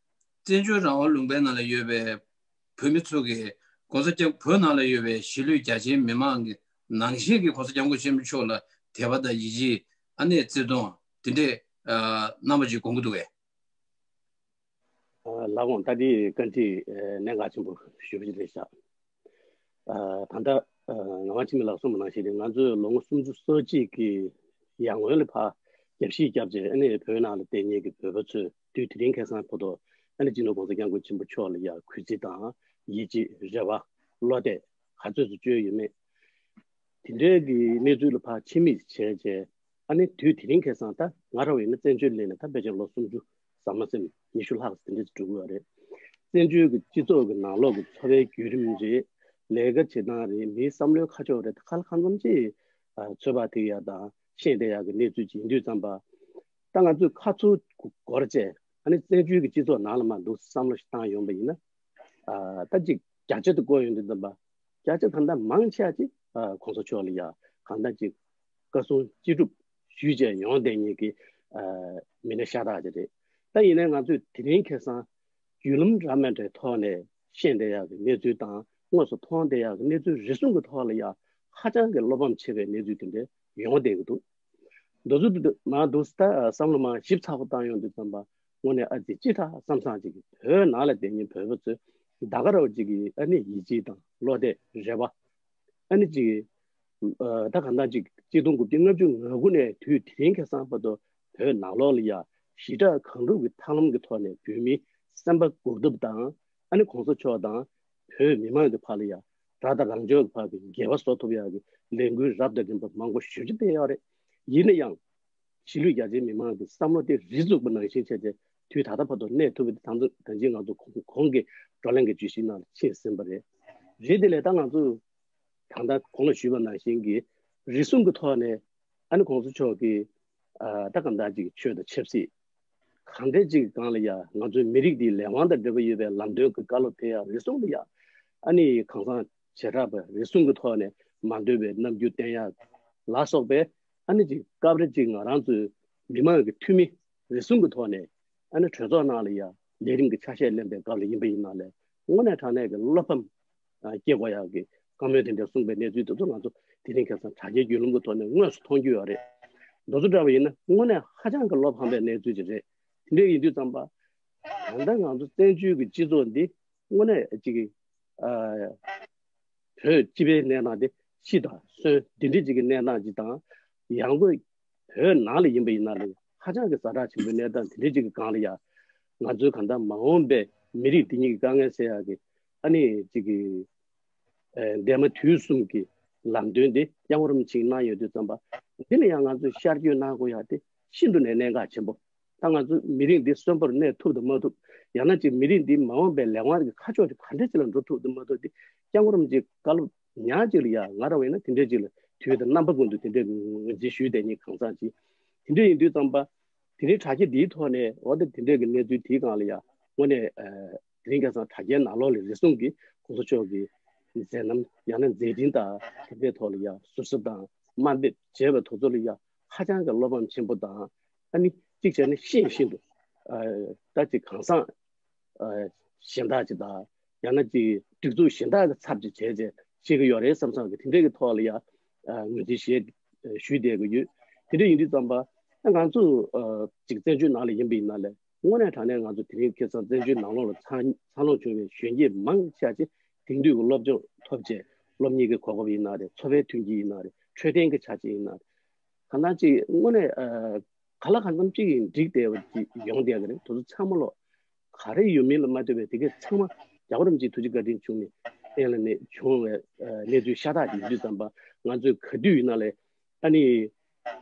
བཙན་བྱོལ་རང་དབང་ལུང་པའི་ནང་ལ་ཡོད་པའི་བོད་མི་ཚོ་གིས་༸གོང་ས་༸སྐྱབས་བོད་ནང་ལ་ཡོད་པའི་གཞིས་ལུས་རྒྱ་ཆེའི་མི་མང་གི་ནང་བཞིན་གྱི་༸གོང་ས་༸སྐྱབས་མགོན་ཆེན་པོ་མཆོག་ལ་དད་པ་དང་ཡིད་ཆེས། ཨ་ནེ་བརྩི་མཐོང་དེ་འདྲས་ཨ་རྣམ་པ་ཅིག་སྒོམ་གྱི་འདུག་གས། ལགས་འོང་། ད་དེ་བཀའ་འདྲི་གནད་འགག་ཆེན་པོ་ཞེ་པོ་ཅིག་རེད་ཤག་ད་ལྟ་ངག་དབང་འཆི་མེད་ལགས་གསུངས་པ་ནང་བཞིན་རེད། ང་ཚོས་ལོ་ངོ་སུམ་ཅུ་སོ་གཅིག་གི་ཡར་སྔོན་ལ་ཕར་རྒྱབ་བཤིག་བརྒྱབ་རྗེས་ཨ་ནི་བོད་ནང་ལ་བསྡད་མཁན་གྱི་བོད་པ་ཚོས་དུས་དེ་རིང་ཁ་སང་བར་དུ་ཨ་ནི་སྤྱི་ནོར་༸གོང་ས་༸སྐྱབས་མགོན་ཆེན་པོ་མཆོག་ལ་ཡ་གུས་བརྩི་དང་ཡིད་ཆེས་རེ་བ་བློ་གཏད་ག་ཚོད་ཙམ་བཅོལ་ཡོད་མེད། དེ་འདྲའི་གི་གནས་ཚུལ་ལ་ཕར་ཕྱི་མིག་བྱས་བྱས། ཨ་ནི་དུས་དེ་རིང་ཁ་སང་ད་ང་རང་ཡིན་ན་བཙན་བྱོལ་སླེབས་ནས་ད་ཕལ་ཆེར་ལོ་སུམ་ཅུ་ཟ་མ་ཟིན། ཉི་ཤུ་ལྷག་དེ་འདྲ་ཅིག་འགྲོ་གི་ཡོད་རེད། བཙན་བྱོལ་གྱི་སྤྱི་ཚོགས་ཀྱི་ནང་ལོགས་ཀྱི་འཚོ་བའི་བརྒྱུད་རིམ་རེད། ལས་ཀ་བྱེད་སྟངས་རེད། མིའི་བསམ་བློའི་ཁ་ཕྱོགས་རེད། ད་ག་ལ་གང་འཚམ་ཅིག་ཨ་ཚོད་དཔག་ཐེབས་ཡག་དང་ཤེས་བསྡད་ཡག་གི་གནས་ཚུལ་ཅིག་ཡིན་དུས་ཙམ་པ། ད་ང་ཚོས་ཁ་ཚུར་སྒོར་བྱས་ཨ་ནི་བཙན་བྱོལ་གྱི་སྤྱི་ཚོགས་ནང་ལ་མར་འདུག་བསམ་བློ་ཞིག་བཏང་ཡོང་པ་ཡིན་ན། ཨ་ད་ཅིག་བརྒྱ་ཆ་དུ་བཀོད་ཡོང་དུས་ཙམ་པ། བརྒྱ་ཆ་ད་ལྟ་མང་ཆེ་བ་ཅིག་ཨ་༸གོང་ས་མཆོག་ལ་ཡ་གང་ལྟར་ཅིག་བཀའ་གསུང་ཅི་སྒྲུབ་ཞུས་བྱས་ཡོང་བསྡད་མཁན་གྱི་ཨ་མི་སྣ་ཤ་སྟག་ཅིག་རེད། ད་ཡིན་ནའི་ང་ཚོས་དེ་རིང་ཁ་སང་བརྒྱུད་ལམ་འདྲ་མི་འདྲའི་ཐོག་ནས་ཤེས་བསྡད་ཡག་གི་གནས་ཚུལ་དང་དངོས་སུ་མཐོང་བསྡད་ཡག་གི་གནས་ཚུལ་རེ་ཟུང་གི་ཐོག་ལ་ཡ་ཧ་ཅང་གི་བློ་ཕམ་ཆེ་བའི་གནས་ཚུལ་དེ་འདྲའི་ ཡོང་བསྡད་ཀྱི་འདུག། འདི་ཚོ་འདི་མ་འདུག་ད་བསམ་བློ་མ་ཞིབ་ཚགས་པོ་བཏང་ཡོང་དུས་ཙམ་པ་དངོས་གནས་ཨ་ཙི་ཅི་ཐ་བསམ་བསམ་ཅིག་གི། བོད་ནང་ལ་བསྡད་མཁན་བོད་པ་ཚོས་ད་ག་རང་ཅིག་གི་ཨ་ནི་ཡིད་ཆེས་དང་བློ་གཏད་རེ་བ། ཨ་ནི་ཅིག་ཨ་ད་གང་ལྟར་ཅིག་གཅིག་སྟོང་དགུ་བརྒྱ་ལྔ་བཅུ་ང་དགུ་ནས་དུས་དེ་རིང་ཁ་སང་བར་དུ་བོད་ནང་ལོགས་ལ་ཡ་ཞི་དྲག་གང་རུང་གི་ཐབས་ལམ་གྱི་ཐོག་ནས་བོད་མིའི་སེམས་པ་འགུག་ཐབས་དང་། ཨ་ནི་གོང་ས་མཆོག་དང་བོད་མི་མང་གི་བར་ལ་ཡ་དགྲ་དང་རང་ཕྱོགས་ཀྱི་བར་གྱི་འགལ་བ་བཟོ་ཐུབ་ཡག་གི་ལས་འགུལ་རབ་དང་རིམ་པ་མང་པོ་ཞེ་པོ་ཅིག་སྤེལ་ཡོད་རེད། ཡིན་ན་ཡང་གཞིས་ལུས་རྒྱ་ཆེའི་མི་མང་གི་བསམ་བློ་དེ་རི་བཙུགས་པ་ནང་བཞིན་བྱས་ཏེ་དུས་ད་ལྟ་བར་དུ་གནས་ཐུབ་པ་དེ་ད་ཚོ་ད་ཅི་ང་ཚོ་གོང་གོང་གི་བགྲོ་གླེང་གི་བརྗོད་གཞིའི་ནང་ལ་ཕྱིན་ཟིན་པ་རེད། རེད་དེ་ལས་ད་ང་ཚོ་ད་ལྟ་གོང་ལ་ཞུས་པ་ནང་བཞིན་གྱི་རེ་ཟུང་གི་ཐོག་ནས་ཨ་ནི་གོང་ས་མཆོག་གིས་ཨ་ད་གང་ལྟར་ཅིག་ཆོས་དང་ཆབ་སྲིད་གང་འདྲ་ཅིག་གི་སྒང་ལ་ཡ་ང་ཚོའི་མི་རིགས་འདིའི་ལས་དབང་དང་འབྲེལ་བ་ཡོད་པའི་ལམ་སྟོན་གྱི་བཀའ་སློབ་ཕེབས་ཡག་རེ་ཟུང་ལ་ཡ་ཨ་ནི་གང་ཟག་བྱེ་བྲག་པ་རེ་ཟུང་གི་ཐོག་ནས་མ་འདོད་པའི་རྣམ་འགྱུར་བསྟན་ཡག་ལ་སོགས་པའི་ཨ་ནི་ཅིག་སྐབས་རེ་ཅིག་ང་རང་ཚོའི་མི་མང་གི་འཐུས་མི་རེ་ཟུང་གི་ཐོག་ནས་ཨ་ནི་གྲོས་ཚོགས་ནང་ལ་ཡ་ལས་རིམ་གྱི་ཆ་ཤས་ལེན་པའི་སྐབས་ལ་ཡིན་པ་ཡིན་ན་ལས་དངོས་གནས་དྲང་གནས་ཀྱི་བློ་ཕམ་སྐྱེ་དགོས་ཡག་གི་བཀའ་མོལ་དེ་འདྲ་གསུངས་པའི་གནས་ཚུལ་དེ་ཚོ་ང་ཚོ་དེ་རིང་ཁ་སང་དྲ་རྒྱའི་བརྒྱུད་ལམ་གྱི་ཐོག་ནས་དངོས་སུ་མཐོང་རྒྱུ་ཡོད་རེད། འདི་ཚོ་འདྲ་བ་ཡིན་ན་དངོས་གནས་ཧ་ཅང་གི་བློ་ཕམ་པའི་གནས་ཚུལ་ཅིག་རེད། དེ་འདྲ་ཡིན་དུས་ཙམ་པ་ད་ལྟ་ང་ཚོ་བཙན་བྱོལ་གྱི་སྤྱི་ཚོགས་འདི་དངོས་གནས་ཅིག་གི་ཨ་བོད་སྤྱི་པའི་གནས་སྟངས་དེ་སྤྱི་དང་སོན་འདི་འདྲ་ཅིག་གི་གནས་སྟངས་ཅིག་དང་། ཡང་སྒོས་བོད་ནང་ལ་ཡིན་པ་ཡིན་ན་ལས་ཧ་ཅང་གི་ཛ་དྲག་ཆེན་པོའི་གནས་སྟངས་དེ་འདྲ་ཅིག་གི་སྒང་ལ་ཡ། ང་ཚོའི་གང་ལྟར་མ་འོངས་པའི་མི་རིགས་འདི་ཉིད་ཀྱི་དཀའ་ངལ་སེལ་ཡག་གི་ཨ་ནི་ཅིག་གི་ཨེ་འདས་མ་དུས་གསུམ་གྱི་ལམ་སྟོན་དེ་སྐྱབས་མགོན་རིན་པོ་ཆེས་གནང་ཡོད་དུས་ཙམ་པ། འདི་ལ་ཡང་ང་ཚོས་ཤར་བསྐྱོད་གནང་དགོས་ཡག་དེ་ཤིན་ཏུ་ནས་གནད་འགག་ཆེན་པོ། ད་ང་ཚོ་མི་རིགས་འདི་གསོན་པོར་གནས་ཐུབ་དང་མ་ཐུབ། ཡང་ན་ཅིག་མི་རིགས་འདི་མ་འོངས་པའི་ལས་དབང་གི་ཁ་ཕྱོགས་དེ་ག་འདྲ་ཅིག་ལ་འགྲོ་ཐུབ་དང་མ་ཐུབ་དེ་སྐྱབས་མགོན་རིན་པོ་ཆེའི་བཀའ་སློབ་ཉག་ཅིག་ལ་ཡ་ང་རང་བས་ན་དེ་འདྲ་ཅིག་ལ་དུས་དང་རྣམ་པ་ཀུན་ཏུ་དེ་འདྲའི་ངོས་འཛིན་ཞུས་བསྡད་མཁན་གང་ཟག་ཅིག། དེ་འདྲ་ཡིན་དུས་ཙམ་པ། དེ་རིང་དྲ་རྒྱ་འདིའི་ཐོག་ནས་འོ་ད་དེ་འདྲའི་གི་གནས་ཚུལ་དེའི་སྒང་ལ་ཡ་དངོས་གནས་ཨ་དེ་རིང་ཁ་སང་དྲ་རྒྱའི་ནང་ལོགས་ལ་རེ་ཟུང་གིས་གོང་ས་མཆོག་གི་མཛད་རྣམ་ཡང་ན་མཛད་འཕྲིན་དང་དེ་འདྲའི་ཐོག་ལ་ཡ་ཟུར་ཟ་དང་དམའ་འབེབས་བྱས་པའི་དེ་ཚོ་ལ་ཡ་ཧ་ཅང་གི་བློ་ཕམ་ཆེན་པོ་དང་། ཨ་ནི་གཅིག་བྱས་ན་ཤེས་བཞིན་དུ་ཨ་ད་ཅིག་གང་ཟག་ཨ་གཞན་དག་ཅིག་དང་ཡང་ན་ཅིག་སྒྲིག་འཛུགས་གཞན་དག་གི་ཚབ་ཅིག་བྱས་རྗེས་བྱེད་ཀྱི་ཡོད་རེད་བསམ་བསམ་གི་དེ་འདྲའི་གི་ཐོག་ལ་ཡ་ཨ་ངོས་འཛིན་བྱས་ཞུས་བསྡད་ཀྱི་ཡོད། དེ་འདྲ་ཡིན་དུས་ཙམ་པ་ཨ་ང་ཚོ་ཨ་ཅིག་བཙན་བྱོལ་ནང་ལ་ཡིན་པ་ཡིན་ན་ལས་དངོས་གནས་དྲང་གནས་ང་ཚོ་དེ་རིང་ཁ་སང་བཙན་བྱོལ་ནང་ལོགས་ལ་འཚར་འཚར་ལོངས་བྱུང་བའི་གཞོན་སྐྱེས་མང་ཆེ་ཅིག་དེང་དུས་ཀྱི་སློབ་སྦྱོང་ཐོབ་བྱས་སློབ་གཉེར་གྱི་གོ་སྐབས་ཡིན་ན་རེད། འཚོ་བའི་མཐུན་རྐྱེན་ཡིན་ན་རེད། འཕྲོད་བསྟེན་གྱི་ཆ་རྐྱེན་ཡིན་ན་རེད། གང་ལྟར་ཅིག་དངོས་གནས་ཨ་ག་ལ་གང་འཚམ་ཅིག་ཡིན་འགྲིག་བསྡད་པ་ཅིག་ཡོང་བསྡད་ཀྱི་རེད། དེ་ཚོ་ཚང་མ་ལོ་ག་རེ་ཡོད་མིན་ལ་མ་ལྟོས་པའི་དེ་གའི་ཚང་མ་རྒྱལ་བ་རིན་པོ་ཆེའི་ཐུགས་རྗེ་བཀའ་དྲིན་བྱུང་ནས་གཏན་ལ་གནས་བྱུང་བའི་ཨ་གནས་ཚུལ་ཤ་སྟག་ཅིག་ཡིན་དུས་ཙམ་པ་ང་ཚོས་ག་དུས་ཡིན་ན་ལས་ཨ་ནི་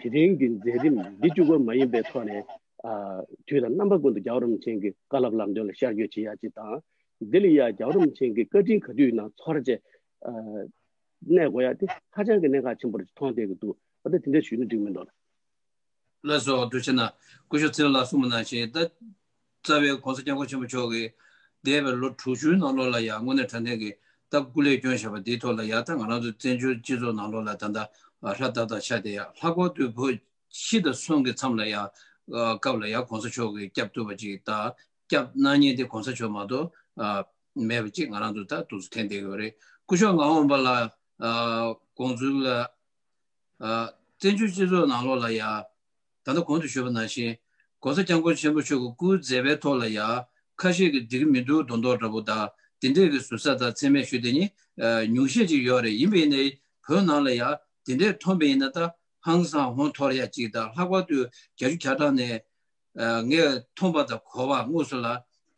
དེ་རིང་གི་མཛད་རིམ་འདི་གཅིག་པོ་མ་ཡིན་པའི་ཐོག་ནས་ཨ་དུས་དང་རྣམ་པ་ཀུན་ཏུ་རྒྱལ་བ་རིན་པོ་ཆེ་གི་བཀའ་སློབ་ལམ་སྟོན་ལ་ཤར་བསྐྱོད་བྱེད་ཡག་ཅིག་དང་། འདི་ལ་ཡ་རྒྱལ་བ་རིན་པོ་ཆེ་གི་བཀའ་དྲིན་ག་དུས་ཡིན་ན་ཚོར་བྱས་ཨ་གནས་དགོས་ཡ་དེ་ཧ་ཅང་གི་གནད་འགག་ཆེན་པོ་རེད་མཐོང་བསྡད་ཀྱི་འདུག། ཨ་ད་དེ་འདྲ་ཞུས་ན་འགྲིག་མི་འདུག་ལ། ལགས་སོ། ཐུགས་རྗེ་གནང་། སྐུ་ཞབས་ཚེ་རིང་ལགས་གསུངས་པ་ནང་བཞིན་ད་རྩ་བའི་༸གོང་ས་༸སྐྱབས་མགོན་ཆེན་པོ་མཆོག་གིས་འདས་པའི་ལོ་དྲུག་ཅུའི་ནང་ལོགས་ལ་ཡང་དངོས་གནས་དྲང་གནས་ཀྱི་ད་སྐུ་ལས་བསྐྱོན་བཞག་པ་འདིའི་ཐོག་ལ་ཡང་ད་ང་རང་ཚོ་བཙན་བྱོལ་སྤྱི་ཚོགས་ནང་ལོགས་ལ་ད་ལྟ་ཧྲ་ཏག་ཏག་ཆགས་བསྡད་ཡ། ལྷག་པར་དུ་བོད་ཤི་དང་གསོན་གྱི་མཚམས་ལ་ཡང་སྐབས་ལ་ཡང་༸གོང་ས་མཆོག་གིས་སྐྱབས་ཐུབ་པ་ཅིག་ད་སྐྱབས་གནང་མཁན་དེ་༸གོང་ས་མཆོག་མ་གཏོགས་མེད་པ་ཅིག་ང་རང་ཚོ་ད་འདུག་སེ་ཐོན་བསྡད་ཡོད་རེད། སྐུ་ཞབས་ངག་དབང་པ་ལགས་དགོངས་ཚུལ་ལ། ཨ་བཙན་བྱོལ་སྤྱི་ཚོགས་ནང་ལོགས་ལ་ཡ། ད་ལྟ་གོང་དུ་ཞུས་པ་ནང་བཞིན་༸གོང་ས་༸སྐྱབས་མགོན་ཆེན་པོ་མཆོག་གི་སྐུའི་མཛད་པའི་ཐོག་ལ་ཡ། ཁ་ཤས་ཀྱིས་འགྲིག་གི་མི་འདུག་མདོག་མདོག་འདྲ་པོ་དང་དེ་འདྲས་ཀྱི་ཟུར་ཟ་དང་མཚན་སྨད་ཞུ་དེ་ནི་ཨ་ཉུང་ཤས་ཅིག་ཡོད་རེད། ཡིན་པ་ཡིན་ནའི་བོད་ནང་ལ་ཡ་དེ་འདྲས་མཐོང་པ་ཡིན་ན་ད་ཧང་སང་ཧོན་འཐོར་ཡ་ཅིག་དང་། ལྷག་པར་དུ་བརྒྱད་ཅུ་གྱ་གྲངས་ནས། ཨ་ངས་མཐོང་པ་དང་གོ་བ་དངོས་སུ་ལ་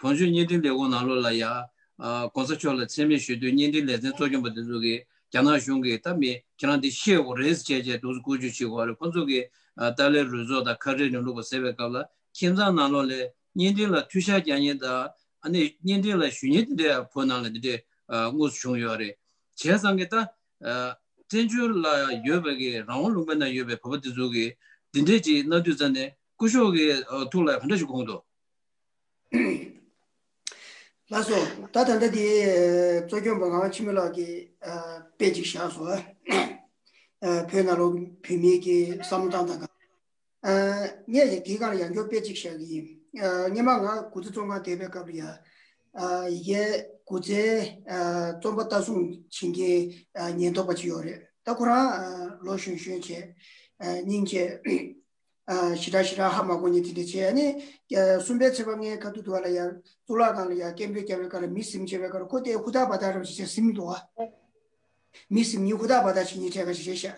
བོད་བརྒྱུད་བརྙན་འཕྲིན་ལས་ཁུངས་ནང་ལོགས་ལ་ཡ། ཨ་༸གོང་ས་མཆོག་ལ་མཚན་སྨད་ཞུ་དུས་བརྙན་འཕྲིན་ལེ་ཚན་གཙོ་སྐྱོང་པ་དེ་ཚོ་གིས་རྒྱ་ནག་གཞུང་གིས་ད་མི་ཁྱེད་རང་འདི་ཤེས་དགོས་རེད་ཟེར་བྱས་བྱས་འདུག་སེ་བཀོལ་སྤྱོད་བྱེད་དགོས་རེད། ཁོ་ཚོ་གིས་ཨ་ཏཱ་ལའི་རུ་ཚོགས་དང་ཁ་བྲལ་རིང་ལུགས་པ་ཟེར་བའི་སྐབས་ལ་ཁྱིམ་ཚང་ནང་ལོགས་ལ་བརྙན་འཕྲིན་ལ་མཐུད་ཤག་རྒྱག་མཁན་དང་ཨ་ནི་བརྙན་འཕྲིན་ལ་ཞུགས་མཁན་དེ་འདྲ་བོད་ནང་ལ་དེ་འདྲ་ཨ་དངོས་སུ་བྱུང་ཡོད་རེད། བྱས་ཙང་གི་ད། ཨ་བཙན་བྱོལ་ལ་ཡོད་པའི་གི་རང་དབང་ལུང་པའི་ནང་ཡོད་པའི་བོད་པ་དེ་ཚོ་གིས་འདི་འདྲས་ཅིག་གནང་དུས་ཙམ་ནས་སྐུ་ཞབས་ཀྱི་ཨ་ཐུགས་ལ་ག་འདྲ་ཞིག་དགོངས་འདུག། ལགས་སོ། ད་ད་ལྟ་དེ་གཙོ་སྐྱོང་པ་ངག་དབང་འཆི་མེད་ལགས་ཀྱིས་ཨ་དཔེ་ཅིག་བཞག་སོང་། ཨ་བོད་ནང་ལོགས་བོད་མིའི་གི་བསམ་བློ་བཏང་སྟངས་ག་ཨ་ངས་ཀྱང་དེའི་སྒང་ལ་ཡང་བསྐྱར་དཔེ་གཅིག་བཞག་གི་ཡིན། ཨ་སྔོན་མ་ང་སྒོ་རྩིས་བཙོན་ཁང་བསྡད་པའི་སྐབས་ལ་ཡ། ཨ་ཡ་གིའི་སྒོ་རྩིས་ཨ་བཙོན་པ་ལྟ་སྲུང་བྱེད་མཁན་ཨ་ཉེན་རྟོག་པ་ཅིག་ཡོད་རེད། ད་ཁོ་རང་ཨ་ལོ་གཞོན་གཞོན་བྱས། སྙིང་རྗེ། ཞེ་དྲག་ཞེ་དྲག་ཧ་མ་གོ་མཁན་དེ་འདྲ་བྱས། ཨ་ནི་གསུམ་པའི་ཚེས་པ་ལྔའི་ཁ་ཐུག་ཏུ་བ་ལ་ཡ་གཙུག་ལག་ཁང་ལ་ཡ་སྐད་འབོད་རྒྱབ་པའི་སྐབས་ལ་མི་ཟིམ་བྱས་པའི་སྐབས་ལ་ཁོ་དེ་ཧུར་ཐག་བ་ཐག་རབ་བྱས་བྱས་ཟིམ་འདུག་བ། མི་ཟིམ་ཉིན་ཧུར་ཐག་བ་ཐག་བྱེད་མཁན་གྲས་ཁ་ཅིག་རེད་ཤག་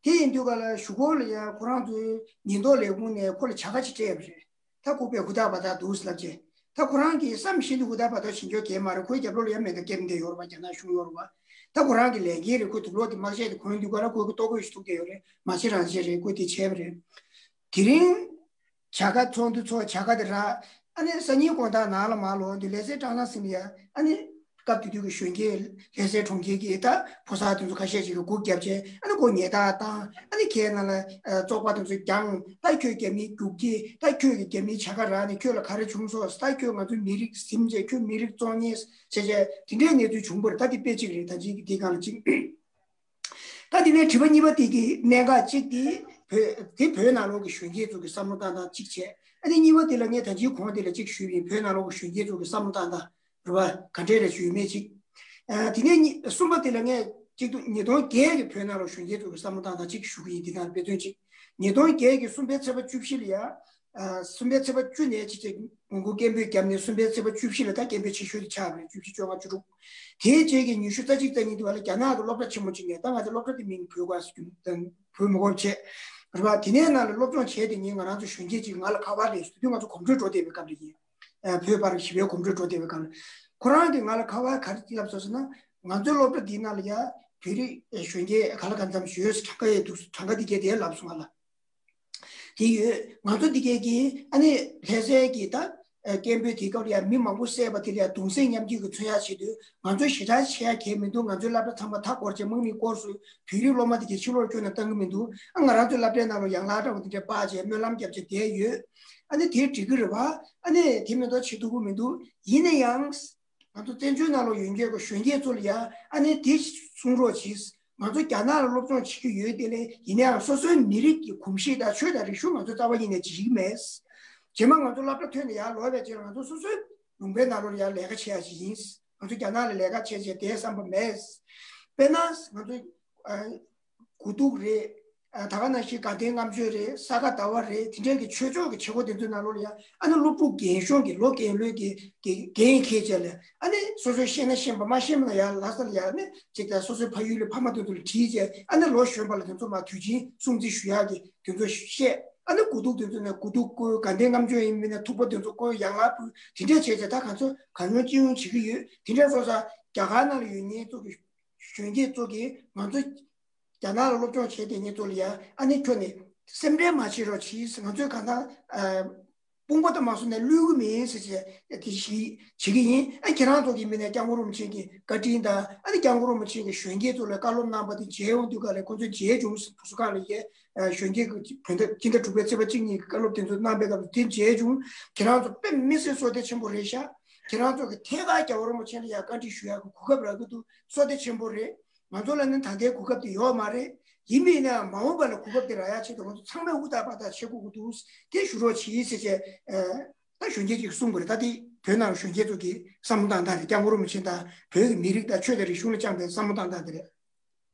དེ་ཡིན་དུས་ག་ལ་གཞུག་གུ་ལ་ཡ་ཁོ་རང་ཚོའི་ཉེན་རྟོག་ལས་ཁུངས་ནས་ཁོ་ལ་བྱ་དགའ་ཅིག་སྤྲད་པ་རེད། ད་ཁོ་དཔེ་ཧུར་ཐག་བ་ཐག་འདུག་ལབ་བྱས། ད་ཁོ་རང་གིས་བསམ་བཞིན་དུ་ཧུར་ཐག་བ་ཐག་བྱེད་འཇོག་གས་མ་རེད། ཁོའི་རྒྱབ་ལོགས་ལ་ཡ་མེ་མདའ་བརྒྱབ་བསྡད་ཡོད་རེད་བ། རྒྱ་ནག་གཞུང་ཡོད་རེད་བ། ད་ཁོ་རང་གི་ལས་འགན་རེད། ཁོའི་དུག་ལོག་དེ་དམག་ཆས་དེ་གོན་དུས་ག་ལ་ཁོའི་གི་ལྟོ་གོས་ཤིག་ཐུག་གི་ཡོད་རེད། མ་བྱེད་རང་བྱེད་རེད། ཁོས་དེ་བྱས་པ་རེད། དེ་རིང་བྱ་དགའ་ཚོགས་འདུ་ཚོགས། བྱ་དགའ་དེ་རག་ཨ་ནི་སང་ཉིན་དགོང་དག་ནང་ལ་མར་ལོག་འདུག་ལྷ་སའི་ཀྲང་ལང་ཟིན་ལ་ཡ། ཨ་ནི་སྐབས་དེ་དུས་ཀྱི་གཞོན་སྐྱེས་ལྷ་སའི་གྲོང་ཁྱེར་གྱི་ད་ཕོ་གསར་དེ་ཚོ་ཁ་ཤས་ཤིག་གིས་སྒུག་བརྒྱབ་བྱས། ཨ་ནི་ཁོ་ཉལ་ཐ་བཏང་། ཨ་ནི་ཁའི་ནང་ལ་བཙོག་པ་དེ་ཚོ་བརྒྱངས། ད་ཁྱོད་རྒྱ་མིའི་རྒྱུག་ཁྱི། ད་ཁྱོད་ཀྱི་རྒྱ་མིའི་བྱ་དགའ་རག་ནས་ཁྱོད་ལ་ག་རེ་བྱུང་སོང་། ད་ཁྱོད་ང་ཚོའི་མི་རིགས་ཟིམ་བྱས། ཁྱོད་མི་རིགས་བཙོང་མཁན་བྱས་བྱས། དེ་འདྲའི་གནས་ཚུལ་བྱུང་བ་རེད། ད་དེ་དཔེ་གཅིག་རེད། ད་ཅིག་དེའི་སྒང་ལ་གཅིག་ད་དེ་ནས་དྲི་བ་གཉིས་པ་དེ་གི་གནད་འགག་གཅིག་དེ་བོད། དེ་བོད་ནང་ལོགས་ཀྱི་གཞོན་སྐྱེས་ཚོ་གི་བསམ་བློ་བཏང་སྟངས་གཅིག་བྱས། ཨ་ནི་གཉིས་པ་དེ་ལ་ངས་ད་ཅིའི་གོང་དེ་ལ་གཅིག་ཞུས་པ་ཡིན། བོད་ནང་ལོགས་ཀྱི་གཞོན་སྐྱེས་ཚོ་གི་བསམ་བློ་བཏང་སྟངས་རེད་བ། ག་འདྲས་རེད་ཞུས་མེད་ཅིག་ཨ། དེ་ནས་གཉིས། གསུམ་པ་དེ་ལ་ངས་གཅིག་ཏུ་ཉིས་སྟོང་བརྒྱད་ཀྱི་བོད་ནང་ལོགས་གཞོན་སྐྱེས་ཚོ་གི་བསམ་བློ་བཏང་སྟངས་གཅིག་ཞུ་གི་ཡིན། དེ་དང་དཔེ་མཚོན་གཅིག་ཉིས་སྟོང་བརྒྱད་ཀྱི་གསུམ་པའི་ཚེས་པ་བཅུ་བཞི་ལ་ཡ། ཨ། གསུམ་པའི་ཚེས་པ་བཅུ་ནས་ཕྱི་ཚེས་མགོ་མགོ་སྐད་འབོད་བརྒྱབ་ནས་གསུམ་པའི་ཚེས་པ་བཅུ་བཞི་ལ་ད་སྐད་འབོད་ཆེ་ཤོས་དེ་ཆགས་པ་རེད། བཅུ་བཞི། བཅོ་ལྔ། བཅུ་དྲུག་དེའི་རྗེས་ཀྱི་ཉི་ཤུ་རྩ་གཅིག་རྩ་གཉིས་དེ་བ་ལ་རྒྱ་ནག་གི་སློབ་གྲྭ་ཆེན་མོ་གཅིག་ནས། ད་ང་ཚོ་སློབ་གྲྭ་དེ་མིང་བོས་དགོས་ཟེར་རྒྱུ་དང་བོས་མི་དགོས་བྱས་རེད་བ། དེ་ནས་ནང་ལ་སློབ་སྦྱོང་བྱས་དེ་ཉིན་ང་རང་ཚོ་གཞོན་སྐྱེས་གཅིག་ང་ལ་ཁ་པར་ལས་སུ་དུས་ང་ཚོ་གོམ་བགྲོད་འགྲོ་བསྡད་པའི་སྐབས་རེད་ཡིན། ཨ། བོད་པར་ཞི་བའི་གོམ་བགྲོད་འགྲོ་བསྡད་པའི་སྐབས་ལ། ཁོ་རང་གིས་ང་ལ་ཁ་པར་ག་རེ་ལབ་སོང་ཟེར་ན། ང་ཚོའི་སློབ་གྲྭ་འདིའི་ནང་ལ་ཡ་བོད་རིགས་གཞོན་སྐྱེས་ག་ལ་གང་འཚམ་ཡོད། གྲངས་ཀ་ཡོད་འདུག་གྲངས་ཀ་འདི་གས་དེ་ལབ་སོང་ང་ལ། དེ་ཡོད། ང་ཚོ་འདི་གས་ཀྱིས་ཨ་ནི་ལྷ་སའི་གི་ད་སྐད་འབོད་དེའི་སྐབས་ལ་ཡ་མི་མང་པོ་བསད་པ་དེ་ལ་ཡ་གདུང་སེམས་མཉམ་སྐྱེད་ཀྱི་མཚོན་ཡ་བྱེད་དུས། ང་ཚོ་ཞེ་དྲག་བྱེད་ཡ་གལ་མི་འདུག་ང་ཚོའི་སློབ་གྲྭ་ཚང་མ་མཐའ་བསྐོར་བྱས་དམག་མིས་བསྐོར་སོང་། བོད་རིགས་སློབ་མ་དེ་གས་ཕྱི་ལོགས་བསྐྱོད་ནས་བཏང་གི་མི་འདུག་ཨ། ང་རང་ཚོའི་སློབ་གྲྭའི་ནང་ལ་ཡང་ལ་འདྲ་བོ་དེ་འདྲས་སྤར་བྱས་སྨོན་ལམ་བརྒྱབ་བྱས་བསྡད་ཡོད། ཨ་ནི་དེ་འགྲིག་གི་རེད་བ། ཨ་ནི་དེ་མི་འདུག་བྱེད་ཐུབ་ཀྱི་མི་འདུག་ཡིན་ན་ཡང་། ང་ཚོ་བཙན་བྱོལ་ནང་ལོགས་ཡོད་མཁན་གྱི་གཞོན་སྐྱེས་ཚོ་ལ་ཡ་ཨ་ནི་དེ་གསུང་རོགས་གྱིས། ང་ཚོ་རྒྱ་ནག་ལ་སློབ་སྦྱོང་བྱེད་ཀྱི་ཡོད་དེ་ལས། ཡིན་ན་ཡང་སོ་སོའི་མི་རིགས་ཀྱི་གོམས་གཤིས་དང་ཆོས་དང་རིག་གཞུང་ང་ཚོ་རྩ་བ་ཉིད་ནས་བརྗེད་ཀྱི་མེད། རྗེས་མ་ང་ཚོ་སློབ་གྲྭ་ཐོན་ནས་ཡར་ལོག་པའི་རྗེས་ལ་ང་ཚོ་སོ་སོའི་ལུང་པའི་ནང་ལོགས་ལ་ཡར་ལས་ཀ་བྱེད་ཡ་ཞིག་ཡིན། ང་ཚོ་རྒྱ་ནག་ལ་ལས་ཀ་བྱེད་བྱེད་དེའི་བསམ་པ་མེད། དཔེར་ན་ང་ཚོ། ཨ། དགུ་ཐུག་རེད། ཨ། ད་ག་ནང་བཞིན་དགའ་ལྡན་ལྔ་མཆོད་རེད། ས་ག་ཟླ་བ་རེད། དེ་འདྲའི་གི་ཆོས་ཕྱོགས་ཀྱི་བྱེད་སྒོ་དེ་ཚོའི་ནང་ལོགས་ལ་ཡ་ཨ་ནི་སློབ་ཕྲུག་རྒན་གཞོན་གྱི་ལོ་རྒན་ལོས་ཀྱི་གི་འགན་འཁྱེར་བྱས་ལ། ཨ་ནི་སོ་སོས་ཤེས་ན་ཤེས་པ། མ་ཤེས་ན་ཡ་ལྷ་ས་ལ་ཡ་ཨ་ནི་གཅིག་དང་། སོ་སོའི་ཕ་ཡུལ་ལ་ཕ་མ་དེ་ཚོ་ལ་དྲིས་བྱས། ཨ་ནི་ལོ་གཞོན་པ་ལ་དེ་ཚོ་མར་དུས་ཆེན་སྲུང་བརྩི་ཞུ་ཡག་གི་དེ་ཚོ་བཤད། ཨ་ནི་དགུ་ཐུག་དེ་ཚོ་ནས་དགུ་ཐུག་བསྐོལ། དགའ་ལྡན་ལྔ་མཆོད་ཡིན་མིན་ན་ཐུག་པ་དེ་ཚོ་བསྐོལ། ཡང་ལ་ཕུལ། དེ་འདྲས་བྱས་བྱས་ད་ག་ཚོད་གང་ཡོང་ཅི་ཡོང་བྱེད་ཀྱི་ཡོད། དེ་འདྲས་སོང་ཙང་རྒྱ་གར་ནང་ལ་ཡོད་མཁན་ཚོ་གི་གཞོན་སྐྱེས་ཚོ་གིས་ང་ཚོ་རྒྱ་ནག་ལ་སློབ་སྦྱོང་བྱས་དེ་ཉིད་ཚོ་ལ་ཡ་ཨ་ནི་ཁྱོད་ནས་སེམས་ཁྲལ་མ་བྱེད་རོགས་གྱིས། ང་ཚོས་གང་ལྟར་ཨ་དཔུང་པ་དང་མ་སོང་ནས་བླུད་གི་མིན་ཟེར་བྱས་དེ་ཞིག་བྱེད་ཀྱི་ཡིན། ཨ། ཁྱེད་རང་ཚོ་གི་མི་ནས་སྐྱབས་མགོན་རིན་པོ་ཆེ་གི་བཀའ་དྲིན་དང་། ཨ་ནི་སྐྱབས་མགོན་རིན་པོ་ཆེ་གི་གཞོན་སྐྱེས་ཚོ་ལ་བཀའ་སློབ་གནང་བ་དེ་མཇལ་ཡོང་དུས་ག་ལ་ཁོང་ཚོས་མཇལ་བྱུང་། བུ་གསོ་ཁང་ལ་ཡ་གཞོན་སྐྱེས་ཀྱི་བོད་ཟླ་སྤྱི་ཟླ་དྲུག་པའི་ཚེས་པ་གཅིག་གཉིས་ཀྱི་བཀའ་སློབ་དེ་ཚོ་གནང་པའི་སྐབས་དེ་མཇལ་བྱུང་། ཁྱེད་རང་ཚོ་དཔེ་མི་སྲིད་བསོད་བདེ་ཆེན་པོ་རེད་ཤག་ཁྱེད་རང་ཚོ་གི་ཐད་ཀར་སྐྱབས་མགོན་རིན་པོ་ཆེ་ལ་ཡ་བཀའ་འདྲི་ཞུ་ཡག་གི་གོ་སྐབས་རག་གི་འདུག་བསོད་བདེ་ཆེན་པོ་རེད། ང་ཚོ་ལ་ནི་ད་ལྟའི་གོ་སྐབས་དེ་ཡོད་མ་རེད། ཡིན་པས་ན་མ་འོངས་པ་ལ་གོ་སྐབས་དེ་རག་ཡག་ཆེད་དུ་ང་ཚོ་ཚང་མས་ཧུར་ཐག་པ་ཐག་བྱེད་དགོས་ཀྱི་འདུག་དེ་ཞུ་རོགས་གྱིས་ཟེར་བྱས། ཨ། ད་གཞོན་སྐྱེས་ཀྱིས་གསུངས་པ་རེད། ད་དེ་བོད་ནང་གཞོན་སྐྱེས་ཚོ་གི་བསམ་བློ་བཏང་སྟངས་རེད། སྐྱབས་མགོན་རིན་པོ་ཆེ་དང་བོད་ཀྱི་མི་རིགས་དང་ཆོས་དང་རིག་གཞུང་ལ་བཅངས་པའི་བསམ་བློ་བཏང་སྟངས་དེ་རེད།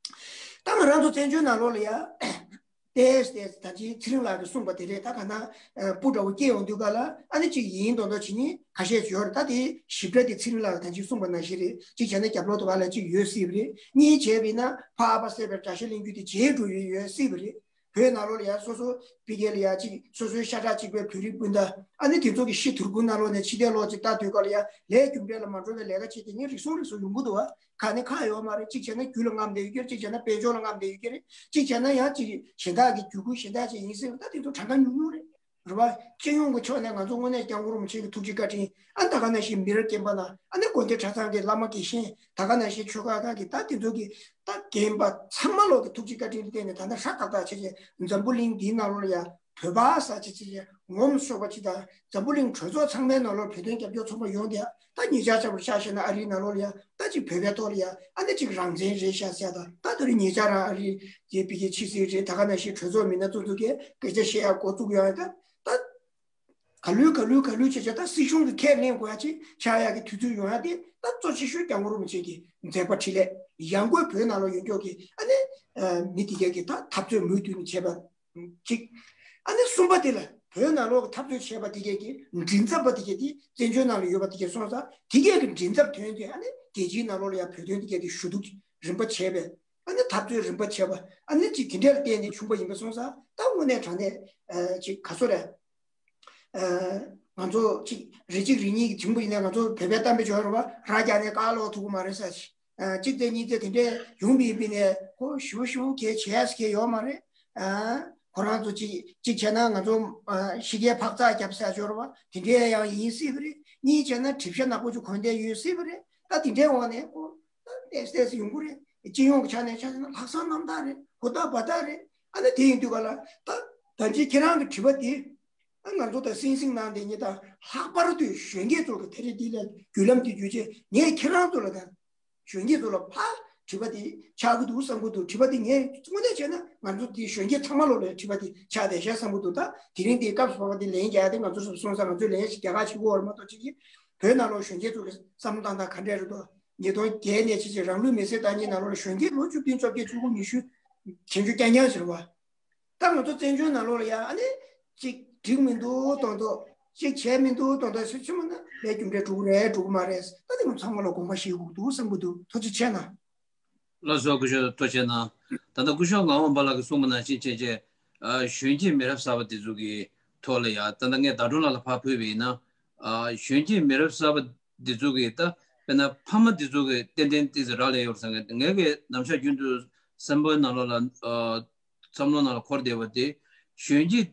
ད་ང་རང་ཚོ་བཙན་བྱོལ་ནང་ལོགས་ལ་ཡ། ཏེས་ཏེས་ད་ཅི་ཚེ་རིང་ལགས་ཀྱིས་གསུངས་པ་དེ་རེད། ད་ག་ན་ཨ་སྤུ་འདྲ་བོ་སྐྱེས་ཡོང་དུས་ག་ལ་ཨ་ནི་གཅིག་ཡིན་མདོག་མདོག་བྱེད་མཁན་ཁ་ཤས་ཡོད་རེད། ད་དེ་ཞིབ་ཕྲ་དེ་ཚེ་རིང་ལགས་ཀྱིས་ད་ཅི་གསུངས་པ་ནང་བཞིན་རེད། གཅིག་བྱས་ན་རྒྱབ་ལོགས་དུ་བ་ལ་གཅིག་ཡོད་སྲིད་པ་རེད། གཉིས་བྱས་པ་ཡིན་ན་ཕ་ཨ་ཕ་བསད་པའི་དགྲ་ཤ་ལེན་རྒྱུ་དེ་བརྗེད་འགྲོ་ཡོད་ཡོད་སྲིད་པ་རེད། བོད་ནང་ལོགས་ལ་ཡ་སོ་སོ་ཕ་གི་ལ་ཡ་གཅིག་སོ་སོའི་ཤ་ཁྲག་གཅིག་པའི་བོད་རིགས་སྤུན་ཟླ་ཨ་ནི་དེ་ཚོ་གི་ཤི་དུར་ཁུང་ནང་ལོགས་ནས་ཕྱི་རྟའི་ལོག་ཅིག་ལྟ་དུས་ག་ལ་ཡ་ལས་རྒྱུ་འབྲས་ལ་མ་འགྲོ་བའི་ལས་ཀ་བྱེད་དེ་ངས་རིགས་གསུམ་རིགས་གསུམ་ཡོང་གི་འདུག་བ། ཁ་ནས་ཁ་ཡོད་མ་རེད། གཅིག་བྱས་ན་རྒྱུ་ལ་རྔམ་བསྡད་ཡོད་ཀྱི་རེད། གཅིག་བྱས་ན་དཔལ་འབྱོར་ལ་རྔམ་བསྡད་ཡོད་ཀྱི་རེད། གཅིག་བྱས་ན་ཡང་གཅིག་གཞན་དག་གི་རྒྱུད་སྐུལ་གཞན་དག་ཅིག་ཡིན་སྲིད་པ། ད་དེ་ཚོ་གྲངས་ཀ་ཉུང་ཉུང་རེད། རེད་བ། སྤྱི་ཡོངས་ཀྱི་ཕྱོགས་ནས་ང་ཚོ་དངོས་གནས་སྐྱབས་མགོན་རིན་པོ་ཆེ་གི་ཐུགས་རྗེ་བཀའ་དྲིན། ཨ་ད་ག་ནང་བཞིན་མི་རབས་རྒན་པ་ལ། ཨ་ནི་དགོན་སྡེ་གྲྭ་ཚང་གི་བླ་མ་དགེ་བཤེས། ད་ག་ནང་བཞིན་ཆོས་ཁང་ཁག་གི་ད་དེ་ཚོ་གི་ད་རྒན་པ་ཚང་མ་ལོག་གི་ཐུགས་རྗེ་བཀའ་དྲིན་ལ་བརྟེན་ནས་ད་ལྟ་ཧྲ་ཏག་ཏག་བྱས་བྱས་འཛམ་བུ་གླིང་འདིའི་ནང་ལོགས་ལ་ཡ་བོད་པ་ཟེར་བྱས་བྱས་ངོམ་ཤོར་བ་ཅིག་དང་། འཛམ་བུ་གླིང་གྲོས་ཚོགས་ཚང་མའི་ནང་ལོགས་བོད་དོན་རྒྱབ་སྐྱོར་ཚོགས་པ་ཡོང་དེ། ད་ཉེ་ཆར་ཆགས་པར་ཆ་བཞག་ན་ཨ་རིའི་ནང་ལོགས་ལ་ཡ་ད་ཅིག་བོད་པའི་ཐོག་ལ་ཡ་ཨ་ནི་ཅིག་རང་བཙན་རེད་ཤག་ཟེར། ད་ད་དེ་རིང་ཉེ་ཆར་རང་ཨ་རི་རྒྱལ་པི་གི་ཕྱི་སྲིད་རེད། ད་ག་ནང་བཞིན་གྲོས་ཚོགས་མི་སྣ་ཚོ་ཚོ་གིས་སྐད་ཆ་བཤད་ཡ་འགོ་བཙུགས་ཡོང་ཡ། ད་ད་ག་ལུས་ག་ལུས་ག་ལུས་བྱས་བྱས་ད་སྲིད་གཞུང་གི་ཁས་ལེན་དགོས་ཡ་ཅིག་ཆགས་ཡ་གི་དུས་ཚོད་ཡོང་ཡ་དེ་ད་གཙོ་ཆེ་ཤོས་སྐྱབས་མགོན་རིན་པོ་ཆེ་གི་མཛད་པ་འཕྲིན་ལས། ཡང་སྒོས་བོད་ནང་ལ་ཡོད་མཁན་གྱི་ཨ་ནི་མི་དེ་གས་ཀྱི་ད་འཐབ་རྩོད་མུ་མཐུད་ནས་བྱས་པ། གཅིག་ཨ་ནི་གསུམ་པ་དེ་ལ་བོད་ནང་ལོགས་ཀྱི་འཐབ་རྩོད་བྱས་པ་དེ་གས་ཀྱི་མགྲིན་ཚབ་པ་དེ་གས་དེ་བཙན་བྱོལ་ནང་ལ་ཡོད་པ་དེ་གས་སོང་ཙང་དེ་གས་ཀྱི་མགྲིན་ཚབ་དོན་དེ་ཨ་ནི་རྒྱལ་སྤྱིའི་ནང་ལོགས་ལ་ཡང་བོད་དོན་དེ་གས་དེ་ཞུ་གཏུག་རིམ་པ་བྱས་པས། ཨ་ནི་འཐབ་རྩོད་རིམ་པ་བྱས་པ་ཨ་ནི་གཅིག་དེ་འདྲ་ལ་བརྟེན་ནས་བྱུང་པ་ཡིན་པ་སོང་ཙང་ད་དངོས་གནས་དྲང་གནས་ཅིག་ག་ཚོད་རེད། ང་ཚོ་ཅིག་རེ་གཅིག་རེ་གཉིས་ཀྱི་བྱུང་པ་ཡིན་ན་ང་ཚོ་བོད་པའི་གཏམ་དཔེ་བྱོས་རེད་བ། ར་རྒྱག་ནས་ཀ་ལོག་ཐུབ་ཀྱི་མ་རེད་ཟེར། གཅིག་ཙམ་གཉིས་ཙམ་དེ་འདྲས་ཡོང་པ་ཡིན་པ་ཡིན་ནའི་ཁོ་ཞུ་ཞུ་གལ་ཆེ་ཟེར་མཁན་ཡོད་མ་རེད། ཁོ་རང་ཚོ་ཅིག་ཅིག་བྱས་ན་ང་ཚོ་ཤི་རྐྱེན་འཕག་འཚག་བརྒྱབ་ཟེར་ཡ་ཅིག་ཡོད་རེད་བ། དེ་འདྲས་ཡང་ཡིན་སྲིད་པ་རེད། གཉིས་བྱས་ན་གྲིབ་ཤ་ནག་པོ་ཅིག་གོན་བསྡད་ཡོད་སྲིད་པ་རེད། ད་དེ་འདྲའི་འོག་ནས་ཁོ་ད་ཏོག་ཙམ་ཡོང་གི་རེད། སྤྱི་ཡོངས་ཀྱི་ཆ་ནས་ཆ་བཞག་ན་ལྷག་བསམ་རྣམ་དག་རེད། ཧུར་ཐག་འབད་ཐག་རེད། ཨ་ནི་དེ་ཡིན་དུས་ག་ལ་ད་ད་ཅི་ཁྱེད་རང་གི་དྲི་བ་དེ་ཨ་ང་ཚོ་ད་སིང་སིང་ནང་དེ་ཉིད་ད་ལྷག་པར་དུ་གཞོན་སྐྱེས་ཚོ་གི་དེ་རིང་འདི་ལ་བརྒྱུད་ལམ་དེ་བརྒྱུད་རྗེས་ངས་ཁྱེད་རང་ཚོ་ལ་ད་གཞོན་སྐྱེས་ཚོ་ལ་ཕར་དྲི་བ་དེ་ཆགས་ཀྱི་འདུག་བསམ་གྱི་འདུག་དྲི་བ་དེ་ངས་དངོས་གནས་བྱས་ན་ང་ཚོ་དེ་གཞོན་སྐྱེས་ཚང་མ་ལོ་ལ་དྲི་བ་དེ་ཆགས་བསྡད་ཤག་བསམ་གྱི་འདུག་ད་དེ་རིང་དེ་སྐབས་སུ་བབས་པ་དེ་ལན་རྒྱག་ཡ་དེ་ང་ཚོ་སོང་ཙང་ང་ཚོས་ལན་ཞིག་རྒྱག་ག་བྱེད་དགོས་པ་རེད་མ་གཏོགས་ཅིག་གིས་བོད་ནང་ལོགས་གཞོན་སྐྱེས་ཚོ་གི་བསམ་བློ་བཏང་སྟངས་ག་འདྲས་རེད་འདུག་ཉིས་སྟོང་བརྒྱད་ནས་ཕྱིན་ཆད་རང་ལུས་མེར་སྲེག་བཏང་མཁན་ནང་ལོགས་ལ་གཞོན་སྐྱེས་ལོ་བཅུ་བདུན་བཅོ་བརྒྱད་བཅུ་དགུ་ཉི་ཤུ་བྱེད་རྒྱུ་རྐྱང་རྐྱང་ཞིག་རེད་བ། ད་ང་ཚོ་བཙན་བྱོལ་ནང་ལོགས་ལ་ཡ་ཨ་ནི་གཅིག་འགྲིག་མི་འདུག་མདོག་མདོག་གཅིག་བྱས་མི་འདུག་མདོག་མདོག་ཞིག་བྱུང་བ་ན་ལས་རྒྱུ་འབྲས་འགྲོ་གི་རེད་འགྲོ་གི་མ་རེད། ད་དེ་ང་ཚང་མ་ལ་དགོངས་པ་བཞེས་དགོས་འདུག་བསམ་གྱི་འདུག་ཐུགས་རྗེ་ཆེ་གནང་། ལགས་སོ། སྐུ་ཞབས་ཐུགས་རྗེ་གནང་། ད་ལྟ་སྐུ་ཞབས་ངག་དབང་པ་ལགས་ཀྱིས་གསུངས་པ་ནང་བཞིན་བྱས་རྗེས་གཞོན་སྐྱེས་མི་རབས་གསར་པ་དེ་ཚོ་གི་ཐོག་ལ་ཡ་ད་ལྟ་ངས་ཟླ་སྒྲོན་ལགས་ལ་ཕར་ཕུལ་བ་ཡིན་ན་གཞོན་སྐྱེས་མི་རབས་གསར་པ་དེ་ཚོ་གི་ད་དཔེར་ན་ཕ་མ་དེ་ཚོ་གི་ཏན་ཏན་ཏིག་ཙམ་རག་ལས་ཡོད་བསམ་གི། ངའི་གི་ནམ་ཞག་རྒྱུན་དུ་སེམས་པའི་ནང་ལོགས་ལ་བསམ་བློ་ནང་ལ་འཁོར་བསྡད་པ་དེ་གཞོན་སྐྱེས་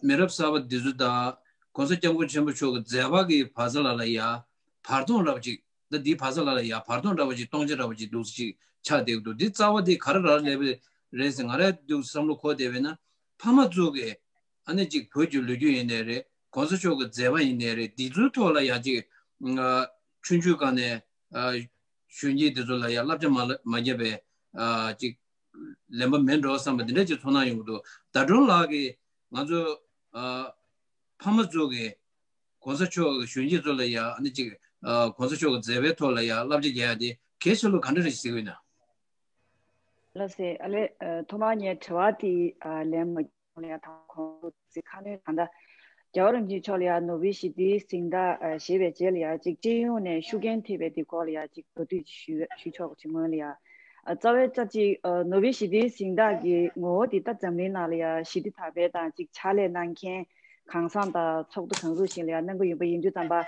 མི་རབས་གསར་པ་དེ་ཚོ་དང་༸གོང་ས་༸སྐྱབས་མགོན་ཆེན་པོ་མཆོག་གི་མཛད་པ་གི་བར་མཚམས་ལ་ལ་ཡ་བར་སྟོང་ར་བ་ཅིག་ད་འདིའི་བར་མཚམས་ལ་ལ་ཡ་བར་སྟོང་འདྲ་བ་ཅིག་སྟོང་ཆ་འདྲ་བ་ཅིག་འདུག་ཅིག་ཆགས་བསྡད་ཀྱི་འདུག་འདི་རྩ་བ་འདི་ག་རེ་རག་ལས་པ་རེད་ཟེར་ང་རང་འདུག་བསམ་བློ་འཁོར་བསྡད་པས་ན་ཕ་མ་ཚོ་གི་ཨ་ནི་ཅིག་བོད་ཀྱི་ལོ་རྒྱུས་ཡིན་ནའི་རེད། གོང་ས་མཆོག་གི་མཛད་པ་ཡིན་ནའི་རེད། འདི་ཚོའི་ཐོག་ལ་ཡ་ཅིག་ཆུང་ཆུང་སྒང་ནས་གཞོན་སྐྱེས་འདི་ཚོ་ལ་ཡ་བསླབ་བྱ་མ་མ་བརྒྱབ་པའི་ཅིག་ལན་པ་མེད་འགྲོ་བསམ་པ་འདི་འདྲ་ཅིག་ཚོར་སྣང་ཡོང་གི་འདུག་ཟླ་སྒྲོན་ལགས་ཀྱིས་ང་ཚོ་ཕ་མ་ཚོ་གི་གོང་ས་མཆོག་གི་གཞོན་སྐྱེས་ཚོ་ལ་ཡ་ཨ་ནི་ཅིག་གོང་ས་མཆོག་གི་མཛད་པའི་ཐོག་ལ་ཡ་བསླབ་བྱ་རྒྱག་ཡ་དེ་གལ་ཆེ་ལོ་ག་འདྲ་རེད་ཟེར་གི་ཡོད་ན། ལགས་སེ། ཨ་ལེ། ཐོག་མར་ངས་དྲི་བ་དེ་ལན་མ་ལ་ཡ་དང་གོང་དུ་ཚིག་ཁ་སྣོན་ད་ལྟ་རྒྱལ་བ་རིན་པོ་ཆེ་མཆོག་ལ་ཡ་ནོ་བེལ་ཞི་བདེའི་གཟེངས་རྟགས་བཞེས་པའི་རྗེས་ལ་ཡ་ཅིག་སྤྱི་ཡོངས་ནས་ཤུགས་རྐྱེན་ཐེབས་པའི་དེ་སྐོར་ལ་ཡ་ཅིག་གོ་བསྡུར་ཞུ་ཞུ་ཆོག་གི་ཅིག་སྔོན་ལ་ཡ། རྩ་བའི་ཆ་གཅིག་ནོ་བེལ་ཞི་བདེའི་གཟེངས་རྟགས་ཀྱི་ངོ་བོ་དེ་ད་འཛམ་གླིང་ནང་ལ་ཡ་ཞི་བདེ་དར་སྤེལ་དང་ཅིག་ཕྱག་ལས་གནང་མཁན་གང་ཟག་དང་ཚོགས་སྡེ་གང་རུང་ཞིག་ལ་ཡ་གནང་གི་ཡོད་པ་ཡིན་དུས་ཙམ་པ།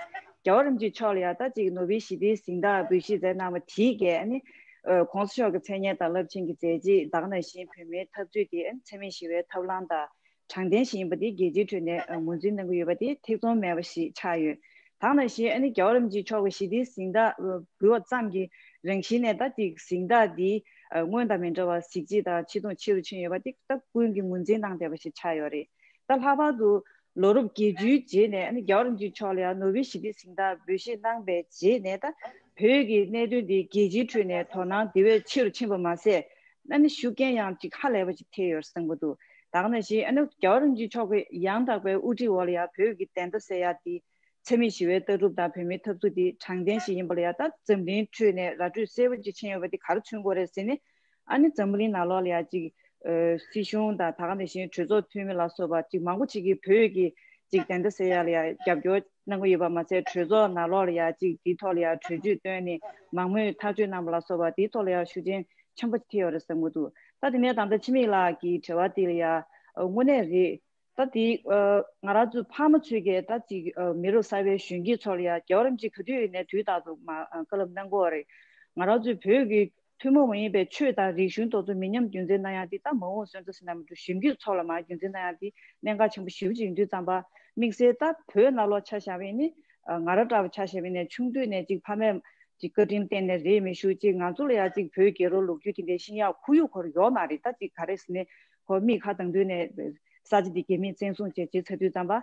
རྒྱལ་བ་རིན་པོ་ཆེ་མཆོག་ལ་ཡ་ད་ཅིག་ནོ་བེལ་ཞི་བདེའི་གཟེངས་རྟགས་འབུལ་བཞེས་མཛད་གནང་བ་དེའི་གས་ཨ་ནི་གོང་ས་མཆོག་གི་མཚན་སྙན་དང་རླབས་ཆེན་གྱི་མཛད་རྗེས་ད་ག་ནང་བཞིན་བོད་མིའི་འཐབ་རྩོད་དེ་ཨ་ནི་འཚེ་མེད་ཞི་བའི་ཐབས་ལམ་དང་། དྲང་བདེན་ཞིག་ཡིན་པ་དེ་རྒྱལ་སྤྱིའི་ཁྲོད་ནས་ངོས་འཛིན་གནང་གི་ཡོད་པ་དེ་ཐེ་ཚོམ་མེད་པ་ཞིག་ཆགས་ཡོད། ད་ག་ནང་བཞིན་ཨ་ནི་རྒྱལ་བ་རིན་པོ་ཆེ་མཆོག་གི་ཞི་བདེའི་གཟེངས་རྟགས་འབུལ་བ་ཙམ་གྱི་རང་བཞིན་ནས་ད་ཅིག་གཟེངས་རྟགས་འདི་སྔོན་དང་མི་འདྲ་བར་གཟི་བརྗིད་དང་ཆེ་མཐོང་ཆེ་རུ་ཕྱིན་ཡོད་པ་དེ་ད་ཀུན་གྱིས་ངོས་འཛིན་གནང་བསྡད་པ་ཞིག་ཆགས་ཡོད་རེད། ད་ལྷག་པར་དུ་ལོ་རབས་བརྒྱད་ཅུའི་རྗེས་ནས་ཨ་ནི་རྒྱལ་བ་རིན་པོ་ཆེ་མཆོག་ལ་ཡང་ནོ་བེལ་ཞི་བདེའི་གཟེངས་རྟགས་འབུལ་བཞེས་གནང་པའི་རྗེས་ནས་ད་བོད་ཀྱི་གནད་དོན་འདི་རྒྱལ་སྤྱིའི་ཁྲོད་ནས་དོ་སྣང་དེ་བས་ཆེ་རུ་ཕྱིན་པ་མ་ཟད། ཨ་ནི་ཤུགས་རྐྱེན་ཡང་ཅིག་ཧ་ལས་པ་ཅིག་ཐེབས་ཡོད་བསམ་གྱི་འདུག་ད་ག་ནང་བཞིན་ཨ་ནི་རྒྱལ་བ་རིན་པོ་ཆེ་མཆོག་གི་ཡང་དག་པའི་དབུ་ཁྲིད་འོག་ལ་ཡང་བོད་ཀྱི་བདེན་མཐའ་གསལ་ཡག་འདི་འཚེ་མེད་ཞི་བའི་ལྟ་གྲུབ་དང་བོད་མིའི་འཐབ་རྩོད་འདི་དྲང་བདེན་ཞིག་ཡིན་པ་ལ་ཡང་ད་འཛམ་གླིང་ཁྲོད་ནས་ར་སྤྲོད་གསལ་པོ་ཅིག་ཕྱིན་ཡོད་པ་འདི་ག་རེ་མཚོན་དགོས་རེད་ཟེར་ནས་ཨ་ནི་འཛམ་གླིང་ནང་ལོགས་ལ་ཡང་ཅིག་སྲིད་གཞུང་དང་ད་ག་ནང་བཞིན་གྲོས་ཚོགས་འཐུས་མི་ལ་སོགས་པ་ཅིག་མང་པོ་ཅིག་གིས་བོད་ཀྱི་ཅིག་བདེན་མཐའ་གསལ་ཡག་ལ་ཡང་རྒྱབ་སྐྱོར་གནང་གི་ཡོད་པ་མ་ཟད་གྲོས་ཚོགས་ནང་ལོགས་ལ་ཡང་ཅིག་འདིའི་ཐོག་ལ་ཡང་གྲོས་ཆོད་བཏོན་ནས་མང་མོས་ཐག་གཅོད་གནང་བ་ལ་སོགས་པ་འདིའི་ཐོག་ལ་ཡང་ཤུགས་རྐྱེན་ཆེན་པོ་ཐེབས་ཡོད་རེད་བསམ་གྱི་འདུག་ད་དེ་ནས་ད་ལྟ་འཆི་མེད་ལགས་ཀྱི་དྲི་བ་དེ་ལ་ཡང་དངོས་གནས་རེད། ད་དེ་ང་རང་ཚོའི་ཕ་མ་ཚོས་ཀྱིས་ད་ཅིག་མི་རབས་གསར་པའི་གཞོན་སྐྱེས་ཚོ་ལ་ཡང་རྒྱལ་བ་རིན་པོ་ཆེ་ག་དུས་ཡིན་ནའི་དུས་རྟག་ཏུ་མ་བཀའ་སློབ་གནང་གི་ཡོད་རེད། ང་རང་ཚོའི་བོད་ཀྱི་ཐུན་མོང་མ་ཡིན་པའི་ཆོས་དང་རིག་གཞུང་དེ་ཚོ་མི་ཉམས་རྒྱུན་འཛིན་གནང་ཡག་འདི་ད་མ་འོངས་སོན་རྩ་ཟེར་ན་མི་འགྲོ་གཞོན་སྐྱེས་ཚོ་ལ་མར་རྒྱུན་འཛིན་གནང་ཡག་འདི་གནད་འགག་ཆེན་པོ་ཞེ་པོ་ཅིག་ཡིན་དུས་ཙམ་པ་དམིགས་བསལ་ད་བོད་ནང་ལོགས་ཆ་བཞག་པ་ཡིན་ནི་ང་རང་འདྲ་བ་ཆ་བཞག་པ་ཡིན་ནའི་ཆུང་དུས་ནས་ཅིག་ཕ་མས་ཅིག་བཀའ་དྲིན་བརྟེན་ནས་རེད་མི་ཞུ་ཅིག་ང་ཚོ་ལ་ཡང་ཅིག་བོད་རྒྱལ་རབས་ལོ་རྒྱུས་དེ་འདྲའི་ཤེས་ཡག་ཁོར་ཡུག་ཁོར་ཡོད་མ་རེད། ད་ཅིག་ག་རེ་ཟེར་ནས་ཁོ་མིག་ཁ་དང་དུས་ནས་ས་ཆ་འདི་རྒྱ་མིས་བཙན་བཟུང་བྱས་བྱས་ཚར་དུས་ཙམ་པ་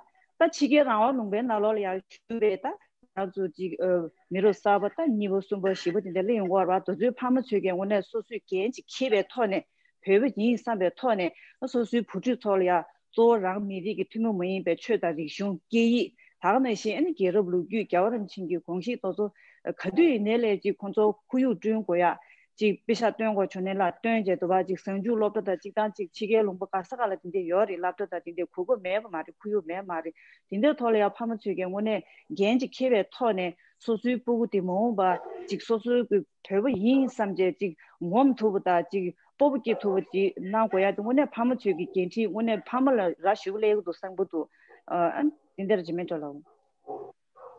ད་ཕྱི་རྒྱལ་རང་དབང་ལུང་པའི་ནང་ལོགས་ལ་ཡང་བཞུགས་པའི་ད། ང་ཚོ་གཅིག་ཨ་མི་རབས་གསར་པ་ད་གཉིས་པ་གསུམ་པ་བཞི་པ་དེ་འདྲ་སླེབས་ཡོང་གི་ཡོད་རེད་པ། དེ་ཚོའི་ཕ་མ་ཚོས་ཀྱང་དངོས་གནས་སོ་སོས་འགན་ཅིག་འཁྱེར་བའི་ཐོག་ནས་བོད་པ་ཡིན་བསམ་པའི་ཐོག་ནས་སོ་སོའི་བུ་ཕྲུག་ཚོ་ལ་ཡང་གཙོ་བོ་རང་མི་རིགས་ཀྱི་ཐུན་མོང་མ་ཡིན་པའི་ཆོས་དང་རིག་གཞུང་སྐད་ཡིག་ད་ག་ནང་བཞིན་ཨ་ནི་རྒྱལ་རབས་ལོ་རྒྱུས་རྒྱལ་བ་རིན་པོ་ཆེ་གི་དགོངས་གཞི་དེ་ཚོ་ག་དུས་ཡིན་ནའི་ལས་ཅིག་ཁོང་ཚོ་ཁོར་ཡུག་བསྐྲུན་དགོས་ཡ། ཅིག་པེ་ཤག་སྟོན་དགོས་བྱུང་ནས་ལ་སྟོན་བྱས་འདུག་པ། ཅིག་གཟའ་མཇུག་སློབ་གྲྭ་དང་ཅིག་དང་ཅིག་ཕྱི་རྒྱལ་ལུང་པ་ག་ས་ག་ལ་དེ་འདྲས་ཡོད་རེད། སློབ་གྲྭ་དང་དེ་འདྲས་གོ་སྐབས་མེད་པ་མ་རེད། ཁོར་ཡུག་མེད་མ་རེད། དེ་འདྲའི་ཐོག་ལ་ཡང་ཕ་མ་ཚོས་ཀྱི་དངོས་གནས་འགན་ཅིག་འཁྱེར་བའི་ཐོག་ནས་སོ་སོའི་སྤུ་གུ་དེ་མ་འོངས་པ་ཅིག་སོ་སོའི་གི་བོད་པ་ཡིན་བསམ་བྱས་ཅིག་ངོམ་ཐུབ་པ་དང་ཅིག་སྤོབས་པ་སྐྱེ་ཐུབ་པ་ཅིག་གནང་དགོས་ཡ་དེ་དངོས་གནས་ཕ་མ་ཚོས་ཀྱི་འགན་འཁྲི་དངོས་གནས་ཕ་མ་ལ་རག་ཞུ་ལས་ཀྱི་འདུག་བསམ་གྱི་འདུག་ཨ་དེ་འདྲ་ཇི་མེད་འགྲོ་ལ།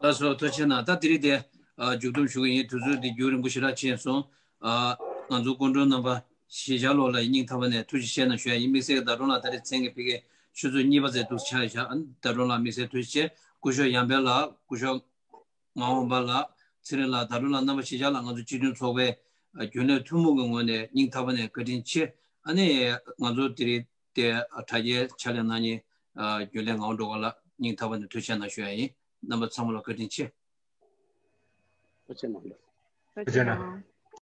ལགས་སོ། ཐུགས་རྗེ་ཆེ་གནང་། ད་དེ་རིང་དེ་ཨ་མཇུག་བསྡོམས་ཞུ་གི་ཡིན། དུས་ཚོད་འདི་རྒྱུན་རིང་པོ་ཞེ་དྲག་ཕྱིན་སོང་། ཨ་ང་ཚོ་སྐུ་མགྲོན་རྣམ་པ་གཞིས་ཆགས་ལོགས་ལ་སྙིང་ཐག་པ་ནས་ཐུགས་རྗེ་ཆེ་གནང་ཞུ་ཡ་ཡིན། དམིགས་བསལ་ཟླ་སྒྲོན་ལགས་ད་རེས་མཚན་གྱི་ཕ་གིའི་ཆུ་ཚོད་གཉིས་པ་ཙམ་འདུག་ཆགས་བཞག་ཨ་ཟླ་སྒྲོན་ལགས་དམིགས་བསལ་ཐུགས་རྗེ་ཆེ། སྐུ་ཞབས་ཡར་འཕེལ་ལགས། སྐུ་ཞབས་ངག་དབང་འབར་ལགས། ཚེ་རིང་ལགས། ཟླ་སྒྲོན་ལགས། རྣམ་པ་གཞིས་ཆགས་ལ་ང་ཚོ་སྤྱི་མཐུན་ཚོགས་པའི་ཨ་རྒྱུན་ལས་ཐུན་མོང་གི་ངོས་ནས་སྙིང་ཐག་པ་ནས་བཀའ་དྲིན་ཆེ། ཨ་ནི་ང་ཚོ་དེ་རིང་དེ་ཨ་དྲ་རྒྱའི་ཕྱག་ལས་གནང་མཁན་ཨ་རྒྱུན་ལས་ངག་དབང་སྒྲོལ་དཀར་ལགས་སྙིང་ཐག་པ་ནས་ཐུགས་རྗེ་ཆེ་གནང་ཞུ་ཡ་ཡིན། རྣམ་པ་ཚང་མ་ལ་བཀའ་དྲིན་ཆེ། ཐུགས་རྗེ་གནང་། ཐུགས་རྗེ་གནང་།